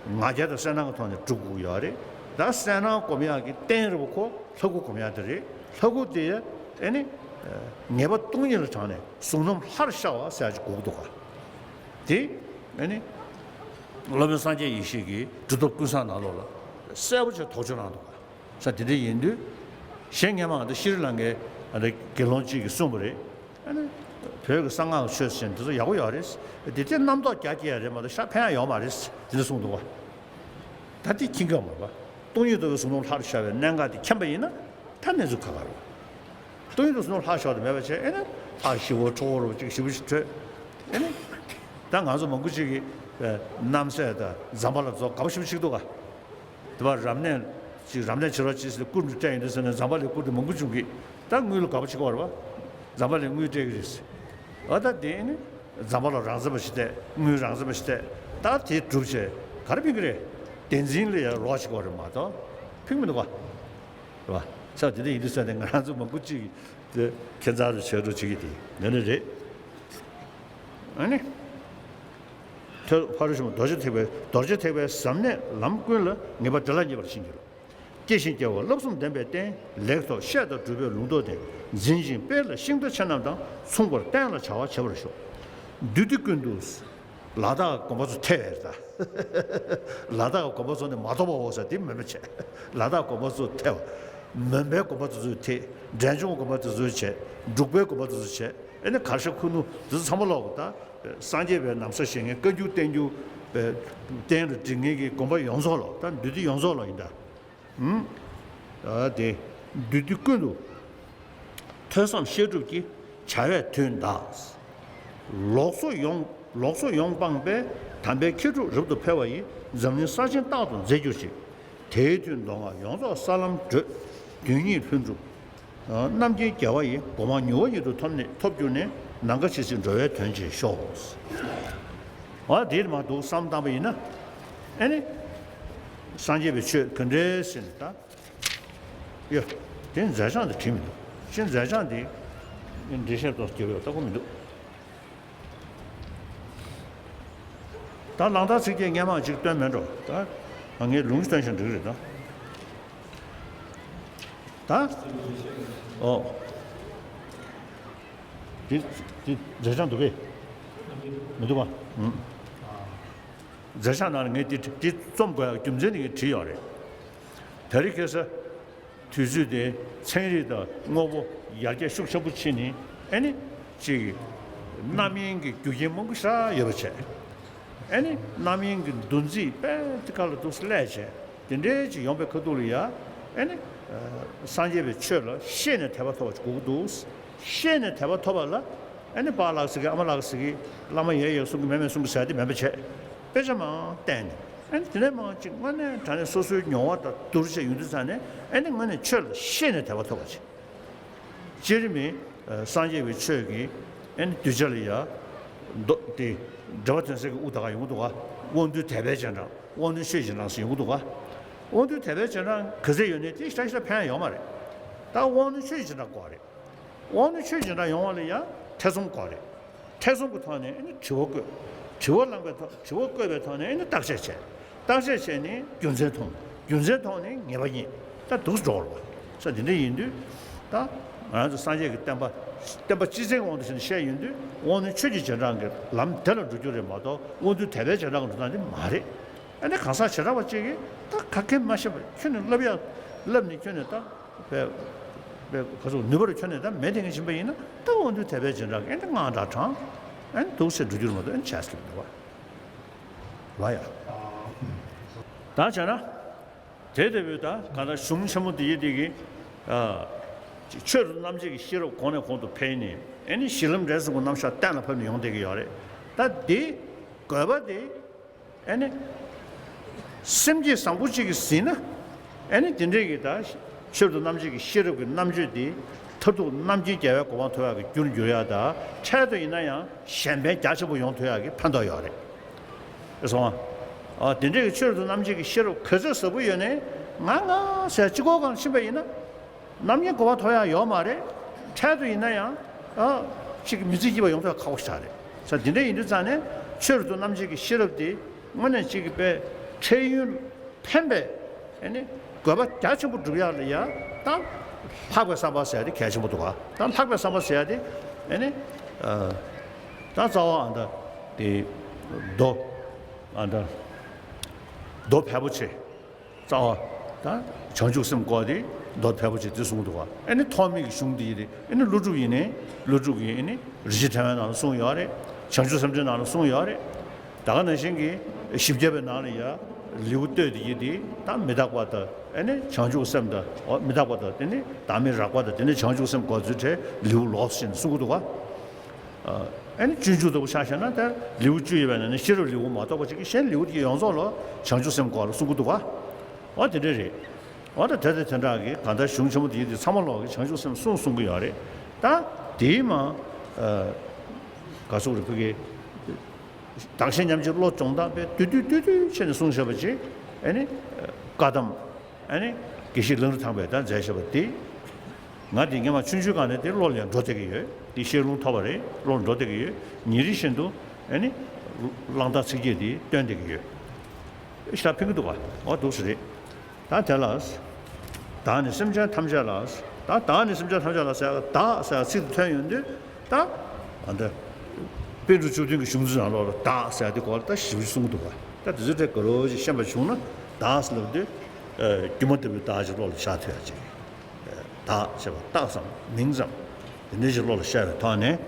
ང་རྒྱལ་དང་གསལ་སྣང་གི་ཐོག་ནས་སྒྲུབ་དགོས་ཀྱི་ཡོད་རེད། ད་གསལ་སྣང་སྒོམ་ཡག་གི་རྟེན་རེད་པ་ཁོ་ལྷ་སྐུ་སྒོམ་ཡག་དེ་རེད། ལྷ་སྐུ་དེ་ཨེ་ནི་ངེས་པ་སྟོང་ཉིད་ལ་དྲངས་ནས་གཟུང་རྣམ་ལྷར་ཤར་བ་ཟེར་ཡག་ཅིག་དགོས་ཀྱི་འདུག་ག་དེ་ཨེ་ནི་སློབ་དཔོན་སངས་རྒྱས་ཡེ་ཤེས་ཀྱིས་གྲུབ་ཐོབ་ཀུན་བཟང་ནང་ལོགས་ལ་གསལ་པོ་བྱས་དོགས་གཅོད་གནང་འདུག་ག་ས་དེ་འདྲ་ཡིན་དུས། གཞན་སྔོན་མ་ང་ཚོ་ཤྲི་ལང་ཀའི་ང་ཚོ་དགེ་སློང་གཅིག་གིས་གསུངས་པ་རེད། ཨ་ནི། བོད་ཀྱི་གསང་སྔགས་ཆོས་ཟེར་འདི་ཚོ་ཡག་པོ་ཡོད་རེད། དེ་ཚོ་རྣམ་རྟོག་རྒྱ་སྐྱེད་ཡ་རེད་མ་གཏོགས་ཤ་ཕན་ཡ་ཡོད་མ་རེད། དེ་འདྲ་གསུངས་འདུག་བ། ད་དེ་མཁྱེན་གྱི་མ་རེད་པ། སྟོང་ཉིད་རྟོགས་པའི་གཟུང་རྣམ་ལྷར་ཤར་བའི་གནད་འགག་དེ་མཁྱེན་པ་ཡིན་ན། ད་གནས་ཚུལ་ཁག་ཁག་རེད་པ། སྟོང་ཉིད་རྟོགས་གཟུང་རྣམ་ལྷར་ཤར་དུ་མེད་པ་བྱས་ཨེ་ནི། ཨ་ཞི་བོ་ཁྲོ་བོ་རུ་ཅིག་ཞི་བོ་ཞིག་ཐོས། ཨེ་ནི། ད་ང་ཚོ་མང་པོ་ཅིག་གིས། རྣམ་སྲས་དང་ཛམ་བྷ་ལ་ཚོ་དགའ་པོ་ཞེ་པོ་ཅིག་འདུག་ག་དེ་བ་རབ་གནས་ཅིག་རབ་གནས་བྱེད་རོགས་བྱེད་ཟེར་ནས་སྐུ་མི་སྤྲད་ཡོང་དུས་ཟེར་ནས་ཛམ་བྷ་ལའི་སྐུ་དེ་མང་པོ་བྱུང་གི། ད་དངུལ་ལ་དགའ་པོ་བྱེད་ཀྱི་ཡོད་རེད་བ། ཛམ་བྷ་ལའི་དངུལ་སྤྲད་ཀྱི་རེད། ཨ་ད་དེ་ནི་ཛམ་བྷ་ལ་རང་བཙན་པ་ཞིག་སྤྲད། དངུལ་རང་བཙན་པ་ཞིག་སྤྲད། ད་དེ་སྒྲུབ་བྱས་ག་རེ་ཕན་གྱི་རེད། བདེན་འཛིན་ལ་ཡང་རོགས་བྱེད་ཀྱི་ཡོད་རེད་མ་གཏོགས་ཕན་གྱི་མི་འདུག་ག་རེད་བ། ས་དེ་འདྲ་ཡིན་དུས་ས་ནས་ང་རང་ཚོ་མང་པོ་ཅིག་དེ་ཁྱད་མཚར་དུ་བྱེད་འགྲོ་བྱེད་ཀྱི་དེ་འདི་འདྲ་རེད། ཨ་ནི། ཐོས་ཕ་རོལ་ཕྱིན་པ་རྡོ་རྗེ་ཐེག་པའི་རྡོ་རྗེ་ཐེག་པའི་ཟབ་གནད་ལམ་ཀུན་ལ་ངེས་པ་འབྲས་ལ་ངེས་པར་བྱིན་གྱིས་རློབས། སྐྱེ་ཞིང་སྐྱེ་བ་བསླབ་གསུམ་ལྡན་པའི་རྟེན། ལེགས་ཐོབ་བཤད་དང་སྒྲུབ་པའི་ལུང་རྟོགས་ལྡན། འཛིན་ཅིང་སྤེལ་ལ་ཤིང་རྟ་ཆེ་རྣམས་དང་། མཚུངས་པར་བསྟེན་ལ་བྱ་བ་བྱེད་པར་ཤོག་འདུས་སྡེ་ཀུན་ཏུ། ལ་དྭགས་དགོན་པ་ཚོ་ཐེ་བས་ད། ལ་དྭགས་དགོན་པ་ཚོ་ནི་མ་གཏོགས་པའོ་ཟེར་དེ་མིན་པ་བྱས། ལ་དྭགས་དགོན་པ་ཚོ་ཐེ་བ། མོན་པའི་དགོན་པ་ཚོ་ཚོས་ཐེ། འབྲས་ལྗོངས་དགོན་པ་ཚོ་ཚོས་བྱས། འབྲུག་པའི་དགོན་པ་ཚོ་ཚོས་བྱས། ཨེ་ནི་གར་ཞ་ཁུ་ནུ་འདི་ཚོ་ཚང་མ་ལོག་ད། སངས་རྒྱས་པའི་ན་བཟའ་བཞེས་མཁན་བཀའ་འགྱུར་བསྟན་འགྱུར། རྟེན་ལ་སྒྲིག་མཁན་གྱི་དགོན་པ་ཡོངས་རྫོགས་ལོག་ད་འདུས་སྡེ་ཡོངས་རྫོགས་ལོག་ཡིན་ད། ཨ་དེ། འདུས་སྡེ་ཀུན་ཏུ། ཐོས་བསམ་བཤད་སྒྲུབ་ཀྱི་བྱ་བས་དུས་འདའ། ལོགས་སུ་ཡོང་ལོགས་སུ་ཡོང་སྤངས་པས། དམ་པའི་ཁྱད་འཕགས་རབ་ཏུ་འཕེལ་བ་ཡིས། འཛམ་གླིང་ས་ཆེན་རྟག་ཏུ་མཛེས་གྱུར་ཅིག་དེའི་མཐུས་མདོ་སྔགས་ཡོངས་རྫོགས་ས་ལམ་བགྲོད། དོན་གཉིས་ལྷུན་གྲུབ། རྣམ་མཁྱེན་རྒྱལ་བ་ཡི། སྒོ་མང་མྱུར་བ་ཉིད་དུ་ཐོབ་ནས་ཐོབ་གྱུར་ནས། ནམ་མཁའ་ཇི་སྲིད་འགྲོ་བའི་དོན་བྱེད་ཤོག་འོ་དེ་མ་འདུག་བསམ་བཏང་པ་ཡིན་ན། ཨེ་ནི། སངས་རྒྱས་པའི་ཆོས་ག་འདྲས་ཟེར་ནས་ད། ཡོ། དེ་མཛད་བྱང་དེ་བྲིས་མི་འདུག་ཅི་མཛད་བྱང་དེ། འགྲེལ་བཤད་ཏོག་རྒྱབ་ཡོད་ལྟ་གོ་མི་འདུག་ད་ལང་ཐང་ཚིགས་བཅད་སྔས་མ་ཅིག་སྟོན་མེད་འགྲོ། ད་ང་ངས་ལུང་སྟོན་ཞིག་འགྲིག་རེད་ད། ད། ཨོ། དེ་དེ་མཛད་བྱང་འདུག་གས། མི་འདུག་ག་ཨུམ། མཛད་བྱང་ནང་ལ་ངས་དེ་དེ་རྩོམ་དགོས་ཡག་རྒྱུ་མཚན་དེ་ངས་བྲིས་ཡོད་རེད། དེ་རིང་ཁ་སང་དུས་ཚོད་དེ་ཚན་རིག་དང་དངོས་པོ་ཡར་རྒྱས་ཤུགས་ཆེན་པོ་ཕྱིན་ནས་ཨེ་ནི་ཅིག་རྣམ་དབྱེ་གི་རྒྱུ་རྐྱེན་མང་པོ་ཞིག་ཡོད་པ་བྱས། ཨེ་ནི་རྣམ་དབྱེ་གི་འདུ་འཛི་དཔེ་དེ་ག་ལ་འདུག་སེ་སླེབས་བྱས་དེ་འདྲའི་ཅིག་ཡོང་པའི་ཁ་ཐུག་ལ་ཡ་ཨེ་ནི་སངས་རྒྱས་པའི་ཆོས་ལ་ཤེས་ནས་དད་པ་ཐོབ་པ་ཅིག་དགོས་ཀྱི་འདུག་ཤེས་ནས་དད་པ་ཐོབ་པ་ལ་ཨ་ནི་པཱ་ལགས་ཟེར་གི་ཨ་མ་ལགས་ཟེར་གི་བླ་མ་ཡས་ཡས་གསུང་གི་མེད་མེད་གསུང་གི་ཟེར་དེ་མེད་པ་བྱས། དཔེ་ཆ་མང་བསྟན་ནས་ཨ་ནི་དེ་ནས་མང་ཅིག་དངོས་གནས་དྲང་གནས་སོ་སོའི་མྱོང་བ་དང་བསྡུར་བྱས་ཡོང་དུས་ཙང་ནས་ཨ་ནི་དངོས་གནས་ཆོས་ལ་ཤེས་ནས་དད་པ་ཐོབ་པ་བྱས། སྤྱིར་མི་སངས་རྒྱས་པའི་ཆོས་ཀྱི་ཨ་ནི་གདུལ་བྱ་ལ་ཡ་མདོ་དེ་འགྲེལ་པ་དོན་གསལ་གྱི་དབུ་ད་ག་ཡོང་གི་འདུག་ག་དབང་རྟུལ་དད་པའི་རྗེས་འབྲང་། དབང་རྣོན་ཆོས་ཀྱི་རྗེས་འབྲང་ཟེར་ཡོང་གི་འདུག་ག་དབང་རྟུལ་དད་པའི་རྗེས་འབྲང་ག་ཚད་ཡོད་ནའི་དེ་ཞེ་དྲག་ཞེ་དྲག་ཕན་ཡོད་མ་རེད། ད་དབང་རྣོན་ཆོས་ཀྱི་རྗེས་འབྲང་དགོས་རེད། དབང་རྣོན་ཆོས་ཀྱི་རྗེས་འབྲང་ཡོང་བ་ལ་ཡང་ཐེ་ཚོམ་དགོས་རེད། ཐེ་ཚོམ་གྱི་ཐོག་ནས་ཨ་ནི་དྲི་བ་བཀོད། དྲི་བ་བསླངས་པའི་ཐོག་དྲི་བ་བཀོད་པའི་ཐོག་ནས་ཨ་ནི་བརྟག་དཔྱད་བྱས། བརྟག་དཔྱད་བྱས་ནས་རྒྱུ་མཚན་མཐོང་། རྒྱུ་མཚན་ཐོག་ནས་ངེས་པ་ཡིན། ད་འདུག་སེ་འགྲོ་བར་བ། ས་འདི་འདྲ་ཡིན་དུས། ད་ང་རང་ཚོ་སངས་རྒྱས་ཀྱི་བསྟན་པ། བསྟན་པ་སྤྱི་བཙན་གྱི་དབང་དུ་བྱས་ནས་བཤད་ཡོང་དུས། དབང་རྣོན་ཆོས་ཀྱི་རྗེས་འབྲང་གི་ལམ་དེ་ལ་འགྲོ་རྒྱུ་རེད་མ་གཏོགས། དབང་རྣོན་དད་པའི་རྗེས་འབྲང་གི་འགྲོ་སྟངས་དེ་མ་རེད། ཨ་ནི་གང་ཟག་བྱེ་བྲག་པ་གཅིག་གིས་ད་ག་གེ་མ་ཤེས་པ་ཁྱོན་ནས་བསླབ་ཡག་བསླབ་ནས་ཁྱོན་ནས་ད་བས་བས་ག་ཚོད་ནུས་པ་རུ་ཁྱོན་ནས་ད་མེད་དེ་ངས་ཕྱིན་པ་ཡིན་ན། ད་དབང་རྣོན་དད་པའི་རྗེས་འབྲང་གི་ཨ་ནི་དངངས་སྐྲག་དྲངས། ཨ་ནི་འདུག་སེ་འགྲོ་རྒྱུ་རེད་མ་གཏོགས། ཨ་ནི་བྱས་སྲིད་མི་འདུག་བ། ལ་ཡ། ད་བྱས་ན། དེ་ལྟ་བུའི་ད་ག་ད་གཞུང་ཆེན་མོ་འདི་ཡི་འདི་གི་ཨ། ཆོས་རབ་ཏུ་རྣམ་འབྱེད་ཀྱི་ཤེས་རབ་གོང་ནས་གོང་དུ་འཕེལ་ནས། ཨེ་ནི་གཞི་ལམ་འབྲས་གསུམ་གྱི་རྣམ་གཞག་གཏན་ལ་ཕབ་ནས་ཡོང་བསྡད་ཀྱི་ཡོད་རེད། ད་འདི་དགོས་པ་འདི་ཨེ་ནི་སེམས་བསྐྱེད་བཟང་པོ་གཅིག་གིས་ཟིན་ན། ཨེ་ནི་འདི་འདྲའི་གི་ད་ཆོས་རབ་ཏུ་རྣམ་འབྱེད་ཀྱི་ཤེས་རབ་ཀྱི་རྣམ་དཔྱོད་འདི་མཐར་ཐུག་རྣམ་མཁྱེན་རྒྱལ་བའི་གོ་འཕང་ཐོབ་ཡག་གི་རྒྱུར་འགྱུར་ཡག་དང་། འཕྲལ་དུ་ཡིན་ན་ཡང་གཞན་ཕན་རྒྱ་ཆེན་པོ་ཡོང་ཐུབ་ཡག་གི་ཕན་ཐོགས་ཡོད་རེད། སོང་ཨ། དེ་འདྲའི་ཆོས་རབ་ཏུ་རྣམ་འབྱེད་ཀྱི་ཤེས་རབ་ག་ཚོད་ཟབ་པོ་ཡོད་ནའི། ང་ང་ཟེར་གཅིག་པོ་གང་ཕྱིན་པ་ཡིན་ན། རྣམ་མཁྱེན་གོ་འཕང་ཐོབ་ཡག་ཡོད་མ་རེད། འཕྲལ་དུ་ཡིན་ན་ཡང་ཨ། གཅིག་མི་ཚེ་སྐྱིད་པ་ཡོང་ཐབས་ཁག་པོ་ཞིག་རེད། ས་དེ་འདྲ་ཡིན་དུས་ཙང་ནས། ཆོས་རབ་ཏུ་རྣམ་འབྱེད་ཀྱི་ཤེས་རབ་དེ་དངོས་གནས་གཅིག་གི་དཔེ་འཕྲལ་ཡུན་ཕན་པའི་ཨ་ནི་དགོས་པ་རྒྱ་ཆེན་པོ་སྒྲུབ་ཡག་ལ་ཡ། ད་ལྷག་པའི་བསམ་པ་ཟེར་ཡག་དེ་གལ་ཆེན་པོ་འདུག་ག་ད་ལྷག་པའི་བསམ་པ་ཟེར་ཡག་དེ་ཨ་ནི་ཨ། ད་རྩ་བ་ཨ་ད་དེ་མདོ་ཨ་ད་མདོ་ཕལ་པོ་ཆེ། རྩ་བ་ད་བྱང་ཆུབ་སེམས་སྐོར་དེ་མདོ་ཕལ་པོ་ཆེ་དེ་གསུངས་འདུག་ག་ཨ་ནི་ཐོག་མའི་གི་གཞུང་དེ་ཡི་དེ་ཨ་ནི་ཀླུ་སྒྲུབ་ཡིན་ནའི། ཀླུ་སྒྲུབ་ཀྱི་ཨ་ནི་རིན་ཆེན་ཕྲེང་བའི་ནང་ལ་གསུངས་ཡོད་རེད། བྱང་ཆུབ་སེམས་འགྲེལ་ནང་ལ་གསུངས་ཡོད་རེད། ད་ག་ནང་བཞིན་གྱི་བཞི་བརྒྱ་པའི་ནང་ལ་ཡ་ལེའུ་སྟོད་དེ་ཡི་དེ་ད་མི་རྟག་པ་དང་། ཨ་ནི་བྱང་ཆུབ་སེམས་དང་། འོ་མི་རྟག་པ་དང་། དེ་ནི་བདག་མེད་རགས་པ་དང་། དེ་ནི་བྱང་ཆུབ་སེམས་སྐོར་ཚུལ་ཕྲལ་ལེའུ་ལོགས་ཤིག་གསུང་གི་འདུག་ག་ཨ་ནི་སྤྱོད་འཇུག་ལྟ་བུ་ཆ་བཞག་ན། ད་ལེའུ་བཅུ་ཡོད་པའི་ནང་ནས་ཤེས་རབ་ལེའུ་མ་གཏོགས་པ་ཅིག་གི་གཞན་ལེའུ་དེ་ཡོངས་རྫོགས་ལ་བྱང་ཆུབ་སེམས་སྐོར་ལ་གསུང་གི་འདུག་ག་འོ་དེ་འདྲ་རེད། འོ་ད་དེ་དང་དེ་འདྲ་གི་གང་ལྟར་གཞུང་ཆེན་མོ་དེ་ཡི་དེ་ཚང་མ་ལོག་གི་བྱང་ཆུབ་སེམས་གསུང་གསུང་གི་ཡོད་རེད། ད་དེའི་མ་ཨ་ག་ཚོད་རེད། ཕ་གི་བདག་གཞན་མཉམ་བརྗེའི་བློ་སྦྱོང་སྟངས་དཔེ་བསྡུས་བསྡུས་བསྡུས་བསྡུས་བྱས་ནས་གསུངས་བཞག་པ་ཅིག་ཨ་ནི་བཀའ་གདམས། ཨ་ནི་དགེ་བཤེས་གླང་རི་ཐང་པས་ད་མཛད་བཞག་པ་དེ། ང་དེ་སྔོན་མ་ཆུང་ཆུང་སྒང་ནས་དེ་བློ་ལ་འགྲོ་བསྡད་ཀྱི་ཡོད། དེ་ཤེས་ལུང་ཐོབ་པ་རེད། བློ་ལ་འགྲོ་བསྡད་ཀྱི་ཡོད། ཉིན་རེ་བཞིན་དུ་ཨ་ནི་གླང་དར་ཚིགས་བརྒྱད་དེ་བཏོན་བསྡད་ཀྱི་ཡོད། ཤ་ཕིང་གི་འདུག་ག་འོ་འདུག་སེ་རེད། ད་དེ་ལ། བདག་ནི་སེམས་ཅན་ཐམས་ཅད་ལ། ད་བདག་ནི་སེམས་ཅན་ཐམས་ཅད་ལ་ཟེར་ཡག་བདག་ཟེར་ཡག་ཚིག་དེ་ཐོན་ཡོང་དུས། ད་ཨ་འདི་པཎ་གྲུབ་བཅུ་བདུན་གྱི་གཞུང་ཚུལ་ནང་ལོགས་ལ་བདག་ཟེར་ཡག་དེ་སྐོར་ལ་ད་ཞིབ་ཞིབ་གསུང་གི་འདུག་ག་ད་དེ་ཚོའི་གྲས་ག་རེ་ཞིག་ཤེས་པ་བྱུང་ན། བདག་ཟེར་ལབ་དུས་ཨ་སྒྱུ་མ་ལྟ་བུའི་བདག་ཅིག་བློ་ལ་ཤར་ཐུབ་ཡག་ཅིག་བདག་ཅེས་པ་རྟགས་ཙམ་མིང་ཙམ་དེ་འདྲ་ཞིག་བློ་ལ་ཤར་བའི་ཐོག་ནས།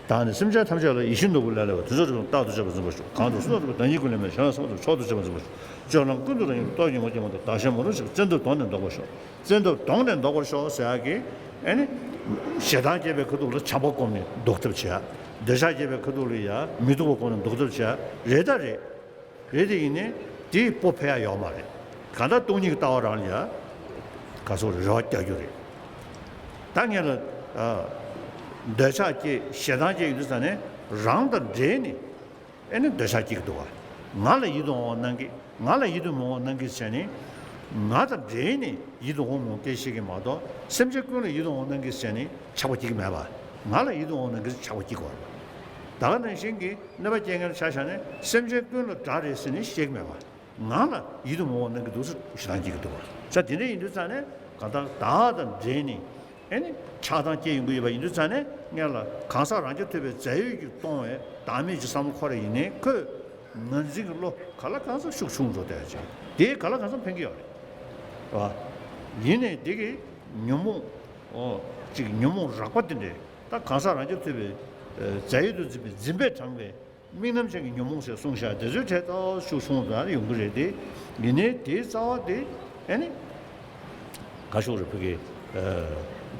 བདག་ནི་སེམས་ཅན་ཐམས་ཅད་ལ། ཡིད་བཞིན་ནོར་བུ་ལས་སླ་བའི། དུས་མཚོ་རིག་པ་རྟག་ཏུ་གཅོད་པར་འཛིན་པར་ཤོག་གང་དུ་སུ་དང་ཐུག་པའི་བདག་ཉིད་ཀུན་ལས་མེད། བྱང་ལ་སེམས་ཀྱི་མཆོག་ཏུ་གཅོད་པར་འཛིན་པར་ཤོག་སྤྱོད་ལམ་ཀུན་ཏུ་རང་ཉིད་ལ་རྟོག་གེའི་ངོ་བོ་ཉིད་མ་གཏོགས་བདག་གཞན་མ་རུངས་ཤིང་། བཙན་ཐབས་གདོང་ནས་བཟློག་པར་ཤོག་བཙན་ཐབས་གདོང་ནས་བཟློག་པར་ཤོག་ཟེར་ཡག་གི་ཨ་ནི་ཞེ་སྡང་སྐྱེས་པའི་ཁ་ཐུག་ལ་བྱམས་པ་བསྒོམས་ནས་བཟློག་ཐབས་བྱེད་ཡག་འདོད་ཆགས་སྐྱེས་པའི་ཁ་ཐུག་ལ་ཡ་མི་སྡུག་པ་བསྒོམས་ནས་བཟློག་ཐབས་བྱེད་ཡག་རེད། ད་རེད། རེད་དེ་ཡིན་ནའི་དེའི་སྤོབས་འཕེལ་ཡག་ཡོད་མ་རེད། གང་ལྟར་སྟོང་ཉིད་ཀྱི་ལྟ་བ་རང་ལ་ཡ་ག་ཚོད་རེ་བ་རྒྱག་རྒྱུ་རེད། ད་ངས་ལ་ཨ་འདོད་ཆགས་སྐྱེ། ཞེ་སྡང་སྐྱེ་ཡོང་དུས་ཙ་ནས་རང་དང་འབྲེལ་ནས་ཨ་ནི་འདོད་ཆགས་སྐྱེ་གི་འདུག་བ། ང་ལ་ཡིད་དུ་འོང་བ་གནང་གི། ང་ལ་ཡིད་དུ་མི་འོང་བ་གནང་གི་བྱས་ནས། ང་དང་འབྲེལ་ནས་ཡིད་དུ་འོང་མི་འོང་སྐད་ཤེས་ཀྱི་མ་གཏོགས། སེམས་ཅན་ཀུན་ལ་ཡིད་དུ་འོང་བ་གནང་གི་བྱས་ནས་ཆགས་པ་སྐྱེ་གི་མེད་པ། ང་ལ་ཡིད་དུ་འོང་བ་གནང་གི་ཆགས་པ་སྐྱེ་གི་ཡོད་རེད། ད་ག་ནང་བཞིན་གྱི་གནོད་པ་སྐྱེལ་མཁན་ཆ་བཞག་ནས། སེམས་ཅན་ཀུན་ལ་དགྲ་རེད་ཟེར་ནས་བཤད་ཀྱི་མེད་པ། ང་ལ་ཡིད་དུ་མི་འོང་བ་གནང་གི་འདུག་ཟེར་ཞེ་སྡང་སྐྱེ་གི་འདུག་བ། ས་དེ་འདྲ་ཡིན་དུས་ཙ་ནས་གང་ལྟར་བདག་དང་འབྲེལ་ནས་ཨ་ནི་ཆགས་སྡང་སྐྱེ་ཡོང་གི་ཡོད་པ་ཡིན་དུས་ཙ་ནས། སྔོན་ལ་གང་ཟག་རང་རྐྱ་ཐུབ་པའི་རྫས་ཡོད་ཀྱིས་སྟོང་བའི་བདག་མེད་ཀྱི་བསམ་བློ་ཁོ་རང་ཡིན་ནའི། ཁོས་ངར་འཛིན་གྱི་བློ་ག་ལ་གང་འཚམ་ཤུགས་ཆུང་འགྲོ་བསྡད་ཅིང་། དེས་ག་ལ་གང་འཚམ་ཕན་གྱི་ཡོད་རེད་བ། ཡིན་ནའི་དེ་གི་ཉོན་མོངས། ཨོ། ཅིག་ཉོན་མོངས་རགས་པ་དེ་འདྲས། ད་གང་ཟག་རང་རྐྱ་ཐུབ་པའི་ཨ་རྫས་ཡོད་དུ་འཛིན་པའི་འཛིན་པས་དྲངས་པའི་དམིགས་རྣམ་ཅན་གྱི་ཉོན་མོངས་ཟེར་གསུངས་བཞག་དེ་ཚོའི་གྲས་ད་ཤུགས་ཆུང་དུ་ཡོང་གི་རེད་དེ། ཡིན་ནའི་དེའི་རྩ་བ་དེ་ཨ་ནི་ག་ཤོག་རེད། ཕ་གི་ཨ་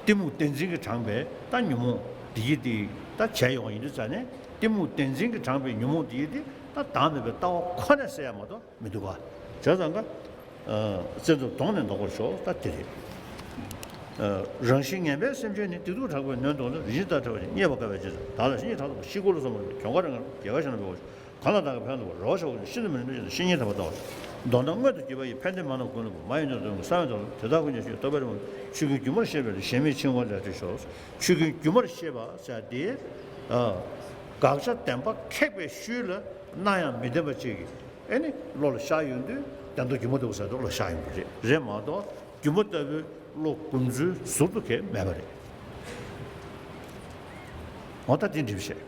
གཏི་མུག་བདེན་འཛིན་གྱིས་དྲངས་པའི་ད་ཉོན་མོངས་དེ་ཡི་དེ་ད་བྱས་ཡོང་བ་ཡིན་དུས་ཙ་ནས། གཏི་མུག་བདེན་འཛིན་གྱིས་དྲངས་པའི་ཉོན་མོངས་དེ་ཡི་དེ་ད་བདག་མེད་པའི་ལྟ་བ་ཁོ་ནས་སེལ་ཡ་མ་གཏོགས་མི་འདུག་ག་བྱས་ཙང་ཀ་ཨ་བཙན་ཐབས་གདོང་ནས་བཟློག་པར་ཤོག་ད་དེ་རེད། ཨ་རང་བཞིན་ངན་པའི་སེམས་ཅན་ནི། སྡིག་སྡུག་དྲག་པོས་ནོན་མདོག་ནི། རིན་ཆེན་ལྟར་ཕྲ་བ་ཡིས། རྙེད་པར་དཀའ་བའི་རྗེས་སུ། བདག་ལ་ཞི་བརྙས་དྲག་ཏུ་བསྐུལ། ཤི་སྒོ་ལ་སོགས་པ་ན། གྱོང་ཁ་རེ་ངར་རྒྱལ་ཁ་བྱས་ན་འབེལ་བར་ཤོག་གང་ལ་བདག་གིས་ཕན་ཐོགས་པ། རེ་བ་ཆེ་བ་ཀུན་ཀྱང་ཤིན་ཏུ་མི་ནུས་པ་ཡིན་ནོ། བཤེས་གཉེན་དམ་པ་ལྟ་བར་ཤོག་མདོར་ན་མངོན་དུ་གྱུར་པ་ཡི། ཕན་བདེ་མ་ནོར་མགོན་ལ་འབུལ། མ་ཡིན་དོན་དུ་ཀུན་གསང་བའི་མདོ་ལ། དེ་དག་ཀུན་ཀྱང་ཞི་བར་ཤོག་རྟོག་པས་རེ་མ་ནོར། ཆོས་ཀུན་སྒྱུ་མར་ཤེས་པའི་ལུས། གཞན་མེད་འཆིང་བ་ལས་སྒྲོལ་ཤོག་ཆོས་ཀུན་སྒྱུ་མར་ཤེས་པ་ཟེར་དེ། ཨ་དགག་བྱ་བདེན་པ་ཁེགས་པའི་ཤུལ་ལ་སྣང་ཡང་མི་བདེན་པ་ཅིག་གི་ཨེ་ནི་བློ་ལ་ཤར་ཡོང་དུས་གདན་སྟོང་སྒྱུ་མ་ལྟ་བུ་ཟེར་དུས་བློ་ཤར་ཡོང་གི་རེད། རེད་མ་གཏོགས་སྒྱུ་མ་ལྟ་བུའི་བློ་སྒོམ་ཚུལ་ཟུར་དུ་གས་མེད་པ་རེད། འོ་ད་དེ་འགྲིག་བཤད།